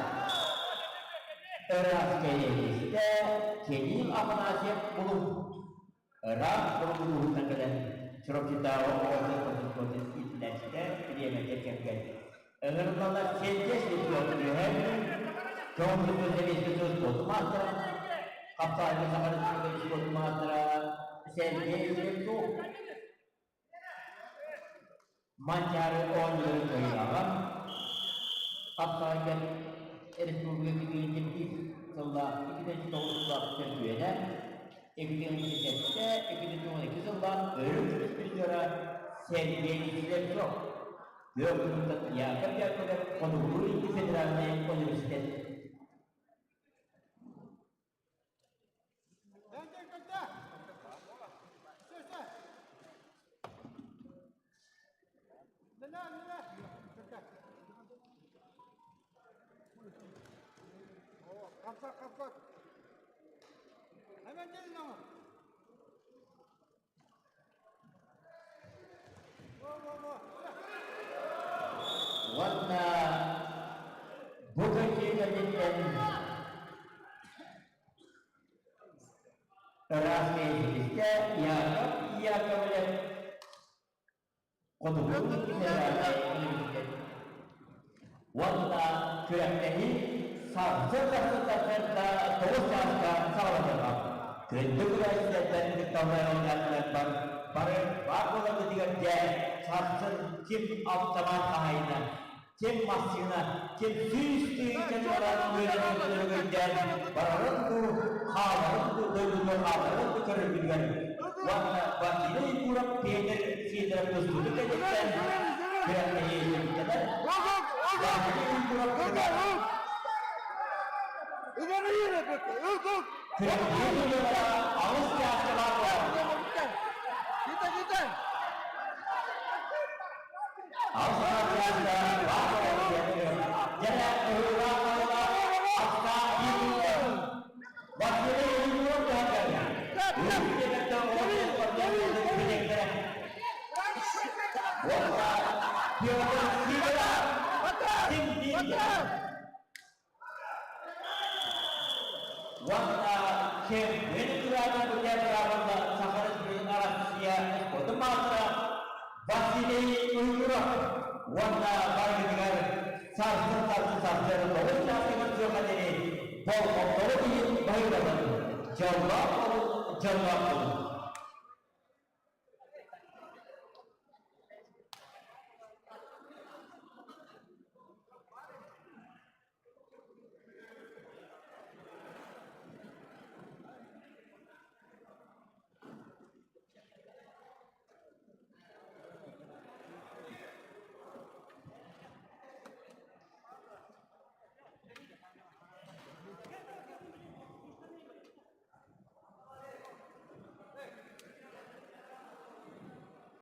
ыраас кэйиэхистэ Кирилл Афанасьев Булуҥ ыраах Булуҥ кэлэн Чурапчытааҕы оҕо спортун иитиллээччитэ бириэмэтэ кэргэн ыҥырыллаллар Сергей Слепцов Үөһээ Бүлүү Тоҕус Сэбиэскэй спорт маастара Хапсаҕайга Саха Республикатын спорт маастара Сергей Слепцов Манчаары оонньууларын кыайыылааҕа Хапсаҕайга республика биир сыллаах 2009 сыллаах чөмпүйүөнэ, 2007, 2012 сыллаах өрүс призера Сергей Слепцов. Күөх Кунуттан Яков Яковлев Хотугулуу-Илиҥҥи федеральнай университет. Kapsak kapsak. Hemen gelin ama. Уонна бу кэнниттэн ыраас миэстэтистэ Яков Яковлев Хотугу федеральнай университет уонна күрэхтэһии сарсын сарсыттан 9 чааска саҕаланыаҕа. Күндү күрэхтэһиилэртэн кытталлар бар бары баар буоларгытыгар дьэ сарсын ким автомат хаһайына, ким массыына, ким 100 тыһыынча баран үөрэнэн барарын дуу, хааларын дуу, дойдутугар хааларын дуу көрөргүтүгэр уонна Василий Егоров Петр Сидоров тустуутун кэнниттэн күрэхтэһии түмүктэнэр. Василий Егоров Күрэхтэһии судьуйалара аҕыс чааска баар буолаллар. Аҕыс чааска баар буолаллар. Дьэ, ыһыылаах балыга ахсаан биир Василий Егоров туһанар. Уонна Петр Сидоров Симдин Уонна Чемпион кыраатын бырабылла Саха Республикатын Арассыыйа спордун маастара Василий Уйгуров уонна барыгытыгар сарсын сарсын сарсын тоҕус чааска көрсүөххэ диэри болҕомтоҕут иһин баһыыбатын, дьоллоох буолун, дьоллоох буолун.